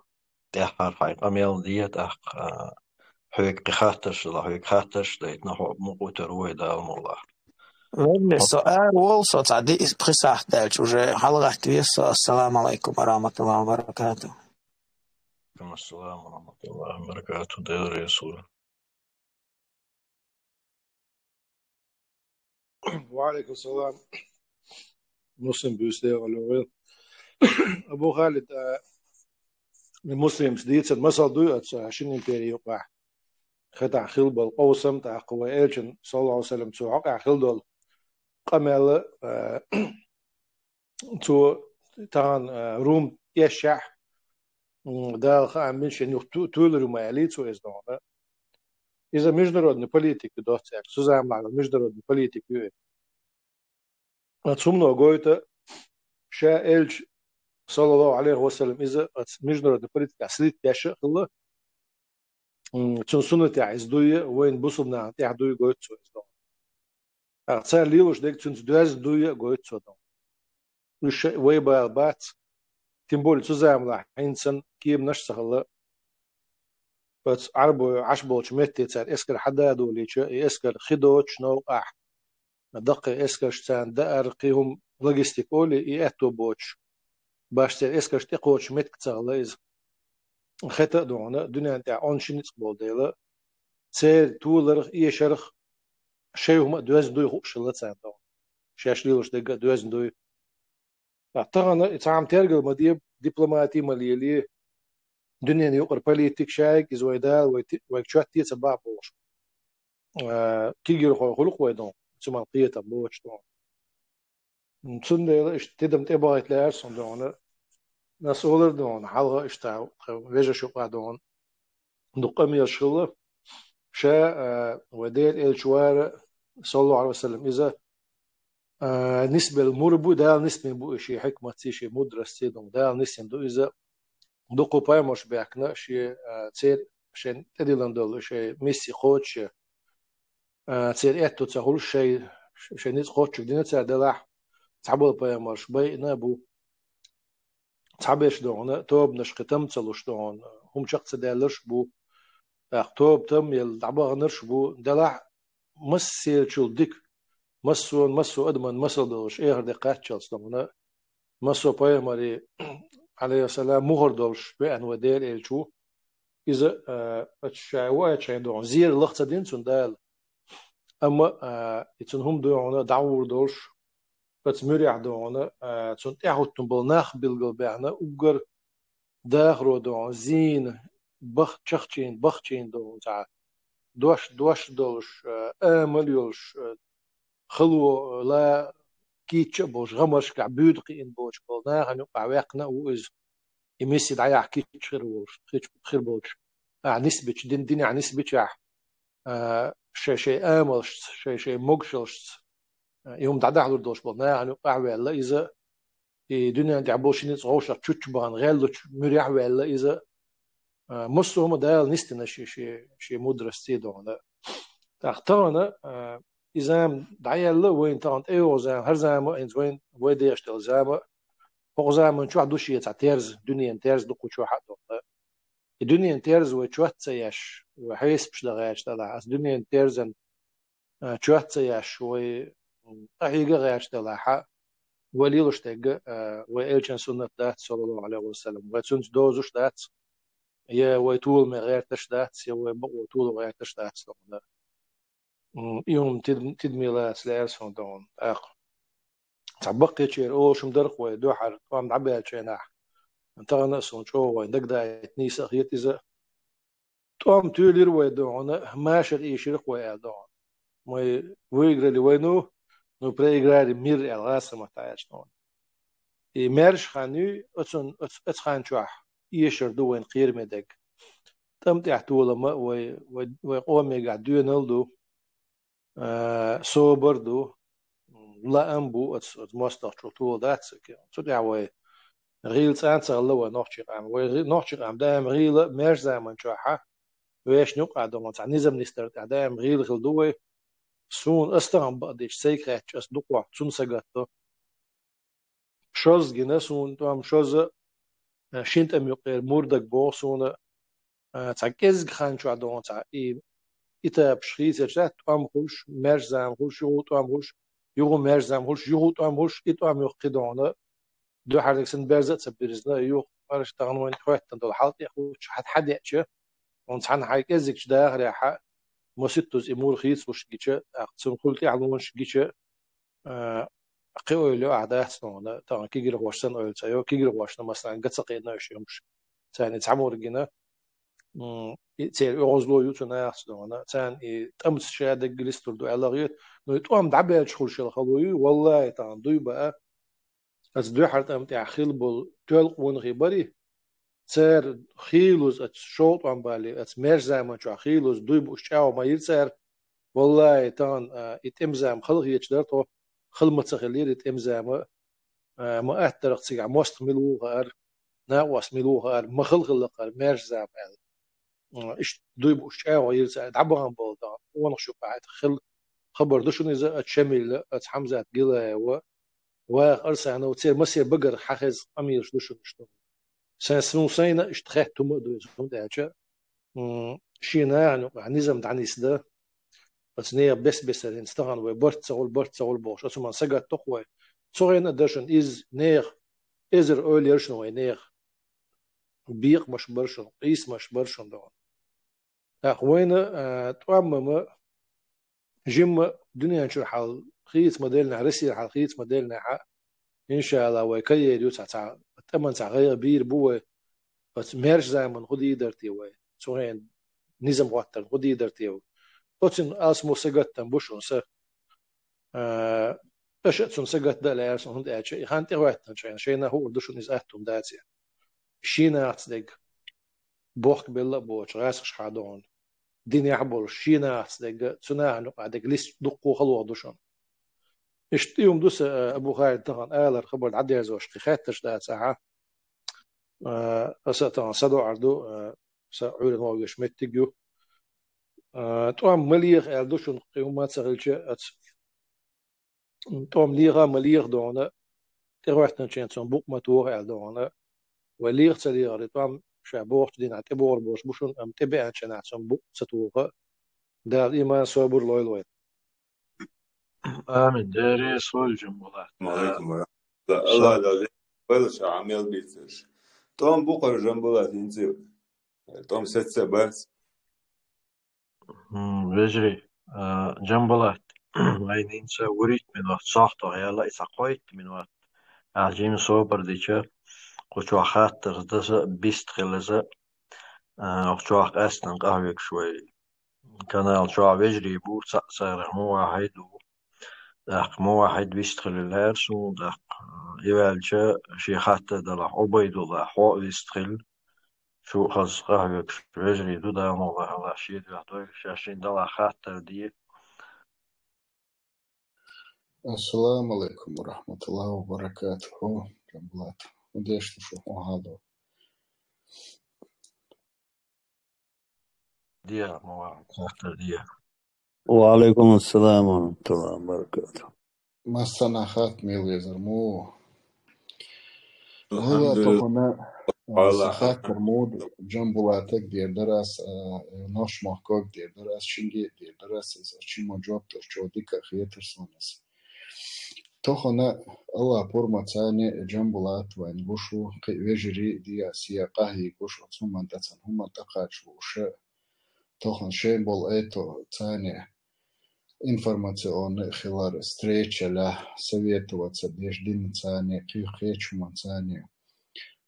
тӀаьххьара хьайн къамел де, тӀаккха, а, хьоьга кхин хаттарш дала, хьоьга хаттарш дайтина, хьо мукъа витар вай Дала мукъалахь. Валлахи, со ара волу, со цхьа диъ пхи сахьт даьлча уже хьалагӀатта веза со. Ассаламу алайкум ва рахматуллахи ва баракатух. Ассаламу алайкум ва рахматуллахи ва баракатух, Дела реза хуьлда. Ва алейкум салам. Муслим, буьйса дегӀан лоьгӀийла. Абу Халид, а, Муслимс дийцина масал дуй оцу шина импери юкъахь хетахь хилла болу къовсам, тӀаккха вай элчан, саллаллаху алейхи ва саллям, цу хьокъехь хилла долу къамел, а, цо тахана, а, Рум тӀешшехь, м, Дала хаам бина шен юхь ту-, туьйлур ю ма аьллий цо иза дохуна. Иза международный политика ю доццехь, цу заманахь международный политика ю. Оцу хӀумано гойту, ша элча, саллаллаху алейхи ва саллям, иза оцу международный политикехь слить деш а хилла. М, цуьнан суннатехь иза дуй, вайн бусулба нахана тӀехь дуй гойту цо иза дохуна. ТӀаккха цара лелош дерг цуьнца доьзна дуй а гойту цо дохуна. Уьш вай бала бац, тем более цу заманахь хӀинца санна кеманаш а ца хилла. Оцу Ӏарбой Ӏаш болчу метте цара эскар хьада а долийча, и эскар хи доцучу новкъахь, даккхий эскарш царна даар, кхин хӀума логистика олий, и аьтто боцуш, баш церан эскарш тӀекхочуш меттиг ца хилла иза. Хета а дохуна, дуьнен тӀехь онда ши ницкъ болу дела, церан толарх, эшарх шайн хӀума а доьзна дуй хууш хилла царна дохуна. Шаьш лелош дерг а доьзна дуй. Ткъа тахана и цхьа хӀума тергал ма де, дипломати ма лели, дуьненан юкъара политика шайга, иза вай Дала, вай ти-, вайга чот те ца бахьа бохуш. А, кегийрхой хуьлу-кх вай дохуна, цу мел кхетам боцуш дохуна. Цундела иштта тидам тӀебахийта лаьара суна дохуна. Ас олар дохуна, хьалха иштта тхан вежарша юкъахь дохуна. Дукха къамелаш хилла. Ша, а, вай Делан элча вара, саллаллаху алейхи ва саллям, иза, а, нисбелла мур бу, Дала нисбина бу и шен хьикматций, шен мудростций дохуна. Дала нисйина ду иза. Дукха пайхамарш баьхкина шен, а, церан, шайн тӀедиллина долу шайн миссия кхочуш, а, церан аьтто ца хуьлуш шайн, шайн ницкъ кхоччуш дина цара делахь, цхьаболу пайхамарш байина а бу. Цхьаберш дохуна, тобанаш кхин там ца луш дохуна, хӀума чекх ца даьлларш а бу. ТӀаккха тоба там елла дӀабаханарш а бу, делахь массерачул дика, массо а, массо а адаман масал долуш, эхар де кхаччалц дохуна, массо а пайхамарийн, алейхиссалам, мухӀар долуш веана вай Делан элча ву. Иза, а, оцу ша ву аьлча хьайн дохуна, зера лаха ца дина цунна Дала. Амма, а, и цунна хӀума дохуна, дӀагӀур долуш, оцу муьрехь дохуна, а, цунна тӀаьхьахӀуттун болу нах билгал баьхна, уггар дахаро дохуна, зийна, бах-, чахчийна, бахчийна дохуна, цхьа дош, дош долуш, а, амал йолуш, а, хало, ла кийча а болуш, гӀамаршкахь буьйда кхиъна боцуш болу нахана юкъахь ваьккхина а ву иза. И миссия дӀаяхьа кийча хир волуш, хир, хир болчу, ахьа нисбича, дин, динехь нисбичахь, а, шай-шай амалшца, шай-шай могушаллашца, а, и хӀума дӀадахьалур долуш болу нахана юкъахь а ваьлла иза, и дуьнен тӀехь болу ши ницкъ вовшах чуччу бахана гӀеллучу муьрехь а ваьлла иза, а, массо а хӀума Дала нисдина ши, ши, ши мудростций дохуна. ТӀаккха тахана, а, и зама дӀаяьлла, вайна тахана тӀейогӀу зама, хӀара зама а, хӀинца вайн, вай дехаш долу зама а, хӀокху заман чохь ду шен цхьа терза, дуьненан терза ду кху чохь а дохуна. И дуьнен терза вай чот ца еш, вай хьесапаш дан гӀерташ далахь, аса дуьнен терзан а, чот ца еш, вай, м, къахьега гӀерташ далахь, вай лелаш дерг, а, вай элчан суннат дац, саллаллаху Ӏалайхи ва саллам, вай цунца дозуш дац, я вай толаме гӀерташ дац, я вай бакъо толо гӀерташ дац тхона. М, и хӀума тид-, тидаме лаца лаьара суна тхона. ТӀаккха цхьа баккхийчеран олуш-м дара-кх вай дуьххьара тӀом дӀабаьллачу хенахь, тахана а суна чӀогӀа вайна дагадайта нийса а хета иза. ТӀом туьйлира вай тхона, машар ийшира-кх вай аьлла тхона. Мы выиграли войну, но проиграли мир аьлла гӀазкхийн маттахь аьлча тхона. И маьрша хан ю, оцун, оц-, оцу хан чохь эшар ду вайна кхераме дерг. ТӀам тӀехь толам а вай, вай, вай къомегахь доьнал а ду, а, собар а ду, лаам а бу оцу, оцу мостагӀчул тола дац. Цу тӀехь вай гӀийла цӀан ца хилла вай нохчийн къам. Вай гӀи-, нохчийн къам даим гӀийла, маьрша заман чохь а, вешан юкъахь долу цхьа низам нисдар тӀехь даим гӀийла хилла ду вай. Суна аса тахана бакъдерг сайга хаьттича, аса дукхох цунна сагатдо. Шозза гина суна тӀом, шозза, а, шина тӀам юккъера мурдаш боху суна, а, цхьа кӀеззиг хан чохь долу цхьа и этапаш хийцарча, тӀом хуьлуш, маьрша зама хуьлуш, юха тӀом хуьлуш, юха маьрша зама хуьлуш, юха тӀом хуьлуш, и тӀом юха кхин долу дуьххьарлиг санна берза а ца бирзина, юха паргӀат тахана вайна хоьттина долу хьал тӀе хуьлуш, хьан-, хьан деача, хьуна цхьана хьайн кӀеззигчу дахарехь а, масийттаза и мур хийцалуш гича, тӀаккха цунна хуьлу тӀаьхьалонаш гича, а, кхин ойла ю ахь дац тхуна, тахана кегийрхошна санна ойла ца йо, кегийрхошна, масалан, ган ца кхиъна уьш и хӀумаш. Царна и цхьа мур гина, м, и церан оьгӀазло ю цу нахаца тхуна, царна и тӀамца ша даггара йистур ду аьлла а хета, но и тӀом дӀабаьлча хуьлуш йолу хало ю, валлахӀи, тахана дуй баа, оцу дуьххьара тӀам тӀехь хилла болу тоьлла къонахий бара, цара хийлаза оцу шовзткъа тӀом бале, оцу маьрша заман чохь хийлаза дуй бууш чӀагӀо ма йира цара. ВаллахӀи, тахана, а, и тӀеман зама хала хеташ дара тхо, хала ма ца хиллера и тӀеман зама, а, ма аттара-кх цигахь мостагӀ мила ву хаара, накъост мила ву хаара, ма хала хилла-кх хаара маьрша зама аьлла. М, иштта дуй бууш чӀагӀо йира цара, дӀабахана болу тахана къонахчу юкъахь хилла хабар ду шуна иза, оцу Шамилла, оцу Хьамзат Гилаева, ваха Арсанов, церан массеран багара хьан хеза къамелаш ду шуна иштта. Сайн, суна сайна иштта хетта хӀума а ду иза, хӀунда аьлча, м, шен нахана юкъахь низам дӀанисдан, оцу нехан бес-бесара хӀинца тахана вай барт ца хуьлу, барт ца хуьлу бохуш, оцу хӀуманна сагатдо-кх вай. Цу хенахь а дара шуна иза, нехан эзар ойла яра шуна вай нехан. Бекъамаш бара шуна, къийсамаш бара шуна тахана. ТӀаккха вайна, а, тӀом ма жимма дуьнен чуьра хьал хийца ма деллинехь, Россера хьал хийца ма деллинехь, иншаАллахӀ, вай карьера ю цхьа, цхьа тӀаман цхьа гӀайгӀа бийр бу вай, оцу маьрша заманна хӀун дийр дара те вай, цу хенахь низам хӀоттарна хӀун дийр дара те вай. Оцунна алсамо сагатдан бу шуна сан. А, аша а цунна сагатдан а лаьара суна, хӀунда аьлча и хан тӀехӀоьттинчу хенахь шайна хуур ду шуна иза атта хӀума даций. Шен нахаца дерг, бохкабелла а боцуш, гӀазкхаша хьадогӀу, динехь а болуш, шен нахаца дерг, цу нахана юкъахь дерг листа дуккха а хало ду шуна. Иштта и хӀума ду сан, а, Абу Халид, тахана алар хабар дӀадерзош кхин хеттарш дацахь, а, аса а тахана садоӀар ду, а, сан Ӏуьйранна вогӀуш меттиг ю. А, тӀом ма леха аьлла ду шуна, кхин хӀума ца хилча, аца. ТӀом леха а ма леха дона, тӀехӀоьттинчу хенахь цунна букъ ма тоха аьлла дона. Вай леха а ца лехара, и тӀом ша бохучу дийнахь тӀебогӀур болуш бу шуна, амма тӀебеанчу хенахь цунна букъ ца тоха. Дала иман, собар лойла вайна. Амин. Дера, сой Жамбулат. Ва алейкум ва рахматуллах. Алла Дала вайла ша Ӏамал бийцаш. ТӀом бу хӀара, Жамбулат, хӀинца. ТӀом сецца бац. М, вежарий, а, Жамбулат, вайн хӀинца вурийтта минот сохьтах яьлла, и цхьа кхойтта минот. Ахь жима собар дича, кху чохь хаттарш даса бист хилаза, а, кху чохь къаьстина къахьоьгуш вай канал чохь вежарий бу, цхьаъ царах Мувахьид ву. ТӀаккха Мувахьид вистхилла лаьара суна, тӀаккха, а, и ваьлча, шен хаттар далахь, Ӏубайдулла, хьо а вистхилла. Шу хаза къахьоьгуш вежарий ду, Дала мукъ лахь, Аллах шен дуьхьа дойла, шаьш шина далахь хаттар де. Ассаламу алейкум ва рахматуллахи ва баракатуху. Жамбулат, хӀун деш ду шу, хӀун хьал ду? Де, ма ваха, хаттар де. Ва алейкум ассалам ва рахматуллахи ва баракатуху. Массанахьа хатта мел везар мо. Алхьамдулиллах. Вала тахана, Сан хаттар мо ду, Джамбулатага дер дар аз, а, нохчийн махкага дер дар аз, шинге дер дар аз, из а чу ма жоп тӀа чӀоагӀа дика хетар сона из. Тахан Аллахь пурам царна, Джамбулат вайна гуш ва, кхы вежарий дӀа-сий къахьийгаш, оцу хӀуманна тӀа, цхьан хӀуманна тӀакхача лууш, тахан шоай болу аьтто царна информационни хилар, встреча лахь, советоваться деш динца царна, кхечу хӀуманца царна.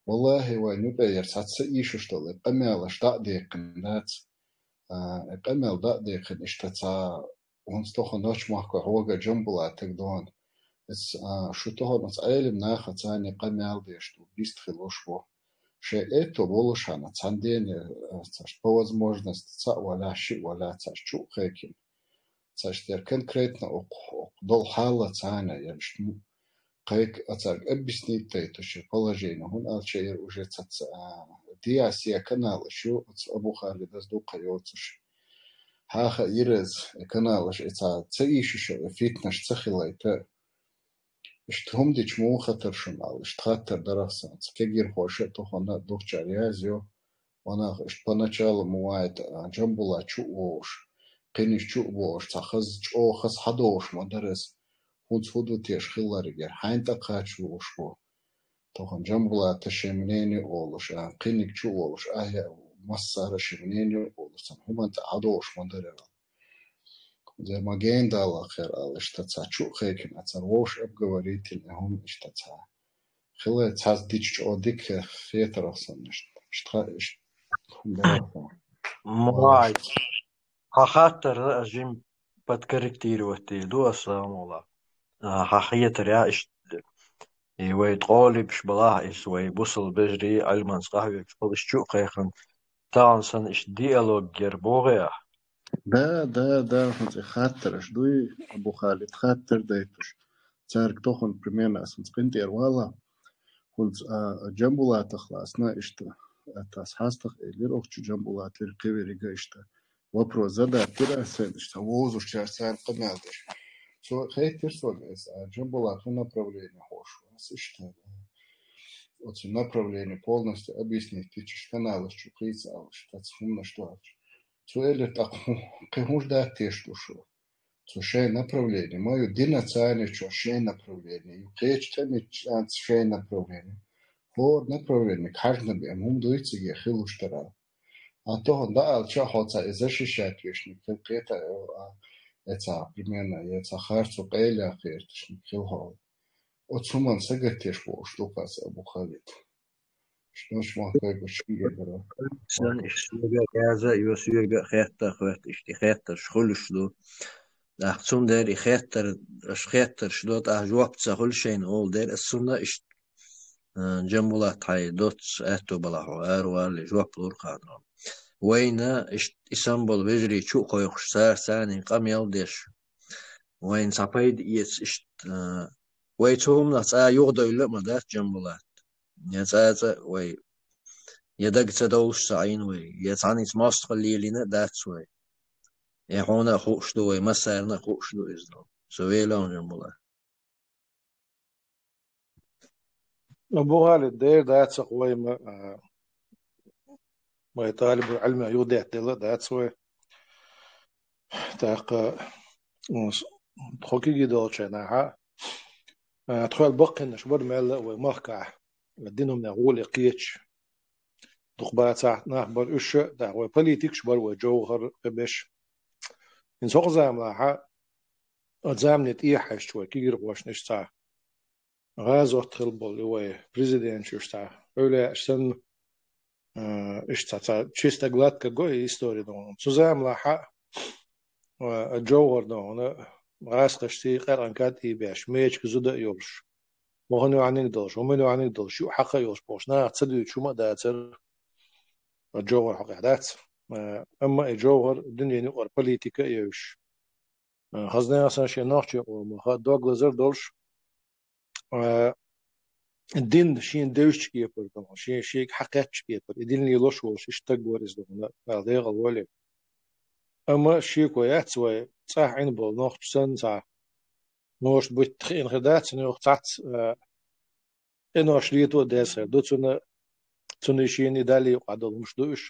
Валлахьи, вайна юкъера цхьацца ийшуш долу и къамелаш дӀа а дехкина дац. А, и къамел дӀа а дехкина, иштта цхьа хӀинца тахан нохчийн махкахь вогӀу Джамбулатага дона. Иза, а, шу тахан оцу Ӏелам наха царна къамел деш ду, бист хилуш ву. Шайн аьтто болушехь, цхьана дена, а, цхьа по возможности цхьаъ валахь, шиъ валахь, цхьа чу а кхайкхина. Цхьа иштта конкретно окху, окху долу хьалаца царна, я иштта м-, кхайкха а цаьрга объяснить дайтуш и положение, хӀунда аьлча яра уже цхьацца, а, дӀа-сий каналаш ю, оцу Абу Халидас дукха йоцуш. Хьаха йира иза, и каналаш, и цхьа ца ийшуш, и фитнаш ца хилийта. Иштта хӀума дича муха хетара шуна аьлла, иштта хаттар дарах санна, кегийрхоша а, тахана а дукхачара язйо, ванах иштта поначалу ма вайта, а, Джамбулат чу а вогӀуш, кхиниг чу а богӀуш, цхьа хаза чӀогӀа хаза хьадогӀуш ма дара иза, хӀинца хӀун ду теша хилларг яра, хьайна тӀакхача лууш ву. Тахан Джамбулата шен мнение олуш, а, кхиниг чу а волуш, ахьа массара шен мнение олуш, цхьана хӀуманна тӀе хьадогӀуш ма дара иза. Зе ма гена далла хир аьлла, иштта цхьа чу а кхайкхина, цара вовшах обговорить йина, и хӀума иштта цхьа. Хила цхьацца дича чӀогӀа дика хетарах санна иштта. Иштта ха-, иштта хӀума дарах санна. Мугай. Хьан хаттар а жим подкорректировать дийр ду, ассаламу алейкум. А, хьан хетар я иштта. И вай ткъолибаш балахь, иза вай бусалба вежарий Ӏилманца къахьоьгуш, хӀара иштта чу а кхайкхина, тахана санна иштта диалог яр богӀий ахь? Да, да, да, хӀинца и хаттарш дуй, Абу Халид, хаттар дайтуш. Цаьрга тахана примерно ас хӀинца къинтӀера вала. ХӀинца, а, Джамбулатах лаьцна иштта, а, тас хьастах элира, охчу Джамбулат вира кхиверига иштта. Вопрос задать дира ас, иштта вовзушчара царна къамел деш. Цо хеттира сога, ас, а, Джамбулат хӀун направление хьош ву, ас иштта. Оцу направление полностью объяснить дича, каналаш чу кхийца аьлла, иштта цхьа хӀуманаш ду аьлча. Цо элира тӀаккха, хӀун, кхин хӀунаш дац теша ду шу? Цу шайн направление, ма ю дина царна чу шайн направление, ю кхечу тӀемачу цӀанца шайн направление. ХӀора направление хьажна бен, хӀума дуй циге хилуш дара. А тахана дӀа аьлча хьо цхьа и защищать вешниг хила кхета, а, я цхьа примерно, я цхьа харцо къайла кхеташниг хила хьо. Оцу хӀуманна сагатдеш бохуш ду-кх ас, Абу Халид. Иштта нохчийн махкахь шиъ дара. Сан иштта соьга а яза, йо, соьга а хетта, хетта, иштта и хеттарш хуьлуш ду. ТӀаккха цундела и хеттар, аша хеттарш до, тӀаккха жоп ца хуьлу шайна олу дела, ас цунна иштта, а, Джамбулат, хьайн доцца аьтто балахь хьо, аравалале жоп лур кхана. Вайна иштта и санна болу вежарий чу а кхойкхуш, цара царна къамел деш, вайна цхьа пайда эца иштта, а, вай цу хӀуманах цкъа юхадевлла а ма дац, Джамбулат. Я цкъа-цкъа вай, я дага ца довлуш ца Ӏийна вай, я цхьаьнца мостагӀалла лелийна а дац вай. Я хьуна а хууш ду вай, массарна а хууш ду иза. Со велахь, Джамбулат. Абу Халид, дера дац-кх вай ма, а, вай талибул Ӏилмех юхадеттаделла а дац вай. ТӀаккха, м, с-, тхо кегий долчу хенахь, а, тхоьл баккхийнаш бара мелла а вай махкахь, динан хӀуманех гӀоле кхеташ. Дукха бацахь нах бара уьш а, тӀаккха вай политикаш бара, вай Джовхар а беш. ХӀинца хӀокху заманахь, оцу замане тӀехьаьжча вай кегирхошна иштта цхьа гӀазот хилла болу и вай президенташ иштта цхьа эвлаяаш санна, а, иштта цхьа, цхьа чисто гладко го и истори дохуна. Цу заманахь а, а, Джовхар дохуна, гӀазкхашций къаьркъанан кад ийбеш, мечиг зуда а йолуш, ма хӀун йоьхниг долуш, хӀумма йоьхниг долуш, юкъ хьакха а йолуш бохуш, наха ца дуьйцуш хӀума а дацара, а, Джовхар хьокъехь дац. А, амма и Джовхар дуьненан юкъара политика а евзаш, а, хазна а сан шен нохчийн къомах дог лазар а долуш, а, дин шена девзачу кепара, шен, шега хьакхеттачу кепара, и дин лелош волуш иштта стаг вара иза дохуна, Дала декъала войла. Амма шеко яц вай цӀахь Ӏина болу нохчо санна цхьа, может быть, хиъна хир дац цунна, юха цхьацца, а, къинош лето а деза хир ду цунна, Цунна шийна и Далла юкъахь долу хӀумаш ду уьш.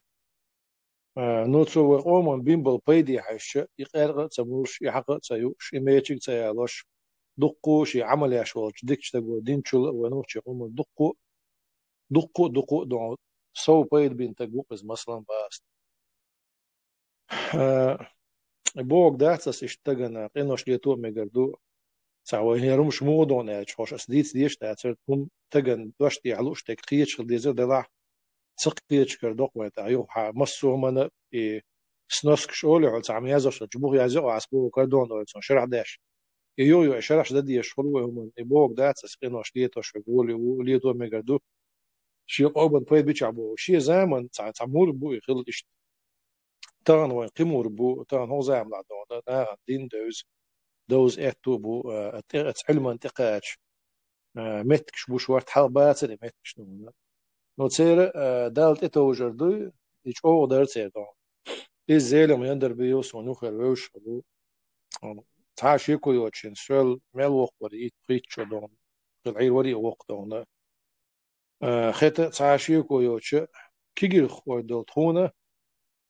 А, ну, цо вай къоман бина болу пайде хьаьжча, и къаьркъа а ца муьлуш, и хьакха а ца юуш, и мечиг а ца ялош, дуккха а шен Ӏамал еш волчу дикачу стага динчул а вай нохчийн къоман дуккха а, дуккха а, дуккха а догӀу сов пайда бина стаг ву иза, масалан, боху ас. А, бохург дац ас иштта стагана къинош лето а мегар ду. Цхьа вай хӀара хӀумаш муха догӀу аьлча, хьоьга ас дийца дезаш дацара, хӀума стагана дош тӀехь лууш дерг кхеташ хила дезара, делахь ца кхеташ кара доккху вайн тӀехь юха хьан массо а хӀуманна и сноскаш олий хьо, цхьа хӀума язъеш хилча, муха язъян ас боху кара догӀу вай цунна шарахь деш. И юха-юха шарахьаш дан дезаш хуьлу вай хӀуманна. И бохург дац ас къинош летош хьоьга гӀоле ву, лето а мегар ду. Шен къоман пайда бичахь боху. Шен заман цхьа, цхьа мур бу и хилла иштта. Тахана вайн кхин мур бу, тахана хӀокху заманахь догӀу нахана дин девза, довза аьтту а бу, а, тӀе, а, Ӏилманна тӀекхача, а, меттигаш бу шорта, хьалха бацара и меттигаш догӀу. Но церан, а, Далла тӀетовжар дуй, и чӀогӀа дара церан догӀу. Иза Зелимхан Яндарбиев суна юххера вевзаш хир ву. Цхьа а шеко йоцуш, соьл мел воккхавара, итт-пхийтта шо догӀу, хила Ӏийр вара и воккха догӀу. Э, хета цхьа а шеко йоцуш, кегийрхой долу тхуна,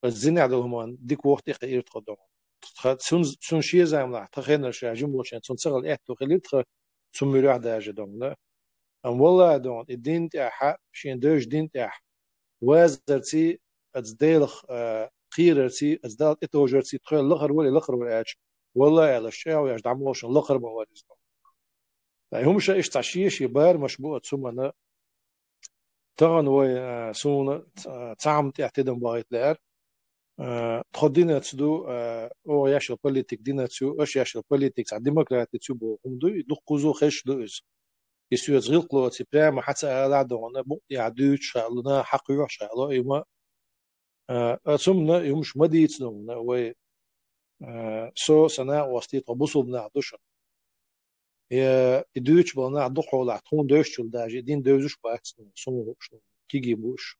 аса зинехь долу хӀуманна дика воху тӀекхиира тхо догӀу. Тха, цун, цун шен заманахь, тхан хенара ша жима волчу хенахь, цунна ца хала аьтту хилира тхан цу муьрехь даже догӀу. Амма валлахӀи догӀу, и дин тӀехь, шен девзачу дин тӀехь, вазарций, аса Делах, э, кхерарций, аса Далла тӀетовжарций тхоьл лахара вара, лахара вара аьлча, валлахӀи аьлла, чӀагӀо еш дӀа молуш лахара ма вара иза догӀу. Ткъа и хӀума ша иштта цхьа шен-шен барамаш бу оцу хӀуманна. Тахана вай, а, суна, а, цхьа хӀума тӀехь тидам бахийта лаьара. А, тхо динаца ду, а, оха еш йолу политика динаца ю, аша еш йолу политика цхьа демократица ю боху хӀума ду, и дуккхуза хезаш ду иза. И соьца гӀиллакх лоций, прямо хьан ца алахь а догӀу, букъ тӀехь дуьйцуш хаало, наха хьан кхоьхьуш хаало, и ма, а, оцу хӀуманна и хӀумаш ма дийца догӀу вай, а, со, сан накъостий, тхо бусулба нах ду шуна. Я и дуьйцуш болу нах дукхахьолахь, тхуна девзачул даже и дин девзаш бац, суна хууш, кегий бу уьш.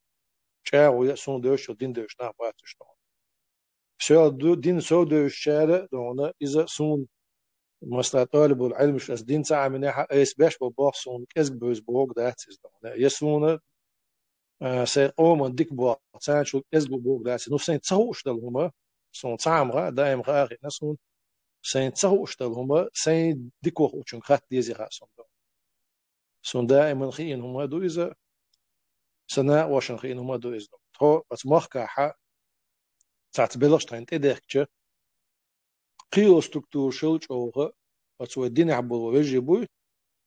ЧӀагӀо ян суна девзачул дин девзаш нах бац уьш тхуна. Соьл ду-, дин сов девзачара а догӀу, иза суна, масала, тӀалибул Ӏилмаш аса дин ца Ӏаминехь а, айса беш бо боху суна кӀезиг бевза бохург дац иза догӀу. Я суна а, сайн къоман дика боху, царначул кӀезиг бу бохург дац. Ну, сайн ца хууш долу хӀума, суна цхьа хӀума хаьа, даим хаа а хиъна суна, сайн ца хууш долу хӀума, сайн дика вохучуьнга хатта дезий хаьа суна. Суна даиман хиъна хӀума а ду иза, сан накъошна хиъна хӀума а ду иза. Тхо оцу махкахь цхьацца белхаш тхайна тӀедехкича, кхийолу структурашал чӀогӀа, оцу вай динехь болу вежарий буй,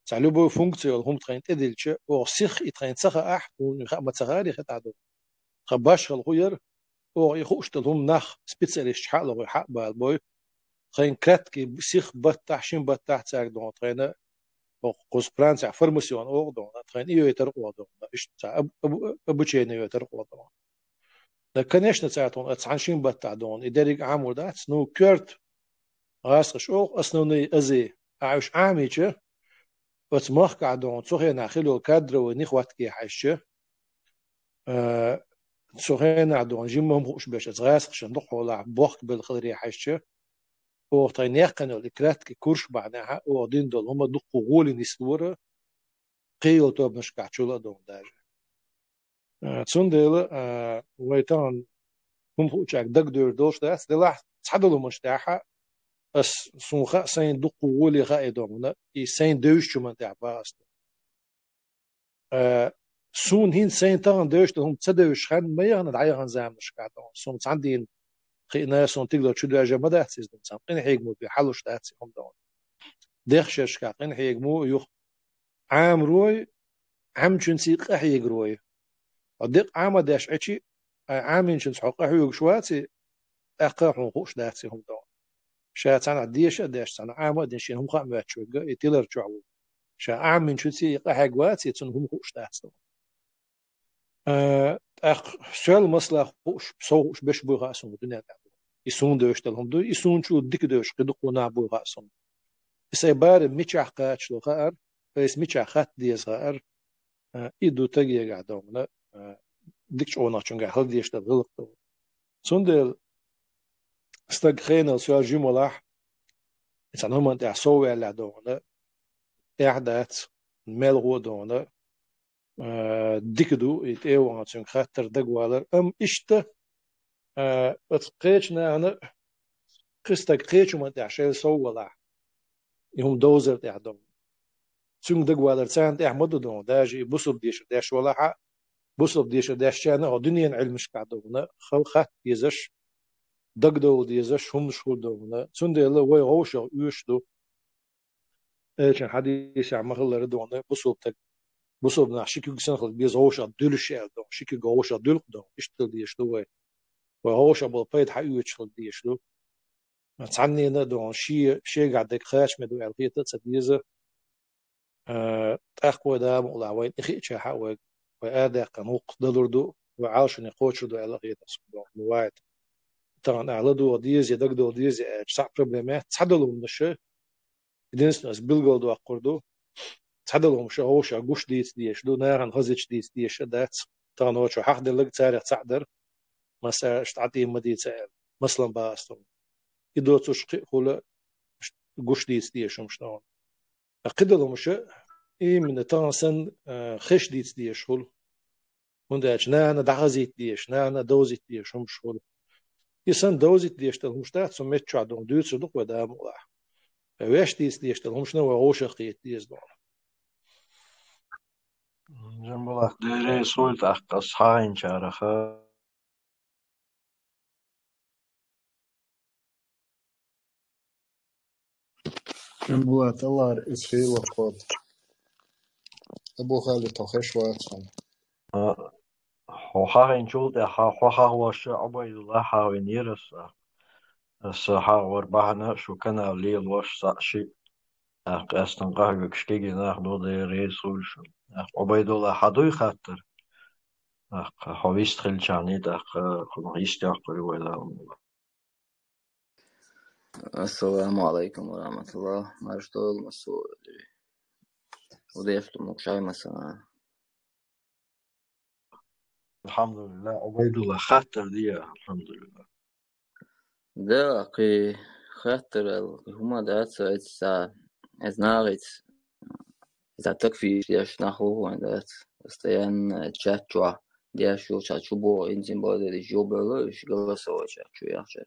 цхьа любой функция йолу хӀума тхайна тӀедиллича, оха сиха и тхайна ца хаахь, хӀунда и хаа ма ца хаара и хетахь ду. Тхан башхалла хӀун яра, оха и хууш долу хӀума нах, специалисташ хьа а лохуй, хьа а балабой, тхайна краткий, сиха баттахь, шина баттахь цаьрга догӀу тхайна, оха кхуза Францехь формасион оха догӀу, тхайна и йойтар оха догӀу, иштта цхьа об-, об-, обучение йойтар оха догӀу. Да, конечно, цара тхуна цхьана шина баттахь догӀу, и дерриг Ӏамор дац, ну, коьрта гӀазкхаша оха, основные азы, а уьш Ӏамийча, оцу махкахь догӀу, цу хенахь хилла йолу кадровый нехватке хьаьжча, а, цу хенахь догӀу, жимма хӀума хууш берш, оцу гӀазкхашна дукхахьолахь бохк белла хиларе хьаьжча, оха тхайна яьккхина йолу и краткий курс бахьанехь, оха дина долу хӀума дуккха гӀоли нислора, кхийолу тобанашкахь чул а догӀу даже. А, цундела, а, вай тахана хӀума хуучаьрга дагадевр долуш дац, делахь цхьадолу хӀуманаш тӀехь ас, суна хаьа, сайн дуккха гӀоле хаьа и догӀу, и сайн девзачу хӀуманна тӀехь боху ас. А, суна хӀинца сайн тахана девзаш долу хӀума ца девзаш хан ма яхана дӀаяхана заманашкахь догӀу. Суна цхьана дийна хиъна, суна тигалара чу доьжна ма дац иза догӀу, цхьана къинхьегаман бен хьалуш дац и хӀума догӀу. Дехачу шерашкахь къинхьегаман юха Ӏамарой, Ӏамчуьнций къахьегарой. Хьо декъа Ӏама деш Ӏечи, ай Ӏаминчуьнца хьо къахьоьгуш ваци, тӀаккха хьуна хууш дац и хӀума догӀу. Ша цхьанхьа деша а деш, цхьанхьа Ӏама а дина, шена хӀума хаа моьттуш верг и тилар чохь ву. Ша Ӏаминчуьнций и къахьега ваци, цунна хӀума хууш дац догӀу. Э, тӀаккха соьл масала хууш, сов хууш берш буй хаьа суна дуьнен тӀехь. И суна девзаш долу хӀума дуй, и суна чу дика девзаш кхин дуккха нах буй хаьа суна. И сайн барам мичахь кхачало хаьара, айса мичахь хатта деза хаьара, э, и ду стагехь догӀу, э, дикачу къонахчуьнгахь хила дезаш долу гӀиллакх ду. Цундела стаг хенал соьл жима валахь, и цхьана хӀуманна тӀехь сов ваьллехь догӀу, эхь дац, мел гӀо догӀу, а, дика ду, и тӀе а вахана цуьнга хаттар дагавалар. Амма иштта, а, оцу кхечу нахана кхин стаг кхечу хӀуманна тӀехь шайла сов валахь, и хӀума довзар тӀехь ду. Цуьнга дагавалар царна тӀехь ма ду ду, даже и бусалба дешар деш валахь а, бусалба дешар дешчарна а хьо дуьненан Ӏилмашкахь ду хӀуна, хала хатта дезаш, дагадовла дезаш хӀуманаш хуьлу ду хӀуна. Цундела вай гӀовшах оьшуш ду. Элчан хьадисехь ма-хиллара ду хӀуна, бусалба стаг, бусалба нах ши куьг санна хила беза гӀовшах дуьлуш аьлла ду хӀуна, ши куьг гӀовшах дуьллу ду хӀуна, иштта хила дезаш ду вай. Вай гӀовшах болу пайда хьаоьцуш хила дезаш ду. Цхьаннена а ду хьуна, шен, шегахь дерг кхачаме ду аьлла хета а ца деза. А, тӀаккха вай Дала мукъалахь вайна тӀехиъчахь а вай, вай арадаьккхина гӀуллакх далур ду, вай Ӏалашоне кхочур ду аьлла а хета суна ду хьуна, вай. Тахана ахь ладогӀа деза, дагадовла деза аьлча, цхьа а проблема яц, цхьадолу хӀуманаш, единственное, ас билгалдоккхур ду, цхьадолу хӀуманаш гӀовшах гуш дийца дезаш ду, нахана хазачу дийца дезаш а дац. Тахана оцу хьахделларг царах цхьаъ дара, масала, аша дӀатӀе ма дийца аьлла, масала, боху ас тхуна. И доцурш кхин а хуьлу, гуш дийца дезаш хӀуманаш ду хьуна. Ткъа кхидолу хӀуманаш, именно тахана санна, а, хезаш дийца дезаш хуьлу. ХӀунда аьлча нахана дӀахазийта дезаш, нахана довзийта дезаш хӀуманаш хуьлу. И санна довзийта дезаш долу хӀуманаш дац, цу меттачохь ду хьуна, дуьйцур ду-кх вай Дала мукъалахь. Ваьш дийца дезаш долу хӀуманаш вай гӀовшах кхета деза ду хьуна. Жамбулат, Дела реза хуьлда тӀаккха ас хьахийначарах. Жамбулат, Аллара иза хийла воккхур. Абу Халид, хьо хезаш вац хьуна. А, хьо хьахийначул тӀаьхьа хьо хьахаварш Ӏубайдулла хьахавинера аса. Аса хьахавар бахьана шу канал лелош цхьаъ шиъ. ТӀаккха къаьстина къахьоьгуш кегий нах ду, Дела реза хуьлда шуна. ТӀаккха Ӏубайдулла, хьан дуй хаттар? ТӀаккха хьо вист хилчахьана, тӀаккха кхунах йистехь кхуьу вай ламан. Ассаламу алайкум ва рахматуллах. Марш дойла, массо а. Удеш тумук шай масана. Алхьамдулиллах, Ӏубайдулла, хаттар де, алхьамдулиллах. Да, кхин хаттар аьлла, кхин хӀума дац, эца, эца нагӀица, эца такфир деш нах ву вайн дац. Постоянно чат чохь деш ю, чат чу боху, инзин баде деш ю бевлла, уьш голосовой чат чу яхча.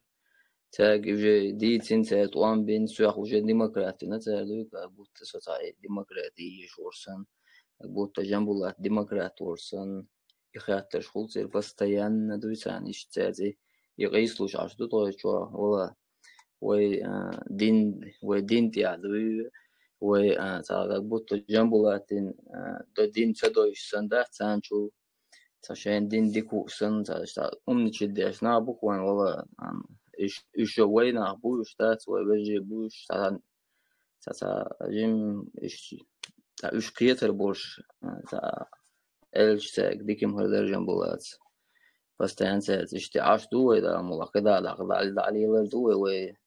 Цаьрга уже дийцина, цаьрга тӀом бина, соьх уже демократ дина цара дуй, как будто со цхьа демократ йиш вур сан, как будто Жамбулат демократ вур сан. И хаттарш хуьлу церан постоянно дуй царна иштта цаьрца. И къийсалуш Ӏаш ду тхойчохь, вала, вай, а, дин, вай дин тӀехь дуй, вай, а, цхьа как будто Жамбулатин, а, до дин ца дойуш сан дац царна чу, цхьа шайна дин дика хууш сан, цхьа, цхьа умничать деш нах бу-кх вайн, вала, а, уьш, уьш вай нах бу, уьш дац, вай вежарий бу, уьш цхьа цхьа, цхьа жим, иш-, цхьа уьш кхетар болуш, цхьа элча цаьрга дика ма хир дара Жамбулатца. Постоянно цаьрца иштта Ӏаш ду вай, Дала мукъалахь, кхидӀа дӀа-, дӀа-, дӀалелар ду вай, вай,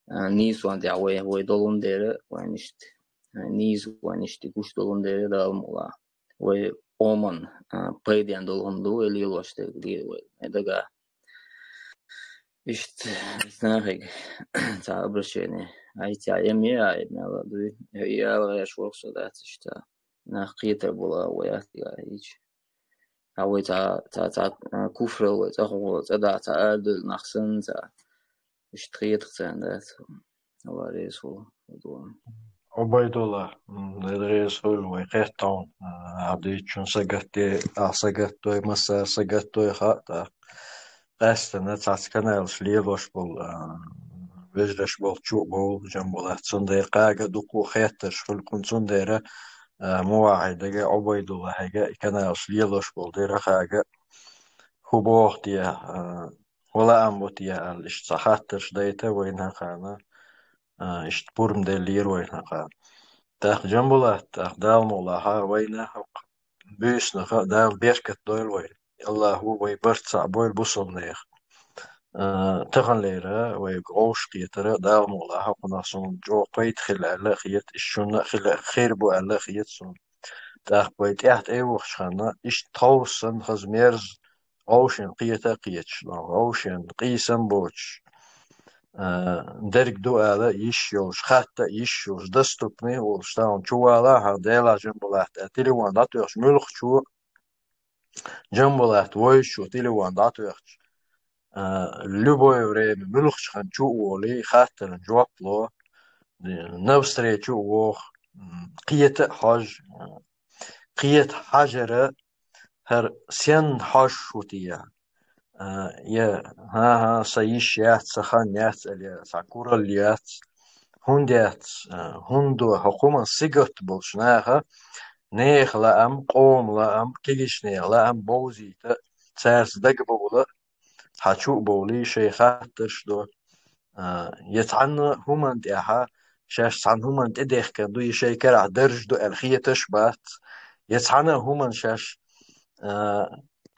а, нийсонан тӀехь вай, вай долун дера, вайн иштта, а, нийса вайн иштта гуш долун дера Дала мукъалахь. Вай Ӏоман, а, пайденна долу хӀума ду вай лелош дерг, дера вай, вай дагахь. Иштта, нахе цхьа обращение. Ай, цхьа эм яа, эм яа дуй. И ала гӀеш воху со дац иштта. Нах кхетар була вай аттига хӀинча. Цхьа вай цхьа, цхьа, цхьа, а, куфрал вай цӀа хӀума, цӀа дахьа цхьа арадевлла нах санна цхьа. Иштта кхетар царна дац. Алла реза хуьлда. Ӏубайдулла, м, Дела реза хуьлда вай кхетта хьуна, а, ахь дуьйцучун сагатде, ахь сагатдой, массара сагатдой хаьа тӀаккха. Къаьстина цхьацца каналаш лелош болу, а, вежарш болчу а бовлу Жамбулат, цундела кхага дукха хеттарш хуьлу кхунна, цундела, а, мувахьидага, Ӏубайдуллахьига и каналаш лелош болу дера кхага хӀун боху те, а, хӀун лаам бу те аьлла, иштта цхьа хаттарш дайта вайна хьахана, а, иштта пурба деллера вайна хьахана. ТӀаккха Жамбулат, тӀаккха Дала мукъалахь вайна хӀокху буьйсанах Дала беркат дойла вай. Аллахьо вай барт цхьаъ бойла бусалба нехан. А, таханлера вайга гӀовшах кхетара Дала мукъалахь хӀокхунах суна чӀогӀа пайда хилла аьлла а хета, иштта шуна а хила, хир бу аьлла а хета суна. ТӀаккха вай тӀаьхьа тӀе а вахчахьана, иштта тховса санна хаза мерза, гӀовшен кхета а кхеташ, гӀовшен къийсам боцуш, а, дерг ду ала йиш йолуш, хатта а йиш йолуш, доступный а волуш, тахана чу вала хьан Делахь Джамбулат аьлла, телефон дӀатоьхча, муьлххачо Джамбулат вовзачо телефон дӀатоьхча, а, любое время, муьлххачу хан чу а волий, хаттарна жоп ло, навстречу а воху, м, кхета а хьожа, а, кхета хьажара, хӀара сенна хьожуш ву те? А, я, хӀан-хӀа, сан йиш яц, сан хан яц, аьлла, я, сан куралла яц. ХӀунда яц, а, хӀунда хӀокху хӀуман сингаттам болчу наха, нехан лаам, къоман лаам, кегийчу нехан лаам бовзийта, цаьрца дагабовла, цхьа чу а бовлий, шайн хаттарш до. А, я цхьанна хӀуманна тӀехь, шаьш цхьана хӀуманна тӀедехкина ду, я шайн карахь дарж ду аьлла хеташ а бац, я цхьана хӀуманна шаьш, а,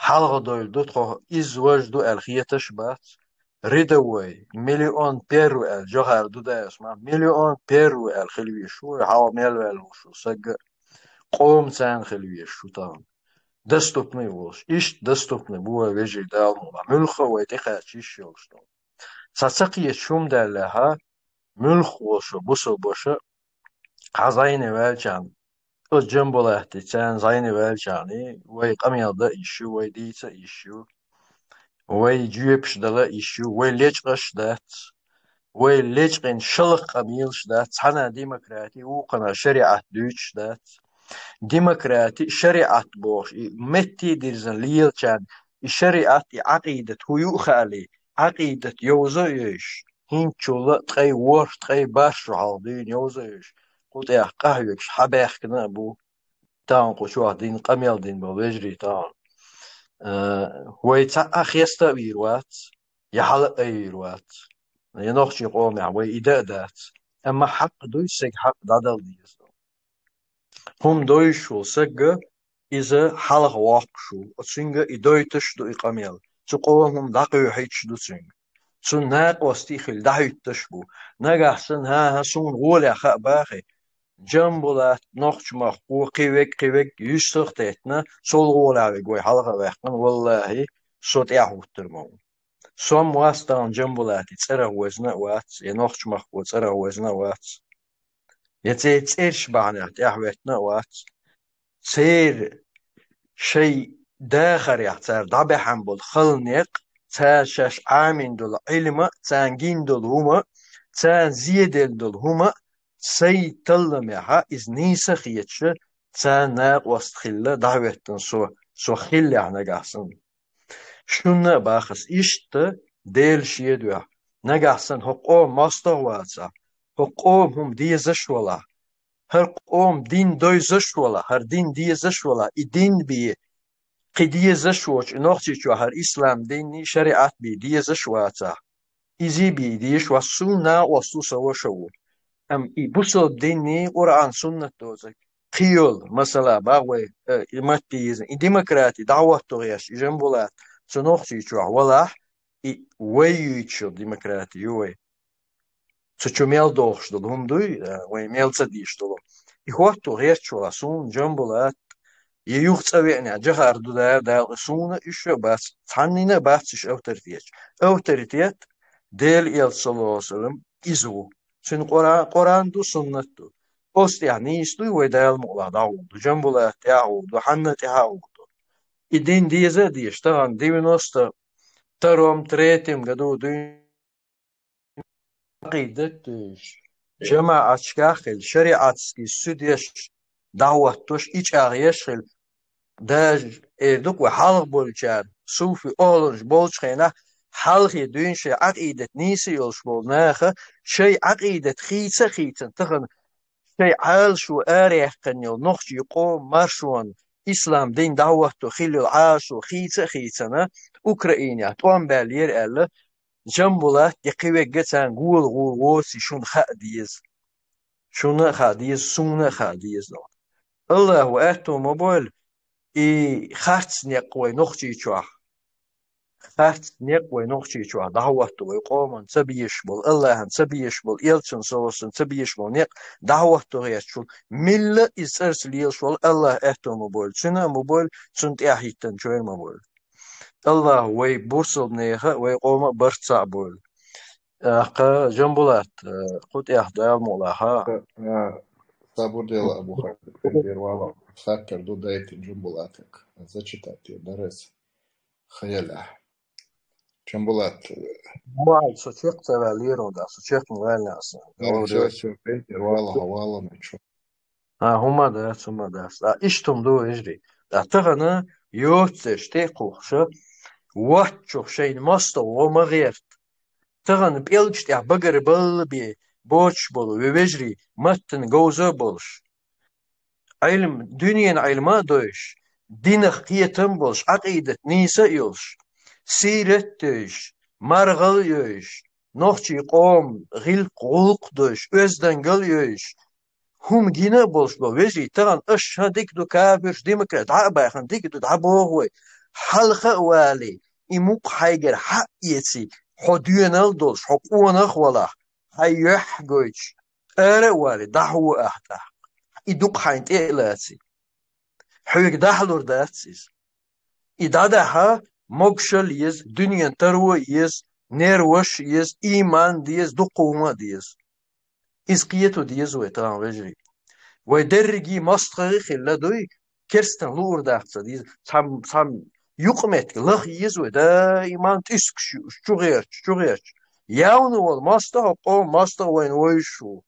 хьалхадевлла ду, тхо иза важа ду аьлла хеташ а бац. Рядовой, миллион первый аьлла, Джохар Дудаевс ма, миллион первый аьлла хила везаш ву, хьалха мел ваьлла волуш ву саг а, къоман царна хила везаш ву тахана. Доступный волуш. Иштта доступный бу вай, вежарий, Дала мукъ лахь, муьлхха а вай тӀекхача йиш йолуш долу. Цхьа ца кхеташ хӀума даьллехь, муьлхха волуш бусалбаша, хьан зӀене ваьллачарна, оцу Джамбулатти царна зӀене ваьллачарна, вай къамел дан а йиш ю, вай дийца а йиш ю, вай жоьпаш дала а йиш ю, вай лечкъаш а дац, вай лечкъина шалха къамелаш а дац, цхьана демократи, вукхана шариӀат дуьйцуш а дац. Демократи, шариӀат бохуш, и метте а дирзина лелачарна, и шариӀат, и Ӏакъидат хӀун ю а хаале, Ӏакъидат йовза а йойуш, хӀинцачул а ткъе ворхӀ, ткъе бархӀ шо хьалха дуьйна йовза а йойуш, кху тӀехь къахьоьгуш хьабаьхкина а бу. Тахана кху чохь дина, къамел дина болу вежарий тахана. Э, вай цхьа а хеста а вийр вац, я хьала а айвийр вац. Я нохчийн къомехь вай и дан а дац. Амма хьакъ дуй, сага хьакъ дӀадала деза. ХӀума доуьйш волу сагга иза хьалха воккхуш ву, цуьнга и дойтуш а ду и къамел, цу къоман хӀума дӀакхоьхьуьйтуш а ду цуьнга. Цунна накъостий хила дӀахӀуьттуш а бу. Нагахь санна, хӀан-хӀа, суна гӀолехь хаа бахи, Джамбулат нохчмахко кхин верг, кхин верг юьстах а теттина, сол гӀолехь верг вай хьалха а ваьккхина, валлахӀи, со тӀаьхьахӀуттур ма ву. Со-м вац тахана Джамбулати цӀерах везна а вац, я нохчмахко цӀерах везна а вац, я церан цӀераш бахьанехь тӀаьхьахӀоьттина а вац. Церан шайн дахарехь цара дӀабаьхьна болу хала некъ, цара шаьш Ӏамийна долу Ӏилма, царна гина долу хӀума, царна зеделла долу хӀума, сайн талламехь иза нийса а хеташ, царна накъост хилла дӀахӀоьттина со, со хиллехь нагахь санна. Шуна а боху ас иштта, Делан шен дуьхьа, нагахь санна хӀокху къоман мостагӀа вацахь, хӀокху къоман хӀума дезаш а валахь, хӀара къоман дин довзаш а валахь, хӀара дин дезаш а валахь, и дин бен кхин дезаш а воцуш, и Нохчийчохь хӀара ислам динний, шариӀат бен дезаш а вацахь, изий бен дезаш а вац, суна накъост ву, сан ваша ву. Амма и бусалба динний, Къуръан, суннат доцург кхин йолу, масала, боху вай, э, и матте йизна, и демократи дӀахӀотто гӀерташ, и Джамбулат цу Нохчийчохь валахь, и вай юьйцуш йолу демократи ю вай. Цу чу мел дохуш долу хӀума дуй, э, вай мел ца дезаш долу. И хӀотто гӀерташ валахь, суна Джамбулат, я юха цӀа веанехь Джохар Дудаев, Дала къа, суна уьш а бац, цхьаннина а бац уьш авторитеташ. Авторитет Делан Элча, саллаллаху Ӏалайхи ва саллам, иза ву. Цуьнан Къуръан, Къуръан ду, суннат ду. Оцу тӀехь нийса дуй вай, Дала мукъ лахь, дӀахӀутту, Джамбулат тӀаьхьахӀутту, хьанна тӀаьхьахӀутту. И дин деза а дезаш, тахана девяносто втором, третьем году дуьйна Ӏакъидат а дуьйш, жамаӀаташкахь а хилла, шариӀатский суд еш, дӀахӀоттош, и чӀагӀ еш а хилла, даже эр ду-кх вай, хьалха болчара, суфи охӀланаш болчу хенахь, хьалхе дуьйна шайн Ӏакъидат нийса йолуш болу наха, шайн Ӏакъидат хийца а хийцина, тахана шайн Ӏалашо араяьккхина йолу нохчийн къоман маршонан, ислам дин дӀахӀотто хилла йолу Ӏалашо хийца а хийцина, Украинехь тӀом баьллера аьлла, Джамбулат я кхин верг а царна гола гӀур воций, шуна хаа деза. Шуна а хаа деза, суна а хаа деза. Аллахо аьтто ма бойла, и харц некъ вай Нохчийчохь, харц некъ вай Нохчийчохь дӀахӀотто, вай къоман ца безаш болу, Аллахьан ца безаш болу, Элчан, саллаллаху Ӏалайхи ва саллам, ца безаш болу некъ дӀахӀотто гӀерташ волу милла а, иза цӀарца лелаш волу Аллах аьтто ма бойла цуьнан а, ма бойла цунна тӀаьхьахӀиттинчарна а, ма бойла. Аллахо вай бусалбанехан а, вай къоман а барт цхьаъ бойла. ТӀаккха Жамбулат, э, кху тӀехь Дала мукъ лахь. А, сабур дела, Абу Халид, хаттар ду, дайтина Жамбулатага. Зачитать дара ас. Хайлахь. Жамбулат. Вай, со чекх ца ваьллера, да, со чекх ма ваьллера ас. Э, всё, всё, пенсер вала, хьо вала, ну чё. А, хӀума дац, хӀума дац. А, иштта хӀума ду, вежарий. А, тахана йоццерш тӀе а кхухьуш, воччух шайна мостагӀа гӀо ма гӀерта. Тахана пӀелгаш тӀехь багара балла бе боцуш болу вай вежарий, маттана говза а болуш, Ӏилм, дуьненан Ӏилма а дойуш, динах кхетам а болуш, Ӏакъидат нийса а йолуш, сийрат а йойуш, маргӀал а йойуш, нохчийн къоман гӀиллакх-гӀуллакх а дойуш, оьздангалла а йойуш, хӀума гина а болуш болу вежарий, тахана аша хӀан дика ду, кафирш, демократ, дӀа а баьхна, дика ду, дӀабоху вай. Хьалха а валий, и мукх хьайгара хьа а эций, хьо доьналла долуш, хьо къонах а валахь, хьайн юьхь а гойтуш, ара а валий, дӀахьо ахьа тӀаккха. И дукха хьайна тӀе а лаций. Хьоьга дахьалур дац иза. И дӀадахьа, могушалла еза, дуьненан таро а еза, нерваш а еза, ийман а деза, дуккха хӀума а деза. Иза кхето деза вай тахана, вежарий. Вай дерриге мостагӀий а хилла дуй, керстан луур дац ца деза. Цхьа, цхьа юкъаметтиг лаха еза вай, даиман тӀискаш юуш, чу гӀерташ, чу гӀерташ. Явна волу мостагӀа, хӀокху къоман мостагӀа вайна вовзуш ву.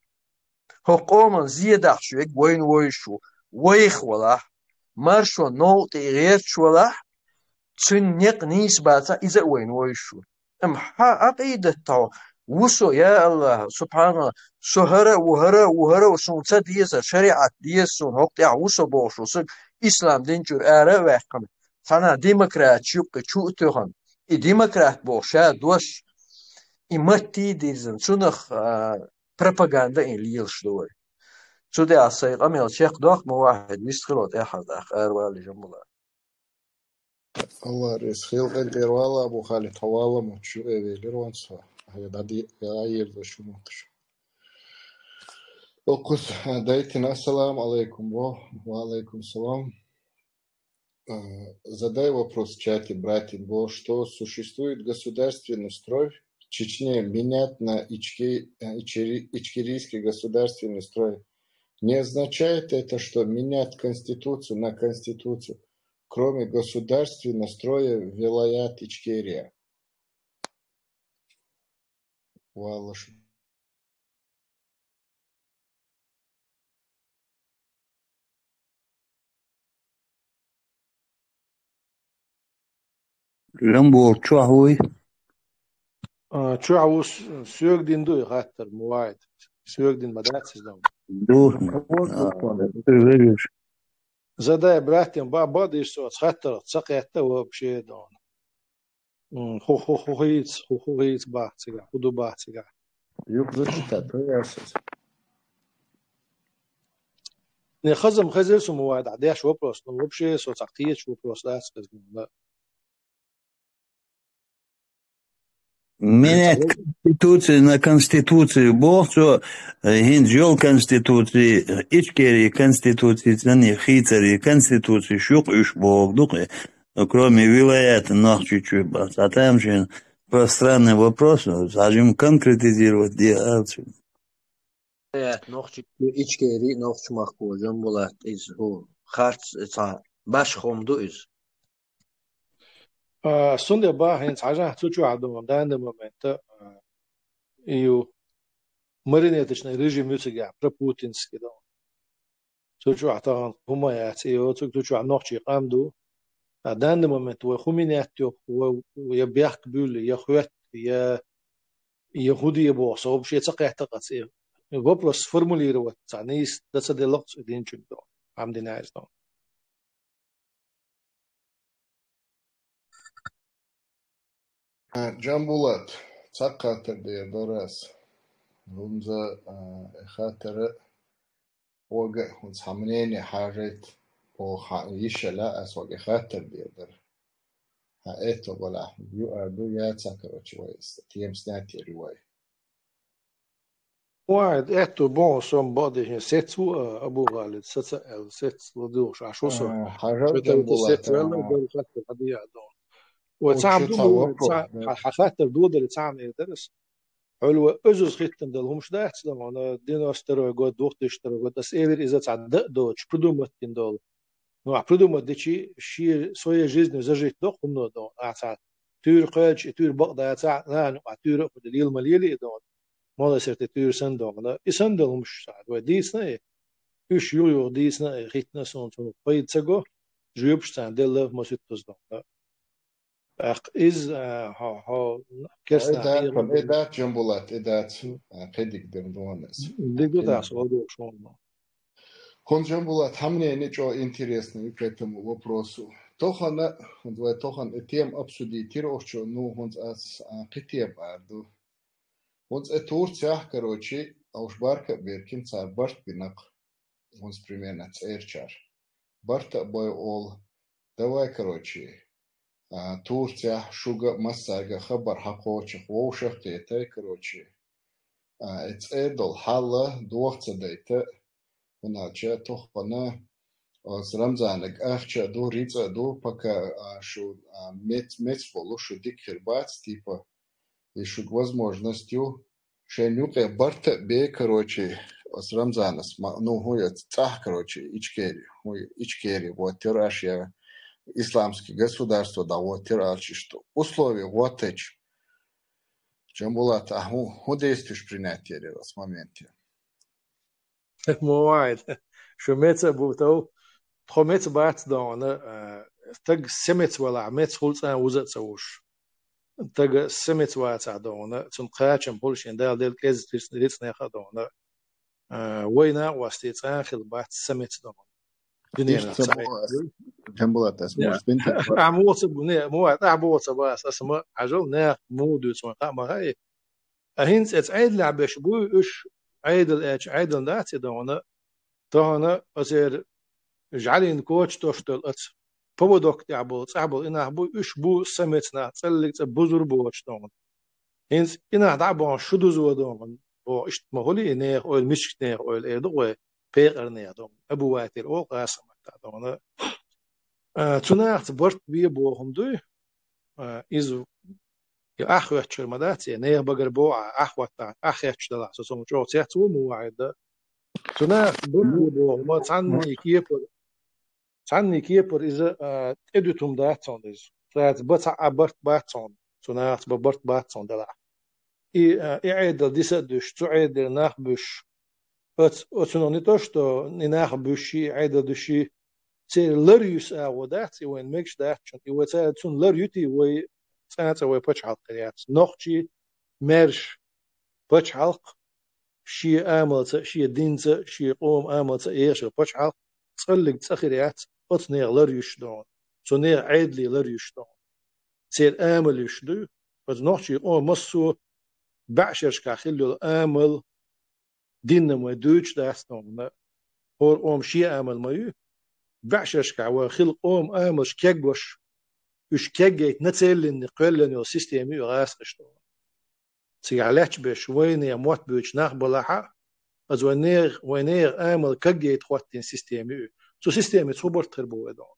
ХӀокху къоман зе дахьаш верг вайна вовзуш ву. Вайх валахь, маршонан новкъа тӀе гӀерташ валахь, цуьнан некъ нийса бацахь, иза а вайна вовзуш ву. Амма хьан Ӏакъидат тхьо ву со, я АллахӀ, субхьаналлахӀ, со хӀара а ву, хӀара а ву, хӀара а ву, суна ца дезара, шариӀат деза суна, хӀокху тӀехь ву со бохуш ву, саг ислам дин чуьра ара а ваьккхина, цхьана демократаш юккъе чу а тоьхна, и демократ боху ша дош, и маттий а дирзина, цунах, а, пропаганда а йина лелаш ду вай. Цу тӀехь сайн къамел чекхдоккху, ма вахьа хӀед вист хило тӀаьхьара даккха, араваллий, Жамбулат. АллахӀ реза хила, къинтӀера вала, Абу Халид, хьо вала, мучу юкъе велира ван со. Хьан дӀади-, дӀаерзо шу мукхаш. Окхус, а, дайтина, ассаламу алейкум, бо. Ва алейкум салам. А, задай вопрос в чате, братьям, бо, что существует государственный строй в Чечне, менять на ичке-, а, ичери-, ичкерийский государственный строй. Не означает это, что менять конституцию на конституцию, кроме государственного строя вилаят Ичкерия? Валлаш. Жамбул, чохь вуй? А, чохь ву с-, соьга дина ду и хаттар, ма ваьйта. Соьга дина ма дац иза дан. Ду. А, вежарий. Задай, братьям, ба-, бадийш со, хаттар ца кхетта вообще дан. М, хӀу, хӀу, хӀу хийца, хӀу, хӀу хийца баха цигахь, хӀу ду баха цигахь. Юха зачитать, то я сейчас. Не, хазам хезира со ма ваьйта, деш вопрос, ну, вообще со цхьа кхеташ вопрос дац хезна, да. Менять конституцию на конституцию боху цо, э, хӀинца йолу конституций, Ичкерий конституций, цӀанъе хийцарий конституций шух уьш боху дукха. Ну, кроме вилаята Нохчийчоь бац. А там шен пространный вопрос, ну, схьажим конкретизировать де алча. Вилаят Нохчийчоь, Ичкери, Нохчмахко, Жамбулат, иза хӀу, харц, цхьа башха хӀума ду иза. А, сунде баха хӀинца хьажахь цу чохь ду, данный момент, а, и ю марионеточный режим ю цигахь, пропутинский ду. Цу чохь тахана хӀума яц, и ю, цу, цу чохь нохчий къам ду. А данный момент вай хӀу менять йо, вай я бехк буьллу, я хоьтту, я, я хӀу де боху, со вообще ца кхетта къа цӀе. Вопрос сформулировать цхьа нийса дан ца делла цу динчуьнга ду. Хьамдинайс ду. А, Джамбулат, цхьа хаттар дер дара ас. ХӀунза, а, э, хаттара вага, хӀунз хьан мнение хьажайт, о, хьан йишала ас вага хаттар дер дара. Хьан это вала, ю а ду, я ца, короче, вай, тем снять или вай. Вай, это бон сом боди, сец ву, а, Абу Халид, саца эл, сец ладуш, а шо со? А, хьажа Джамбулат, сец вала, а, бал хаттар хадия дон. Ва цам ду, ца, ха-, ха-, хаттар додали цам э дарас. Хьула вай озуз хӀиттина долу хӀумаш дац, дохана, девяносто второй год, двухтысячный год, ас элира иза цхьа дан а доцуш, придумать дина долу. Ну, а придумать дичи, ши своей жизнью зажить доху хӀумано, дохана, а цхьа туьйра кхоьлча, и туьйра бакъ дацахь, нана, а туьйра а хуьлу, лела ма лели и, дохана. Молла сертий туьйра санна, дохана. И санна долу хӀумаш цхьа вай дийцина и. Уьш юха-юха дийцина и, хӀиттина суна цунах пайда ца го, жоьпаш царна делла масуьттаза, дохана. ТӀаккха иза, а, хьо, хьо, керстанах Ай, да, хьо, ай, да, Джамбулат, ай, да, ц-, а, кхидиг дем дона ас. Диг ду Кхидиг. Тас, о, ду, шо, ну. ХӀунда, Джамбулат, хьан мнение чӀо интересный ю к этому вопросу. Тохана, хӀунда вай тохана и тема обсудить йира охчо, ну, хӀунда ас, а, кхи тема ар ду. ХӀунда и Турцехь, короче, уьш барка а беркина цара барт бинакх. ХӀунда примерно цӀерачар. Барта а бой олу. Давай, короче, а, Турцехь шуга а массаьрга а хабар хьакхочух вовшах а кхетай, короче. А, и цӀе долу хьал а дохо ца дайта, хӀунда аьлча тохана оцу Рамзанага ахча а ду, рицкъа а ду, пока, а, шу, а, мец-, мец болу, шу дика хир бац, типа, и шуьга возможность ю, шайн юкъе барта а бе, короче, оцу Рамзанас, ма-, ну, хӀун ю, цӀахь, короче, Ичкери, хӀун ю, Ичкери гӀоттира аш я исламский государство дӀагӀоттира аьлча иштта. Условия гӀоттайча. Джамбулат, а хӀун, хӀун действуеш принять йира оцу моменте? Мо вай, шу меца а бу тов, тхо меца бац, дохана, а, стаг самец валахь, меца хула цӀа вуза а ца вуш. Стаг самец вацахь, дохана, цунна кхачам хула шен Дала делла кӀеззиг рицкъ-, рицкъанех а, дохана. А, вай накъостий цӀа а хила бац самец, дохана. Дуьненахь Иштта ца ца боху ас, Джамбулат, ас Я. муш бинтик бара. Ахьа муха ца бу-, не, мо вай, ахьа муха ца бац, ас ма хьажал, нех муха дуьйцу вайн, хаа ма хаьий. А хӀинца эца Ӏедалехь беш буй уьш, Ӏедал аьлча, Ӏедал дац и, дохана, тахана оцеран жӀаьлин коча тосуш долу оцу поводок тӀехь болу, цӀахь болу и нах буй, уьш бу самец нах, цӀаллиг цӀа бузур боцуш, дохана. ХӀинца и нах дӀа а бохуш, шу дузо, дохана, боху, иштта ма хуьлий, и нехан ойла, мискачу нехан ойла, эр ду вай, пекъарнех, дохана, Абу Ватир олу къасаматта, дохана. А, цу нахаца барт бе боху хӀума дуй, а, иза, и ахь хоьттуш хир ма дац, и нехан багара боху, ахь хӀоттахь, ахь хетташ далахь, со цунна чӀогӀа цецву ма вахьида. Цу нахаца барт бе боху хӀума, цхьанний кепара, цхьанний кепара иза, а, тӀедуьту хӀума дац хьуна иза. Цаьрца бан цхьа а барт бац хьуна, цу нахаца бан барт бац хьуна делахь. И, а, и Ӏедал диса а дуьсуш, цу Ӏедалера нах буьсуш, оц-, оцунах не то, что и нах буьсуш, и Ӏедал дуьсуш, церан лар юьсу агӀо дац, и вайна мегаш дац чун, и вай цара цунна лар юьтий, вай цӀа-цӀа вай пачхьалкх хир яц. Нохчий, маьрша пачхьалкх, шен амалца, шен динца, шен къоман амалца эгӀаш йолу пачхьалкх, цӀаллиг цӀа хир яц, оцу нехан лар юьсуш, дохана. Цу нехан Ӏедалан лар юьсуш, дохана. Церан амал юьсуш дуй, оцу нохчийн къоман массо а бӀешерашкахь хилла йолу амал, динна вай дуьйцуш дац, дохана. ХӀора къоман шен амал ма ю. БӀешерашкахь вай хилла къоман амалш кегош, уьш кеггайта нацеллина, кхоьллина йолу система ю и гӀазкхаша, дохана. Цигахь лаьтташ беш, вайнехан мотт буьйцуш нах балахь а, аза вайнех-, вайнехан амал кагъяйта хӀоттийна система ю. Цу системица хӀун барт хир бу вай, дохана?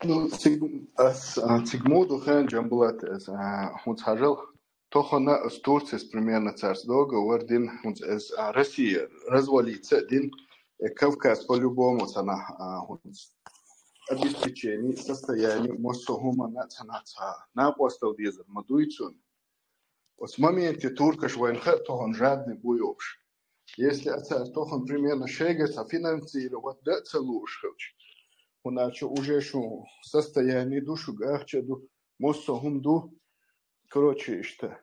Ну, циг-, ас, а, цига муха ду хен, Джамбулат, ас, а, хӀунца хьажал, тохана ас Турцис примерно царца договор дина, хӀунца ас, а, Россия развалиться а дина, э, Кавказ по-любому цхьанахь, а, хӀунца обеспечение, состояние, массо а хӀуманна цхьанахь цхьа накъостал дезар ма дуй цунна. Оцу моменте туркаш вайна хаьа тохана жадный бу йохуш. Если а цара тохана примерно шайга цхьа финансировать дан а ца лууш хилча, хӀунда аьлча уже шун состояние ду, шуьга ахча ду, массо а хӀума ду. Короче, иштта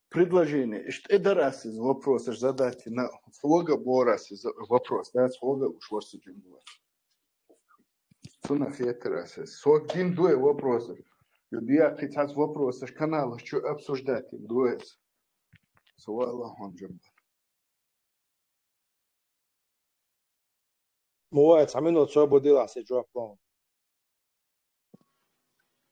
предложение, иштта и дара ас иза вопросаш задать йина, хьога а бора ас иза вопрос, дац хьога а луш вара со, Джамбулат. Цунах хетара ас иза. Сога дина дуй вопросаш. Ю диа кхин цхьацца вопросаш каналаш чу обсуждать йина дуй ас. Со вала хьуна, Джамбулат. Мо вай, цхьа минот собар делахь, се жоп ло.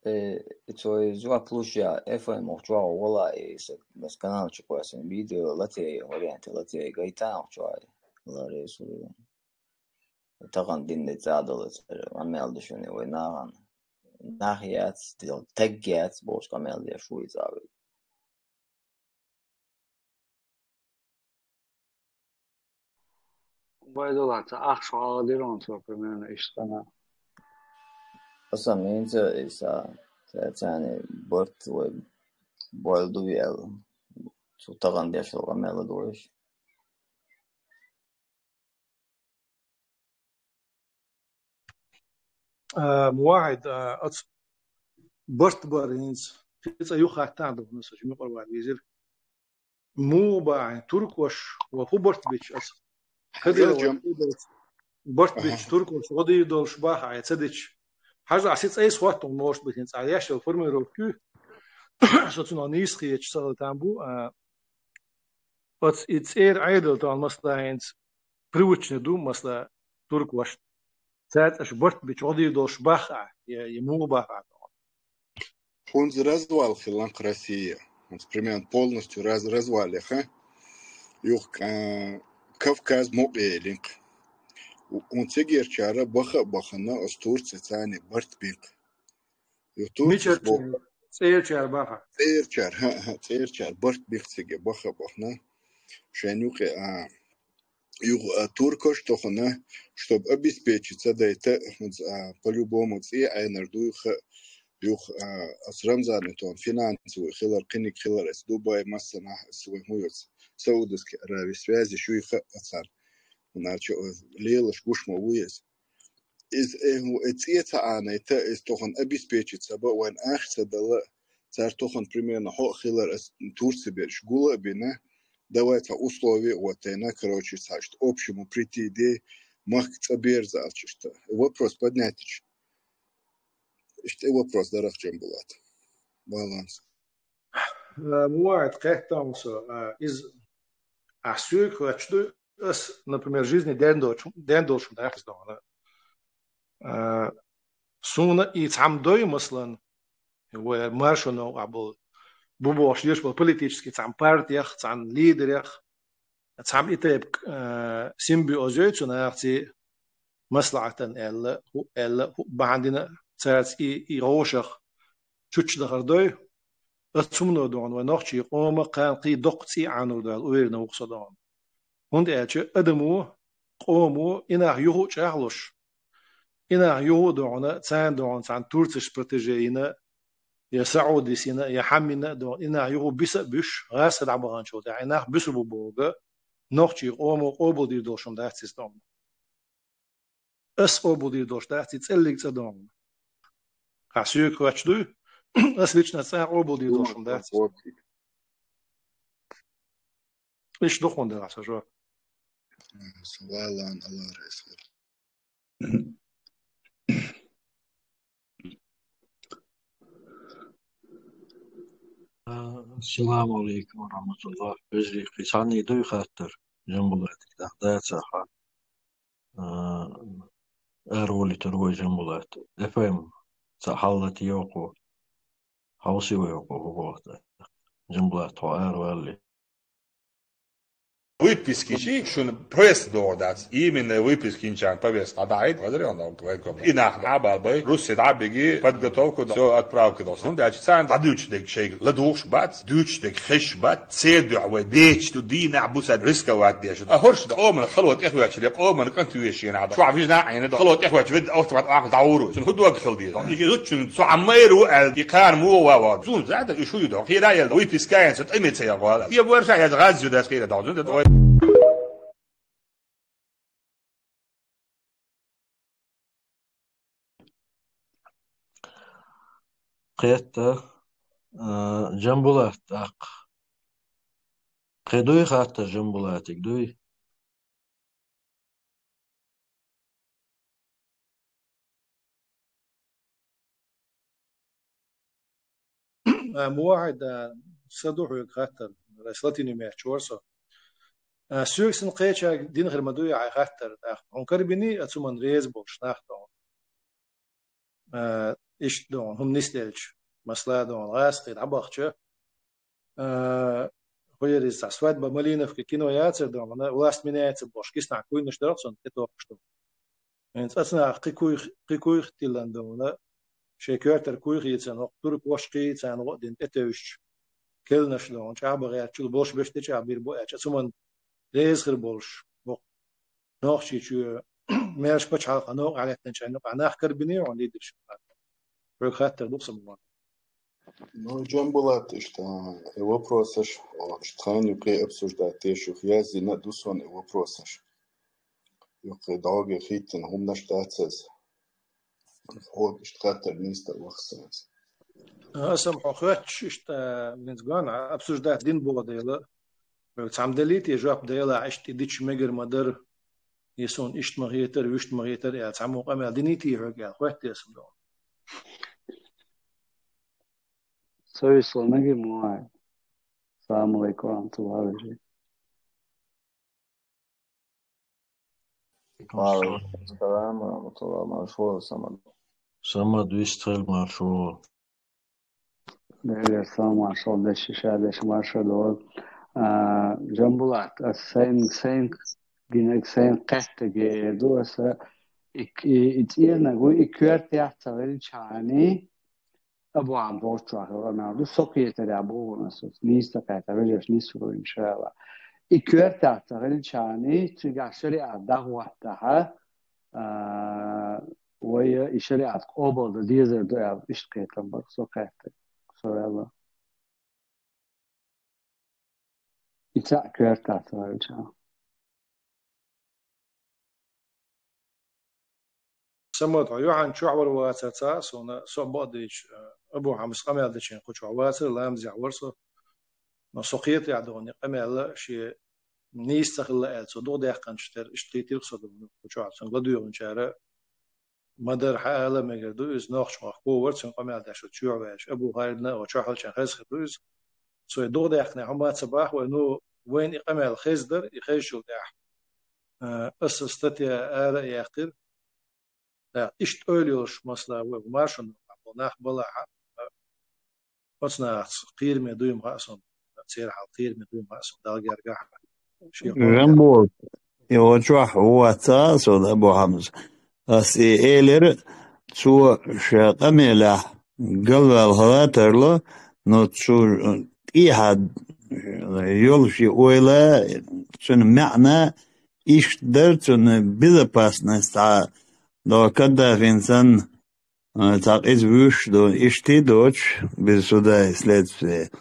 Э, и цо и жоп луш я, F M ох чугӀа вала, и са, мас канал чу кхоьссина видео, латвий варианте, латвий гайтан ох чугӀа, ларесу. Тахана динна цӀа долу цара, амел ду шуна вай нахана. нах яц, таг яц бохуш къамел деш ву иза а вай. Байдалла, ца ахча хьаладира он цо, примерно, иштта. Аса минца иса, ца цани барт вай бойл ду вел, цу таган дешал къамел ду вайш. А, Мувахьид, а, ац барт бар хӀинца, хи цӀа юхатта а духна, со жимикъор вар визир. Муха бахьан, туркош ва хӀу барт бича ац? Кадиров Хьажа. Барт бича Аха. Туркош гӀодийр долуш баха, ай ца дича. Хьажа, а си цӀайс хӀоттун может быть, хӀинца а яшал формировки, со цунах нийса хеташ сагал там бу, а, Оцу и цӀера Ӏедал тахана, масала, хӀинца привычный ду, масала, турк ваша. Цаьрца аша барт бича гӀодийр долуш баха, я, я муха баха. ХӀунца развал хиланкъ Россия. ХӀунца примерно полностью раз-, развал яха. Юха, а, Кавказ мукъаелинкъ. ХӀунца цигерчара баха а бахана, оцу Турци царни барт бинкъ. Ю Турцис Мича боху. ЦӀерачара баха? ЦӀерачара, хӀа, хӀа, цӀерачара барт бихциге баха бахна. Шайн юкъе, а, юха, а, туркаш тохана, чтобы обеспечить ца дайта, хӀунца, а, по-любому цӀе Ӏенар дуй ха, юха, а, ас Рамзан тон финансовый хилар, кхиниг хилар, эс Дубай, массанахь, эс вай хӀун йоц, Саудовский Аравия, связи шуй ха ацар. Нача, э, лелаш гуш ма вуй эс. Иза, э, хӀу, э, цӀе ца Ӏанайта, иза тохан обеспечить ца ба, вайн ахча ца дала, цара тохан примерно хьо а хилар, ас Турци берш гула а бина, давай цхьа условия а оттайна, короче, цхьа иштта общему прийти де, махка цӀа берзалча иштта. Вопрос поднять. Иштта э вопрос дарах Джамбулат. Баланс. Э, Муайт, кхеттам со, э, из, а, суьйк хачду, ас, например, жизни ден долчу, ден долчу даха из дохана. Э, суна и цхьам дой, маслан, вай маршо новкъа бол, бу бохуш деш бол политический цхьам партиях, цхьам лидерях, цхьам и тайп, э, симбиоз йой цу нахций, маслахьатан аьлла, хӀу аьлла, хӀу бахьан дина цаьрца и, и гӀошах чучча дахар дой, ас цумно дохана вай нохчий къома кхана кхий доккха цӀий Ӏанур дала, уверенно ву-кх со дохана. ХӀунда аьлча адамо, къомо, и нах юху а чӀагӀлуш, и нах юху а дохана, царна дохана, царна турцаш протеже йина, я Саудис йина, я хьаммина а дохана, и нах юху биса а буьш, гӀазкхи дӀабаханчул тӀаьхьа, и нах буьсур бу бохург, нохчий къомо къобалдийр долуш хӀума дац иза дохана. Ас къобалдийр долуш дац, и цӀеллиг цӀа дохана. Хьан соьга хоьттуш дуй? Ас лично цӀа къобалдийр долуш хӀума дац. Иш духун дара, сан жо. Салам алейкум ва рахматуллах. Вежарий, кхин цхьанний дуй хаттар? Джамбулатик, даха дацахьа. А, ара волуьйтур вай Джамбулат. Эф эм, цхьа хьаллати йоккху. Хьовсий вай хӀокху хӀу боху тӀаккха. Джамбулат, тхо ара валли. Выписки ши шуна пресса догӀу дац. Именно выписки инчан повестка дӀаайда, хазар йолу вайком. И нах дӀа а бал бай, Руссе дӀа а биги, подготовка до, всё, отправка до. ХӀунда аьлча царна дӀадуьйцуш дерг шайга ладугӀуш бац, дуьйцуш дерг хезаш бац, церан дуьхьа вай бечу ду дийнахь бу сан рисковать деш. А хӀорш да къоман хало тӀехвеча, де къоман кӀант вешина да. Чохь вижна Ӏийна да. Хало тӀехвеча, вед автомат ахь дӀавур ву. Цуьнан хӀу дог хила деза. И зудчун цу Ӏаммайр ву аьлла, и кхана муха ва ва. Зун зада, и шу ю дог. Хира ял, вуй пискаен, со тӀаме ца ял гӀала. Я борша яз гӀаз ю дас хира дог. Зун да ой. Кхетта, а, Джамбулат тӀаккха. Кхин дуй хаттар Джамбулатиг, дуй? А, Мувахьид, а, са ду хьоьга хаттар, ас латиний мехча вара со. А, соьга сан кхечаьрга дина хир ма дуй хьайн хаттар, тӀаккха. Хьуна карбини, а цу ман реза болуш нах тоху. А, иштта доху, хӀума нисделча, масала доху, гӀазкхий дӀабахча, а, хӀу яр иза цхьа свадьба Малиновка кино яцар доху, власть меняется бохуш, киснахь куйнаш дарах цунна тӀетокхуш ду. ХӀинца ацу наха кхин куйх-, кхин куйх тиллан доху, шайн коьртара куй хийцина, хӀокху туркошкхий царна гӀо а дина тӀетевжча, керланаш догӀун чӀагӀбан гӀертачул болуш беш тӀечӀагӀбийр бу аьлча, цу ман реза хир болуш бу. Нохчийчоь маьрша пачхьалкх новкъа хьалаьттинчарна юкъахь нах карабиний хьуна лидершип? Хьоьга хаттар ду-кх сан боху. Ну, Джамбулат, иштта, и вопросаш, иштта тхан юкъе обсуждать деш юха яздина а ду суна и вопросаш. Юкъе дӀогӀе хийттина хӀуманаш дац иза. Хьоьга иштта хаттар нийса дара вахсанца. Аса-м хьо хоьттуш иштта, хӀинца ган обсуждать дина боху дела, цхьамма делий те жоп дела, иштта и дича мегар ма дара, и суна иштта ма хетара, вуьшта ма хетара аьлла, цхьаммо къамел диний те хьоьга аьлла, хоьтту те аса-м ду. Совисло меги муай. Салам алейкум, ва рахматуллахи ва баракатух. Ва алейкум салам ва рахматуллахи ва баракатух. Маршо, Самад. Самад, вистхила маршо. Делера салам, маршо, деши ша, деши маршо долу. А, Джамбулат, ас сайн, сайн, гинаг сайн кхеттаге ду аса, и, и, и цӀенаг ву, и коьртехь ца хилчахьаний, Абу Хьамза чохь хилла, аьлла ду, со кхетарехь боху аса, нийса ца кхетта, вежарша нийса ву, иншалла. И коьртехь ца хилчахьаний, цигахь шариат дӀахӀоттахьа, а, вай и шариат къобалдан дезар ду аьлла, иштта кхетам бара, со кхетта, со ваьлла. И цхьаъ коьртехь ца хилчахьана. Самад, хьо юьхьанца чохь вара вацара цхьа а, суна, со а бакъдийча, Абу Хьамзас къамел дечийн кху чохь вацара, ламазехь вара со. Но со кхетарехь ду хьуна и къамел а, шен нийса ца хилла аьлла, цо дукха даьккхинчу тера иштта кхийтира-кх со ду хьуна кху чохь, цунна ладоьгӀначара. Ма-дарра хьан ала мегар ду иза, нохчийн махкахь вара цуьнан къамел деш, оцу чоьхьа ваьлча, Абу Харидна оцу чохь хилча хезна хир ду иза. Цо и дукха даьккхинехь хӀума ца боху вай, ну, вайна и къамел хезна дара, и хезначул тӀаьхьа, а, аса статья ара а яьккхира. ТӀаккха иштта ойла йолуш, масала, вай маршонна бу нах балахь а, оцу нахаца кхераме дуй-м хаьа суна, церан хьал кхераме дуй-м хаьа суна, Далла гергахь. Шен Жамбул, и оцу чохь ву вац а, со Абу Хьамза. Ас и элира, цо шен къамелехь галваьлла хала тарло, но цу тӀехьа йолу шен ойла, цуьнан маьӀна иштта дара, цуьнан безопасность цхьа, до Каддафин санна, а, цхьа къиза вуьйш ду, иштта доцуш, без суда и следствия.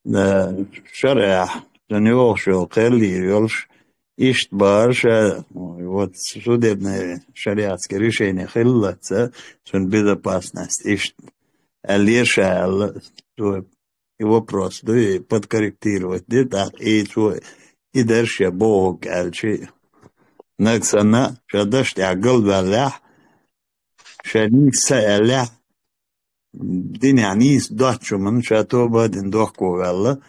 Да, шарахь, цуьнан йогӀуш йолу кхел йийр йолуш, иштта бара ша, вот, судебное шариатское решение хиллалца, цуьнан безопасность иштта. Аьллера ша аьлла, цо и вопрос ду, и подкорректировать ди, тӀаккха и цо и дерш я бохург аьлчи. Наг санна, ша даш тӀехь галваьллехь, ша нийса ца аьллехь, динехь нийса доцчу хӀуманна ша тоба а дина дохко ваьлла,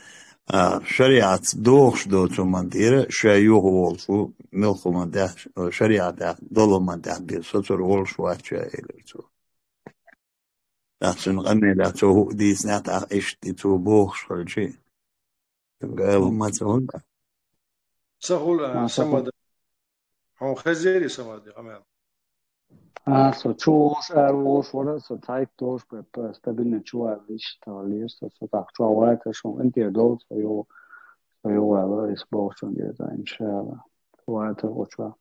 а, шариатца догӀуш доцу хӀуманна тӀера ша юха волуш ву, муьлхха хӀуманна тӀехь, шариатехь долу хӀуманна тӀехь бен соцур волуш вац ша, элира цо. ТӀаккха цуьнан къамелехь цо хӀуъа дийцинехь, тӀаккха иштта и цо бохуш хилчи, цуьнга ала ма ца хӀунда. Ца хуьлу, а, Самада. Хьуна хезирий, Самада, къамел? А, со чу волуш, ара волуш вара, со тайп долуш, п-, п-, стабильно чу вара, иштта лира со, со тӀаккха чохь вайтар, шуна къинтӀера долу, со йо-, со йо вала, ис бохучун деза, иншалла. Вайтар гуча.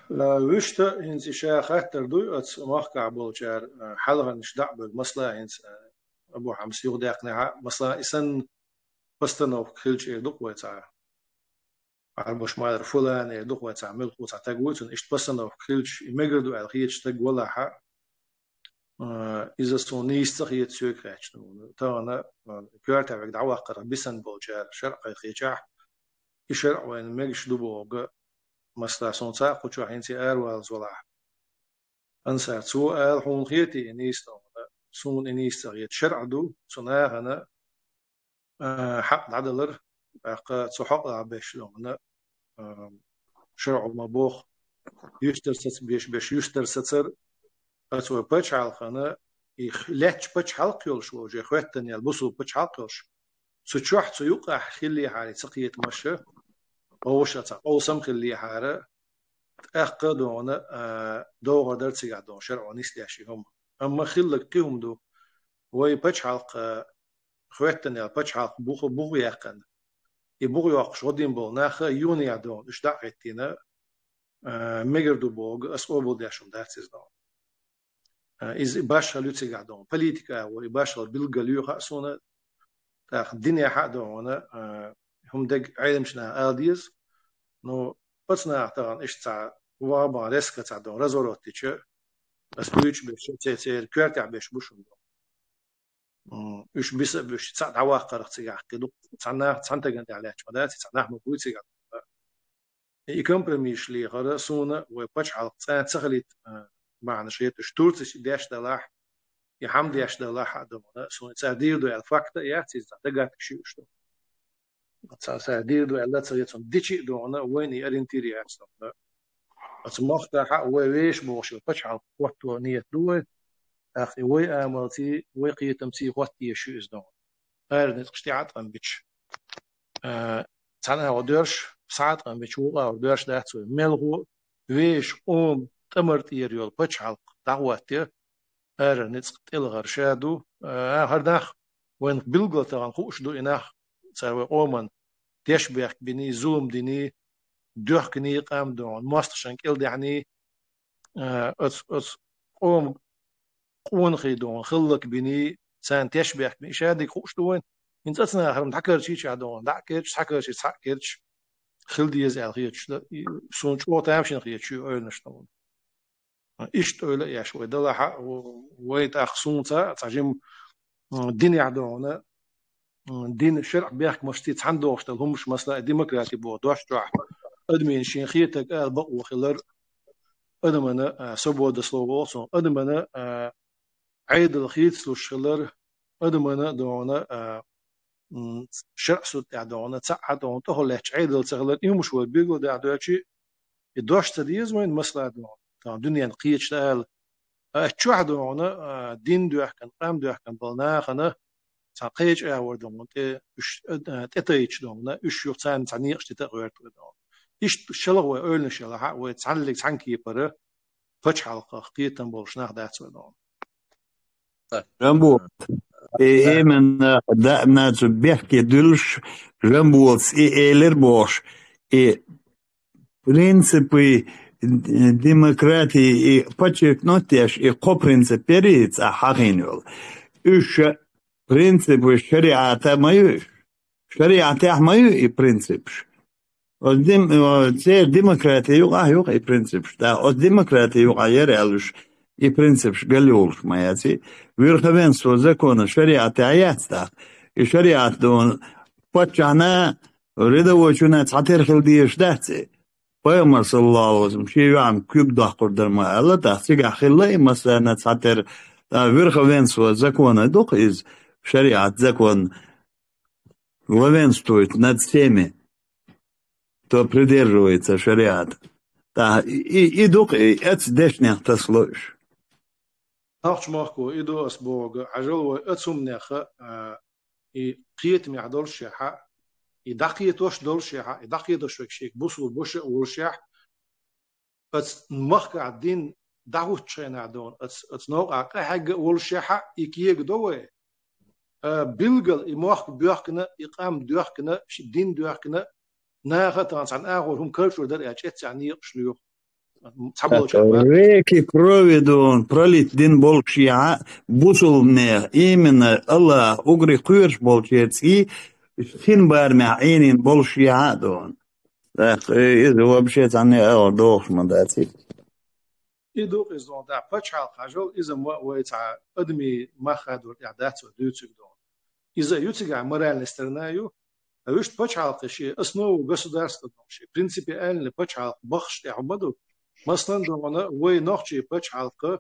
Ла, вуьшта, хӀинца и ша хаттар дуй, оцу махкахь болчара, а, хьалханаш дӀа а бевлла, масала, хӀинца, а, Абу Хьамзас юхадаьккхинехь а, масала, и санна постановка хилча эр ду-кх вай цхьа. Ӏарбоша ма-аллара, фулан эр ду-кх вай цхьа, муьлхха цхьа таг вуй цунна, иштта постановка хилча, и мегар ду аьлла хеташ таг валахь а, а, иза суна нийса ца хета соьга хаьттича. Тахана, а, коьртехь вега дӀаваккхарх бисина болчара шарӀ кхайкхийчахь, и шарӀ вайна мегаш ду бохург, масала, суна цхьа а кху чохь хӀинца араваллалц валахь. Ансар, цо ала хьуна хетий и нийса ду хьуна, суна и нийса ца хета. ШарӀ ду, цу нахана, а, хьакъ дӀадалар, тӀаккха цу хьакъ дӀабеш ду хьуна, а, шарӀо ма боху, юьстар саца беш, беш юьстар сацар, ткъа цу пачхьалкхана, и х-, лаьттачу пачхьалкх йолуш волчу, я хоьттан ял бусул пачхьалкх йолуш, цу чохь, цу юкъахь хиллехьара ца кхетамаш, вовшашца къовсам хиллехьара, тӀаккха а догӀана, а, догӀар дар цигахь догӀана шарӀо нисдеш и хӀума. Амма хилларг кхин хӀума ду. Вай пачхьалкх, а, хӀоьттина яьлла пачхьалкх бух, бух яьккхина. И бух йоккхуш гӀо дина болу нах а юха а догӀана, уьш дӀа а хӀиттийна, а, мегар ду бохург ас къобалдеш хӀума дац иза догӀана. А, иза и башхалла ю цигахь догӀана. Политика агӀо, и башхалла билггал ю хаьа суна, тӀаккха динехь а догӀана, а, хӀума дерг Ӏеламчу наха ала деза. Ну, пацанах тахана иштта цхьа ваха бан резко цхьа догӀана разворот дича, ас буьйцуш берш, церан коьртехь берш бу шуна догӀана. М, уьш биса а буьйцуш, цхьаъ дӀаваккхарх цигахь кхин ду, цхьа нах, цхьана стагана тӀехь лаьтташ ма дац, цхьа нах ма буй цигахь. И компромисс лехара суна вай пачхьалкх цкъа а ца хилийта, а, бахьанаш хета, уьш Турцис и деш далахь, и хӀума деш далахь а догӀана, суна цара дийр ду аьлла факт а яц иза, догадкаш ю уьш догӀана. Цара, цара дийр ду аьлла ца хета, цунна дичи а догӀана, вайна и ориентир яц догӀана. Оцу махкахь а вай вешан бохуш йолу пачхьалкх хӀотто ниет ду вай, тӀаккха и вай амалций, вай кхетамций хӀотта езаш ю иза догӀана. Арара ницкъаш тӀе а тӀом бича. А, цхьана агӀор доьрш, схьа а тӀом бича, вукху агӀор доьрш дац вай. Мелхо а вешан къоман тӀамар тӀера йолу пачхьалкх дӀахӀоттае, арара ницкъ тӀелхар ша ду. А, хӀара нах вайна билггал тахана хууш ду, и нах, цара вай къоман тешнабехк биний, зулам диний, доьхкиний къам догӀана, мостагӀчунна кӀелдаьхний, а, оцу, оцу къоман къонахий догӀана хӀаллакбиний, царна тешнабехк биний, ша дерг хууш ду вайна. ХӀинца цхьа нахана дӀакарчийча догӀана, дӀа а керча, схьакарчийча схьа а керча, хила деза аьлла хеташ ду, и, суна чӀогӀа тамашийна хеташ ю ойланаш догӀана. Иштта ойла а еш вай далахь а, вай тӀаккха суна цхьа, цхьа жима, м, динехь догӀана, м, дин шарӀ бехкамашций цхьаьна догӀуш долу хӀумаш, масала, демократи боху дош чохь адамийн шен хетарг ала бакъо хилар, адамана, а, свобода слова олу цунах, адамана, а, Ӏедал хийцалуш хилар, адамана догӀана, а, м, шарӀ суд тӀехь догӀана, цхьаъ догӀана, тӀехула лаьтташ Ӏедал ца хилар, и хӀумаш вай билгалдаьхьа доьчий, и дош ца деза вайна, масала догӀана, тахана дуьненна кхеташ ала, а, чохь догӀана, а, дин доьхкина, къам доьхкина болу нахана, цхьа кхечу агӀор догӀана, тӀе, уьш, а, тӀетайча догӀана, уьш юха царна цхьа некъаш дита а гӀоьрта вай догӀана. Иштта шалха вай ойланаш ялахь а, вай цхьаьллиг цхьаьна кепара, пачхьалкхах кхетам болуш нах дац вай догӀана. Жамбо, и именно, да, нацу бехке дуьллуш, Жамболс и элира бохуш, и принципы демократии и подчеркнуть деш, и кхо принцип яра цхьа хьахийна йолу. Уьш принципы шариата ма ю уьш. ШариӀатехь ма ю и принципаш. Оцу дем-, о, церан демократи юкъахь ю-кх и принципаш. ТӀаккха оцу демократи юкъахь яра аьлла уьш, и принципаш галйолуш ма яц и. Верховенство закона шариӀатехь яц тӀаккха. И шариӀат дона паччахьна, рядовой чунна цхьатера хила дезаш дац и. Пайхамар, саллаллаху алейхи ва саллям, шен йоӀана куьг доккхур дара ма аьлла, тӀаккха цигахь хилла и массарна цхьатера, тӀаккха верховенство закона ду-кх иза, шариӀат закон главенствует над всеми, кто придерживается шариата. ТӀаккха и, и, и ду-кх, и оцу дешнех тасало уьш. Нохчийн махко и ду ас бохург, хьажал вай оцу хӀуманех, а, и кхетамехь долуш яхьа, и дӀакхетош долуш яхьа, и дӀакхетош верг шега бусулба ваша а волуш яхьа, оцу махкахь дин дӀахӀуттучу хенахь дона, оцу, оцу новкъахь къахьегна а волуш яхьа, и кега до вай. А, билггал и мохк боьхкина, и къам доьхкина, ши дин доьхкина, наха а тахана цхьана агӀор хӀума карчор дара аьлча, эццехь некъаш лоьху. Цхьаболчарна реки крови дона пролить дина болуш яхьа, бусулбанех, именно Аллах угри кхоьруш болчеран цӀий шина барамехь Ӏийнийна болуш яхьа а дона. ТӀаккха, э, иза вообще цхьанне а агӀор догӀуш ма дац иза. И ду-кх иза дона, тӀаккха пачхьалкх хьажал, иза ма вай цхьа адамийн мах хадор тӀехь дац вай дуьйцург дона. Иза а ю цигахь моральная сторона ю, а вуьшта пачхьалкхе шен основу государства дона, шен принципиальный пачхьалкх баххаш тӀехь ма ду. Маслан, дона вай нохчийн пачхьалкх,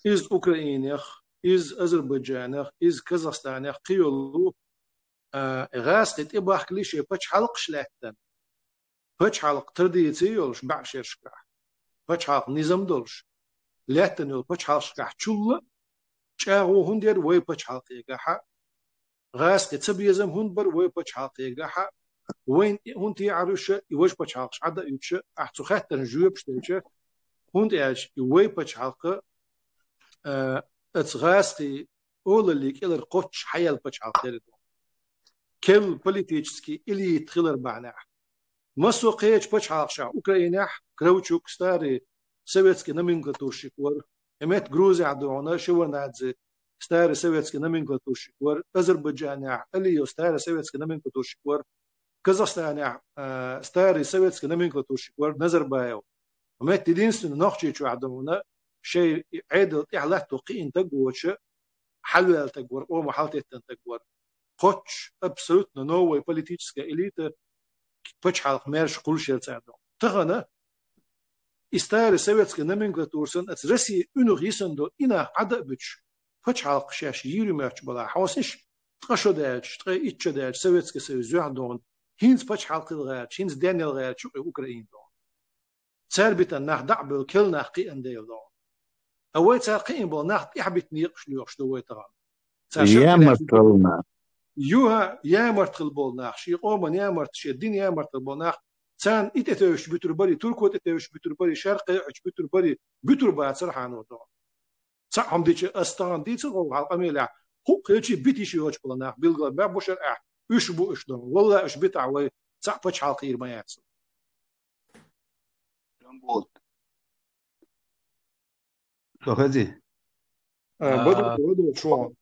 иза Украинех, иза Азербайджанех, иза Казахстанех кхин йолу, а, гӀазкхий тӀебахкале шен пачхьалкхаш лаьттина. Пачхьалкх традиций йолуш бӀешерашкахь, пачхьалкх низам долуш, лаьттина йолу пачхьалкхашкахь чулла а чӀагӀо хӀунда яра вай пачхьалкхегахь а, гӀазкхий цабезам хӀунда бара вай пачхьалкхегахь а, вайна тӀе хӀунда тӀеӀарвуьш, и важа пачхьалкхаш Ӏа дан а юьтуш, ахь цу хаттарна жоьпаш делча, хӀунда аьлча и вай пачхьалкх, а, аца гӀазкхий олаллий кӀелара кхоччуш хьаяьлла пачхьалкх хир ду. Керла политически элита хилар бахьанехь. Массо а кхечу пачхьалкхашкахь, Украинехь, Кравчук, старый советский номенклатурщик вара, и метта Грузехь дуьхьал Шеварднадзе, старый советский номенклатурщик вара, Азербайджанехь Алиев, старый советский номенклатурщик вара, Казахстанехь, а, старый советский номенклатурщик вара, Назарбаев. И метта единственный Нохчийчохь дуьхьал шайн Ӏедал тӀехь латто кхиъна таг воцуш, хьалваьлла таг вара, къоман хьалтеттина таг вара. Кхоччуш абсолютно новая политическая элита, пачхьалкх маьрша кхуллуш яра цара дуьхьал. Тахана и старый советский номенклатура санна, аца Россия уьнах йисина долу и нах Ӏа дан а буьтуш, пачхьалкх шаьш йийр ю моьттуш балахь, хьовсийша, ткъа шо даьлча, ткъе итт шо даьлча Советский Союз юьхь дуьхьал хӀинца пачхьалкх хилла гӀерташ, хӀинца денъяла гӀерташ ю-кх и Украина дуьхьал. Цара битина нах дӀа а бевлла, керла нах кхиъна дела дуьхьал. Ткъа вай цара кхиъна болу нах тӀаьхьа битина екъаш лоьхуш ду вай тахана. Цара шаркъ ямарт хилла нах. Юха ямарт хилла болу нах, шен къоман ямарт, шен динан ямарт хилла болу нах, царна и тӀетевжаш буьтур барий, турко тӀетевжаш буьтур барий, шаьркхо тӀетевжаш буьтур барий, буьтур бацара хьанор дуьхьал. Цхьаъ хӀума дича, ас тахана дийцира хьуна хьалха къамелехь, хӀуъа хилча а бита йиш йоцуш болу нах билггал баьхна бу шарахь, уьш бу уьш дуьхьал. Валлахь, уьш битахь вай цхьаъ пачхьалкх хир ма яц. Жамбот. Со хези? А, Бадрут, Бадрут, шо?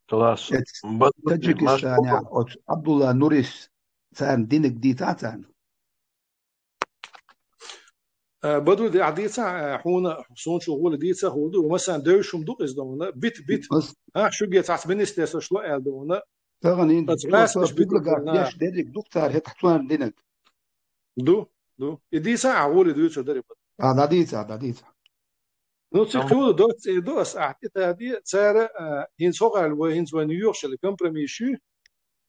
Класс. Эц Бадрут, Таджикистанехь Машкова. Оцу Абдулла Нурис царна динарг дийцахьа царна? А, Бадрут, ахь дийцахь, а, хьуна, суна чу гӀоли дийцахь хӀума ду, масалан, девзаш хӀума ду-кх иза дуьхьал, бита, бита. Ас- Ахь шуьгеца цхьацца министерствош ло аьлла дуьхьал. Тахан хӀинца Ас гӀаьсташ битург предлагать деш дерриг ду-кх цара, хӀетахь цунна динарг. Ду, ду. И дийца ахь гӀоли дуьйцур дарий бан. А, дӀадийца, дӀадийца. Ну, цигахь хьуна доцца эр ду ас ахь тӀе таде, цара, а, хӀинца хӀокхаьлла вай, хӀинца вайна йоьхуш йолу компромисс ю,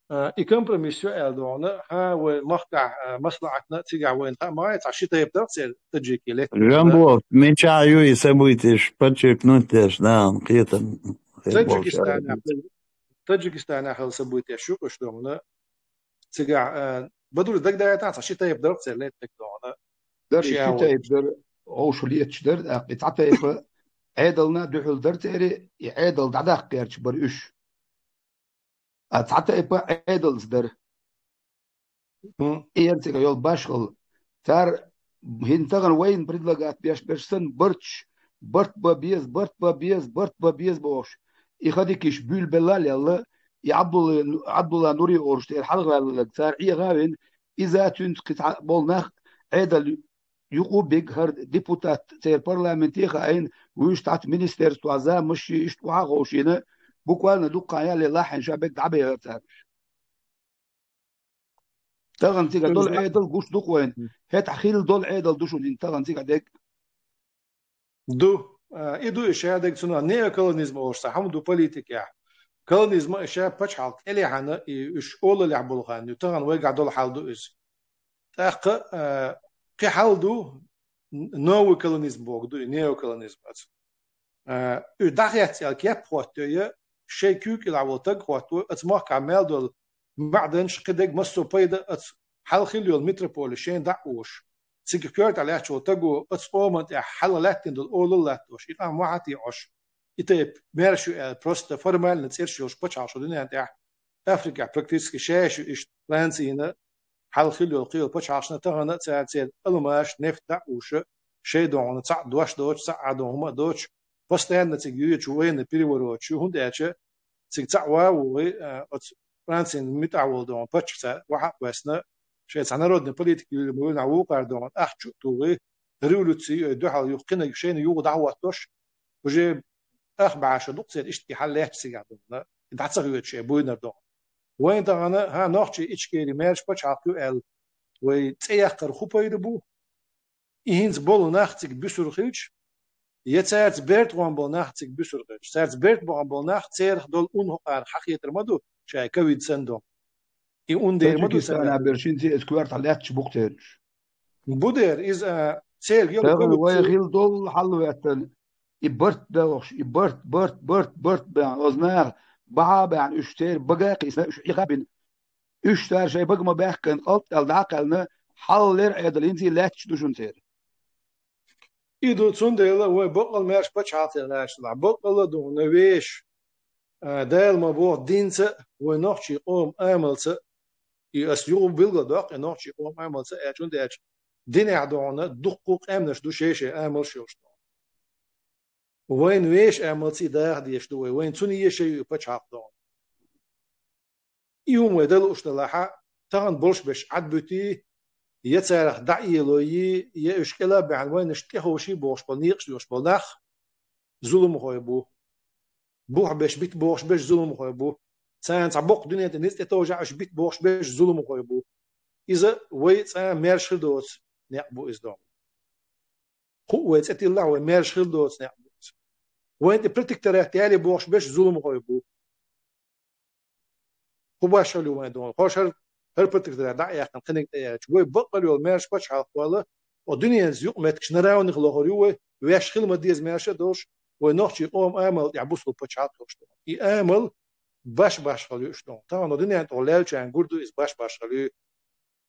а, и компромисс ю аьлла дуьхьал, хьан вай махкахь, а, маслаӀатна цигахь вайна хаа ма гӀай, цхьа ши тайпа дара церан таджикийн летта. Жамбот, мичахь ю и событияш подчеркнуть деш, да, кхетам. Таджикистанехь, Таджикистанехь хилла событияш ю-кх уьш дуьхьал. Цигахь, а, Бадрут, дагадайтахь, цхьа ши тайпа дара-кх церан летта дагадогӀу. Дара, и ши тайпа дара, хӀорш леташ дара, тӀаккха и цхьа тайпа Ӏедална дуьхьал дара церан, и Ӏедал дӀадаккха гӀерташ бара уьш. А цхьа тайпа Ӏедалца дара. ХӀун? И яра цигахь йолу башхалла. Цара хӀинца тахана вайна предлагать беш берш санна, барташ, барт бан беза, барт бан беза, барт бан беза бохуш. И ха дикиш буьйлабелла а лелла, и Абдулла, Абдулла Нури олуш тӀера хьалхаваьлларг цара Ӏеха а вина, иза цуьнца кхин цхьа болу нах Ӏедал юкъа а бигна, хӀара депутат церан парламенте а хаийна, вуьш цхьацца министерствохь заманаш а йина, иштта охьа а ховшийна, буквально дуккха а яллалц лахьийна ша берг дӀабехира цара. Тахана цигахь долу Ӏедал гуш ду-кх вайна. ХӀетахь хилла долу Ӏедал ду шуна хӀинца тахана цигахь дерг. Ду. А, и ду и ша дерг, цунах неоколонизм олуш цхьа хӀума ду политикехь. Колонизм а и ша пачхьалкх тӀелаьхьна, и уьш олаллехь болу хан ю. Тахана вайгахь долу хьал ду иза. ТӀаккха, а, кхин хьал ду, н-, новый колонизм бохург ду и, неоколонизм аца. А, уьш дӀахецна аьлла кеп хӀоттайо, шайн куьйга кӀелахь волу таг хӀоттайо, аца махкахь мел долу маьӀданаш, кхин дерг, массо а пайда аца хьалха хилла йолу метрополи шайна дӀа а оьшу. Цига коьртехь лаьтташ волу таго аца къоман тӀехь хьалха лаьттина долу олалла латтош, и къам охьа а тӀеӀуш, и тайпа маьрша ю аьлла, просто формально цӀераш йолуш пачхьалкхаш ду дуьнен тӀехь. Африкехь практически шаьш ю иштта, Францина хьалха хилла йолу кхин йолу пачхьалкхашна тахана а цара церан алмаш, нефть дӀа а оьшу, шайн догӀмана цхьаъ дош доцуш, цхьаъ а догӀмана доцуш, постоянно цига йоьдуш военный перевороташ ю, хӀунда аьлча цига цхьаъ ван а вогӀий, а, оцу Францин муьтӀахь волу догӀмана паччахь цара охьа а кхоьссина, шайн цхьа народный политика юьйлуш ма вуьйлу, вукхара догӀмана ахча чу а тухий, революци а йой, дуьхьал юха кхинарг шайна юха дӀахӀоттош, уже ах бӀе шо ду-кх церан иштта и хьал лаьтташ цигахь догӀмана, и дӀа ца хьоьду шайн буйнара догӀмана. Вайн тахана, хӀан, нохчий Ичкери маьрша пачхьалкх ю аьлла, вай цӀе яккхар хӀун пайда бу? И хӀинца болу нах цига буьсур хилча, я цаьрца берта бахана болу нах цига буьсур хилча, цаьрца берта бахана болу нах, церах долу ун хӀокхара хьахетар ма ду, шайн ковид санна догӀмана. И ун дер ма ду царна. Таджикистанехь берш хӀинца иза коьртехь лаьтташ бу-кх церан уьш. Бу дера, иза, а, церан йолу тахана вай хилла долу хьал а хӀоьттина, и барт бохуш, и барт, барт, барт, барт баьхна, оцу наха бахьа а баьхна, уьш церан бага а кхиссина, уьш Ӏеха а бина. Уьш цара шайн бага ма баьккхина, къалт аьлла дӀа а кхаьллина, хьаллера Ӏедал хӀинца а лаьтташ ду шуна церан. И ду, цундела вай бакъал маьрша пачхьалкх хилла лаьш лахь, бакъал а ду хьуна вешан, а, Дала ма боху динца а, вай нохчий къоман амалца а, и ас юха билгал доккху, и нохчий къоман амалца а, аьлча, хӀунда аьлча динехь ду хьуна дуккха а къаьмнаш ду шай-шай амалш йолуш ду. Вайна вешан амалца и даха дезаш ду вай, вайна цунна ешай ю и пачхьалкх ду хьуна. И хӀума вай дан лууш делахь а, тахана болуш берш Ӏад буьтий, я царах дӀа а элой, я уьш кӀела а баьхьна вайнаш тӀеховший бохуш болу, некъаш лоьхуш болу нах зуламхой бу. Бухь беш бита бохуш берш зуламхой бу. Царна цхьа боккха дуьнен тӀе ницкъ тӀетовжахь уьш бита бохуш берш зуламхой бу. Иза вай цкъа а маьрша хир доцу некъ бу иза доху. Хуу вай цӀе тиллахь, вай маьрша хир доцу некъ бу иза. Вайна тӀе протекторат яле бохуш берш зуламхой бу. ХӀун башхалла ю вайн доху? Хьо шар хӀара протекторат дӀа а яьккхина, кхиниг тӀе яьлча, вай баккъал йолу маьрша пачхьалкх вала, о дуьненца юкъаметтигаш на равных лохур ю вай, ваьш хила ма деза маьрша а долуш, вай нохчий къоман амал тӀехь бусулба пачхьалкх йолуш ду. И амал баш-башхалла ю уьш ду. Тахана дуьнен тӀехь леллачарна гур ду иза баш-башхалла ю.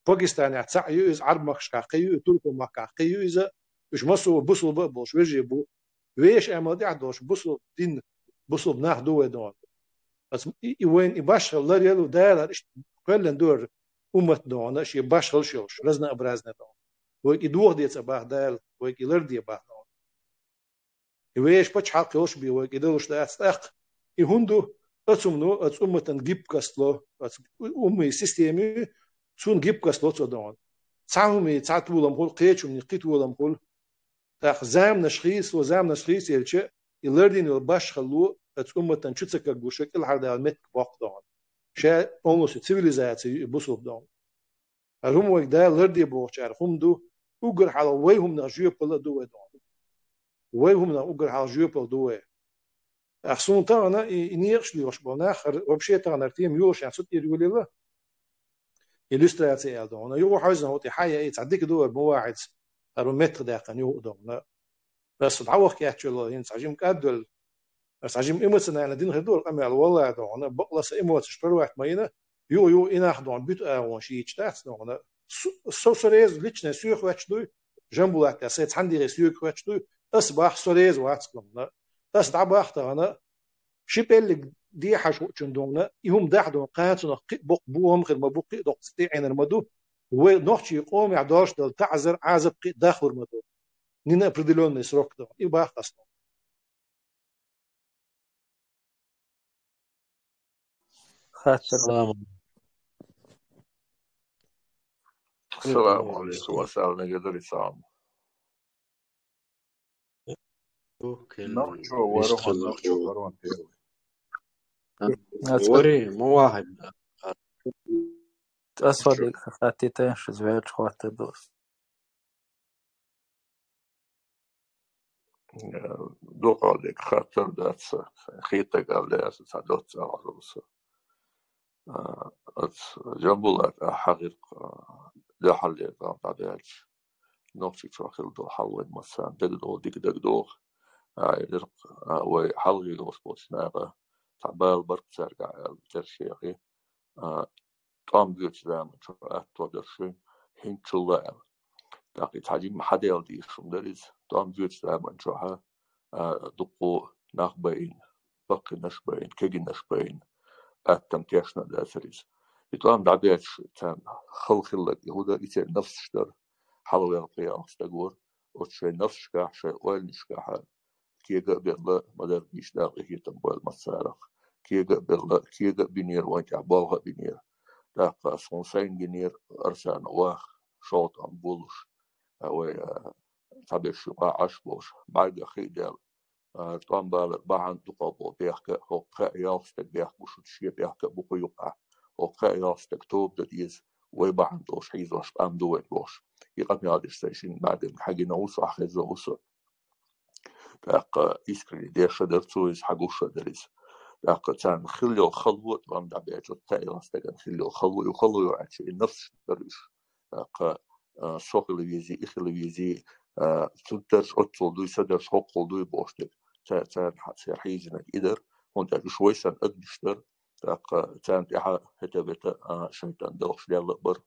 Пакистанехь цхьаъ ю иза, Ӏарб махкашкахь кхин ю, Туркойн махкахь кхин ю иза, уьш массо а бусулба а болуш вежарий бу. Вешан амал тӀехь долуш бусулба дин, бусулба нах ду вай доху. Аса и, и вайн и башхалла ларъяла Дала иштта кхоьллина ду хӀара уммат доху, шен башхаллаш йолуш, разнообразный доху. Вайга и доха де ца боху Дала, вайга и ларде боху доху. И вешан пачхьалкх йолуш бен вайга и далуш дац тӀаккха. И хӀунда ду? Оцу хӀумано оцу умматан гибкость ло, оцу уммийн системин цунна гибкость ло цо доху. Цхьа хӀуманийн цхьа толам хуьлу, кхечу хӀуманийн кхин толам хуьлу. ТӀаккха заманаш хийцало, заманаш хийцаелча, и лардина йолу башхалла оцу умматан чу ца кагуш, кӀелхьардала меттиг боккху доху. Ша олуш цивилизация ю и бусулба доху. ХӀара хӀума вайга Дала ларде бохучара хӀума ду, уггар хьалха вай хӀуманах жоьпалла а ду вай доху. Вай хӀуманах уггар хьалха жоьпалла ду вай. Ах, суна тахана и, и некъаш лоьхуш болу нах, хӀара вообще тахана хӀара тема йолуш ян цу тӀера йолийла, иллюстрация аьлла доху. Юха хьаьжна хӀоттий хьан яа, и цхьа дика ду хӀара мувахьица, хӀара меттах даьккхина юха а доху. Аса дӀаваха кечвелла, хӀинца хьажим кӀадвелла. Аса хьажим эмоционально дина хир ду хӀара къамел, валлахӀи доху. Бакъала сан эмоцеш прорвать ма йина, юха-юха и нах доху, буьту агӀонаш йийцуш дац доху. Со, со, со реза личное соьга хоьттуш дуй, Жамбулатта, сайн цхьаьна дегӀе соьга хоьттуш дуй, аса боху со реза вац хӀума. Аса дӀабоху тахана, ши пӀеллиг дехьаш хуучун доху, и хӀума дахь доху, кхана цунах кхин а боккха бохам хир ма бу, кхин а доккха цӀе Ӏийнар ма ду, вай нохчий къомехь долуш долу таӀзар, Ӏазап кхин а дахур ма ду. Не на определённый срок доху, и боху аса. Хаттар. Салам. Салам алейкум, ва салам, не гадари салам. Окей. Нохчо вара, нохчо вара первый. Ац вари, мувахид. Ас вади хатти тен шиз вяч хватта дос. Э, дукъалдик хаттар дац, хетаг аьлла, аса ца доцца гӀазалса. А, ац Жамбулат, а, хьагӀиркх, а, дахьалле тӀам дӀадаьлча, нохчичо хила долу хьал вайн массарна дагадогӀу, дика дагадогӀу. А, ирх, а, вай хьалхе йолуш болчу наха, цхьа бала барт цаьрга аьлла, тера шехи. А, тӀом боьцу заман чохь атто дара шуьга, хӀинцачул а аьлла. ТӀаккха и цхьа жимма хьадаьлла дийша хӀума дара иза. ТӀом боьцу заман чохь, а, дуккха нах байна, баккхийнаш байна, кегийнаш байна, атта тешна а дацара иза. И тӀом дӀабетташ царна хала хилларг и хӀун дара, и церан нафсаш дара, хьалаваьлла кхиялх стаг вара, оцу шайн нафсашкахь, шайн ойланашкахь, кега а белла, ма-дарра дийшина къинхетам бойла массарах. Кега а белла, кега а бинера, вайн тӀехь болх а бинера. ТӀаккха ас хӀун сайна гинера, арсана ваха, шолгӀа тӀом болуш, а, вай, а, цхьаберш юкъахь Ӏаш болуш, бӀаьргах хи а даьлла. А, тӀом балар бахьана дукха бо бехка, хӀокху кхаа ялх стаг бехк бу шуьца, шен бехк а бу кху юкъахь. ХӀокху кхаа ялх стаг тоба дан деза, вай бахьана долуш хьийзош къам ду вайн бохуш. И къамел деш сайн шина бӀаьрган хьагина ву со, хьахезо ву со. ТӀаккха искренне деш а дара цо иза, хьагуш а дара иза. ТӀаккха царна хилла йолу хало, тӀом дӀабаьлча, оцу кхаа ялх стагана хилла йолу хало, ю хало йоӀ аьлча, и нафсаш дара уьш. ТӀаккха, а, со хила вези, и хила вези, а, цу дарш оццул дуй, сан дарш хӀоккхул дуй бохуш дерг. Ца-, царна хьа-, церан хьийзинарг и дара, хӀунда аьлча уьш вай санна агнаш дара, ТӀаккха царна тӀехьа хӀета-вета шайтӀан белхаш лелла а бар,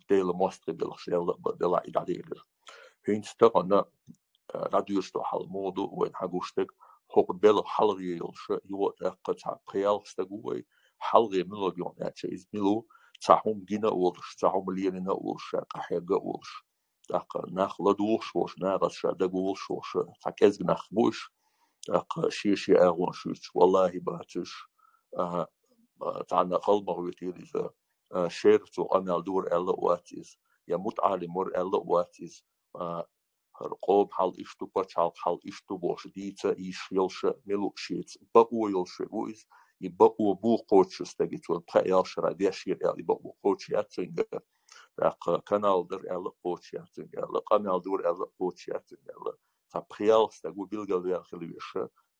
Дела мостагӀий белхаш лелла а бар, делахь и дӀаделира. ХӀинца тахана дӀадоьрзуш ду хьал муха ду вайна хьагуш дерг, хӀокху белхан хьалхе йолуш, юха а тӀаккха цхьа пхи-ялх стаг ву вай, хьалхе мила ву аьлча, иза мила ву, цхьа хӀума гина а волуш, цхьа хӀума лелийна а волуш, ша къахьегна а волуш. ТӀаккха нах ладугӀуш волуш, нахаца ша дагаволуш волуш, цхьа кӀезиг нах бу уьш, тӀаккха шен-шен агӀонаш юьйцуш, валлахӀи, бац уьш, а, а, цхьана халмагӀ витийла иза, а, шерцо къамел дора аьлла а вац иза, я мутаӀалим вара аьлла а вац иза, а, хӀара къоман хьал иштта ду, пачхьалкхан хьал иштта ду бохуш дийца йиш йолуш мила ву шеца. Бакъо йолуш верг ву иза, и бакъо бу кхочуш стаге, цо пхи-ялх шарахь деш яра аьлла, и бакъо кхочуш яц цуьнгара. ТӀаккха канал дара аьлла а кхочуш яц цуьнгара, къамел дора аьлла а кхочуш яц цуьнгара. Цхьа пхи-ялх стаг ву билгалваьлла хила везаш,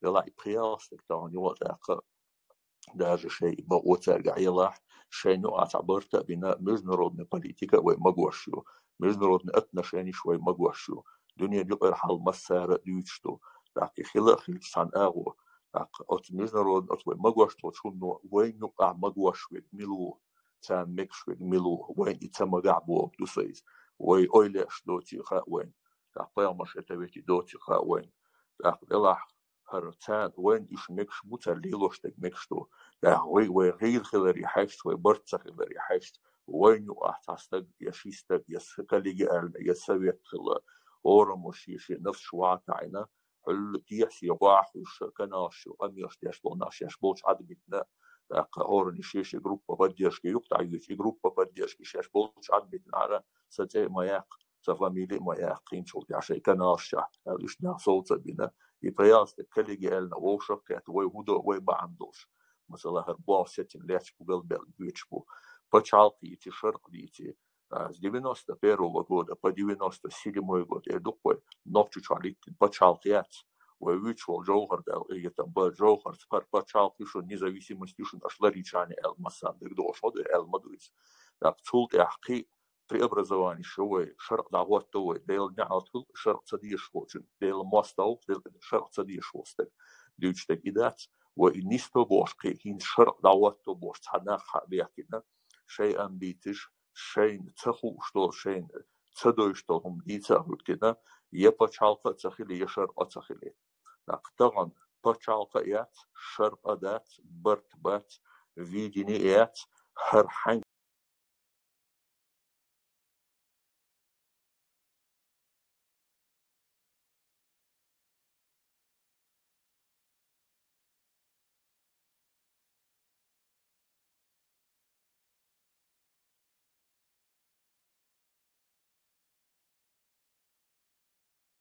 делахь и пхи-ялх стаг тахана юха а тӀаккха даже шайн и бакъо цаьргахь елахь, шайна юкъахь цхьа барт а бина, международная политика а вай магош ю, международные отношенияш вай магош ю, дуьненан юкъара хьал массара а дуьйцуш ду. ТӀаккха и хила а хилча цхьана агӀо, тӀаккха оцу международный, оцу вай магош долчу хӀумано вайна юкъахь магош верг мила ву, царна мегаш верг мила ву, вайна и ца магахь бохург ду сан иза. Вай ойла еш доций хаьа вайна, тӀаккха пайхамарш хӀета-вета доций хаьа вайна. ТӀаккха делахь хӀара царна вайна уьш мегаш бу, цара лелош дерг мегаш ду. ТӀаккха вай, вай гӀийла хиларе хьаьжча, вай барт ца хиларе хьаьжча, вайна юкъахь цхьа стаг, я ши стаг, я с-, коллегиальный, я совет хилла, хӀораммо шен-шен нафсаш вахьа таӀийна, хьуьлла техьа-сехьа гӀо а хьуьйсуш, каналаш чу къамелаш деш болу нах шаьш болчу Ӏад а битина, тӀаккха хӀоранна шен-шен группа поддержки юкъа дӀайоьдуш, и группа поддержки шаьш болчу Ӏад а битинарг, сан цӀе а ма яккха, сан фамили а ма яккха, хӀинцул тӀаьхьа шайн каналаш чохь, аьлла, уьш нах совца а бина, и пхи-ялх стаг коллегиально вовшах а кхетта, вай хӀун до, вай бахьана долуш. Масала, хӀара болх сецна лаьтташ бу, галбаьлла боьдуш бу. Пачхьалкх дийци, шарӀ дийци, а, с девяносто первого года по девяносто седьмой год, эр ду-кх вай, Нохчийчохь литтина пачхьалкх яц. Вай вуьйцуш волу Джовхар-Дала къинхетам бан, Джовхарца пар-, пачхьалкх ю шуна, независимость ю шуна, аша ларийча а аьлла, массарна дагадогӀуш ма ду, аьлла ма ду иза. ТӀаккха цул тӀаьхьа кхин а преобразованиш ю вай, шарӀ дӀахӀотто вай, Делан неӀалт хуьлу шарӀ ца дезаш волчун, Делан мостагӀ ву, Делан шарӀ ца дезаш волу стаг. Дуьйцуш дерг и дац, вай и нисдо бохуш кхин а, хӀинца шарӀ дӀахӀотто бохуш цхьа нах хьа а бехкина, шайн амбицеш, шайна ца хууш долу, шайна ца девзаш долу хӀума дийца а хӀуьттина, я пачхьалкх а ца хили, я шарӀ а ца хили. ТӀаккха тахана пачхьалкх а яц, шарӀ а дац, барт а бац, видение а яц, хӀара хьайн